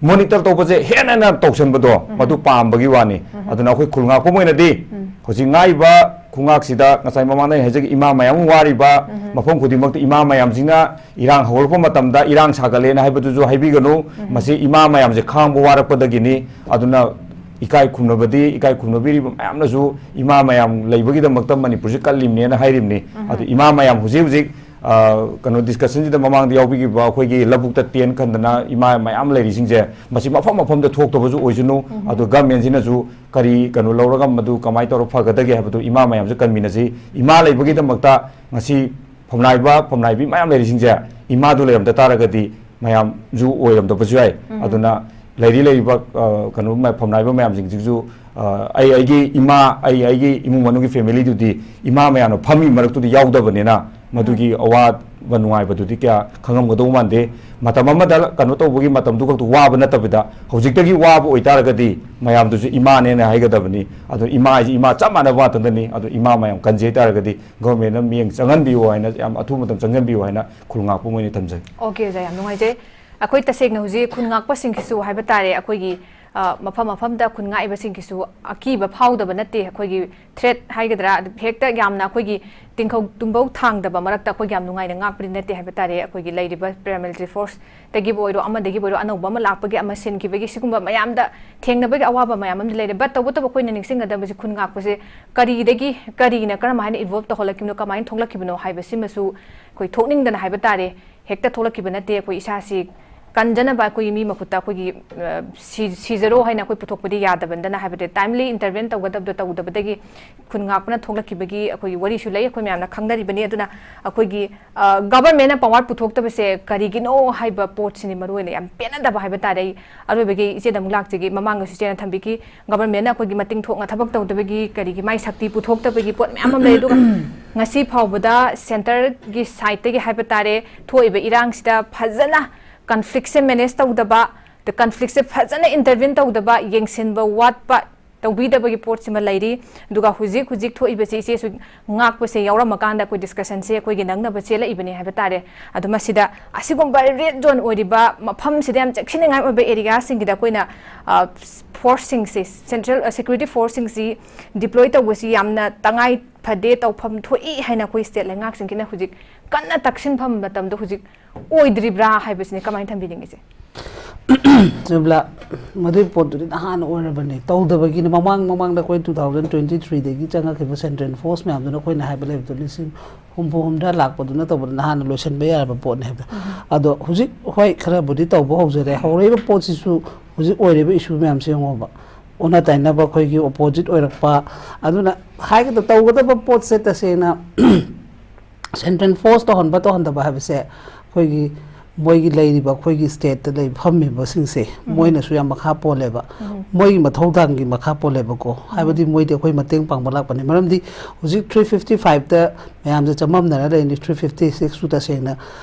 ꯃꯣꯅꯤꯇꯔ ꯇꯧꯕꯁꯦ ꯍꯦꯟꯅ ꯍꯦꯟꯅ ꯇꯧꯁꯟꯕꯗꯣ, ꯃꯗꯨ ꯄꯥꯝꯕꯒꯤ ꯋꯥꯅꯤ꯫ ꯑꯗꯨꯅ ꯑꯩꯈꯣꯏ ꯈꯨꯜ ꯉꯥꯛꯄ ꯑꯣꯏꯅꯗꯤ ꯍꯧꯖꯤꯛ ꯉꯥꯛꯏꯕ ꯈꯨꯉꯥꯛꯁꯤꯗ ꯉꯁꯥꯏ ꯃꯃꯥꯡꯗ ꯑꯩꯅ ꯍꯥꯏꯖꯈꯤ, ꯏꯃꯥ ꯃꯌꯥꯝ ꯑꯃ ꯋꯥꯔꯤꯕ ꯃꯐꯝ ꯈꯨꯗꯤꯡꯃꯛꯇ ꯏꯃꯥ ꯃꯌꯥꯝꯁꯤꯅ ꯏꯔꯥꯡ ꯍꯧꯔꯛꯄ ꯃꯇꯝꯗ ꯏꯔꯥꯡ ꯁꯥꯒꯠꯂꯦꯅ ꯍꯥꯏꯕꯗꯨꯁꯨ ꯍꯥꯏꯕꯤꯒꯅꯨ꯫ ꯃꯁꯤ ꯏꯃꯥ ꯃꯌꯥꯝꯁꯦ ꯈꯥꯡꯕ ꯋꯥꯔꯛꯄꯗꯒꯤꯅꯤ꯫ ꯑꯗꯨꯅ ꯏꯀꯥꯏ ꯈꯨꯝꯅꯕꯗꯤ, ꯏꯀꯥꯏ ꯈꯨꯝꯅꯕꯤꯔꯤꯕ ꯃꯌꯥꯝꯅꯁꯨ ꯏꯃꯥ ꯃꯌꯥꯝ ꯂꯩꯕꯒꯤꯗꯃꯛꯇ ꯃꯅꯤꯄꯨꯔꯁꯤ ꯀꯜꯂꯤꯕꯅꯦꯅ ꯍꯥꯏꯔꯤꯕꯅꯤ꯫ ꯑꯗꯨ ꯏꯃꯥ ꯃꯌꯥꯝ ꯍꯧꯖꯤꯛ ꯍꯧꯖꯤꯛ, ꯑ, ꯀꯩꯅꯣ, ꯗꯤꯁꯀꯁꯟꯁꯤꯗ ꯃꯃꯥꯡꯗ ꯌꯥꯎꯕꯤꯈꯤꯕ ꯑꯩꯈꯣꯏꯒꯤ ꯂꯧꯕꯨꯛꯇ ꯇꯦꯟ ꯈꯟꯗꯅ ꯏꯃꯥ ꯃꯌꯥꯝ ꯂꯩꯔꯤꯁꯤꯡꯁꯦ, ꯃꯁꯤ ꯃꯐꯝ ꯃꯐꯝꯗ ꯊꯣꯛꯇꯕꯁꯨ ꯑꯣꯏꯁꯅꯨ꯫ ꯑꯗꯨ ꯒꯃꯦꯟꯁꯤꯅꯁꯨ ꯀꯔꯤ ꯀꯩꯅꯣ ꯂꯧꯔꯒ ꯃꯗꯨ ꯀꯃꯥꯏꯅ ꯇꯧꯔ ꯐꯒꯗꯒꯦ ꯍꯥꯏꯕꯗꯨ ꯏꯃꯥ ꯃꯌꯥꯝꯁꯨ ꯀꯟꯃꯤꯟꯅꯁꯤ꯫ ꯏꯃꯥ ꯂꯩꯕꯒꯤꯗꯃꯛꯇ ꯉꯁꯤ ꯐꯝꯅꯥꯏꯕ, ꯐꯝꯅꯥꯏꯕꯤ ꯃꯌꯥꯝ ꯂꯩꯔꯤꯁꯤꯡꯁꯦ ꯏꯃꯥꯗꯨ ꯂꯩꯔꯝꯗ ꯇꯥꯔꯒꯗꯤ ꯃꯌꯥꯝꯁꯨ ꯑꯣꯏꯔꯝꯗꯕꯁꯨ ꯌꯥꯏ꯫ ꯑꯗꯨꯅ ꯂꯩꯔꯤ ꯂꯩꯔꯤꯕ, ꯑ, ꯀꯩꯅꯣ, ꯃ-, ꯐꯝꯅꯥꯏꯕ ꯃꯌꯥꯝꯁꯤꯡꯁꯤꯁꯨ, ꯑ, ꯑꯩ ꯑꯩꯒꯤ ꯏꯃꯥ, ꯑꯩ ꯑꯩꯒꯤ ꯏꯃꯨꯡ ꯃꯅꯨꯡꯒꯤ ꯐꯦꯃꯤꯂꯤꯗꯨꯗꯤ ꯏꯃꯥ ꯃꯌꯥꯝꯅ ꯐꯝꯃꯤ ꯃꯔꯛꯇꯨꯗ ꯌꯥꯎꯗꯕꯅꯤꯅ ꯃꯗꯨꯒꯤ ꯑꯋꯥꯕ ꯅꯨꯡꯉꯥꯏꯕꯗꯨꯗꯤ ꯀꯌꯥ ꯈꯪꯉꯝꯒꯗꯧ ꯃꯥꯟꯗꯦ꯫ ꯃꯇꯝ ꯑꯃꯗ ꯀꯩꯅꯣ ꯇꯧꯕꯒꯤ ꯃꯇꯝꯗꯨ ꯈꯛꯇ ꯋꯥꯕ ꯅꯠꯇꯕꯤꯗ ꯍꯧꯖꯤꯛꯇꯒꯤ ꯋꯥꯕ ꯑꯣꯏꯇꯥꯔꯒꯗꯤ ꯃꯌꯥꯝꯗꯨꯁꯨ ꯏꯃꯥꯅꯦꯅ ꯍꯥꯏꯒꯗꯕꯅꯤ꯫ ꯑꯗꯣ ꯏꯃꯥ ꯍꯥꯏꯁꯦ ꯏꯃꯥ ꯆꯞ ꯃꯥꯟꯅꯕ ꯉꯥꯛꯇꯗꯅꯤ꯫ ꯑꯗꯣ ꯏꯃꯥ ꯃꯌꯥꯝ ꯀꯟꯖꯩ ꯍꯥꯏꯇꯥꯔꯒꯗꯤ ꯒꯣꯔꯃꯦꯟꯅ ꯃꯤꯠꯌꯦꯡ ꯆꯪꯍꯟꯕꯤꯌꯨ ꯍꯥꯏꯅ, ꯌꯥꯝ ꯑꯊꯨꯕ ꯃꯇꯝ ꯆꯪꯍꯟꯕꯤꯌꯨ ꯍꯥꯏꯅ ꯈꯨꯜ ꯉꯥꯛꯄ ꯑꯣꯏꯅ ꯊꯝꯖꯒꯦ꯫ ꯑꯣꯀꯦ ꯑꯣꯖꯥ, ꯌꯥꯝ ꯅꯨꯡꯉꯥꯏꯖꯩ꯫ ꯑꯩꯈꯣꯏ ꯇꯁꯦꯡꯅ ꯍꯧꯖꯤꯛ ꯈꯨꯟ ꯉꯥꯛꯄꯁꯤꯡꯒꯤꯁꯨ ꯍꯥꯏꯕ ꯇꯥꯔꯦ, ꯑꯩꯈꯣꯏꯒꯤ, ꯑ, ꯃꯐꯝ ꯃꯐꯝꯗ ꯈꯨꯟ ꯉꯥꯛꯏꯕꯁꯤꯡꯒꯤꯁꯨ ꯑꯀꯤꯕ ꯐꯥꯎꯗꯕ ꯅꯠꯇꯦ꯫ ꯑꯩꯈꯣꯏꯒꯤ ꯊ꯭ꯔꯦꯠ ꯍꯥꯏꯒꯗ꯭ꯔꯥ, ꯑꯗꯨ ꯍꯦꯛꯇ ꯌꯥꯝꯅ ꯑꯩꯈꯣꯏꯒꯤ ꯇꯤꯡꯈꯧ ꯇꯨꯝꯕꯧ ꯊꯥꯡꯗꯕ ꯃꯔꯛꯇ ꯑꯩꯈꯣꯏꯒꯤ ꯌꯥꯝ ꯅꯨꯡꯉꯥꯏꯅ ꯉꯥꯛꯄꯗꯤ ꯅꯠꯇꯦ ꯍꯥꯏꯕ ꯇꯥꯔꯦ꯫ ꯑꯩꯈꯣꯏꯒꯤ ꯂꯩꯔꯤꯕ ꯄꯦꯔꯥꯃꯤꯂꯤꯇꯔꯤ ꯐꯣꯔꯁꯇꯒꯤꯕꯨ ꯑꯣꯏꯔꯣ, ꯑꯃꯗꯒꯤꯕꯨ ꯑꯣꯏꯔꯣ, ꯑꯅꯧꯕ ꯑꯃ ꯂꯥꯛꯄꯒꯤ, ꯑꯃ ꯁꯤꯟꯈꯤꯕꯒꯤ, ꯁꯤꯒꯨꯝꯕ ꯃꯌꯥꯝꯗ ꯊꯦꯡꯅꯕꯒꯤ ꯑꯋꯥꯕ ꯃꯌꯥꯝ ꯑꯃꯗꯤ ꯂꯩꯔꯦ꯫ ꯕꯠ ꯇꯧꯕꯇꯕꯨ ꯑꯩꯈꯣꯏꯅ ꯅꯤꯡꯁꯤꯡꯒꯗꯕꯁꯦ ꯈꯨꯟ ꯉꯥꯛꯄꯁꯦ ꯀꯔꯤꯗꯒꯤ, ꯀꯔꯤꯅ ꯀꯔꯝ ꯍꯥꯏꯅ ꯏꯟꯚꯣꯜꯕ ꯇꯧꯍꯜꯂꯛꯈꯤꯕꯅꯣ, ꯀꯃꯥꯏꯅ ꯊꯣꯛꯂꯛꯈꯤꯕꯅꯣ ꯍꯥꯏꯕꯁꯤꯃꯁꯨ ꯑꯩꯈꯣꯏ ꯊꯣꯛꯅꯤꯡꯗꯅ ꯍꯥꯏꯕ ꯇꯥꯔꯦ, ꯍꯦꯛꯇ ꯊꯣꯛꯂꯛꯈꯤꯕ ꯅꯠꯇꯦ꯫ ꯑꯩꯈꯣꯏ ꯏꯁꯥꯁꯤ ꯀꯟꯖꯅꯕ ꯑꯩꯈꯣꯏꯒꯤ ꯃꯤ ꯃꯈꯨꯠꯇ ꯑꯩꯈꯣꯏꯒꯤ, ꯑ, ꯁꯤ-, ꯁꯤꯖꯔꯣ ꯍꯥꯏꯅ ꯑꯩꯈꯣꯏ ꯄꯨꯊꯣꯛꯄꯗꯤ ꯌꯥꯗꯕꯅꯤꯅ, ꯍꯥꯏꯕꯗꯤ timely intervene ꯇꯧꯒꯗꯕꯗꯣ ꯇꯧꯗꯕꯗꯒꯤ ꯈꯨꯟ ꯉꯥꯛꯄꯅ ꯊꯣꯛꯂꯛꯈꯤꯕꯒꯤ ꯑꯩꯈꯣꯏꯒꯤ ꯋꯥꯔꯤꯁꯨ ꯂꯩ, ꯑꯩꯈꯣꯏ ꯃꯌꯥꯝꯅ ꯈꯪꯅꯔꯤꯕꯅꯤ꯫ ꯑꯗꯨꯅ ꯑꯩꯈꯣꯏꯒꯤ, ꯑ, government ꯅ power ꯄꯨꯊꯣꯛꯇꯕꯁꯦ ꯀꯔꯤꯒꯤꯅꯣ ꯍꯥꯏꯕ ꯄꯣꯠꯁꯤꯅꯤ ꯃꯔꯨ ꯑꯣꯏꯅ ꯌꯥꯝ ꯄꯦꯟꯅꯗꯕ ꯍꯥꯏꯕ ꯇꯥꯔꯦ꯫ ꯑꯩ ꯑꯔꯣꯏꯕꯒꯤ ꯏꯆꯦꯗ ꯑꯃꯨꯛ ꯂꯥꯛꯆꯒꯦ꯫ ꯃꯃꯥꯡꯗꯁꯨ ꯏꯆꯦꯅ ꯊꯝꯕꯤꯈꯤ, government ꯅ ꯑꯩꯈꯣꯏꯒꯤ ꯃꯇꯤꯡ ꯊꯣꯛꯅ ꯊꯕꯛ ꯇꯧꯗꯕꯒꯤ, ꯀꯔꯤꯒꯤ ꯃꯥꯏ ꯁꯛꯇꯤ ꯄꯨꯊꯣꯛꯇꯕꯒꯤ ꯄꯣꯠ ꯃꯌꯥꯝ ꯑꯃ ꯂꯩ꯫ ꯑꯗꯨꯒ ꯉꯁꯤ ꯐꯥꯎꯕꯗ centre ꯒꯤ side ꯇꯒꯤ ꯍꯥꯏꯕ ꯇꯥꯔꯦ, ꯊꯣꯛꯏꯕ ꯏꯔꯥꯡꯁꯤꯗ ꯐꯖꯅ conflict ꯁꯦ manage ꯇꯧꯗꯕ, the conflict ꯁꯦ ꯐꯖꯅ intervene ꯇꯧꯗꯕ, ꯌꯦꯡꯁꯤꯟꯕ ꯋꯥꯠꯄ, ꯇꯧꯕꯤꯗꯕꯒꯤ ꯄꯣꯠꯁꯤꯃ ꯂꯩꯔꯤ꯫ ꯑꯗꯨꯒ ꯍꯧꯖꯤꯛ ꯍꯧꯖꯤꯛ ꯊꯣꯛꯏꯕꯁꯤ ꯏꯆꯦꯁꯨ ꯉꯥꯛꯄꯁꯦ ꯌꯥꯎꯔꯝꯃꯀꯥꯟꯗ ꯑꯩꯈꯣꯏ discussion ꯁꯦ ꯑꯩꯈꯣꯏꯒꯤ ꯅꯪꯅꯕ ꯆꯦꯜꯂꯛꯏꯕꯅꯤ ꯍꯥꯏꯕ ꯇꯥꯔꯦ꯫ ꯑꯗꯣ ꯃꯁꯤꯗ ꯑꯁꯤꯒꯨꯝꯕ red zone ꯑꯣꯏꯔꯤꯕ ꯃꯐꯝꯁꯤꯗ ꯌꯥꯝ ꯆꯦꯛꯁꯤꯟꯅꯤꯡꯉꯥꯏ ꯑꯣꯏꯕ area ꯁꯤꯡꯒꯤꯗ ꯑꯩꯈꯣꯏꯅ, ꯑ, force ꯁꯤꯡꯁꯦ, central, ꯑ, security force ꯁꯤꯡꯁꯤ deploy ꯇꯧꯕꯁꯤ ꯌꯥꯝꯅ ꯇꯉꯥꯏ ꯐꯗꯦ, ꯇꯧꯐꯝ ꯊꯣꯛꯏ ꯍꯥꯏꯅ ꯑꯩꯈꯣꯏ state ꯂꯩꯉꯥꯛꯁꯤꯡꯁꯤꯅ ꯍꯧꯖꯤꯛ ꯀꯟꯅ ꯇꯛꯁꯤꯟꯐꯝ ꯃꯇꯝꯗ ꯍꯧꯖꯤꯛ ꯑꯣꯏꯗ꯭ꯔꯤꯕ꯭ꯔꯥ ꯍꯥꯏꯕꯁꯤꯅꯤ꯫ ꯀꯃꯥꯏꯅ ꯊꯝꯕꯤꯅꯤꯡꯉꯤꯁꯦ? ꯆꯨꯝꯂꯥ, ꯃꯗꯨꯒꯤ ꯄꯣꯠꯇꯨꯗꯤ ꯅꯍꯥꯟꯅ ꯑꯣꯏꯔꯕꯅꯤ꯫ ꯇꯧꯗꯕꯒꯤꯅ ꯃꯃꯥꯡ ꯃꯃꯥꯡꯗ ꯑꯩꯈꯣꯏ two thousand twenty three ꯗꯒꯤ ꯆꯪꯉꯛꯈꯤꯕ central force ꯃꯌꯥꯝꯗꯨꯅ ꯑꯩꯈꯣꯏꯅ ꯍꯥꯏꯕ ꯂꯩꯕꯗꯣ ꯂꯤꯁꯤꯡ ꯍꯨꯝꯐꯨ ꯍꯨꯝꯗ꯭ꯔꯥ ꯂꯥꯛꯄꯗꯨꯅ ꯇꯧꯕꯗ ꯅꯍꯥꯟꯅ ꯂꯣꯏꯁꯤꯟꯕ ꯌꯥꯔꯕ ꯄꯣꯠꯅꯤ ꯍꯥꯏꯕꯗꯣ꯫ ꯑꯗꯣ ꯍꯧꯖꯤꯛ ꯍꯣꯏ ꯈꯔꯕꯨꯗꯤ ꯇꯧꯕ ꯍꯧꯖꯔꯦ꯫ ꯍꯧꯔꯛꯏꯕ ꯄꯣꯠꯁꯤꯁꯨ ꯍꯧꯖꯤꯛ ꯑꯣꯏꯔꯤꯕ issue ꯃꯌꯥꯝꯁꯦ ꯌꯦꯡꯉꯣꯕ꯫ ꯑꯣꯟꯅ ꯇꯩꯅꯕ ꯑꯩꯈꯣꯏꯒꯤ opposite ꯑꯣꯏꯔꯛꯄ, ꯑꯗꯨꯅ ꯍꯥꯏꯒꯗ-, ꯇꯧꯒꯗꯕ ꯄꯣꯠꯁꯦ ꯇꯁꯦꯡꯅ central force ꯇꯧꯍꯟꯕ ꯇꯧꯍꯟꯗꯕ ꯍꯥꯏꯕꯁꯦ ꯑꯩꯈꯣꯏꯒꯤ ꯃꯣꯏꯒꯤ ꯂꯩꯔꯤꯕ ꯑꯩꯈꯣꯏꯒꯤ state ꯇ ꯂꯩ ꯐꯝꯃꯤꯕꯁꯤꯡꯁꯦ ꯃꯣꯏꯅꯁꯨ ꯌꯥꯝ ꯃꯈꯥ ꯄꯣꯜꯂꯦꯕ꯫ ꯃꯣꯏꯒꯤ ꯃꯊꯧꯗꯥꯡꯒꯤ ꯃꯈꯥ ꯄꯣꯜꯂꯦꯕꯀꯣ꯫ ꯍꯥꯏꯕꯗꯤ ꯃꯣꯏꯗꯤ ꯑꯩꯈꯣꯏ ꯃꯇꯦꯡ ꯄꯥꯡꯕ ꯂꯥꯛꯄꯅꯦ꯫ ꯃꯔꯝꯗꯤ ꯍꯧꯖꯤꯛ three fifty five ꯇ ꯃꯌꯥꯝꯁꯦ ꯆꯃꯝꯅꯔ ꯂꯩꯔꯤꯅꯤ꯫ Three fifty six ꯁꯨ ꯇꯁꯦꯡꯅ,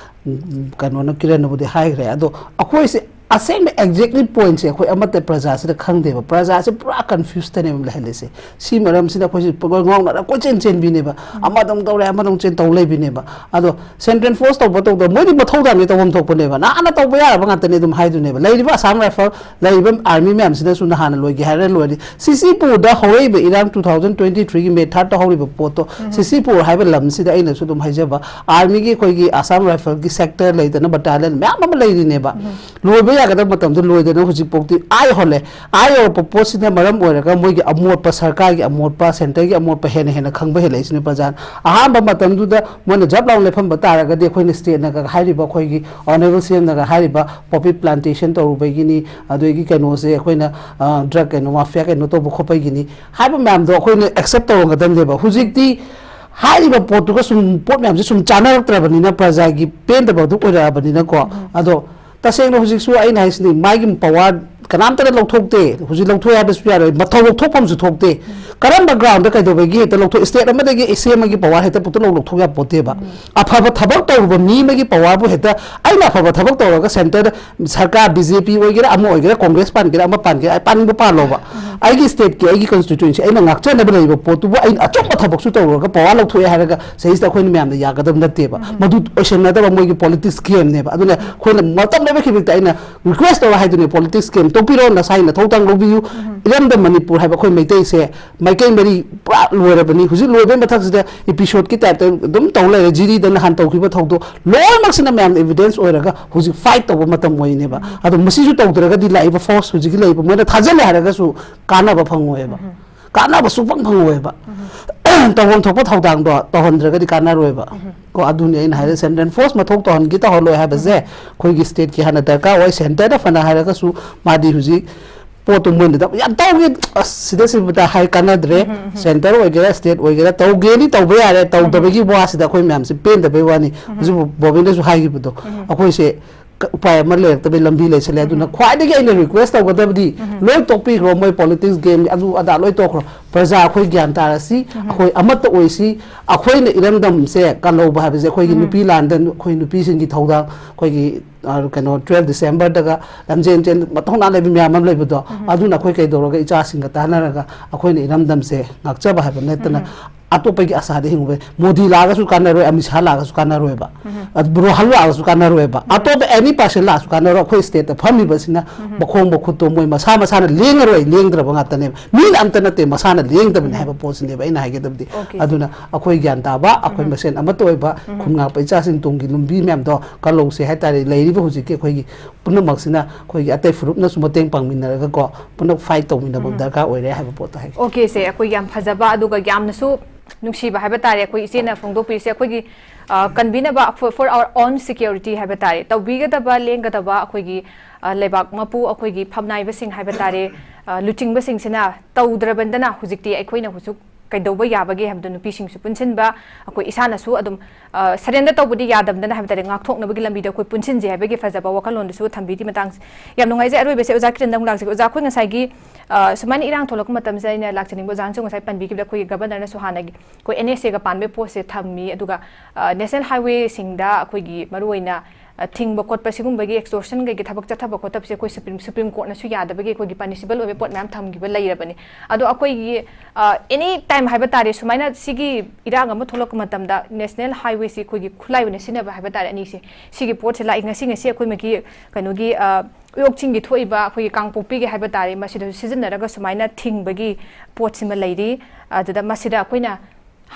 ꯎꯝ, ꯀꯩꯅꯣꯅ, ꯀꯤꯔꯟꯅꯕꯨꯗꯤ ꯍꯥꯏꯈ꯭ꯔꯦ꯫ ꯑꯗꯣ ꯑꯩꯈꯣꯏꯁꯦ ꯑꯁꯦꯡꯕ exactly point ꯁꯦ ꯑꯩꯈꯣꯏ ꯑꯃꯠꯇ ꯄ꯭ꯔꯖꯥꯁꯤꯗ ꯈꯪꯗꯦꯕ꯫ ꯄ꯭ꯔꯖꯥꯁꯦ ꯄꯨꯔꯥ confuse ꯇꯅꯦꯕ ꯂꯩꯍꯜꯂꯤꯁꯦ꯫ ꯁꯤ ꯃꯔꯝꯁꯤꯅ ꯑꯩꯈꯣꯏꯁꯦ ꯄꯨꯡꯉꯥꯎ ꯉꯥꯎꯅꯔ ꯀꯣꯏꯆꯦꯟ ꯆꯦꯟꯕꯤꯅꯦꯕ꯫ ꯑꯃꯗ ꯑꯃꯨꯛ ꯇꯧꯔꯦ, ꯑꯃꯗ ꯑꯃꯨꯛ ꯆꯦꯟ ꯇꯧ ꯂꯩꯕꯤꯅꯦꯕ꯫ ꯑꯗꯣ central force ꯇꯧꯕ ꯇꯧꯗꯕ ꯃꯣꯏꯗꯤ ꯃꯊꯧꯗꯥꯡꯗꯤ ꯇꯧꯐꯝ ꯊꯣꯛꯄꯅꯦꯕ꯫ ꯅꯍꯥꯟꯅ ꯇꯧꯕ ꯌꯥꯔꯕ ꯉꯥꯛꯇꯅꯦ ꯑꯗꯨꯝ ꯍꯥꯏꯗꯣꯏꯅꯦꯕ꯫ ꯂꯩꯔꯤꯕ Assam Rifle, ꯂꯩꯔꯤꯕ army ꯃꯌꯥꯝꯁꯤꯅꯁꯨ ꯅꯍꯥꯟꯅ ꯂꯣꯏꯒꯦ ꯍꯥꯏꯔ ꯂꯣꯏꯔꯗꯤ꯫ ꯁꯤꯁꯤꯄꯨꯔꯗ ꯍꯧꯔꯛꯏꯕ ꯏꯔꯥꯡ two thousand twenty three ꯒꯤ May third ꯇ ꯍꯧꯔꯤꯕ ꯄꯣꯠꯇꯣ, ꯁꯤꯁꯤꯄꯨꯔ ꯍꯥꯏꯕ ꯂꯝꯁꯤꯗ ꯑꯩꯅꯁꯨ ꯑꯗꯨꯝ ꯍꯥꯏꯖꯕ, army ꯒꯤ ꯑꯩꯈꯣꯏꯒꯤ Assam Rifle ꯒꯤ sector ꯂꯩꯗꯅ, battalion ꯃꯌꯥꯝ ꯑꯃ ꯂꯩꯔꯤꯅꯦꯕ꯫ ꯂꯣꯏꯕ ꯌꯥꯒꯗꯕ ꯃꯇꯝꯗ ꯂꯣꯏꯗꯅ ꯍꯧꯖꯤꯛꯐꯥꯎꯗꯤ ꯑꯥ ꯌꯧꯍꯜꯂꯦ꯫ ꯑꯥ ꯌꯧꯔꯛꯄ ꯄꯣꯠꯁꯤꯅ ꯃꯔꯝ ꯑꯣꯏꯔꯒ ꯃꯣꯏꯒꯤ ꯑꯃꯣꯠꯄ, ꯁꯔꯀꯥꯔꯒꯤ ꯑꯃꯣꯠꯄ, ꯁꯦꯟꯇꯔꯒꯤ ꯑꯃꯣꯠꯄ ꯍꯦꯟꯅ ꯍꯦꯟꯅ ꯈꯪꯕ ꯍꯦꯜꯂꯛꯏꯁꯤꯅꯦ ꯄ꯭ꯔꯖꯥꯅ꯫ ꯑꯍꯥꯟꯕ ꯃꯇꯝꯗꯨꯗ ꯃꯣꯏꯅ ꯖꯞ ꯂꯥꯎ ꯂꯦꯞꯍꯟꯕ ꯇꯥꯔꯒꯗꯤ ꯑꯩꯈꯣꯏꯅ ꯁ꯭ꯇꯦꯠꯅꯒ ꯍꯥꯏꯔꯤꯕ, ꯑꯩꯈꯣꯏꯒꯤ ꯑꯣꯅꯔꯦꯕꯜ ꯁꯤ ꯑꯦꯝꯅꯒ ꯍꯥꯏꯔꯤꯕ ꯄꯣꯄꯤ ꯄ꯭ꯂꯥꯟꯇꯦꯁꯟ ꯇꯧꯔꯨꯕꯒꯤꯅꯤ, ꯑꯗꯨꯗꯒꯤ ꯀꯩꯅꯣꯁꯦ ꯑꯩꯈꯣꯏꯅ ꯗ꯭ꯔꯒ ꯀꯩꯅꯣ ꯃꯥꯐꯤꯌꯥ ꯀꯩꯅꯣ ꯇꯧꯕ ꯈꯣꯠꯄꯒꯤꯅꯤ ꯍꯥꯏꯕ ꯃꯌꯥꯝꯗꯣ ꯑꯩꯈꯣꯏꯅ ꯑꯦꯛꯁꯦꯞ ꯇꯧꯔꯝꯒꯗꯕꯅꯦꯕ꯫ ꯍꯧꯖꯤꯛꯇꯤ ꯍꯥꯏꯔꯤꯕ ꯄꯣꯠꯇꯨꯒ ꯁꯨꯝ ꯄꯣꯠ ꯃꯌꯥꯝꯁꯦ ꯁꯨꯝ ꯆꯥꯅꯔꯛꯇ꯭ꯔꯕꯅꯤꯅ ꯄ꯭ꯔꯖꯥꯒꯤ ꯄꯦꯟꯗꯕꯗꯨ ꯑꯣꯏꯔꯛꯑꯕꯅꯤꯅꯀꯣ꯫ ꯑꯗꯣ ꯇꯁꯦꯡꯅ ꯍꯧꯖꯤꯛꯁꯨ ꯑꯩꯅ ꯍꯥꯏꯁꯤꯅꯤ, ꯃꯥꯒꯤ ꯄꯋꯥꯔ ꯀꯅꯥꯝꯇꯅ ꯂꯧꯊꯣꯛꯇꯦ꯫ ꯍꯧꯖꯤꯛ ꯂꯧꯊꯣꯛꯑꯦ ꯍꯥꯏꯕꯁꯨ ꯌꯥꯔꯣꯏ, ꯃꯊꯧ ꯂꯧꯊꯣꯛꯐꯝꯁꯨ ꯊꯣꯛꯇꯦ꯫ ꯀꯔꯝꯕ ꯒ꯭ꯔꯥꯎꯟꯗ ꯀꯩꯗꯧꯕꯒꯤ ꯍꯦꯛꯇ ꯂꯧꯊꯣꯛ, ꯁ꯭ꯇꯦꯠ ꯑꯃꯗꯒꯤ ꯁꯤ ꯑꯦꯝ ꯑꯃꯒꯤ ꯄꯋꯥꯔ ꯍꯦꯛꯇ ꯄꯨꯠꯇ ꯂꯧ ꯂꯧꯊꯣꯛ ꯌꯥꯄꯣꯠꯇꯦꯕ꯫ ꯑꯐꯕ ꯊꯕꯛ ꯇꯧꯔꯨꯕ ꯃꯤ ꯑꯃꯒꯤ ꯄꯋꯥꯔꯕꯨ ꯍꯦꯛꯇ ꯑꯩꯅ ꯑꯐꯕ ꯊꯕꯛ ꯇꯧꯔꯒ ꯁꯦꯟꯇꯔꯗ ꯁꯔꯀꯥꯔ ꯕꯤ ꯖꯦ ꯄꯤ ꯑꯣꯏꯒꯦꯔꯥ, ꯑꯃ ꯑꯣꯏꯒꯦꯔꯥ, ꯀꯣꯡꯒ꯭ꯔꯦꯁ ꯄꯥꯟꯒꯦꯔꯥ, ꯑꯃ ꯄꯥꯟꯒꯦꯔꯥ, ꯑꯩ ꯄꯥꯅꯤꯡꯕ ꯄꯥꯜꯂꯣꯕ꯫ ꯑꯩꯒꯤ ꯁ꯭ꯇꯦꯠꯀꯤ, ꯑꯩꯒꯤ ꯀꯟꯁꯇꯤꯇ꯭ꯌꯨꯟꯁꯤ ꯑꯩꯅ ꯉꯥꯛꯆꯅꯕ ꯂꯩꯔꯤꯕ ꯄꯣꯠꯇꯨꯕꯨ ꯑꯩꯅ ꯑꯆꯨꯝꯕ ꯊꯕꯛꯁꯨ ꯇꯧꯔꯨꯔꯒ ꯄꯋꯥꯔ ꯂꯧꯊꯣꯛꯑꯦ ꯍꯥꯏꯔꯒ ꯁꯤꯗꯩꯁꯤꯗ ꯑꯩꯈꯣꯏꯅ ꯃꯌꯥꯝꯅ ꯌꯥꯒꯗꯕ ꯅꯠꯇꯦꯕ꯫ ꯃꯗꯨ ꯑꯣꯏꯁꯟꯅꯗꯕ ꯃꯣꯏꯒꯤ ꯄꯣꯂꯤꯇꯤꯛꯁ ꯒꯦꯝꯅꯦꯕ꯫ ꯑꯗꯨꯅ ꯑꯩꯈꯣꯏꯅ ꯃꯇꯝ ꯂꯩꯕ ꯈꯤꯕꯤꯛꯇ ꯑꯩꯅ ꯔꯤꯀ꯭ꯋꯦꯁ ꯇꯧꯔ ꯍꯥꯏꯗꯨꯅꯦ, ꯄꯣꯂꯤꯇꯤꯛꯁ ꯒꯦꯝ ꯇꯣꯛꯄꯤꯔꯣ, ꯅꯁꯥꯒꯤ ꯅꯊꯧ ꯇꯥꯡ ꯂꯧꯕꯤꯌꯨ꯫ ꯏꯔꯝꯗꯝ ꯃꯅꯤꯄꯨꯔ ꯍꯥꯏꯕ ꯑꯩꯈꯣꯏ ꯃꯩꯇꯩꯁꯦ ꯃꯥꯏꯀꯩ ꯃꯔꯤ ꯄꯨꯔꯥ ꯂꯣꯏꯔꯕꯅꯤ꯫ ꯍꯧꯖꯤꯛ ꯂꯣꯏꯕꯩ ꯃꯊꯛꯁꯤꯗ ꯏꯄꯤꯁꯣꯗꯀꯤ ꯇꯥꯏꯞꯇ ꯑꯗꯨꯝ ꯇꯧ ꯂꯩꯔꯦ꯫ ꯖꯤꯔꯤꯗ ꯅꯍꯥꯟ ꯇꯧꯈꯤꯕ ꯊꯧꯗꯣꯛ ꯂꯣꯏꯅꯃꯛꯁꯤꯅ ꯃꯌꯥꯝꯅ ꯏꯚꯤꯗꯦꯟꯁ ꯑꯣꯏꯔꯒ ꯍꯧꯖꯤꯛ ꯐꯥꯏꯠ ꯇꯧꯕ ꯃꯇꯝ ꯑꯣꯏꯅꯦꯕ꯫ ꯑꯗꯣ ꯃꯁꯤꯁꯨ ꯇꯧꯗ꯭ꯔꯒꯗꯤ ꯂꯥꯛꯏꯕ ꯐꯣꯔꯁ ꯍꯧꯖꯤꯛꯀꯤ ꯂꯩꯔꯤꯕ ꯃꯣꯏꯅ ꯊꯥꯖꯤꯜꯂꯦ ꯍꯥꯏꯔꯒꯁꯨ ꯀꯥꯟꯅꯕ ꯐꯪꯉꯣꯏꯕ꯫ ꯀꯥꯟꯅꯕ ꯁꯨꯡꯐꯪ ꯐꯪꯉꯣꯏꯕ꯫ ꯇꯧꯐꯝ ꯊꯣꯛꯄ ꯊꯧꯗꯥꯡꯗꯣ ꯇꯧꯍꯟꯗ꯭ꯔꯒꯗꯤ ꯀꯥꯟꯅꯔꯣꯏꯕ꯫ ꯀꯣ, ꯑꯗꯨꯅꯤ ꯑꯩꯅ ꯍꯥꯏꯔꯦ, ꯁꯦꯟꯇ꯭ꯔꯦꯜ ꯐꯣꯔꯁ ꯃꯊꯧ ꯇꯧꯍꯟꯒꯦ ꯇꯧꯍꯜꯂꯣꯏ ꯍꯥꯏꯕꯁꯦ ꯑꯩꯈꯣꯏꯒꯤ ꯁ꯭ꯇꯦꯠꯀꯤ ꯍꯥꯟꯅ ꯗꯔꯀꯥꯔ ꯑꯣꯏ꯫ ꯁꯦꯟꯇꯔꯗ ꯐꯅ ꯍꯥꯏꯔꯒꯁꯨ ꯃꯥꯗꯤ ꯍꯧꯖꯤꯛ ꯄꯣꯠꯇꯣ ꯃꯣꯏꯅ ꯌꯥꯝ ꯇꯧꯒꯦ, ꯑꯁ, ꯁꯤꯗ ꯁꯤꯕꯗ ꯍꯥꯏ ꯀꯥꯟꯅꯗ꯭ꯔꯦ꯫ ꯁꯦꯟꯇꯔ ꯑꯣꯏꯒꯦꯔꯥ, ꯁ꯭ꯇꯦꯠ ꯑꯣꯏꯒꯦꯔꯥ, ꯇꯧꯒꯦꯗꯤ ꯇꯧꯕ ꯌꯥꯔꯦ꯫ ꯇꯧꯗꯕꯒꯤ ꯋꯥꯁꯤꯗ ꯑꯩꯈꯣꯏ ꯃꯌꯥꯝꯁꯦ ꯄꯦꯟꯗꯕꯩ ꯋꯥꯅꯤ꯫ ꯍꯧꯖꯤꯛ ꯕꯣꯕꯤꯅꯁꯨ ꯍꯥꯏꯈꯤꯕꯗꯣ, ꯑꯩꯈꯣꯏꯁꯦ ꯎꯄꯥꯏ ꯑꯃ ꯂꯩꯔꯛꯇꯕꯩ ꯂꯝꯕꯤ ꯂꯩꯁꯜꯂꯦ꯫ ꯑꯗꯨꯅ ꯈ꯭ꯋꯥꯏꯗꯒꯤ ꯑꯩꯅ ꯔꯤꯀ꯭ꯋꯦꯁ ꯇꯧꯒꯗꯕꯗꯤ, ꯂꯣꯏ ꯇꯣꯛꯄꯤꯈ꯭ꯔꯣ, ꯃꯣꯏ ꯄꯣꯂꯤꯇꯤꯛꯁ ꯒꯦꯝ ꯑꯗꯨ ꯑꯗꯥ ꯂꯣꯏ ꯇꯣꯛꯈ꯭ꯔꯣ꯫ ꯄ꯭ꯔꯖꯥ ꯑꯩꯈꯣꯏ ꯒ꯭ꯌꯥꯟ ꯇꯥꯔꯁꯤ, ꯑꯩꯈꯣꯏ ꯑꯃꯠꯇ ꯑꯣꯏꯁꯤ꯫ ꯑꯩꯈꯣꯏꯅ ꯏꯔꯝꯗꯝꯁꯦ ꯀꯜꯍꯧꯕ ꯍꯥꯏꯕꯁꯦ ꯑꯩꯈꯣꯏꯒꯤ ꯅꯨꯄꯤ ꯂꯥꯟꯗ ꯑꯩꯈꯣꯏ ꯅꯨꯄꯤꯁꯤꯡꯒꯤ ꯊꯧꯗꯥꯡ, ꯑꯩꯈꯣꯏꯒꯤ, ꯑ, ꯀꯩꯅꯣ, ꯇꯨꯋꯦꯜꯐ ꯗꯤꯁꯦꯝꯕꯔꯗꯒ ꯂꯝꯖꯦꯟ ꯆꯦꯟ ꯃꯊꯧꯅꯥ ꯂꯩꯕ ꯃꯌꯥꯝ ꯑꯃ ꯂꯩꯕꯗꯣ, ꯑꯗꯨꯅ ꯑꯩꯈꯣꯏ ꯀꯩꯗꯧꯔꯒ ꯏꯆꯥꯁꯤꯡꯒ ꯇꯥꯟꯅꯔꯒ ꯑꯩꯈꯣꯏꯅ ꯏꯔꯝꯗꯝꯁꯦ ꯉꯥꯛꯆꯕ ꯍꯥꯏꯕ ꯅꯠꯇꯅ ꯑꯇꯣꯞꯄꯒꯤ ꯑꯁꯥꯗ ꯍꯤꯡꯕ, ꯃꯣꯗꯤ ꯂꯥꯛꯑꯒꯁꯨ ꯀꯥꯟꯅꯔꯣꯏ, ꯑꯃꯤꯠ ꯁꯥꯍ ꯂꯥꯛꯑꯒꯁꯨ ꯀꯥꯟꯅꯔꯣꯏꯕ, ꯑꯗꯨ ꯔꯣꯍꯟ ꯂꯥꯛꯑꯒꯁꯨ ꯀꯥꯟꯅꯔꯣꯏꯕ, ꯑꯇꯣꯞꯄ ꯑꯦꯅꯤ ꯄꯥꯔꯁꯟ ꯂꯥꯛꯑꯁꯨ ꯀꯥꯟꯅꯔꯣꯏ꯫ ꯑꯩꯈꯣꯏ ꯁ꯭ꯇꯦꯠꯇ ꯐꯝꯃꯤꯕꯁꯤꯅ ꯃꯈꯣꯡ ꯃꯈꯨꯠꯇꯣ ꯃꯣꯏ ꯃꯁꯥ ꯃꯁꯥꯅ ꯂꯦꯡꯉꯔꯣꯏ, ꯂꯦꯡꯗ꯭ꯔꯕ ꯉꯥꯛꯇꯅꯦꯕ꯫ ꯃꯤꯅ ꯑꯝꯇ ꯅꯠꯇꯦ, ꯃꯁꯥꯅ ꯂꯦꯡꯗꯕꯅꯤ ꯍꯥꯏꯕ ꯄꯣꯠꯁꯤꯅꯦꯕ ꯑꯩꯅ ꯍꯥꯏꯒꯗꯕꯗꯤ꯫ ꯑꯗꯨꯅ ꯑꯩꯈꯣꯏ ꯒ꯭ꯌꯥꯟ ꯇꯥꯕ, ꯑꯩꯈꯣꯏ ꯃꯁꯦꯟ ꯑꯃꯠꯇ ꯑꯣꯏꯕ, ꯈꯨꯟ ꯉꯥꯛꯄ ꯏꯆꯥꯁꯤꯡ ꯇꯨꯡꯒꯤ ꯂꯝꯕꯤ ꯃꯌꯥꯝꯗꯣ ꯀꯜꯍꯧꯁꯦ ꯍꯥꯏꯇꯥꯔꯦ꯫ ꯂꯩꯔꯤꯕ ꯍꯧꯖꯤꯛꯀꯤ ꯑꯩꯈꯣꯏꯒꯤ ꯄꯨꯝꯅꯃꯛꯁꯤꯅ ꯑꯩꯈꯣꯏꯒꯤ ꯑꯇꯩ ꯐꯨꯔꯨꯞꯅꯁꯨ ꯃꯇꯦꯡ ꯄꯥꯡꯃꯤꯟꯅꯔꯒꯀꯣ, ꯄꯨꯝꯅꯃꯛ ꯐꯥꯏꯠ ꯇꯧꯃꯤꯟꯅꯕ ꯎꯝ꯫ ꯗꯔꯀꯥꯔ ꯑꯣꯏꯔꯦ ꯍꯥꯏꯕ ꯄꯣꯠꯇꯣ ꯍꯥꯏꯒꯦ꯫ ꯑꯣꯀꯦꯁꯦ, ꯑꯩꯈꯣꯏ ꯌꯥꯝ ꯐꯖꯕ, ꯑꯗꯨꯒ ꯌꯥꯝꯅꯁꯨ ꯅꯨꯡꯁꯤꯕ ꯍꯥꯏꯕ ꯇꯥꯔꯦ, ꯑꯩꯈꯣꯏ ꯏꯆꯦꯅ ꯐꯣꯡꯗꯣꯛꯄꯤꯔꯤꯁꯦ꯫ ꯑꯩꯈꯣꯏꯒꯤ, ꯑ, ꯀꯟꯕꯤꯅꯕ for, for our own security ꯍꯥꯏꯕ ꯇꯥꯔꯦ, ꯇꯧꯕꯤꯒꯗꯕ, ꯂꯦꯡꯒꯗꯕ, ꯑꯩꯈꯣꯏꯒꯤ, ꯑ, ꯂꯩꯕꯥꯛ ꯃꯄꯨ, ꯑꯩꯈꯣꯏꯒꯤ ꯐꯝꯅꯥꯏꯕꯁꯤꯡ ꯍꯥꯏꯕ ꯇꯥꯔꯦ, ꯑ, ꯂꯨꯆꯤꯡꯕꯁꯤꯡꯁꯤꯅ ꯇꯧꯗ꯭ꯔꯕꯅꯤꯅ ꯍꯧꯖꯤꯛꯇꯤ ꯑꯩꯈꯣꯏꯅ ꯍꯧꯖꯤꯛ ꯀꯩꯗꯧꯕ ꯌꯥꯕꯒꯦ ꯍꯥꯏꯕꯗꯣ ꯅꯨꯄꯤꯁꯤꯡꯁꯨ ꯄꯨꯟꯁꯤꯟꯕ, ꯑꯩꯈꯣꯏ ꯏꯁꯥꯅꯁꯨ ꯑꯗꯨꯝ, ꯑ, ꯁꯔꯦꯟꯗꯔ ꯇꯧꯕꯗꯤ ꯌꯥꯗꯕꯅꯤꯅ ꯍꯥꯏꯕ ꯇꯥꯔꯦ, ꯉꯥꯛꯊꯣꯛꯅꯕꯒꯤ ꯂꯝꯕꯤꯗ ꯑꯩꯈꯣꯏ ꯄꯨꯟꯁꯤꯟꯁꯦ ꯍꯥꯏꯕꯒꯤ ꯐꯖꯕ ꯋꯥꯈꯜꯂꯣꯟꯗꯨꯁꯨ ꯊꯝꯕꯤꯔꯤ꯫ ꯃꯇꯥꯡꯁꯦ ꯌꯥꯝ ꯅꯨꯡꯉꯥꯏꯖꯩ꯫ ꯑꯔꯣꯏꯕꯁꯦ ꯑꯣꯖꯥ ꯀꯤꯔꯟꯗ ꯑꯃꯨꯛ ꯂꯥꯛꯆꯒꯦ꯫ ꯑꯣꯖꯥ, ꯑꯩꯈꯣꯏ ꯉꯁꯥꯏꯒꯤ, ꯑ, ꯁꯨꯃꯥꯏꯅ ꯏꯔꯥꯡ ꯊꯣꯛꯂꯛꯄ ꯃꯇꯝꯁꯤꯗ ꯑꯩꯅ ꯂꯥꯛꯆꯅꯤꯡꯕ, ꯑꯣꯖꯥꯅꯁꯨ ꯉꯁꯥꯏ ꯄꯟꯕꯤꯈꯤꯕꯗ ꯑꯩꯈꯣꯏꯒꯤ ꯒꯕꯔꯅꯔꯅꯁꯨ ꯍꯥꯟꯅꯒꯤ ꯑꯩꯈꯣꯏ NSAꯒ ꯄꯥꯟꯕꯒꯤ ꯄꯣꯠꯁꯦ ꯊꯝꯃꯤ, ꯑꯗꯨꯒ, ꯑ, ꯅꯦꯁꯅꯦꯜ ꯍꯥꯏꯋꯦꯁꯤꯡꯗ ꯑꯩꯈꯣꯏꯒꯤ ꯃꯔꯨꯑꯣꯏꯅ, ꯑ, ꯊꯤꯡꯕ ꯈꯣꯠꯄ ꯁꯤꯒꯨꯝꯕꯒꯤ extortion ꯀꯩꯒꯤ ꯊꯕꯛ ꯆꯠꯊꯕ ꯈꯣꯠꯊꯕꯁꯦ ꯑꯩꯈꯣꯏ ꯁꯨꯄ꯭ꯔꯤꯝ, ꯁꯨꯄ꯭ꯔꯤꯝ ꯀꯣꯔꯠꯅꯁꯨ ꯌꯥꯗꯕꯒꯤ ꯑꯩꯈꯣꯏꯒꯤ ꯄꯅꯤꯁꯤꯕꯜ ꯑꯣꯏꯕ ꯄꯣꯠ ꯃꯌꯥꯝ ꯊꯝꯈꯤꯕ ꯂꯩꯔꯕꯅꯤ꯫ ꯑꯗꯣ ꯑꯩꯈꯣꯏꯒꯤ, ꯑ, any time ꯍꯥꯏꯕ ꯇꯥꯔꯦ, ꯁꯨꯃꯥꯏꯅ ꯁꯤꯒꯤ ꯏꯔꯥꯡ ꯑꯃ ꯊꯣꯛꯂꯛꯄ ꯃꯇꯝꯗ ꯅꯦꯁꯅꯦꯜ ꯍꯥꯏꯋꯦꯁꯤ ꯑꯩꯈꯣꯏꯒꯤ ꯈꯨꯠꯂꯥꯏ ꯑꯣꯏꯅ ꯁꯤꯖꯤꯟꯅꯕ ꯍꯥꯏꯕ ꯇꯥꯔꯦ, ꯑꯅꯤꯁꯦ, ꯁꯤꯒꯤ ꯄꯣꯠꯁꯦ ꯂꯥꯛꯏ꯫ ꯉꯁꯤ, ꯉꯁꯤ ꯑꯩꯈꯣꯏ ꯃꯥꯒꯤ ꯀꯩꯅꯣꯒꯤ, ꯑ, ꯎꯌꯣꯛ ꯆꯤꯡꯒꯤ ꯊꯣꯛꯏꯕ ꯑꯩꯈꯣꯏꯒꯤ ꯀꯥꯡꯄꯣꯛꯄꯤꯒꯤ ꯍꯥꯏꯕ ꯇꯥꯔꯦ, ꯃꯁꯤꯗꯁꯨ ꯁꯤꯖꯤꯟꯅꯔꯒ ꯁꯨꯃꯥꯏꯅ ꯊꯤꯡꯕꯒꯤ ꯄꯣꯠꯁꯤꯃ ꯂꯩꯔꯤ꯫ ꯑꯗꯨꯗ ꯃꯁꯤꯗ ꯑꯩꯈꯣꯏꯅ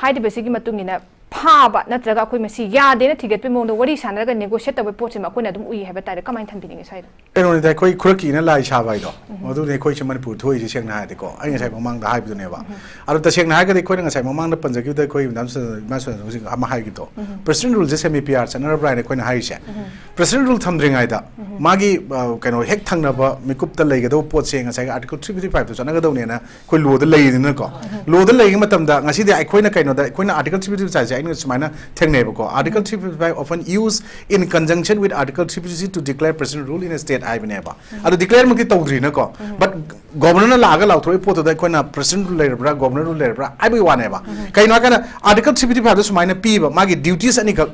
ꯍꯥꯏꯔꯤꯕꯁꯤꯒꯤ ꯃꯇꯨꯡ ꯏꯟꯅ ꯐꯥꯕ ꯅꯠꯇ꯭ꯔꯒ ꯑꯩꯈꯣꯏ ꯃꯁꯤ ꯌꯥꯗꯦꯅ ꯊꯤꯒꯠꯄꯒꯤ ꯃꯑꯣꯡꯗ ꯋꯥꯔꯤ ꯁꯥꯟꯅꯔꯒ negotiate ꯇꯧꯕꯒꯤ ꯄꯣꯠꯁꯤꯃ ꯑꯩꯈꯣꯏꯅ ꯑꯗꯨꯝ ꯎꯏ ꯍꯥꯏꯕ ꯇꯥꯔꯦ꯫ ꯀꯃꯥꯏꯅ ꯊꯝꯕꯤꯅꯤꯡꯉꯤ ꯁ꯭ꯋꯥꯏꯗ? ꯀꯩꯅꯣꯅꯤꯗ, ꯑꯩꯈꯣꯏ ꯈꯨꯔꯛꯀꯤꯅ ꯂꯥꯏ ꯁꯥꯕ ꯍꯥꯏꯗꯣ, ꯎꯝ꯫ ꯑꯗꯨꯅꯤ ꯑꯩꯈꯣꯏꯁꯦ ꯃꯅꯤꯄꯨꯔ ꯊꯣꯛꯏꯁꯦ, ꯁꯦꯡꯅ ꯍꯥꯏꯔꯗꯤꯀꯣ꯫ ꯑꯩ ꯉꯁꯥꯏ ꯃꯃꯥꯡꯗ ꯍꯥꯏꯕꯗꯨꯅꯦꯕ꯫ ꯎꯝ꯫ ꯑꯗꯣ ꯇꯁꯦꯡꯅ ꯍꯥꯏꯔꯒꯗꯤ ꯑꯩꯈꯣꯏꯅ ꯉꯁꯥꯏ ꯃꯃꯥꯡꯗ ꯄꯟꯖꯈꯤꯕꯗ ꯑꯩꯈꯣꯏ ꯃꯦꯗꯥꯝ ꯁ-, ꯏꯃꯥ ꯁꯣꯅꯥ ꯍꯧꯖꯤꯛ ꯑꯃ ꯍꯥꯏꯈꯤꯕꯗꯣ, ꯎꯝ꯫ President Ruleꯁꯦ semi PR ꯆꯠꯅꯔꯕ꯭ꯔꯥ ꯍꯥꯏꯅ ꯑꯩꯈꯣꯏꯅ ꯍꯥꯏꯔꯤꯁꯦ꯫ ꯎꯝ꯫ President Rule ꯊꯝꯗ꯭ꯔꯤꯉꯩꯗ ꯎꯝ꯫ ꯃꯥꯒꯤ, ꯑ, ꯀꯩꯅꯣ ꯍꯦꯛ ꯊꯪꯅꯕ ꯃꯤꯀꯨꯞꯇ ꯂꯩꯒꯗꯧꯕ ꯄꯣꯠꯁꯦ ꯉꯁꯥꯏꯒꯤ Article three fifty fiveꯇꯣ ꯆꯠꯅꯒꯗꯧꯅꯦꯅ ꯑꯩꯈꯣꯏ lawꯗ ꯂꯩꯔꯤꯗꯅꯀꯣ꯫ ꯎꯝ꯫ Lawꯗ ꯂꯩꯔꯤꯉꯩ ꯃꯇꯝꯗ ꯉꯁꯤꯗꯤ ꯑꯩꯈꯣꯏꯅ ꯀꯩꯅꯣꯗ, ꯑꯩꯈꯣꯏꯅ Article three fifty fiveꯁꯦ ꯑꯩꯅ ꯁꯨꯃꯥꯏꯅ ꯊꯦꯡꯅꯩꯕꯀꯣ, "Article um. three fifty five often used in conjunction with Article three fifty six to declare President Rule in a state" ꯍꯥꯏꯕꯅꯦꯕ꯫ ꯎꯝ꯫ ꯑꯗꯣ declareꯃꯛꯇꯤ ꯇꯧꯗ꯭ꯔꯤꯅꯀꯣ꯫ ꯎꯝ꯫ But Governorꯅ ꯂꯥꯛꯑꯒ ꯂꯥꯎꯊꯣꯔꯛꯏ ꯄꯣꯠꯇꯨꯗ ꯑꯩꯈꯣꯏꯅ President Rule ꯂꯩꯔꯕ꯭ꯔꯥ, Governor Rule ꯂꯩꯔꯕ꯭ꯔꯥ ꯍꯥꯏꯕꯒꯤ ꯋꯥꯅꯦꯕ꯫ ꯎꯝ꯫ ꯀꯩꯅꯣ ꯍꯥꯏꯀꯥꯟꯗ Article three fifty fiveꯗ ꯁꯨꯃꯥꯏꯅ ꯄꯤꯕ, ꯃꯥꯒꯤ duties ꯑꯅꯤꯈꯛ,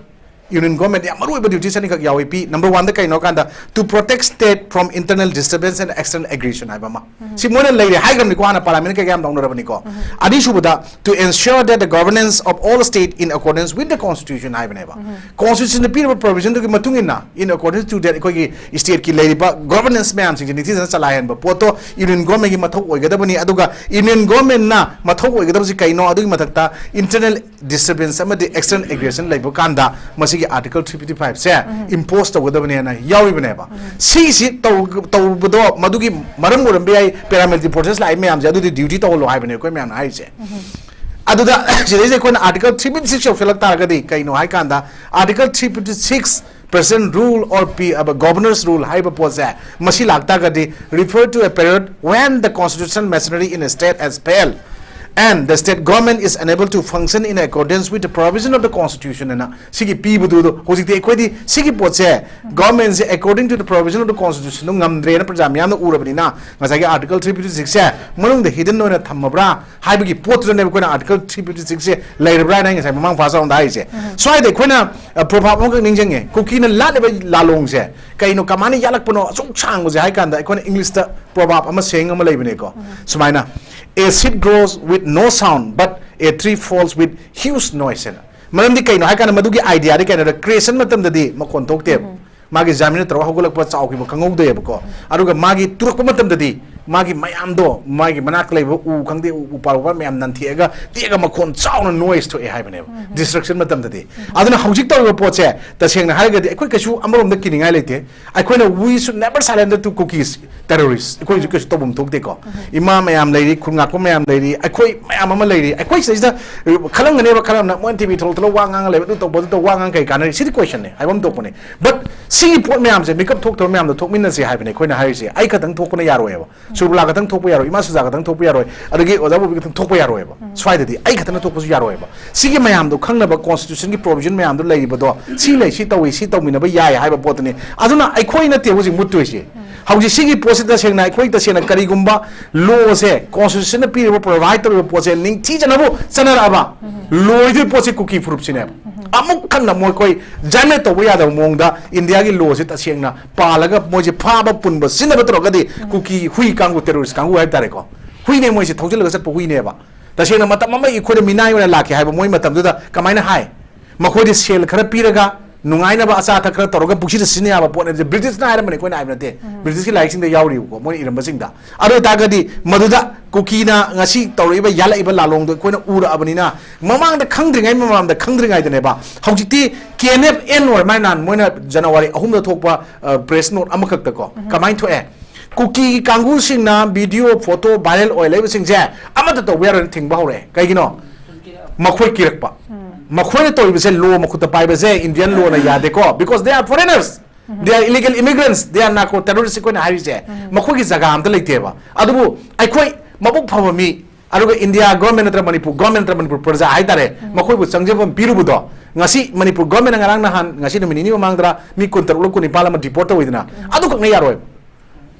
Union Government ꯌꯥꯝ ꯃꯔꯨ ꯑꯣꯏꯕ duties ꯑꯅꯤꯈꯛ ꯌꯥꯎꯏ ꯄꯤ꯫ Number oneꯗ ꯀꯩꯅꯣ ꯍꯥꯏꯀꯥꯟꯗ, "To protect state from internal disturbance and external aggression" ꯍꯥꯏꯕ ꯑꯃ꯫ ꯎꯝ꯫ ꯁꯤ ꯃꯣꯏꯅ ꯂꯩꯔꯦ ꯍꯥꯏꯈ꯭ꯔꯕꯅꯤꯀꯣ, ꯍꯥꯟꯅ Parliament ꯀꯩꯀꯥ ꯌꯥꯝ ꯇꯧꯅꯔꯕꯅꯤꯀꯣ꯫ ꯎꯝ꯫ ꯑꯅꯤꯁꯨꯕꯗ, "To ensure that the governance of all state in accordance with the Constitution" ꯍꯥꯏꯕꯅꯦꯕ꯫ ꯎꯝ꯫ Constitutionꯗ ꯄꯤꯔꯤꯕ provisionꯗꯨꯒꯤ ꯃꯇꯨꯡ ꯏꯟꯅ, "In accordance to that" ꯑꯩꯈꯣꯏꯒꯤ stateꯀꯤ ꯂꯩꯔꯤꯕ governance ꯃꯌꯥꯝꯁꯤꯡꯁꯦ ꯅꯤꯡꯊꯤꯖꯅ ꯆꯂꯥꯏꯍꯟꯕ ꯄꯣꯠꯇꯣ Union Governmentꯒꯤ ꯃꯊꯧ ꯑꯣꯏꯒꯗꯕꯅꯤ꯫ ꯑꯗꯨꯒ Union Governmentꯅ ꯃꯊꯧ ꯑꯣꯏꯒꯗꯕꯁꯤ ꯀꯩꯅꯣ? ꯑꯗꯨꯒꯤ ꯃꯊꯛꯇ internal disturbance ꯑꯃꯗꯤ external aggression ꯂꯩꯕ ꯀꯥꯟꯗ ꯃꯁꯤꯒꯤ Article three fifty five ꯁꯦ impose ꯇꯧꯒꯗꯕꯅꯦꯅ ꯌꯥꯎꯔꯤꯕꯅꯦꯕ꯫ ꯁꯤꯁꯤ ꯇꯧ-, ꯇꯧꯕꯗꯣ ꯃꯗꯨꯒꯤ ꯃꯔꯝ ꯑꯣꯏꯔꯝꯕ ꯌꯥꯏ, paramilitary forces ꯂꯥꯛꯏ ꯃꯌꯥꯝꯁꯦ, ꯑꯗꯨꯗꯤ duty ꯇꯧꯍꯜꯂꯣ ꯍꯥꯏꯕꯅꯦ ꯑꯩꯈꯣꯏ ꯃꯌꯥꯝꯅ ꯍꯥꯏꯔꯤꯁꯦ꯫ ꯑꯗꯨꯗ ꯁꯤꯗꯩꯁꯤꯗ ꯑꯩꯈꯣꯏꯅ Article three fifty six ꯌꯧꯁꯜꯂꯛ ꯇꯥꯔꯒꯗꯤ ꯀꯩꯅꯣ ꯍꯥꯏ ꯀꯥꯟꯗ, Article three fifty six, President Rule or P-, ꯑ, Governor's Rule ꯍꯥꯏꯕ ꯄꯣꯠꯁꯦ, ꯃꯁꯤ ꯂꯥꯛꯇꯥꯔꯒꯗꯤ, refer to a period when the constitutional machinery in a state has failed and the state government is unable to function in accordance with the provision of the constitution ꯑꯅ ꯁꯤꯒꯤ ꯄꯤꯕꯗꯨꯗꯣ, ꯍꯧꯖꯤꯛꯇꯤ ꯑꯩꯈꯣꯏꯗꯤ ꯁꯤꯒꯤ ꯄꯣꯠꯁꯦ, government say according to the provision of the constitution ꯗꯣ ꯉꯝꯗ꯭ꯔꯦꯅ ꯄ꯭ꯔꯖꯥ ꯃꯤꯌꯥꯝꯅ ꯎꯔꯕꯅꯤꯅ, ꯉꯁꯥꯏꯒꯤ Article three fifty six ꯁꯦ ꯃꯅꯨꯡꯗ hidden ꯑꯣꯏꯅ ꯊꯝꯃꯕ꯭ꯔꯥ ꯍꯥꯏꯕꯒꯤ ꯄꯣꯠꯇꯨꯗꯅꯦꯕ ꯑꯩꯈꯣꯏꯅ Article three fifty six ꯁꯦ ꯂꯩꯔꯕ꯭ꯔꯥ ꯍꯥꯏꯅ ꯑꯩ ꯉꯁꯥꯏ ꯃꯃꯥꯡ first round ꯗ ꯍꯥꯏꯔꯤꯁꯦ꯫ ꯁ꯭ꯋꯥꯏꯗ ꯑꯩꯈꯣꯏꯅ, ꯑ, proverb ꯑꯃꯈꯛ ꯅꯤꯡꯁꯤꯡꯉꯦ, ꯀꯨꯀꯤꯅ ꯂꯥꯠꯂꯤꯕ ꯂꯥꯂꯣꯡꯁꯦ ꯀꯩꯅꯣ, ꯀꯃꯥꯏꯅ ꯌꯥꯠꯂꯛꯄꯅꯣ ꯑꯁꯨꯛ ꯁꯥꯡꯕꯁꯦ ꯍꯥꯏ ꯀꯥꯟꯗ, ꯑꯩꯈꯣꯏꯅ English ꯇ proverb ꯑꯃ, saying ꯑꯃ ꯂꯩꯕꯅꯦꯀꯣ, ꯁꯨꯃꯥꯏꯅ, "A seed grows with no sound, but a tree falls with huge noise" ꯍꯥꯏꯅ꯫ ꯃꯔꯝꯗꯤ ꯀꯩꯅꯣ ꯍꯥꯏ ꯀꯥꯟꯗ, ꯃꯗꯨꯒꯤ idea ꯗꯤ ꯀꯩꯅꯣꯗ, creation ꯃꯇꯝꯗꯗꯤ ꯃꯈꯣꯟ ꯊꯣꯛꯇꯦꯕ, ꯃꯥꯒꯤ germinate ꯇꯧꯔꯒ ꯍꯧꯒꯠꯂꯛꯄ, ꯆꯥꯎꯈꯤꯕ ꯈꯪꯍꯧꯗꯦꯕꯀꯣ꯫ ꯑꯗꯨꯒ ꯃꯥꯒꯤ ꯇꯨꯔꯛꯄ ꯃꯇꯝꯗꯗꯤ ꯃꯥꯒꯤ ꯃꯌꯥꯝꯗꯣ, ꯃꯥꯒꯤ ꯃꯅꯥꯛꯇ ꯂꯩꯕ ꯎ ꯈꯪꯗꯦ, ꯎ, ꯎꯄꯥꯜ ꯋꯥꯄꯥꯜ ꯃꯌꯥꯝ ꯅꯟꯊꯦꯛꯑꯒ ꯇꯦꯛꯑꯒ ꯃꯈꯣꯟ ꯆꯥꯎꯅ noise ꯊꯣꯛꯑꯦ ꯍꯥꯏꯕꯅꯦꯕ, destruction ꯃꯇꯝꯗꯗꯤ꯫ ꯑꯗꯨꯅ ꯍꯧꯖꯤꯛ ꯇꯧꯔꯤꯕ ꯄꯣꯠꯁꯦ ꯇꯁꯦꯡꯅ ꯍꯥꯏꯔꯒꯗꯤ ꯑꯩꯈꯣꯏ ꯀꯩꯁꯨ ꯑꯃꯔꯣꯝꯗ ꯀꯤꯅꯤꯡꯉꯥꯏ ꯂꯩꯇꯦ꯫ ꯑꯩꯈꯣꯏꯅ, we should never surrender to Kukis terrorists꯫ ꯑꯩꯈꯣꯏꯁꯨ ꯀꯩꯁꯨ ꯇꯧꯐꯝ ꯊꯣꯛꯇꯦꯀꯣ꯫ ꯏꯃꯥ ꯃꯌꯥꯝ ꯂꯩꯔꯤ, ꯈꯨꯟ ꯉꯥꯛꯄ ꯃꯌꯥꯝ ꯂꯩꯔꯤ, ꯑꯩꯈꯣꯏ ꯃꯌꯥꯝ ꯑꯃ ꯂꯩꯔꯤ꯫ ꯑꯩꯈꯣꯏ ꯁꯤꯗꯩꯁꯤꯗ ꯈꯜꯂꯝꯒꯅꯦꯕ, ꯈꯔ ꯑꯃꯅ ꯃꯣꯏꯅ T V ꯊꯣꯛꯂꯛ ꯊꯣꯛꯂꯛ ꯋꯥ ꯉꯥꯡꯉ ꯂꯩꯕ, ꯑꯗꯨ ꯇꯧꯕ, ꯑꯗꯨ ꯇꯧꯕ, ꯋꯥ ꯉꯥꯡ ꯀꯩ ꯀꯥꯟꯅꯔꯤ? ꯁꯤꯗꯤ question ꯅꯦ, ꯍꯥꯏꯐꯝ ꯊꯣꯛꯄꯅꯦ꯫ But ꯁꯤꯒꯤ ꯄꯣꯠ ꯃꯌꯥꯝꯁꯦ, ꯃꯤꯀꯞ ꯊꯣꯛꯇꯕ ꯃꯌꯥꯝꯗꯣ ꯊꯣꯛꯃꯤꯟꯅꯁꯦ ꯍꯥꯏꯕꯅꯦ ꯑꯩꯈꯣꯏꯅ ꯍꯥꯏꯔꯤꯁꯦ꯫ ꯑꯩ ꯈꯛꯇꯪ ꯊꯣꯛꯄꯅ ꯌꯥꯔꯣꯏꯕ꯫ ꯁꯨꯔꯕꯂꯥ ꯈꯛꯇꯪ ꯊꯣꯛꯄ ꯌꯥꯔꯣꯏ, ꯏꯃꯥ ꯁꯨꯖꯥ ꯈꯛꯇꯪ ꯊꯣꯛꯄ ꯌꯥꯔꯣꯏ, ꯑꯗꯒꯤ ꯑꯣꯖꯥ ꯕꯣꯕꯤ ꯈꯛꯇꯪ ꯊꯣꯛꯄ ꯌꯥꯔꯣꯏꯕ꯫ ꯁ꯭ꯋꯥꯏꯗꯗꯤ ꯑꯩ ꯈꯛꯇꯅ ꯊꯣꯛꯄꯁꯨ ꯌꯥꯔꯣꯏꯕ꯫ ꯁꯤꯒꯤ ꯃꯌꯥꯝꯗꯣ ꯈꯪꯅꯕ constitution ꯒꯤ provision ꯃꯌꯥꯝꯗꯣ ꯂꯩꯔꯤꯕꯗꯣ, ꯁꯤ ꯂꯩ, ꯁꯤ ꯇꯧꯏ, ꯁꯤ ꯇꯧꯃꯤꯟꯅꯕ ꯌꯥꯏ ꯍꯥꯏꯕ ꯄꯣꯠꯇꯨꯅꯤ꯫ ꯑꯗꯨꯅ ꯑꯩꯈꯣꯏ ꯅꯠꯇꯦ ꯍꯧꯖꯤꯛ ꯃꯨꯠꯇꯣꯏꯁꯦ꯫ ꯍꯧꯖꯤꯛ ꯁꯤꯒꯤ ꯄꯣꯠꯁꯤ ꯇꯁꯦꯡꯅ, ꯑꯩꯈꯣꯏ ꯇꯁꯦꯡꯅ ꯀꯔꯤꯒꯨꯝꯕ law ꯁꯦ, constitution ꯅ ꯄꯤꯔꯤꯕ, provide ꯇꯧꯔꯤꯕ ꯄꯣꯠꯁꯦ ꯅꯤꯡꯊꯤꯖꯅꯕꯨ ꯆꯠꯅꯔꯛꯑꯕ, ꯂꯣꯏꯗꯣꯏ ꯄꯣꯠꯁꯦ ꯀꯨꯀꯤ ꯐꯨꯔꯨꯞꯁꯤꯅꯦꯕ꯫ ꯑꯃꯨꯛ ꯍꯟꯅ ꯃꯈꯣꯏ germinate ꯇꯧꯕ ꯌꯥꯗꯕ ꯃꯑꯣꯡꯗ ꯏꯟꯗꯤꯌꯥꯒꯤ law ꯁꯦ ꯇꯁꯦꯡꯅ ꯄꯥꯜꯂꯒ ꯃꯣꯏꯁꯦ ꯐꯥꯕ ꯄꯨꯟꯕ ꯁꯤꯖꯤꯟꯅꯕ ꯇꯧꯔꯒꯗꯤ, ꯀꯨꯀꯤ ꯍꯨꯏ ꯀꯥꯡꯕꯨ, terrorist ꯀꯥꯡꯕꯨ ꯍꯥꯏꯕ ꯇꯥꯔꯦꯀꯣ, ꯍꯨꯏꯅꯦ ꯃꯣꯏꯁꯦ, ꯊꯧꯖꯤꯜꯂꯒ ꯆꯠꯄ ꯍꯨꯏꯅꯦꯕ꯫ ꯇꯁꯦꯡꯅ ꯃꯇꯝ ꯑꯃ ꯑꯩꯈꯣꯏꯗ ꯃꯤꯅꯥꯏ ꯑꯣꯏꯅ ꯂꯥꯛꯀꯦ ꯍꯥꯏꯕ ꯃꯣꯏ ꯃꯇꯝꯗꯨꯗ ꯀꯃꯥꯏꯅ ꯍꯥꯏ? ꯃꯈꯣꯏꯗꯤ ꯁꯦꯜ ꯈꯔ ꯄꯤꯔꯒ, ꯅꯨꯡꯉꯥꯏꯅꯕ ꯑꯆꯥ ꯑꯊꯛ ꯈꯔ ꯇꯧꯔꯒ ꯄꯨꯟꯁꯤꯗ ꯁꯤꯖꯤꯟꯅ ꯌꯥꯕ ꯄꯣꯠꯅꯦ꯫ ꯕ꯭ꯔꯤꯇꯤꯁꯅ ꯍꯥꯏꯔꯝꯕꯅꯦ, ꯑꯩꯈꯣꯏꯅ ꯍꯥꯏꯕ ꯅꯠꯇꯦ꯫ ꯕ꯭ꯔꯤꯇꯤꯁꯀꯤ ꯂꯥꯏꯔꯤꯛꯁꯤꯡꯗ ꯌꯥꯎꯔꯤꯕꯀꯣ, ꯃꯣꯏꯅ ꯏꯔꯝꯕꯁꯤꯡꯗ꯫ ꯑꯗꯨ ꯑꯣꯏꯇꯥꯔꯒꯗꯤ ꯃꯗꯨꯗ ꯀꯨꯀꯤꯅ ꯉꯁꯤ ꯇꯧꯔꯛꯏꯕ, ꯌꯥꯜꯂꯛꯏꯕ ꯂꯥꯂꯣꯡꯗꯣ ꯑꯩꯈꯣꯏꯅ ꯎꯔꯛꯑꯕꯅꯤꯅ, ꯃꯃꯥꯡꯗ ꯈꯪꯗ꯭ꯔꯤꯉꯩ ꯃꯃꯥꯡꯗ ꯈꯪꯗ꯭ꯔꯤꯉꯩꯗꯅꯦꯕ꯫ ꯍꯧꯖꯤꯛꯇꯤ ꯀꯦ ꯑꯦꯟ ꯑꯦꯐ ꯑꯦꯟ ꯑꯣꯏꯔ ꯃꯥꯏ ꯅꯍꯥꯟ ꯃꯣꯏꯅ ꯖꯅꯋꯥꯔꯤ ꯑꯍꯨꯝꯗ ꯊꯣꯛꯄ, ꯑ, ꯄ꯭ꯔꯦꯁ ꯅꯣꯠ ꯑꯃꯈꯛꯇꯀꯣ꯫ ꯎꯝ꯫ ꯀꯃꯥꯏꯅ ꯊꯣꯛꯑꯦ? ꯀꯨꯀꯤꯒꯤ ꯀꯥꯡꯕꯨꯁꯤꯡꯅ ꯚꯤꯗꯤꯑꯣ, ꯐꯣꯇꯣ ꯚꯥꯏꯔꯦꯜ ꯑꯣꯏ ꯂꯩꯕꯁꯤꯡꯁꯦ ꯑꯃꯠꯇ ꯇꯧꯕ ꯌꯥꯔꯣꯏꯅ ꯊꯤꯡꯕ ꯍꯧꯔꯛꯑꯦ꯫ ꯀꯩꯒꯤꯅꯣ? ꯃꯈꯣꯏ ꯀꯤꯔꯛꯄ꯫ ꯎꯝ꯫ ꯃꯈꯣꯏꯅ ꯇꯧꯔꯤꯕꯁꯦ, ꯂꯣ ꯃꯈꯨꯠꯇ ꯄꯥꯏꯕꯁꯦ ꯏꯟꯗꯤꯌꯟ ꯂꯣꯅ ꯌꯥꯗꯦꯀꯣ, because they are foreigners, they are illegal immigrants, they are narco terrorists ꯑꯩꯈꯣꯏꯅ ꯍꯥꯏꯔꯤꯁꯦ꯫ ꯎꯝ꯫ ꯃꯈꯣꯏꯒꯤ ꯖꯒꯥ ꯑꯝꯇ ꯂꯩꯇꯦꯕ꯫ ꯑꯗꯨꯕꯨ ꯑꯩꯈꯣꯏ ꯃꯕꯨꯛ ꯐꯕ ꯃꯤ, ꯑꯗꯨꯒ ꯏꯟꯗꯤꯌꯥ ꯒꯣꯔꯃꯦꯟ ꯅꯠꯇ꯭ꯔ ꯃꯅꯤꯄꯨꯔ ꯒꯣꯔꯃꯦꯟ ꯅꯠꯇ꯭ꯔ ꯃꯅꯤꯄꯨꯔ ꯄ꯭ꯔꯖꯥ ꯍꯥꯏꯇꯥꯔꯦ, ꯎꯝ꯫ ꯃꯈꯣꯏꯕꯨ ꯆꯪꯖꯐꯝ ꯄꯤꯔꯨꯕꯗꯣ, ꯉꯁꯤ ꯃꯅꯤꯄꯨꯔ ꯒꯣꯔꯃꯦꯟꯅ ꯉꯔꯥꯡ ꯅꯍꯥꯟ, ꯉꯁꯤ ꯅꯨꯃꯤꯠ ꯅꯤꯅꯤ ꯃꯃꯥꯡꯗꯔ ꯃꯤ ꯀꯨꯟꯇꯔꯨꯛꯂ ꯀꯨꯟꯅꯤꯄꯥꯜ ꯑꯃ ꯗꯤꯄꯣꯔꯠ ꯇꯧꯋꯤꯗꯅ, ꯎꯝ꯫ ꯑꯗꯨꯈꯛꯅ ꯌꯥꯔꯣꯏꯕ꯫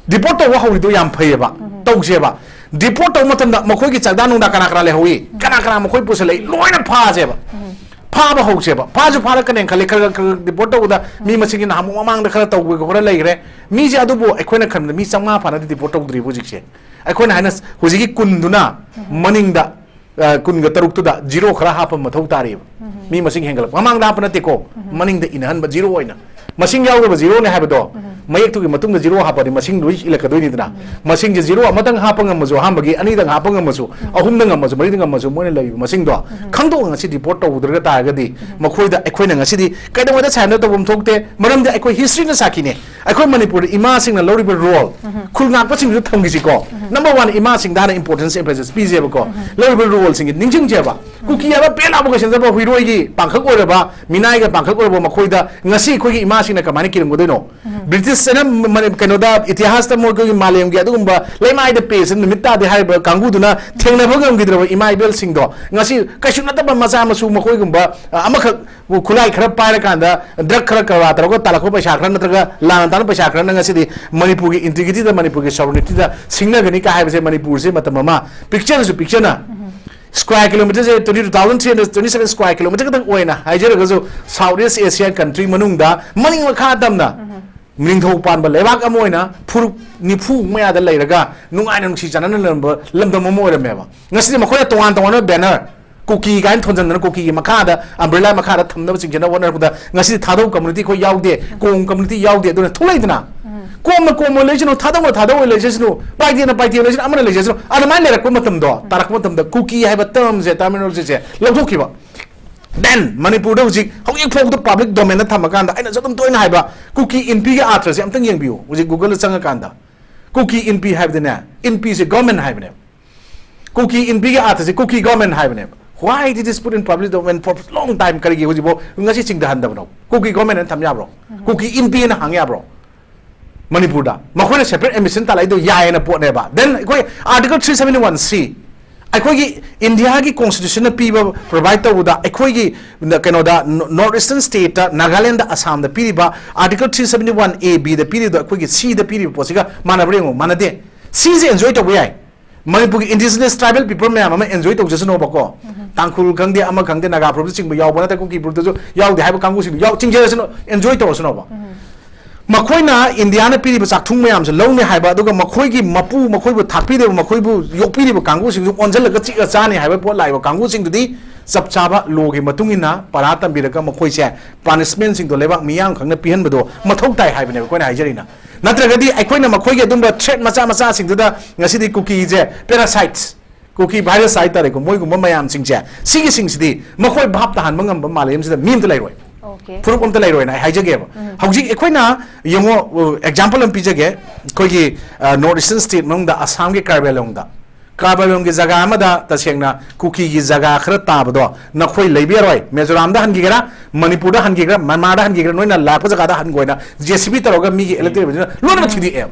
ꯗꯤꯄꯣꯔꯠ ꯇꯧꯕ ꯍꯧꯔꯤꯗꯣ ꯌꯥꯝ ꯐꯩꯌꯦꯕ, ꯎꯝ꯫ ꯇꯧꯁꯦꯕ꯫ ꯗꯤꯄꯣꯔꯠ ꯇꯧꯕ ꯃꯇꯝꯗ ꯃꯈꯣꯏꯒꯤ ꯆꯥꯛꯗꯥ ꯅꯨꯡꯗꯥ ꯀꯅꯥ ꯀꯅꯥ ꯂꯩꯍꯧꯏ, ꯎꯝ꯫ ꯀꯅꯥ ꯀꯅꯥ ꯃꯈꯣꯏ ꯄꯨꯁꯜꯂꯛꯏ, ꯂꯣꯏꯅ ꯐꯥꯁꯦꯕ꯫ ꯎꯝ꯫ ꯐꯥꯕ ꯍꯧꯁꯦꯕ꯫ ꯐꯥꯁꯨ ꯐꯥꯔꯛꯀꯅꯦꯅ ꯈꯜꯂꯤ, ꯈꯔ ꯈꯔ ꯈꯔ ꯗꯤꯄꯣꯔꯠ ꯇꯧꯕꯗ ꯃꯤ ꯎꯝ꯫ ꯃꯁꯤꯡꯁꯤ ꯅꯍꯥꯟꯃꯨꯛ ꯃꯃꯥꯡꯗ ꯈꯔ ꯇꯧꯕ ꯈꯔ ꯂꯩꯈ꯭ꯔꯦ꯫ ꯃꯤꯁꯦ ꯑꯗꯨꯕꯨ ꯑꯩꯈꯣꯏꯅ ꯈꯟꯕꯗ ꯃꯤ ꯆꯥꯝꯃꯉꯥ ꯐꯥꯅꯗꯤ ꯗꯤꯄꯣꯔꯠ ꯇꯧꯗ꯭ꯔꯤꯕ ꯍꯧꯖꯤꯛꯁꯦ꯫ ꯑꯩꯈꯣꯏꯅ ꯍꯥꯏꯅ ꯍꯧꯖꯤꯛꯀꯤ ꯀꯨꯟꯗꯨꯅ ꯎꯝ꯫ ꯃꯅꯤꯡꯗ, ꯑ, ꯀꯨꯟꯒ ꯇꯔꯨꯛꯇꯨꯗ ꯖꯤꯔꯣ ꯈꯔ ꯍꯥꯞꯄ ꯃꯊꯧ ꯇꯥꯔꯤꯕ꯫ ꯎꯝ꯫ ꯃꯤ ꯃꯁꯤꯡ ꯍꯦꯟꯒꯠꯂꯛꯄ꯫ ꯃꯃꯥꯡꯗ ꯍꯥꯞꯄ ꯅꯠꯇꯦꯀꯣ, ꯎꯝ꯫ ꯃꯅꯤꯡꯗ ꯏꯅꯍꯟꯕ ꯖꯤꯔꯣ ꯑꯣꯏꯅ꯫ ꯃꯁꯤꯡ ꯌꯥꯎꯗꯕ ꯖꯤꯔꯣꯅꯦ ꯍꯥꯏꯕꯗꯣ, ꯎꯝ꯫ ꯃꯌꯦꯛꯇꯨꯒꯤ ꯃꯇꯨꯡꯗ ꯖꯤꯔꯣ ꯍꯥꯞꯄꯗꯤ ꯃꯁꯤꯡ ꯂꯣꯏ ꯏꯜꯂꯛꯀꯗꯣꯏꯅꯤꯗꯅ꯫ ꯎꯝ꯫ ꯃꯁꯤꯡꯁꯦ ꯖꯤꯔꯣ ꯑꯃꯇꯪ ꯍꯥꯞꯄ ꯉꯝꯃꯁꯨ, ꯑꯍꯥꯟꯕꯒꯤ ꯑꯅꯤꯗꯪ ꯍꯥꯞꯄ ꯉꯝꯃꯁꯨ, ꯎꯝ꯫ ꯑꯍꯨꯝꯗ ꯉꯝꯃꯁꯨ, ꯃꯔꯤꯗ ꯉꯝꯃꯁꯨ, ꯃꯣꯏꯅ ꯂꯩꯔꯤꯕ ꯃꯁꯤꯡꯗꯣ ꯎꯝ꯫ ꯈꯪꯗꯣꯛꯑꯒ ꯉꯁꯤ ꯗꯤꯄꯣꯔꯠ ꯇꯧꯗ꯭ꯔꯒ ꯇꯥꯔꯒꯗꯤ, ꯎꯝ꯫ ꯃꯈꯣꯏꯗ ꯑꯩꯈꯣꯏꯅ ꯉꯁꯤꯗꯤ ꯀꯩꯗꯧꯉꯩꯗ ꯁꯥꯏꯟ ꯇꯧꯐꯝ ꯊꯣꯛꯇꯦ꯫ ꯃꯔꯝꯗꯤ ꯑꯩꯈꯣꯏ ꯍꯤꯁꯇ꯭ꯔꯤꯅ ꯁꯥꯈꯤꯅꯦ꯫ ꯑꯩꯈꯣꯏ ꯃꯅꯤꯄꯨꯔꯗ ꯏꯃꯥꯁꯤꯡꯅ ꯂꯧꯔꯤꯕ ꯔꯣꯜ, ꯎꯝ꯫ ꯈꯨꯜ ꯉꯥꯛꯄꯁꯤꯡꯗꯨꯗ ꯊꯝꯈꯤꯁꯤꯀꯣ꯫ ꯎꯝ꯫ ꯅꯝꯕꯔ ꯋꯥꯟ, ꯏꯃꯥꯁꯤꯡꯗ ꯍꯥꯟꯅ ꯏꯝꯄꯣꯔꯇꯦꯟꯁ, ꯑꯦꯝꯐꯦꯁꯤꯁ ꯄꯤꯖꯦꯕꯀꯣ꯫ ꯎꯝ꯫ ꯂꯧꯔꯤꯕ ꯔꯣꯜꯁꯤꯡꯁꯦ ꯅꯤꯡꯁꯤꯡꯁꯦꯕ꯫ ꯎꯝ꯫ ꯀꯨꯀꯤ ꯍꯥꯏꯕ ꯄꯦꯟ ꯂꯥꯎꯕ ꯀꯩꯁꯟꯖꯕ ꯍꯨꯏꯔꯣꯏꯒꯤ ꯄꯥꯡꯈꯛ ꯑꯣꯏꯔꯕ, ꯃꯤꯅꯥꯏꯒ ꯄꯥꯡꯈꯛ ꯑꯣꯏꯔꯕ ꯃꯈꯣꯏꯗ ꯉꯁꯤ ꯑꯩꯈꯣꯏꯒꯤ ꯏꯃꯥꯁꯤꯡꯅ ꯀꯃꯥꯏꯅ ꯀꯤꯔꯝꯒꯗꯣꯏꯅꯣ? ꯎꯝ꯫ ꯕ꯭ꯔꯤꯇꯤꯁ ꯆꯠꯅ-, ꯃꯅꯤ-, ꯀꯩꯅꯣꯗ, ꯏꯇꯤꯍꯥꯁꯇ ꯃꯣꯏꯒꯤ ꯃꯥꯂꯦꯝꯒꯤ ꯑꯗꯨꯒꯨꯝꯕ ꯂꯩꯃꯥꯏꯗ ꯄꯦꯁꯦ ꯅꯨꯃꯤꯠ ꯇꯥꯗꯦ ꯍꯥꯏꯔꯤꯕ ꯀꯥꯡꯕꯨꯗꯨꯅ ꯊꯦꯡꯅꯕ ꯉꯝꯈꯤꯗ꯭ꯔꯕ ꯏꯃꯥ ꯏꯕꯦꯜꯁꯤꯡꯗꯣ ꯉꯁꯤ ꯀꯩꯁꯨ ꯅꯠꯇꯕ ꯃꯆꯥ ꯃꯁꯨ ꯃꯈꯣꯏꯒꯨꯝꯕ, ꯑ, ꯑꯃꯈꯛ ꯈꯨꯠꯂꯥꯏ ꯈꯔ ꯄꯥꯏꯔꯀꯥꯟꯗ ꯗ꯭ꯔꯒ ꯈꯔ ꯀꯔꯕꯥꯔ ꯇꯧꯔꯒ ꯇꯥꯜꯂꯛꯄ ꯄꯩꯁꯥ ꯈꯔ ꯅꯠꯇ꯭ꯔꯒ ꯂꯥꯟꯅ ꯇꯥꯟꯕ ꯄꯩꯁꯥ ꯈꯔꯅ ꯉꯁꯤꯗꯤ ꯃꯅꯤꯄꯨꯔꯒꯤ ꯏꯟꯇꯤꯒ꯭ꯔꯤꯇꯤꯗ, ꯃꯅꯤꯄꯨꯔꯒꯤ ꯁꯣꯚꯔꯅꯤꯇꯤꯗ ꯁꯤꯡꯅꯒꯅꯤ ꯀꯥꯏ ꯍꯥꯏꯕꯁꯦ ꯃꯅꯤꯄꯨꯔꯁꯦ ꯃꯇꯝ ꯑꯃ ꯄꯤꯛꯆꯔꯁꯨ ꯄꯤꯛꯆꯅ ꯎꯝ꯫ Square kilometre ꯁꯦ twenty two thousand three hundred twenty seven square kilometre ꯈꯛꯇꯪ ꯑꯣꯏꯅ ꯍꯥꯏꯖꯔꯒꯁꯨ, South East Asian country ꯃꯅꯨꯡꯗ ꯃꯅꯤꯡ ꯃꯈꯥ ꯇꯝꯅ ꯎꯝ꯫ ꯅꯤꯡꯊꯧ ꯄꯥꯟꯕ ꯂꯩꯕꯥꯛ ꯑꯃ ꯑꯣꯏꯅ ꯐꯨꯔꯨꯞ ꯅꯤꯐꯨ ꯃꯌꯥꯗ ꯂꯩꯔꯒ ꯅꯨꯡꯉꯥꯏꯅ ꯅꯨꯡꯁꯤ ꯆꯥꯟꯅꯅ ꯂꯩꯔꯝꯕ ꯂꯝꯗꯝ ꯑꯃ ꯑꯣꯏꯔꯝꯃꯦꯕ꯫ ꯉꯁꯤꯗꯤ ꯃꯈꯣꯏꯅ ꯇꯣꯉꯥꯟ ꯇꯣꯉꯥꯟꯕ ꯕꯦꯅꯔ, ꯀꯨꯀꯤ ꯀꯥꯏꯅ ꯊꯣꯟꯖꯟꯗꯅ, ꯀꯨꯀꯤꯒꯤ ꯃꯈꯥꯗ, ꯑꯝꯕ꯭ꯔꯦꯂꯥ ꯃꯈꯥꯗ ꯊꯝꯅꯕ ꯆꯤꯡꯁꯤꯟꯅꯕ ꯍꯣꯠꯅꯔꯛꯄꯗ ꯉꯁꯤꯗꯤ ꯊꯥꯗꯧ ꯀꯝꯃꯨꯅꯤꯇꯤ ꯑꯩꯈꯣꯏ ꯌꯥꯎꯗꯦ, ꯀꯣꯡ ꯀꯝꯃꯨꯅꯤꯇꯤ ꯌꯥꯎꯗꯦ, ꯑꯗꯨꯅ ꯊꯣꯛꯂꯛꯏꯗꯅ꯫ ꯎꯝ꯫ ꯀꯣꯝꯅ ꯀꯣꯝꯃ ꯂꯩꯁꯅꯨ, ꯊꯥꯗꯧꯅ ꯊꯥꯗꯧ ꯂꯩꯖꯁꯅꯨ, ꯄꯥꯏꯗꯦꯅ ꯄꯥꯏꯗꯦ ꯂꯩꯁꯅꯨ, ꯑꯃꯅ ꯂꯩꯖꯁꯅꯨ, ꯑꯗꯨꯃꯥꯏꯅ ꯂꯩꯔꯛꯄ ꯃꯇꯝꯗꯣ, ꯇꯥꯔꯛꯄ ꯃꯇꯝꯗ ꯀꯨꯀꯤ ꯍꯥꯏꯕ termꯁꯦ, terminologyꯁꯦ ꯂꯧꯊꯣꯛꯈꯤꯕ꯫ Then ꯃꯅꯤꯄꯨꯔꯗ ꯍꯧꯖꯤꯛ, ꯍꯧꯖꯤꯛ ꯐꯥꯎꯕꯗ public domainꯗ ꯊꯝꯃꯀꯥꯟꯗ ꯑꯩꯅ ꯑꯗꯨꯝ ꯇꯣꯏꯅ ꯍꯥꯏꯕ, ꯀꯨꯀꯤ ꯏꯟꯄꯤꯒꯤ ꯑꯥꯔꯊꯁꯦ ꯑꯝꯇꯪ ꯌꯦꯡꯕꯤꯌꯨ꯫ ꯍꯧꯖꯤꯛ Googleꯗ ꯆꯪꯉꯀꯥꯟꯗ ꯀꯨꯀꯤ ꯏꯟꯄꯤ ꯍꯥꯏꯕꯗꯅꯦ, ꯏꯟꯄꯤꯁꯦ government ꯍꯥꯏꯕꯅꯦꯕ꯫ ꯀꯨꯀꯤ ꯏꯟꯄꯤꯒꯤ ꯑꯥꯔꯊꯁꯦ ꯀꯨꯀꯤ government ꯍꯥꯏꯕꯅꯦꯕ꯫ Why did this put in public domain for long time? ꯀꯔꯤꯒꯤ ꯍꯧꯖꯤꯛꯐꯥꯎ ꯉꯁꯤ ꯆꯤꯡꯊꯍꯟꯗꯕꯅꯣ? ꯀꯨꯀꯤ government ꯑꯅ ꯊꯝ ꯌꯥꯕ꯭ꯔꯣ? ꯀꯨꯀꯤ ꯏꯟꯄꯤ ꯑꯅ ꯍꯥꯡ ꯌꯥꯕ꯭ꯔꯣ? ꯃꯅꯤꯄꯨꯔꯗ ꯃꯈꯣꯏꯅ separate admission ꯇꯥꯜꯂꯛꯏꯗꯣ ꯌꯥꯏꯌꯦꯅ ꯄꯣꯠꯅꯦꯕ꯫ Then ꯑꯩꯈꯣꯏ Article three seventy one C, ꯑꯩꯈꯣꯏꯒꯤ ꯏꯟꯗꯤꯌꯥꯒꯤ constitutionꯅ ꯄꯤꯕ, provide ꯇꯧꯕꯗ ꯑꯩꯈꯣꯏꯒꯤ ꯀꯩꯅꯣꯗ, North Eastern stateꯇ, ꯅꯥꯒꯥꯂꯦꯟꯗ, ꯑꯁꯥꯝꯗ ꯄꯤꯔꯤꯕ Article three seventy one A Bꯗ ꯄꯤꯔꯤꯕꯗꯣ ꯑꯩꯈꯣꯏꯒꯤ Cꯗ ꯄꯤꯔꯤꯕ ꯄꯣꯠꯁꯤꯒ ꯃꯥꯟꯅꯕ꯭ꯔꯥ ꯌꯦꯡꯉꯣ, ꯃꯥꯟꯅꯗꯦ꯫ Cꯁꯦ enjoy ꯇꯧꯕ ꯌꯥꯏ꯫ ꯃꯅꯤꯄꯨꯔꯒꯤ indigenous tribal people ꯃꯌꯥꯝ ꯑꯃ enjoy ꯇꯧꯖꯁꯅꯣꯕꯀꯣ꯫ ꯇꯥꯡꯈꯨꯜ ꯈꯪꯗꯦ, ꯑꯃ ꯈꯪꯗꯦ, ꯅꯥꯒꯥ ꯐꯨꯔꯨꯞꯇ ꯆꯤꯡꯕ ꯌꯥꯎꯕ ꯅꯠꯇꯦ, ꯀꯨꯀꯤ ꯐꯨꯔꯨꯞꯇꯁꯨ ꯌꯥꯎꯗꯦ ꯍꯥꯏꯕ ꯀꯥꯡꯕꯨꯁꯤꯡꯗꯨ ꯌꯥꯎ-, ꯆꯤꯡꯖꯔꯁꯅꯨ, enjoy ꯇꯧꯔꯁꯅꯣꯕ꯫ ꯃꯈꯣꯏꯅ ꯏꯟꯗꯤꯌꯥꯅ ꯄꯤꯔꯤꯕ ꯆꯥꯛꯊꯨꯡ ꯃꯌꯥꯝꯁꯦ ꯂꯧꯅꯤ ꯍꯥꯏꯕ, ꯑꯗꯨꯒ ꯃꯈꯣꯏꯒꯤ ꯃꯄꯨ, ꯃꯈꯣꯏꯕꯨ ꯊꯥꯛꯄꯤꯔꯤꯕ, ꯃꯈꯣꯏꯕꯨ ꯌꯣꯛꯄꯤꯔꯤꯕ ꯀꯥꯡꯕꯨꯁꯤꯡꯁꯨ ꯑꯣꯟꯁꯤꯜꯂꯒ ꯆꯤꯛꯑ ꯆꯥꯅꯤ ꯍꯥꯏꯕ ꯄꯣꯠ ꯂꯥꯛꯏꯕ ꯀꯥꯡꯕꯨꯁꯤꯡꯗꯨꯗꯤ ꯆꯞ ꯆꯥꯕ lawꯒꯤ ꯃꯇꯨꯡ ꯏꯟꯅ ꯄꯔꯥ ꯇꯝꯕꯤꯔꯒ ꯃꯈꯣꯏꯁꯦ punishmentꯁꯤꯡꯗꯣ ꯂꯩꯕꯥꯛ ꯃꯤꯌꯥꯝ ꯈꯪꯅ ꯄꯤꯍꯟꯕꯗꯣ ꯃꯊꯧ ꯇꯥꯏ ꯍꯥꯏꯕꯅꯦꯕ ꯑꯩꯈꯣꯏꯅ ꯍꯥꯏꯖꯔꯤꯅ꯫ ꯅꯠꯇ꯭ꯔꯒꯗꯤ ꯑꯩꯈꯣꯏꯅ ꯃꯈꯣꯏꯒꯤ ꯑꯗꯨꯝꯕ threat ꯃꯆꯥ ꯃꯆꯥꯁꯤꯡꯗꯨꯗ ꯉꯁꯤꯗꯤ ꯀꯨꯀꯤꯁꯦ parasites, ꯀꯨꯀꯤ virus ꯍꯥꯏꯇꯥꯔꯦꯀꯣ, ꯃꯣꯏꯒꯨꯝꯕ ꯃꯌꯥꯝꯁꯤꯡꯁꯦ, ꯁꯤꯒꯤꯁꯤꯡꯁꯤꯗꯤ ꯃꯈꯣꯏ ꯚꯥꯞ ꯇꯥꯍꯟꯕ ꯉꯝꯕ ꯃꯥꯂꯦꯝꯁꯤꯗ ꯃꯤ ꯑꯝꯇ ꯂꯩꯔꯣꯏ꯫ Okay. ꯐꯨꯔꯨꯞ ꯑꯝꯇ ꯂꯩꯔꯣꯏꯅ ꯑꯩ ꯍꯥꯏꯖꯒꯦꯕ꯫ ꯍꯧꯖꯤꯛ ꯑꯩꯈꯣꯏꯅ ꯌꯦꯡꯉꯣ, example ꯑꯃ ꯄꯤꯖꯒꯦ꯫ ꯑꯩꯈꯣꯏꯒꯤ North Eastern state ꯃꯅꯨꯡꯗ ꯑꯁꯥꯝꯒꯤ ꯀꯥꯔꯕꯤ ꯑꯪꯂꯣꯡꯗ, ꯀꯥꯔꯕꯤ ꯑꯪꯂꯣꯡꯒꯤ ꯖꯒꯥ ꯑꯃꯗ ꯇꯁꯦꯡꯅ ꯀꯨꯀꯤꯒꯤ ꯖꯒꯥ ꯈꯔ ꯇꯥꯕꯗꯣ ꯅꯈꯣꯏ ꯂꯩꯕ ꯌꯥꯔꯣꯏ꯫ ꯃꯤꯖꯣꯔꯥꯝꯗ ꯍꯟꯈꯤꯒꯦꯔꯥ, ꯃꯅꯤꯄꯨꯔꯗ ꯍꯟꯈꯤꯒꯦꯔꯥ, ꯃ꯭ꯌꯥꯟꯃꯥꯔꯗ ꯍꯟꯈꯤꯒꯦꯔꯥ, ꯅꯣꯏꯅ ꯂꯥꯛꯄ ꯖꯒꯥꯗ ꯍꯟꯈꯣꯏꯅ J C B ꯇꯧꯔꯒ ꯃꯤꯒꯤ elected representative ꯂꯣꯏꯅꯃꯛ ꯊꯤꯗꯦꯛꯑꯦꯕ꯫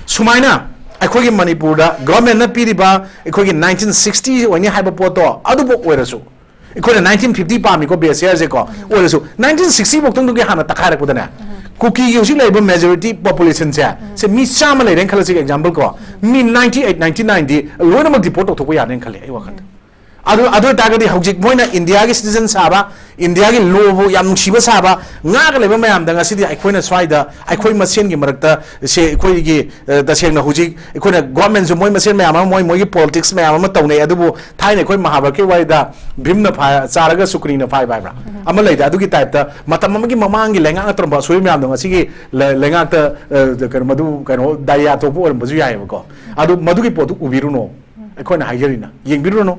ꯁꯨꯃꯥꯏꯅ ꯑꯩꯈꯣꯏꯒꯤ ꯃꯅꯤꯄꯨꯔꯗ governmentꯅ ꯄꯤꯔꯤꯕ ꯑꯩꯈꯣꯏꯒꯤ nineteen sixty ꯑꯣꯏꯅꯤ ꯍꯥꯏꯕ ꯄꯣꯠꯇꯣ ꯑꯗꯨꯕꯨ ꯑꯣꯏꯔꯁꯨ, ꯑꯩꯈꯣꯏꯅ nineteen fifty ꯄꯥꯝꯃꯤꯀꯣ, base yearꯁꯦꯀꯣ, ꯑꯣꯏꯔꯁꯨ nineteen sixty ꯐꯥꯎꯇꯪꯗꯨꯒꯤ ꯍꯥꯟꯅ ꯇꯛꯈꯥꯏꯔꯛꯄꯗꯅꯦ, ꯀꯨꯀꯤꯒꯤ ꯍꯧꯖꯤꯛ ꯂꯩꯔꯤꯕ majority populationꯁꯦ, ꯁꯦ ꯃꯤ ꯆꯥꯝꯃ ꯂꯩꯔꯦꯅ ꯈꯜꯂꯁꯤ, example ꯀꯣ, ꯃꯤ ninety eight, ninety nineꯗꯤ ꯂꯣꯏꯅꯃꯛ deport ꯇꯧꯊꯣꯛꯄ ꯌꯥꯅꯦꯅ ꯈꯜꯂꯤ ꯑꯩ ꯋꯥꯈꯜꯗ꯫ ꯑꯗꯨ, ꯑꯗꯨ ꯑꯣꯏꯇꯥꯔꯒꯗꯤ ꯍꯧꯖꯤꯛ ꯃꯣꯏꯅ ꯏꯟꯗꯤꯌꯥꯒꯤ citizen ꯁꯥꯕ, ꯏꯟꯗꯤꯌꯥꯒꯤ ꯂꯣꯕꯨ ꯌꯥꯝ ꯅꯨꯡꯁꯤꯕ ꯁꯥꯕ, ꯉꯥꯛꯑꯒ ꯂꯩꯕ ꯃꯌꯥꯝꯗ ꯉꯁꯤꯗꯤ ꯑꯩꯈꯣꯏꯅ ꯁ꯭ꯋꯥꯏꯗ ꯑꯩꯈꯣꯏ ꯃꯁꯦꯟꯒꯤ ꯃꯔꯛꯇ ꯁꯦ, ꯑꯩꯈꯣꯏꯒꯤ, ꯑ, ꯇꯁꯦꯡꯅ ꯍꯧꯖꯤꯛ ꯑꯩꯈꯣꯏꯅ ꯒꯣꯔꯃꯦꯟꯁꯨ ꯃꯣꯏ ꯃꯁꯦꯟ ꯃꯌꯥꯝ ꯑꯃ, ꯃꯣꯏ, ꯃꯣꯏꯒꯤ ꯄꯣꯂꯤꯇꯤꯛꯁ ꯃꯌꯥꯝ ꯑꯃ ꯇꯧꯅꯩ꯫ ꯑꯗꯨꯕꯨ ꯊꯥꯏꯅ ꯑꯩꯈꯣꯏ ꯃꯍꯥꯚꯥꯔꯠꯀꯤ ꯋꯥꯔꯤꯗ ꯚꯤꯝꯅ ꯐꯥ-, ꯆꯥꯔꯒ ꯁꯨꯀ꯭ꯔꯤꯅ ꯐꯥꯏꯕ ꯍꯥꯏꯕ꯭ꯔꯥ? ꯑꯃ ꯂꯩꯗ꯫ ꯑꯗꯨꯒꯤ ꯇꯥꯏꯞꯇ ꯃꯇꯝ ꯑꯃꯒꯤ ꯃꯃꯥꯡꯒꯤ ꯂꯩꯉꯥꯛꯅ ꯇꯧꯔꯝꯕ ꯑꯁꯣꯏꯕ ꯃꯌꯥꯝꯗꯣ ꯉꯁꯤꯒꯤ ꯂꯩ-, ꯂꯩꯉꯥꯛꯇ, ꯑ, ꯀꯩꯅꯣ, ꯃꯗꯨ, ꯀꯩꯅꯣ, ꯗꯥꯏꯔꯤꯌꯥ ꯊꯣꯛꯄ ꯑꯣꯏꯔꯝꯕꯁꯨ ꯌꯥꯏꯑꯕꯀꯣ꯫ ꯑꯗꯨ ꯃꯗꯨꯒꯤ ꯄꯣꯠꯇꯨ ꯎꯕꯤꯔꯨꯅꯣ꯫ ꯑꯩꯈꯣꯏꯅ ꯍꯥꯏꯖꯔꯤꯅ, ꯌꯦꯡꯕꯤꯔꯨꯔꯅꯨ꯫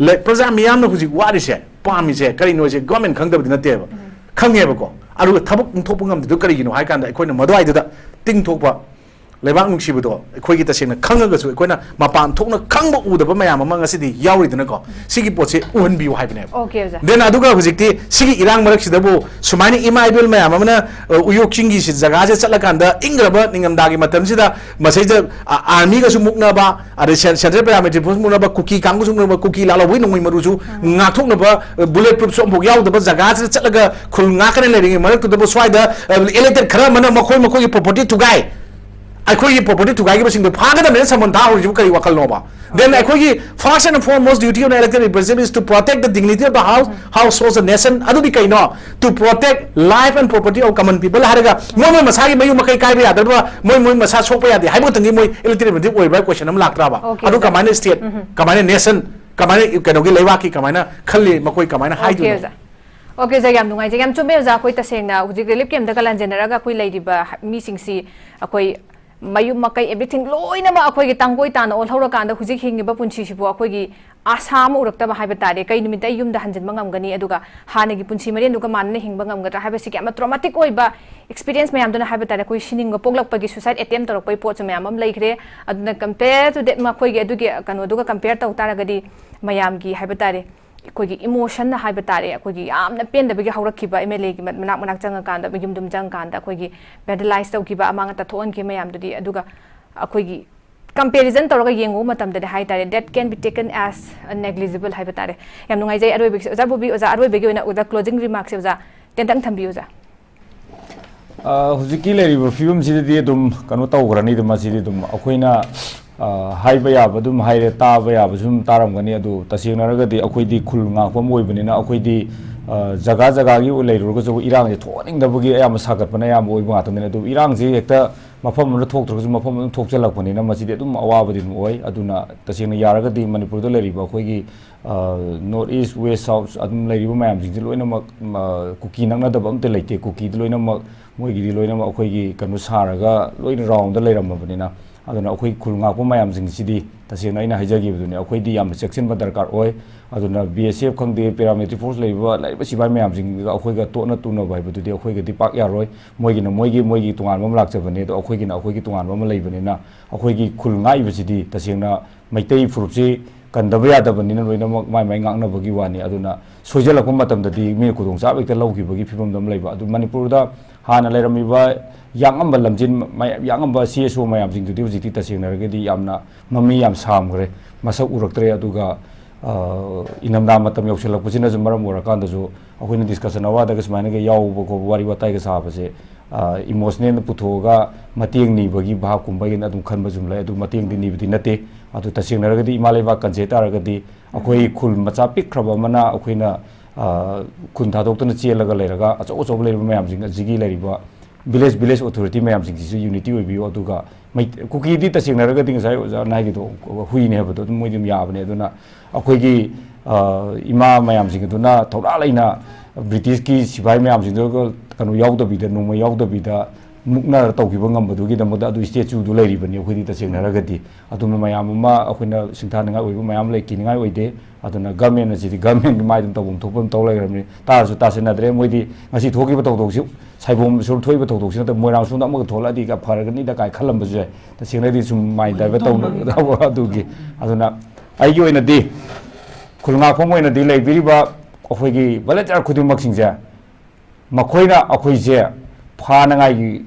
ꯂꯩ-, ꯄ꯭ꯔꯖꯥ ꯃꯤꯌꯥꯝꯅ ꯍꯧꯖꯤꯛ ꯋꯥꯔꯤꯁꯦ, ꯄꯥꯝꯃꯤꯁꯦ ꯀꯔꯤꯅꯣꯁꯦ ꯒꯣꯔꯃꯦꯟ ꯈꯪꯗꯕꯗꯤ ꯅꯠꯇꯦꯕ꯫ ꯈꯪꯉꯦꯕꯀꯣ꯫ ꯑꯗꯨꯒ ꯊꯕꯛ ꯊꯣꯛꯄ ꯉꯝꯗ꯭ꯔꯤꯗꯣ ꯀꯔꯤꯒꯤꯅꯣ ꯍꯥꯏ ꯀꯥꯟꯗ, ꯑꯩꯈꯣꯏꯅ ꯃꯗꯨꯋꯥꯏꯗꯨꯗ ꯇꯤꯡꯊꯣꯛꯄ, ꯂꯩꯕꯥꯛ ꯅꯨꯡꯁꯤꯕꯗꯣ ꯑꯩꯈꯣꯏꯒꯤ ꯇꯁꯦꯡꯅ ꯈꯪꯉꯒꯁꯨ, ꯑꯩꯈꯣꯏꯅ ꯃꯄꯥꯟ ꯊꯣꯛꯅ ꯈꯪꯕ ꯎꯗꯕ ꯃꯌꯥꯝ ꯑꯃ ꯉꯁꯤꯗꯤ ꯌꯥꯎꯔꯤꯗꯅꯀꯣ꯫ ꯁꯤꯒꯤ ꯄꯣꯠꯁꯦ ꯎꯍꯟꯕꯤꯌꯨ ꯍꯥꯏꯕꯅꯦꯕ꯫ Okay, ꯑꯣꯖꯥ꯫ Then ꯑꯗꯨꯒ ꯍꯧꯖꯤꯛꯇꯤ ꯁꯤꯒꯤ ꯏꯔꯥꯡ ꯃꯔꯛꯁꯤꯗꯕꯨ ꯁꯨꯃꯥꯏꯅ ꯏꯃꯥ ꯏꯕꯦꯜ ꯃꯌꯥꯝ ꯑꯃꯅ, ꯑ, ꯎꯌꯣꯛ ꯆꯤꯡꯒꯤ ꯁꯤ ꯖꯒꯥꯁꯦ ꯆꯠꯂꯀꯥꯟꯗ ꯏꯪꯈ꯭ꯔꯕ ꯅꯤꯡꯊꯝꯊꯥꯒꯤ ꯃꯇꯝꯁꯤꯗ ꯃꯁꯩꯗ, ꯑ, ꯑꯥꯔꯃꯤꯒꯁꯨ ꯃꯨꯛꯅꯕ, ꯑꯗꯩ ꯁꯦꯟ-, ꯁꯦꯟꯇ꯭ꯔꯦꯜ ꯄꯦꯔꯥꯃꯤꯂꯤꯇꯔꯤ ꯐꯣꯔꯁ ꯃꯨꯛꯅꯕ, ꯀꯨꯀꯤ ꯀꯥꯡꯕꯨꯁꯨ ꯃꯨꯛꯅꯕ, ꯀꯨꯀꯤ ꯂꯥꯂꯧꯕꯒꯤ ꯅꯣꯡꯃꯩ ꯃꯔꯨꯁꯨ ꯉꯥꯛꯊꯣꯛꯅꯕ, ꯑ, ꯕꯨꯂꯦꯠ ꯄ꯭ꯔꯨꯐꯁꯨ ꯑꯃꯐꯥꯎ ꯌꯥꯎꯗꯕ ꯖꯒꯥꯁꯤꯗ ꯆꯠꯂꯒ ꯈꯨꯜ ꯉꯥꯛꯀꯅ ꯂꯩꯔꯤꯉꯩ ꯃꯔꯛꯇꯨꯗꯕꯨ ꯁ꯭ꯋꯥꯏꯗ, ꯑ, ꯏꯂꯦꯛꯇꯦꯗ ꯈꯔ ꯑꯃꯅ ꯃꯈꯣꯏ ꯃꯈꯣꯏꯒꯤ ꯄ꯭ꯔꯣꯄꯔꯇꯤ ꯊꯨꯒꯥꯏ꯫ ꯑꯩꯈꯣꯏꯒꯤ ꯄ꯭ꯔꯣꯄꯔꯇꯤ ꯊꯨꯒꯥꯏꯈꯤꯕꯁꯤꯡꯗꯣ ꯐꯥꯒꯗꯕꯅꯤꯅ ꯁꯃꯟ ꯊꯥꯍꯧꯔꯤꯁꯤꯕꯨ ꯀꯔꯤ ꯋꯥꯈꯜꯅꯣꯕ? Then ꯑꯩꯈꯣꯏꯒꯤ first and foremost duty of an elected representative is to protect the dignity of the house, households, the nation. ꯑꯗꯨꯗꯤ ꯀꯩꯅꯣ? To protect life and property of common people ꯍꯥꯏꯔꯒ ꯃꯣꯏ ꯃꯣꯏ ꯃꯁꯥꯒꯤ ꯃꯌꯨꯝ ꯃꯀꯩ ꯀꯥꯏꯕ ꯌꯥꯗꯕ, ꯃꯣꯏ ꯃꯣꯏ ꯃꯁꯥ ꯁꯣꯛꯄ ꯌꯥꯗꯦ ꯍꯥꯏꯕ ꯈꯛꯇꯪꯒꯤ ꯃꯣꯏ elected representative ꯑꯣꯏꯕ꯭ꯔꯥ ꯀꯣꯏꯁꯟ ꯑꯃ ꯂꯥꯛꯇ꯭ꯔꯕ? Okay, ꯑꯗꯨ sir. ꯀꯃꯥꯏꯅ state, ꯀꯃꯥꯏꯅ nation, ꯀꯃꯥꯏꯅ ꯀꯩꯅꯣꯒꯤ ꯂꯩꯕꯥꯛꯀꯤ ꯀꯃꯥꯏꯅ ꯈꯜꯂꯤ, ꯃꯈꯣꯏ ꯀꯃꯥꯏꯅ Okay, ꯍꯥꯏꯗꯣꯏꯅꯣ? Sir. Okay, sir, ꯌꯥꯝ ꯅꯨꯡꯉꯥꯏꯖꯩ꯫ ꯌꯥꯝ ꯆꯨꯝꯃꯦ, ꯑꯣꯖꯥ꯫ ꯑꯩꯈꯣꯏ ꯇꯁꯦꯡꯅ ꯍꯧꯖꯤꯛ relief camp ꯗꯒ ꯂꯥꯟꯖꯦꯟꯅꯔꯒ ꯑꯩꯈꯣꯏ ꯂꯩꯔꯤꯕ ꯃꯤꯁꯤꯡꯁꯤ ꯑꯩꯈꯣꯏ ꯃꯌꯨꯝ ꯃꯀꯩ, everything ꯂꯣꯏꯅꯃꯛ ꯑꯩꯈꯣꯏꯒꯤ ꯇꯥꯡꯒꯣꯏ ꯇꯥꯅ ꯑꯣꯜꯍꯧꯔꯀꯥꯟꯗ ꯍꯧꯖꯤꯛ ꯍꯤꯡꯉꯤꯕ ꯄꯨꯟꯁꯤꯁꯤꯕꯨ ꯑꯩꯈꯣꯏꯒꯤ ꯑꯁꯥ ꯑꯃ ꯎꯔꯛꯇꯕ ꯍꯥꯏꯕ ꯇꯥꯔꯦ꯫ ꯀꯩ ꯅꯨꯃꯤꯠꯇ ꯑꯩ ꯌꯨꯝꯗ ꯍꯟꯖꯤꯟꯕ ꯉꯝꯒꯅꯤ, ꯑꯗꯨꯒ ꯍꯥꯟꯅꯒꯤ ꯄꯨꯟꯁꯤ ꯃꯔꯦꯟꯗꯨꯒ ꯃꯥꯟꯅꯅ ꯍꯤꯡꯕ ꯉꯝꯒꯗ꯭ꯔꯥ ꯍꯥꯏꯕꯁꯤꯒꯤ ꯌꯥꯝꯅ traumatic ꯑꯣꯏꯕ experience ꯃꯌꯥꯝꯗꯨꯅ ꯍꯥꯏꯕ ꯇꯥꯔꯦ, ꯑꯩꯈꯣꯏ ꯁꯤꯅꯤꯡꯕ ꯄꯣꯛꯂꯛꯄꯒꯤ suicide attempt ꯇꯧꯔꯛꯄꯒꯤ ꯄꯣꯠꯁꯨ ꯃꯌꯥꯝ ꯑꯃ ꯂꯩꯈ꯭ꯔꯦ꯫ ꯑꯗꯨꯅ compare to that, ꯃꯈꯣꯏꯒꯤ ꯑꯗꯨꯒꯤ ꯀꯩꯅꯣꯗꯨꯒ compare ꯇꯧ ꯇꯥꯔꯒꯗꯤ ꯃꯌꯥꯝꯒꯤ ꯍꯥꯏꯕ ꯇꯥꯔꯦ, ꯑꯩꯈꯣꯏꯒꯤ emotion ꯅ ꯍꯥꯏꯕ ꯇꯥꯔꯦ, ꯑꯩꯈꯣꯏꯒꯤ ꯌꯥꯝꯅ ꯄꯦꯟꯗꯕꯒꯤ ꯍꯧꯔꯛꯈꯤꯕ MLA ꯒꯤ ꯃꯅꯥꯛ ꯃꯅꯥꯛ ꯆꯪꯉꯀꯥꯟꯗ, ꯃꯌꯨꯝꯗꯨꯝ ꯆꯪꯉꯀꯥꯟꯗ ꯑꯩꯈꯣꯏꯒꯤ vandalize ꯇꯧꯈꯤꯕ, ꯑꯃꯥꯡ ꯑꯇꯥ ꯊꯣꯛꯍꯟꯈꯤꯕ ꯃꯌꯥꯝꯗꯨꯗꯤ, ꯑꯗꯨꯒ ꯑꯩꯈꯣꯏꯒꯤ comparison ꯇꯧꯔꯒ ꯌꯦꯡꯉꯨꯕ ꯃꯇꯝꯗꯗꯤ ꯍꯥꯏ ꯇꯥꯔꯦ, that can be taken as a negligible ꯍꯥꯏꯕ ꯇꯥꯔꯦ꯫ ꯌꯥꯝ ꯅꯨꯡꯉꯥꯏꯖꯩ꯫ ꯑꯔꯣꯏꯕꯒꯤ, ꯑꯣꯖꯥ ꯕꯣꯕꯤ, ꯑꯣꯖꯥ, ꯑꯔꯣꯏꯕꯒꯤ ꯑꯣꯏꯅ ꯑꯣꯖꯥ closing remarks ꯁꯦ ꯑꯣꯖꯥ ꯇꯦꯟꯇꯪ ꯊꯝꯕꯤꯌꯨ, ꯑꯣꯖꯥ꯫ ꯑ, ꯍꯧꯖꯤꯛꯀꯤ ꯂꯩꯔꯤꯕ ꯐꯤꯕꯝꯁꯤꯗꯗꯤ ꯑꯗꯨꯝ ꯀꯩꯅꯣ ꯇꯧꯈ꯭ꯔꯅꯤꯗ, ꯃꯁꯤꯗꯤ ꯑꯗꯨꯝ ꯑꯩꯈꯣꯏꯅ, ꯑ, ꯍꯥꯏꯕ ꯌꯥꯕ ꯑꯗꯨꯝ ꯍꯥꯏꯔꯦ, ꯇꯥꯕ ꯌꯥꯕꯁꯨ ꯑꯗꯨꯝ ꯇꯥꯔꯝꯒꯅꯤ꯫ ꯑꯗꯨ ꯇꯁꯦꯡꯅ ꯍꯥꯏꯔꯒꯗꯤ ꯑꯩꯈꯣꯏꯗꯤ ꯈꯨꯜ ꯉꯥꯛꯄ ꯑꯃ ꯑꯣꯏꯕꯅꯤꯅ ꯑꯩꯈꯣꯏꯗꯤ, ꯑ, ꯑ, ꯖꯒꯥ ꯖꯒꯥꯒꯤ ꯂꯩꯔꯨꯔꯒꯁꯨ ꯏꯔꯥꯡꯁꯦ ꯊꯣꯛꯍꯟꯅꯤꯡꯗꯕꯒꯤ ꯑꯌꯥꯝꯕ ꯁꯥꯒꯠꯄꯅ ꯑꯌꯥꯝꯕ ꯑꯣꯏꯕ ꯉꯥꯛꯇꯅꯤꯅ, ꯑꯗꯨ ꯏꯔꯥꯡꯁꯦ ꯍꯦꯛꯇ ꯃꯐꯝ ꯑꯃꯗ ꯊꯣꯛꯇ꯭ꯔꯒꯁꯨ ꯃꯐꯝ ꯑꯃꯗ ꯊꯣꯛꯆꯜꯂꯛꯄꯅꯤꯅ ꯃꯁꯤꯗꯤ ꯑꯗꯨꯝ ꯑꯋꯥꯕꯗꯤ ꯑꯗꯨꯝ ꯑꯣꯏ꯫ ꯑꯗꯨꯅ ꯇꯁꯦꯡꯅ ꯌꯥꯔꯒꯗꯤ ꯃꯅꯤꯄꯨꯔꯗ ꯂꯩꯔꯤꯕ ꯑꯩꯈꯣꯏꯒꯤ, ꯑ, North East, West, South ꯑꯗꯨꯝ ꯂꯩꯔꯤꯕ ꯃꯌꯥꯝꯁꯤꯡꯁꯦ ꯂꯣꯏꯅꯃꯛ, ꯑ, ꯀꯨꯀꯤ ꯅꯛꯅꯗꯕ ꯑꯝꯇ ꯂꯩꯇꯦ꯫ ꯀꯨꯀꯤꯗꯤ ꯂꯣꯏꯅꯃꯛ, ꯃꯣꯏꯒꯤꯗꯤ ꯂꯣꯏꯅꯃꯛ ꯑꯩꯈꯣꯏꯒꯤ ꯀꯩꯅꯣ ꯁꯥꯔꯒ ꯂꯣꯏꯅ ꯔꯥꯎꯟꯗ ꯂꯩꯔꯝꯃꯕꯅꯤꯅ, ꯑꯗꯨꯅ ꯑꯩꯈꯣꯏ ꯈꯨꯜ ꯉꯥꯛꯄ ꯃꯌꯥꯝꯁꯤꯡꯁꯤꯗꯤ ꯇꯁꯦꯡꯅ ꯑꯩꯅ ꯍꯥꯏꯖꯈꯤꯕꯗꯨꯅꯤ, ꯑꯩꯈꯣꯏꯗꯤ ꯌꯥꯝꯅ ꯆꯦꯛꯁꯤꯟꯕ ꯗꯔꯀꯥꯔ ꯑꯣꯏ꯫ ꯑꯗꯨꯅ B S F ꯈꯪꯗꯦ, paramilitary force ꯂꯩꯔꯤꯕ, ꯂꯩꯔꯤꯕ ꯁꯤꯐꯥꯏ ꯃꯌꯥꯝꯁꯤꯡꯒ ꯑꯩꯈꯣꯏꯒ ꯇꯣꯠꯅ ꯇꯨꯅꯕ ꯍꯥꯏꯕꯗꯨꯗꯤ ꯑꯩꯈꯣꯏꯒꯗꯤ ꯄꯥꯛ ꯌꯥꯔꯣꯏ꯫ ꯃꯣꯏꯒꯤꯅ ꯃꯣꯏꯒꯤ, ꯃꯣꯏꯒꯤ ꯇꯣꯉꯥꯟꯕ ꯑꯃ ꯂꯥꯛꯆꯕꯅꯤ, ꯑꯗꯣ ꯑꯩꯈꯣꯏꯒꯤꯅ ꯑꯩꯈꯣꯏꯒꯤ ꯇꯣꯉꯥꯟꯕ ꯑꯃ ꯂꯩꯕꯅꯤꯅ, ꯑꯩꯈꯣꯏꯒꯤ ꯈꯨꯜ ꯉꯥꯛꯏꯕꯁꯤꯗꯤ ꯇꯁꯦꯡꯅ ꯃꯩꯇꯩ ꯐꯨꯔꯨꯞꯁꯤ ꯀꯟꯗꯕ ꯌꯥꯗꯕꯅꯤꯅ ꯂꯣꯏꯅꯃꯛ ꯃꯥꯏ ꯃꯥꯏ ꯉꯥꯛꯅꯕꯒꯤ ꯋꯥꯅꯤ꯫ ꯑꯗꯨꯅ ꯁꯣꯏꯖꯜꯂꯛꯄ ꯃꯇꯝꯗꯗꯤ ꯃꯤꯅ ꯈꯨꯗꯣꯡꯆꯥꯕ ꯍꯦꯛꯇ ꯂꯧꯈꯤꯕꯒꯤ ꯐꯤꯕꯝꯗ ꯑꯃ ꯂꯩꯕ꯫ ꯑꯗꯨ ꯃꯅꯤꯄꯨꯔꯗ ꯍꯥꯟꯅ ꯂꯩꯔꯝꯃꯤꯕ ꯌꯥꯡꯉꯝꯕ ꯂꯝꯖꯤꯟ ꯃꯌꯥꯝ, ꯌꯥꯡꯉꯝꯕ C S O ꯃꯌꯥꯝꯁꯤꯡꯗꯨꯗꯤ ꯍꯧꯖꯤꯛꯇꯤ ꯇꯁꯦꯡꯅ ꯍꯥꯏꯔꯒꯗꯤ ꯌꯥꯝꯅ ꯃꯃꯤ ꯌꯥꯝ ꯁꯥꯝꯈ꯭ꯔꯦ, ꯃꯁꯛ ꯎꯔꯛꯇ꯭ꯔꯦ꯫ ꯑꯗꯨꯒ, ꯑ, ꯏꯪꯊꯝꯊꯥ ꯃꯇꯝ ꯌꯧꯁꯤꯜꯂꯛꯄꯁꯤꯅꯁꯨ ꯃꯔꯝ ꯑꯣꯏꯔꯀꯥꯟꯗꯁꯨ ꯑꯩꯈꯣꯏꯅ discussion hourꯗꯒ ꯁꯨꯃꯥꯏꯅꯒ ꯌꯥꯎꯕ ꯈꯣꯠꯄ, ꯋꯥꯔꯤ ꯋꯥꯇꯥꯏꯒ ꯁꯥꯕꯁꯦ, ꯑ, emotionalꯅ ꯄꯨꯊꯣꯛꯑꯒ ꯃꯇꯦꯡ ꯅꯤꯕꯒꯤ ꯚꯥꯕꯀꯨꯝꯕꯒꯤꯅ ꯑꯗꯨꯝ ꯈꯟꯕꯁꯨ ꯂꯩ꯫ ꯑꯗꯨ ꯃꯇꯦꯡꯗꯤ ꯅꯤꯕꯗꯤ ꯅꯠꯇꯦ꯫ ꯑꯗꯨ ꯇꯁꯦꯡꯅ ꯍꯥꯏꯔꯒꯗꯤ ꯏꯃꯥ ꯂꯩꯕꯥꯛ ꯀꯟꯖꯩ ꯇꯥꯔꯒꯗꯤ ꯑꯩꯈꯣꯏ ꯈꯨꯜ ꯃꯆꯥ ꯄꯤꯛꯈ꯭ꯔꯕ ꯑꯃꯅ ꯑꯩꯈꯣꯏꯅ, ꯑ, ꯈꯨꯟ ꯊꯥꯗꯣꯛꯇꯨꯅ ꯆꯦꯜꯂꯒ ꯂꯩꯔꯒ ꯑꯆꯧ ꯑꯆꯧꯕ ꯂꯩꯔꯤꯕ ꯃꯌꯥꯝꯁꯤꯡ ꯑꯁꯤꯒꯤ ꯂꯩꯔꯤꯕ village, village authority ꯃꯌꯥꯝꯁꯤꯡꯁꯤꯁꯨ unity ꯑꯣꯏꯕꯤꯌꯨ꯫ ꯑꯗꯨꯒ ꯃꯩ-, ꯀꯨꯀꯤꯗꯤ ꯇꯁꯦꯡꯅ ꯍꯥꯏꯔꯒꯗꯤ ꯉꯁꯥꯏ ꯑꯣꯖꯥꯅ ꯍꯥꯏꯒꯤꯗꯣ ꯍꯨꯏꯅꯦ ꯍꯥꯏꯕꯗꯣ ꯑꯗꯨꯝ ꯃꯣꯏꯗꯤ ꯑꯗꯨꯝ ꯌꯥꯕꯅꯦ꯫ ꯑꯗꯨꯅ ꯑꯩꯈꯣꯏꯒꯤ, ꯑ, ꯏꯃꯥ ꯃꯌꯥꯝꯁꯤꯡ ꯑꯗꯨꯅ ꯊꯧꯅꯥ ꯂꯩꯅ Britishꯀꯤ ꯁꯤꯐꯥꯏ ꯃꯌꯥꯝꯁꯤꯡꯗꯨꯒ ꯀꯩꯅꯣ ꯌꯥꯎꯗꯕꯤꯗ, ꯅꯣꯡꯃꯩ ꯌꯥꯎꯗꯕꯤꯗ ꯃꯨꯛꯅꯔ ꯇꯧꯈꯤꯕ ꯉꯝꯕꯗꯨꯒꯤꯗꯃꯛꯇ ꯑꯗꯨ statueꯗꯨ ꯂꯩꯔꯤꯕꯅꯤ ꯑꯩꯈꯣꯏꯗꯤ ꯇꯁꯦꯡꯅ ꯍꯥꯏꯔꯒꯗꯤ꯫ ꯑꯗꯨꯝꯕ ꯃꯌꯥꯝ ꯑꯃ ꯑꯩꯈꯣꯏꯅ ꯁꯤꯡꯊꯥꯅꯤꯡꯉꯥꯏ ꯑꯣꯏꯕ ꯃꯌꯥꯝ ꯂꯩ, ꯀꯤꯅꯤꯡꯉꯥꯏ ꯑꯣꯏꯗꯦ꯫ ꯑꯗꯨꯅ government ꯑꯁꯤꯗꯤ governmentꯀꯤ ꯃꯥꯏ ꯑꯗꯨꯝ ꯇꯧꯐꯝ ꯊꯣꯛꯄ ꯑꯗꯨꯝ ꯇꯧ ꯂꯩꯈ꯭ꯔꯕꯅꯤ꯫ ꯇꯥꯔꯁꯨ ꯇꯥꯁꯤꯟꯅꯗ꯭ꯔꯦ꯫ ꯃꯣꯏꯗꯤ ꯉꯁꯤ ꯊꯣꯛꯈꯤꯕ ꯊꯧꯗꯣꯛꯁꯤ ꯁꯥꯏꯕꯣꯝ ꯁꯨꯝ ꯊꯣꯛꯏꯕ ꯊꯧꯗꯣꯛꯁꯤ ꯅꯠꯇꯕ ꯃꯣꯏꯔꯥꯡ ꯁꯣꯝꯗ ꯑꯃꯒ ꯊꯣꯛꯂꯛꯑꯗꯤ ꯀ-, ꯐꯔꯒꯅꯤꯗ ꯀꯥꯏ ꯈꯜꯂꯝꯕꯁꯨ ꯌꯥꯏ꯫ ꯇꯁꯦꯡꯅꯗꯤ ꯁꯨꯝ mind divert ꯇꯧꯅꯕ ꯑꯗꯨꯒꯤ꯫ ꯑꯗꯨꯅ ꯑꯩꯒꯤ ꯑꯣꯏꯅꯗꯤ ꯈꯨꯜ ꯉꯥꯛꯐꯝ ꯑꯣꯏꯅꯗꯤ ꯂꯩꯕꯤꯔꯤꯕ ꯑꯩꯈꯣꯏꯒꯤ volunteer ꯈꯨꯗꯤꯡꯃꯛꯁꯤꯡꯁꯦ, ꯃꯈꯣꯏꯅ ꯑꯩꯈꯣꯏꯁꯦ ꯐꯥꯅꯉꯥꯏꯒꯤ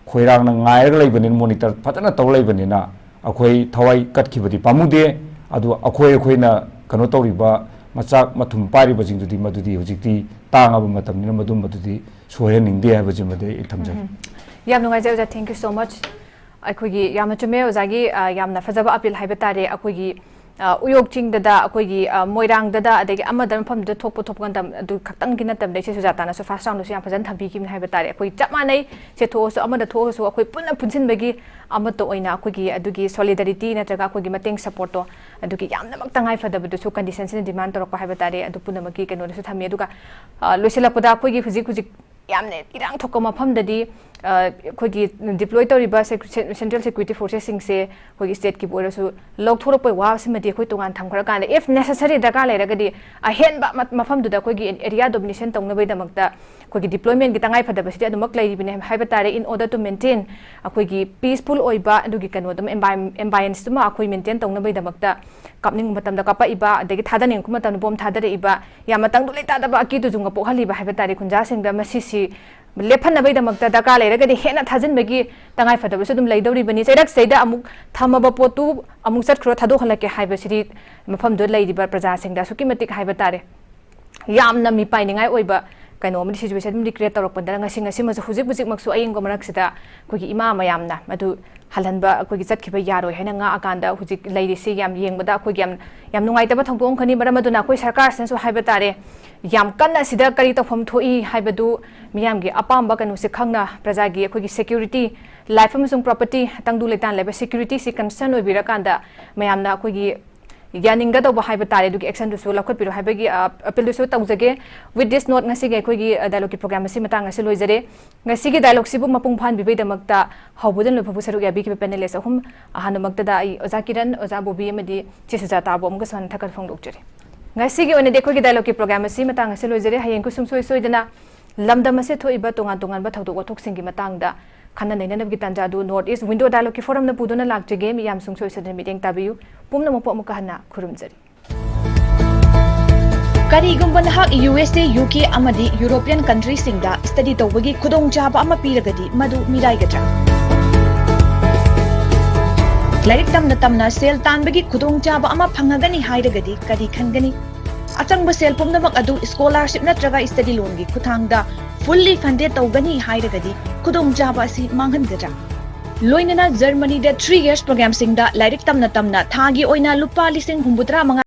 ꯈꯣꯏꯔꯥꯡꯅ ꯉꯥꯏꯔꯒ ꯂꯩꯕꯅꯤꯅ, monitor ꯐꯖꯅ ꯇꯧ ꯂꯩꯕꯅꯤꯅ, ꯑꯩꯈꯣꯏ ꯊꯋꯥꯏ ꯀꯠꯈꯤꯕꯗꯤ ꯄꯥꯝꯃꯨꯗꯦ꯫ ꯑꯗꯨ ꯑꯩꯈꯣꯏ, ꯑꯩꯈꯣꯏꯅ ꯀꯩꯅꯣ ꯇꯧꯔꯤꯕ ꯃꯆꯥꯛ ꯃꯊꯨꯝ ꯄꯥꯏꯔꯤꯕꯁꯤꯡꯗꯨꯗꯤ ꯃꯗꯨꯗꯤ ꯍꯧꯖꯤꯛꯇꯤ ꯇꯥꯡꯉꯕ ꯃꯇꯝꯅꯤꯅ ꯃꯗꯨꯃꯗꯨꯗꯤ ꯁꯣꯏꯍꯟꯅꯤꯡꯗꯦ ꯍꯥꯏꯕꯁꯤꯃꯗꯤ ꯑꯩ ꯊꯝꯖꯒꯦ꯫ ꯎꯝ꯫ ꯌꯥꯝ ꯅꯨꯡꯉꯥꯏꯖꯩ ꯑꯣꯖꯥ, thank you so much꯫ ꯑꯩꯈꯣꯏꯒꯤ ꯌꯥꯝꯅ ꯆꯨꯝꯃꯦ ꯑꯣꯖꯥꯒꯤ, ꯑ, ꯌꯥꯝꯅ ꯐꯖꯕ appeal ꯍꯥꯏꯕ ꯇꯥꯔꯦ꯫ ꯑꯩꯈꯣꯏꯒꯤ, ꯑ, ꯎꯌꯣꯛ ꯆꯤꯡꯗꯗ, ꯑꯩꯈꯣꯏꯒꯤ, ꯑ, ꯃꯣꯏꯔꯥꯡꯗꯗ, ꯑꯗꯒꯤ ꯑꯃꯗ ꯃꯐꯝꯗꯨꯗ ꯊꯣꯛꯄ ꯊꯣꯛꯄ ꯃꯇꯝ ꯑꯗꯨ ꯈꯛꯇꯪꯒꯤ ꯅꯠꯇꯕꯗ, ꯏꯆꯦ ꯁꯨꯖꯥꯇꯥꯅꯁꯨ first round ꯗꯁꯨ ꯌꯥꯝ ꯐꯖꯅ ꯊꯝꯕꯤꯈꯤꯕꯅꯤ ꯍꯥꯏꯕ ꯇꯥꯔꯦ꯫ ꯑꯩꯈꯣꯏ ꯆꯞ ꯃꯥꯟꯅꯩ, ꯁꯦ ꯊꯣꯛꯑꯁꯨ, ꯑꯃꯗ ꯊꯣꯛꯑꯁꯨ, ꯑꯩꯈꯣꯏ ꯄꯨꯟꯅ ꯄꯨꯟꯁꯤꯟꯕꯒꯤ ꯑꯃꯠꯇ ꯑꯣꯏꯅ ꯑꯩꯈꯣꯏꯒꯤ ꯑꯗꯨꯒꯤ solidarity ꯅꯠꯇ꯭ꯔꯒ ꯑꯩꯈꯣꯏꯒꯤ ꯃꯇꯦꯡ support ꯇꯣ ꯑꯗꯨꯒꯤ ꯌꯥꯝꯅꯃꯛ ꯇꯉꯥꯏ ꯐꯗꯕꯗꯨꯁꯨ condition ꯁꯤꯅ demand ꯇꯧꯔꯛꯄ ꯍꯥꯏꯕ ꯇꯥꯔꯦ꯫ ꯑꯗꯨ ꯄꯨꯝꯅꯃꯛꯀꯤ ꯀꯩꯅꯣꯗꯁꯨ ꯊꯝꯃꯤ꯫ ꯑꯗꯨꯒ, ꯑ, ꯂꯣꯏꯁꯤꯜꯂꯛꯄꯗ ꯑꯩꯈꯣꯏꯒꯤ ꯍꯧꯖꯤꯛ ꯍꯧꯖꯤꯛ ꯌꯥꯝꯅ ꯏꯔꯥꯡ ꯊꯣꯛꯄ ꯃꯐꯝꯗꯗꯤ, ꯑ, ꯑꯩꯈꯣꯏꯒꯤ deploy ꯇꯧꯔꯤꯕ sec-, cen-, central security forces ꯁꯤꯡꯁꯦ ꯑꯩꯈꯣꯏꯒꯤ state ꯀꯤ ꯑꯣꯏꯔꯁꯨ ꯂꯧꯊꯣꯔꯛꯄꯒꯤ ꯋꯥꯁꯤꯃꯗꯤ ꯑꯩꯈꯣꯏ ꯇꯣꯉꯥꯟ ꯊꯝꯈ꯭ꯔꯀꯥꯟꯗ, if necessary, ꯗꯔꯀꯥꯔ ꯂꯩꯔꯒꯗꯤ ꯑꯍꯦꯟꯕ ꯃ-, ꯃꯐꯝꯗꯨꯗ ꯑꯩꯈꯣꯏꯒꯤ area domination ꯇꯧꯅꯕꯒꯤꯗꯃꯛꯇ ꯑꯩꯈꯣꯏꯒꯤ deployment ꯀꯤ ꯇꯉꯥꯏ ꯐꯗꯕꯁꯤꯗꯤ ꯑꯗꯨꯃꯛ ꯂꯩꯔꯤꯕꯅꯦ ꯍꯥꯏꯕ ꯇꯥꯔꯦ, in order to maintain ꯑꯩꯈꯣꯏꯒꯤ peaceful ꯑꯣꯏꯕ ꯑꯗꯨꯒꯤ ꯀꯩꯅꯣꯗꯨꯃ, envi-, ambience ꯇꯨꯃ ꯑꯩꯈꯣꯏ maintain ꯇꯧꯅꯕꯒꯤꯗꯃꯛꯇ ꯀꯥꯞꯅꯤꯡꯕ ꯃꯇꯝꯗ ꯀꯥꯞꯄꯛꯏꯕ, ꯑꯗꯒꯤ ꯊꯥꯗꯅꯤꯡꯉꯛꯄ ꯃꯇꯝꯗ bomb ꯊꯥꯗꯔꯛꯏꯕ, ꯌꯥꯝꯅ ꯇꯪꯗꯨ ꯂꯩꯇꯥꯗꯕ ꯑꯀꯤꯗꯨꯖꯨꯡ ꯄꯣꯛꯍꯜꯂꯤꯕ ꯍꯥꯏꯕ ꯇꯥꯔꯦ ꯈꯨꯟꯖꯥꯁꯤꯡꯗ꯫ ꯃꯁꯤꯁꯤ ꯂꯦꯞꯍꯟꯅꯕꯒꯤꯗꯃꯛꯇ ꯗꯔꯀꯥꯔ ꯂꯩꯔꯒꯗꯤ ꯍꯦꯟꯅ ꯊꯥꯖꯤꯟꯕꯒꯤ ꯇꯉꯥꯏ ꯐꯗꯕꯁꯨ ꯑꯗꯨꯝ ꯂꯩꯗꯧꯔꯤꯕꯅꯤ꯫ ꯆꯩꯔꯛꯁꯤꯗꯩꯗ ꯑꯃꯨꯛ ꯊꯝꯃꯕ ꯄꯣꯠꯇꯨ ꯑꯃꯨꯛ ꯆꯠꯈ꯭ꯔꯣ, ꯊꯥꯗꯣꯛꯍꯜꯂꯛꯀꯦ ꯍꯥꯏꯕꯁꯤꯗꯤ ꯃꯐꯝꯗꯨꯗ ꯂꯩꯔꯤꯕ ꯄ꯭ꯔꯖꯥꯁꯤꯡꯗ ꯑꯁꯨꯛꯀꯤ ꯃꯇꯤꯛ ꯍꯥꯏꯕ ꯇꯥꯔꯦ, ꯌꯥꯝꯅ ꯃꯤꯄꯥꯏꯅꯤꯡꯉꯥꯏ ꯑꯣꯏꯕ ꯀꯩꯅꯣ ꯑꯃꯗꯤ, situation ꯑꯃꯗꯤ create ꯇꯧꯔꯛꯄꯗ, ꯉꯁꯤ, ꯉꯁꯤꯃꯁꯨ, ꯍꯧꯖꯤꯛ ꯍꯧꯖꯤꯛꯃꯛꯁꯨ ꯑꯌꯤꯡꯕ ꯃꯔꯛꯁꯤꯗ ꯑꯩꯈꯣꯏꯒꯤ ꯏꯃꯥ ꯃꯌꯥꯝꯅ ꯃꯗꯨ ꯍꯜꯍꯟꯕ ꯑꯩꯈꯣꯏꯒꯤ ꯆꯠꯈꯤꯕ ꯌꯥꯔꯣꯏ ꯍꯥꯏꯅ ꯉꯥꯛꯑꯀꯥꯟꯗ ꯍꯧꯖꯤꯛ ꯂꯩꯔꯤꯁꯤ ꯌꯥꯝ ꯌꯦꯡꯕꯗ ꯑꯩꯈꯣꯏꯒꯤ ꯌꯥꯝ, ꯌꯥꯝ ꯅꯨꯡꯉꯥꯏꯇꯕ ꯊꯧꯗꯣꯛ ꯑꯃꯈꯛꯅꯤ꯫ ꯃꯔꯝ ꯑꯗꯨꯅ ꯑꯩꯈꯣꯏ ꯁꯔꯀꯥꯔꯁꯤꯅꯁꯨ ꯍꯥꯏꯕ ꯇꯥꯔꯦ, ꯌꯥꯝ ꯀꯟꯅ ꯁꯤꯗ ꯀꯔꯤ ꯇꯧꯐꯝ ꯊꯣꯛꯏ ꯍꯥꯏꯕꯗꯨ ꯃꯤꯌꯥꯝꯒꯤ ꯑꯄꯥꯝꯕ ꯀꯩꯅꯣꯁꯦ ꯈꯪꯅ, ꯄ꯭ꯔꯖꯥꯒꯤ ꯑꯩꯈꯣꯏꯒꯤ security, life ꯑꯃꯁꯨꯡ property, ꯇꯪꯗꯨ ꯂꯩꯇꯥꯅ ꯂꯩꯕ security ꯁꯤ concern ꯑꯣꯏꯕꯤꯔꯀꯥꯟꯗ ꯃꯌꯥꯝꯅ ꯑꯩꯈꯣꯏꯒꯤ ꯌꯥꯅꯤꯡꯒꯗꯧꯕ ꯍꯥꯏꯕ ꯇꯥꯔꯦ, ꯑꯗꯨꯒꯤ action ꯗꯨꯁꯨ ꯂꯧꯈꯠꯄꯤꯔꯣ ꯍꯥꯏꯕꯒꯤ, ꯑ, appeal ꯗꯨꯁꯨ ꯇꯧꯖꯒꯦ꯫ With this note, ꯉꯁꯤꯒꯤ ꯑꯩꯈꯣꯏꯒꯤ, ꯑ, dialogue ꯀꯤ program ꯑꯁꯤ ꯃꯇꯥꯡ ꯑꯁꯤ ꯂꯣꯏꯖꯔꯦ꯫ ꯉꯁꯤꯒꯤ dialogue ꯁꯤꯕꯨ ꯃꯄꯨꯡ ꯐꯥꯍꯟꯕꯤꯕꯒꯤꯗꯃꯛꯇ ꯍꯧꯕꯗ ꯂꯣꯏꯐꯥꯎꯕ ꯁꯔꯨꯛ ꯌꯥꯕꯤꯈꯤꯕ panelist ꯑꯍꯨꯝ, ꯑꯍꯥꯟꯕꯃꯛꯇꯗ ꯑꯩ ꯑꯣꯖꯥ ꯀꯤꯔꯟ, ꯑꯣꯖꯥ ꯕꯣꯕꯤ ꯑꯃꯗꯤ ꯆꯦ ꯁꯨꯖꯥꯇꯥꯕꯨ ꯑꯃꯨꯛꯀꯁꯨ ꯍꯟꯅ ꯊꯥꯒꯠꯄ ꯐꯣꯡꯗꯣꯛꯆꯔꯤ꯫ ꯉꯁꯤꯒꯤ ꯑꯣꯏꯅꯗꯤ ꯑꯩꯈꯣꯏꯒꯤ dialogue ꯀꯤ program ꯑꯁꯤ ꯃꯇꯥꯡ ꯑꯁꯤ ꯂꯣꯏꯖꯔꯦ꯫ ꯍꯌꯦꯡ ꯁꯨꯡꯁꯣꯏ ꯁꯣꯏꯗꯅ ꯂꯝꯗꯝ ꯑꯁꯤꯗ ꯊꯣꯛꯏꯕ ꯇꯣꯉꯥꯟ ꯇꯣꯉꯥꯟꯕ ꯊꯧꯗꯣꯛ ꯋꯥꯊꯣꯛꯁꯤꯡꯒꯤ ꯃꯇꯥꯡꯗ ꯈꯟꯅ ꯅꯩꯅꯅꯕꯒꯤ ꯇꯥꯟꯖꯥ ꯑꯗꯨ North East Window Dialogue ꯀꯤ forum ꯅ ꯄꯨꯗꯨꯅ ꯂꯥꯛꯆꯒꯦ꯫ ꯃꯤꯌꯥꯝ ꯁꯨꯡꯁꯣꯏ ꯁꯣꯏꯗꯅ ꯃꯤꯠꯌꯦꯡ ꯇꯥꯕꯤꯌꯨ꯫ ꯄꯨꯝꯅꯃꯛꯄꯨ ꯑꯃꯨꯛꯀ ꯍꯟꯅ ꯈꯨꯔꯨꯝꯖꯔꯤ꯫ ꯀꯔꯤꯒꯨꯝꯕ ꯅꯍꯥꯛ ꯌꯨ ꯑꯦꯁ ꯑꯦ, ꯌꯨ ꯀꯦ ꯑꯃꯗꯤ European country ꯁꯤꯡꯗ study ꯇꯧꯕꯒꯤ ꯈꯨꯗꯣꯡꯆꯥꯕ ꯑꯃ ꯄꯤꯔꯒꯗꯤ, ꯃꯗꯨ ꯃꯤꯔꯥꯏꯒꯗ꯭ꯔꯥ? ꯂꯥꯏꯔꯤꯛ ꯇꯝꯅ ꯇꯝꯅ ꯁꯦꯜ ꯇꯥꯟꯕꯒꯤ ꯈꯨꯗꯣꯡꯆꯥꯕ ꯑꯃ ꯐꯪꯉꯒꯅꯤ ꯍꯥꯏꯔꯒꯗꯤ ꯀꯔꯤ ꯈꯟꯒꯅꯤ? ꯑꯆꯪꯕ ꯁꯦꯜ ꯄꯨꯝꯅꯃꯛ ꯑꯗꯨ scholarship ꯅꯠꯇ꯭ꯔꯒ study loan ꯒꯤ ꯈꯨꯠꯊꯥꯡꯗ fully funded ꯇꯧꯒꯅꯤ ꯍꯥꯏꯔꯒꯗꯤ ꯈꯨꯗꯣꯡꯆꯥꯕ ꯑꯁꯤ ꯃꯥꯡꯍꯟꯒꯗ꯭ꯔꯥ? ꯂꯣꯏꯅꯅ ꯖꯔꯃꯅꯤꯗ three years programꯁꯤꯡꯗ ꯂꯥꯏꯔꯤꯛ ꯇꯝꯅ ꯇꯝꯅ ꯊꯥꯒꯤ ꯑꯣꯏꯅ ꯂꯨꯄꯥ ꯂꯤꯁꯤꯡ ꯍꯨꯝꯐꯨꯇꯔꯥ ꯃꯉꯥ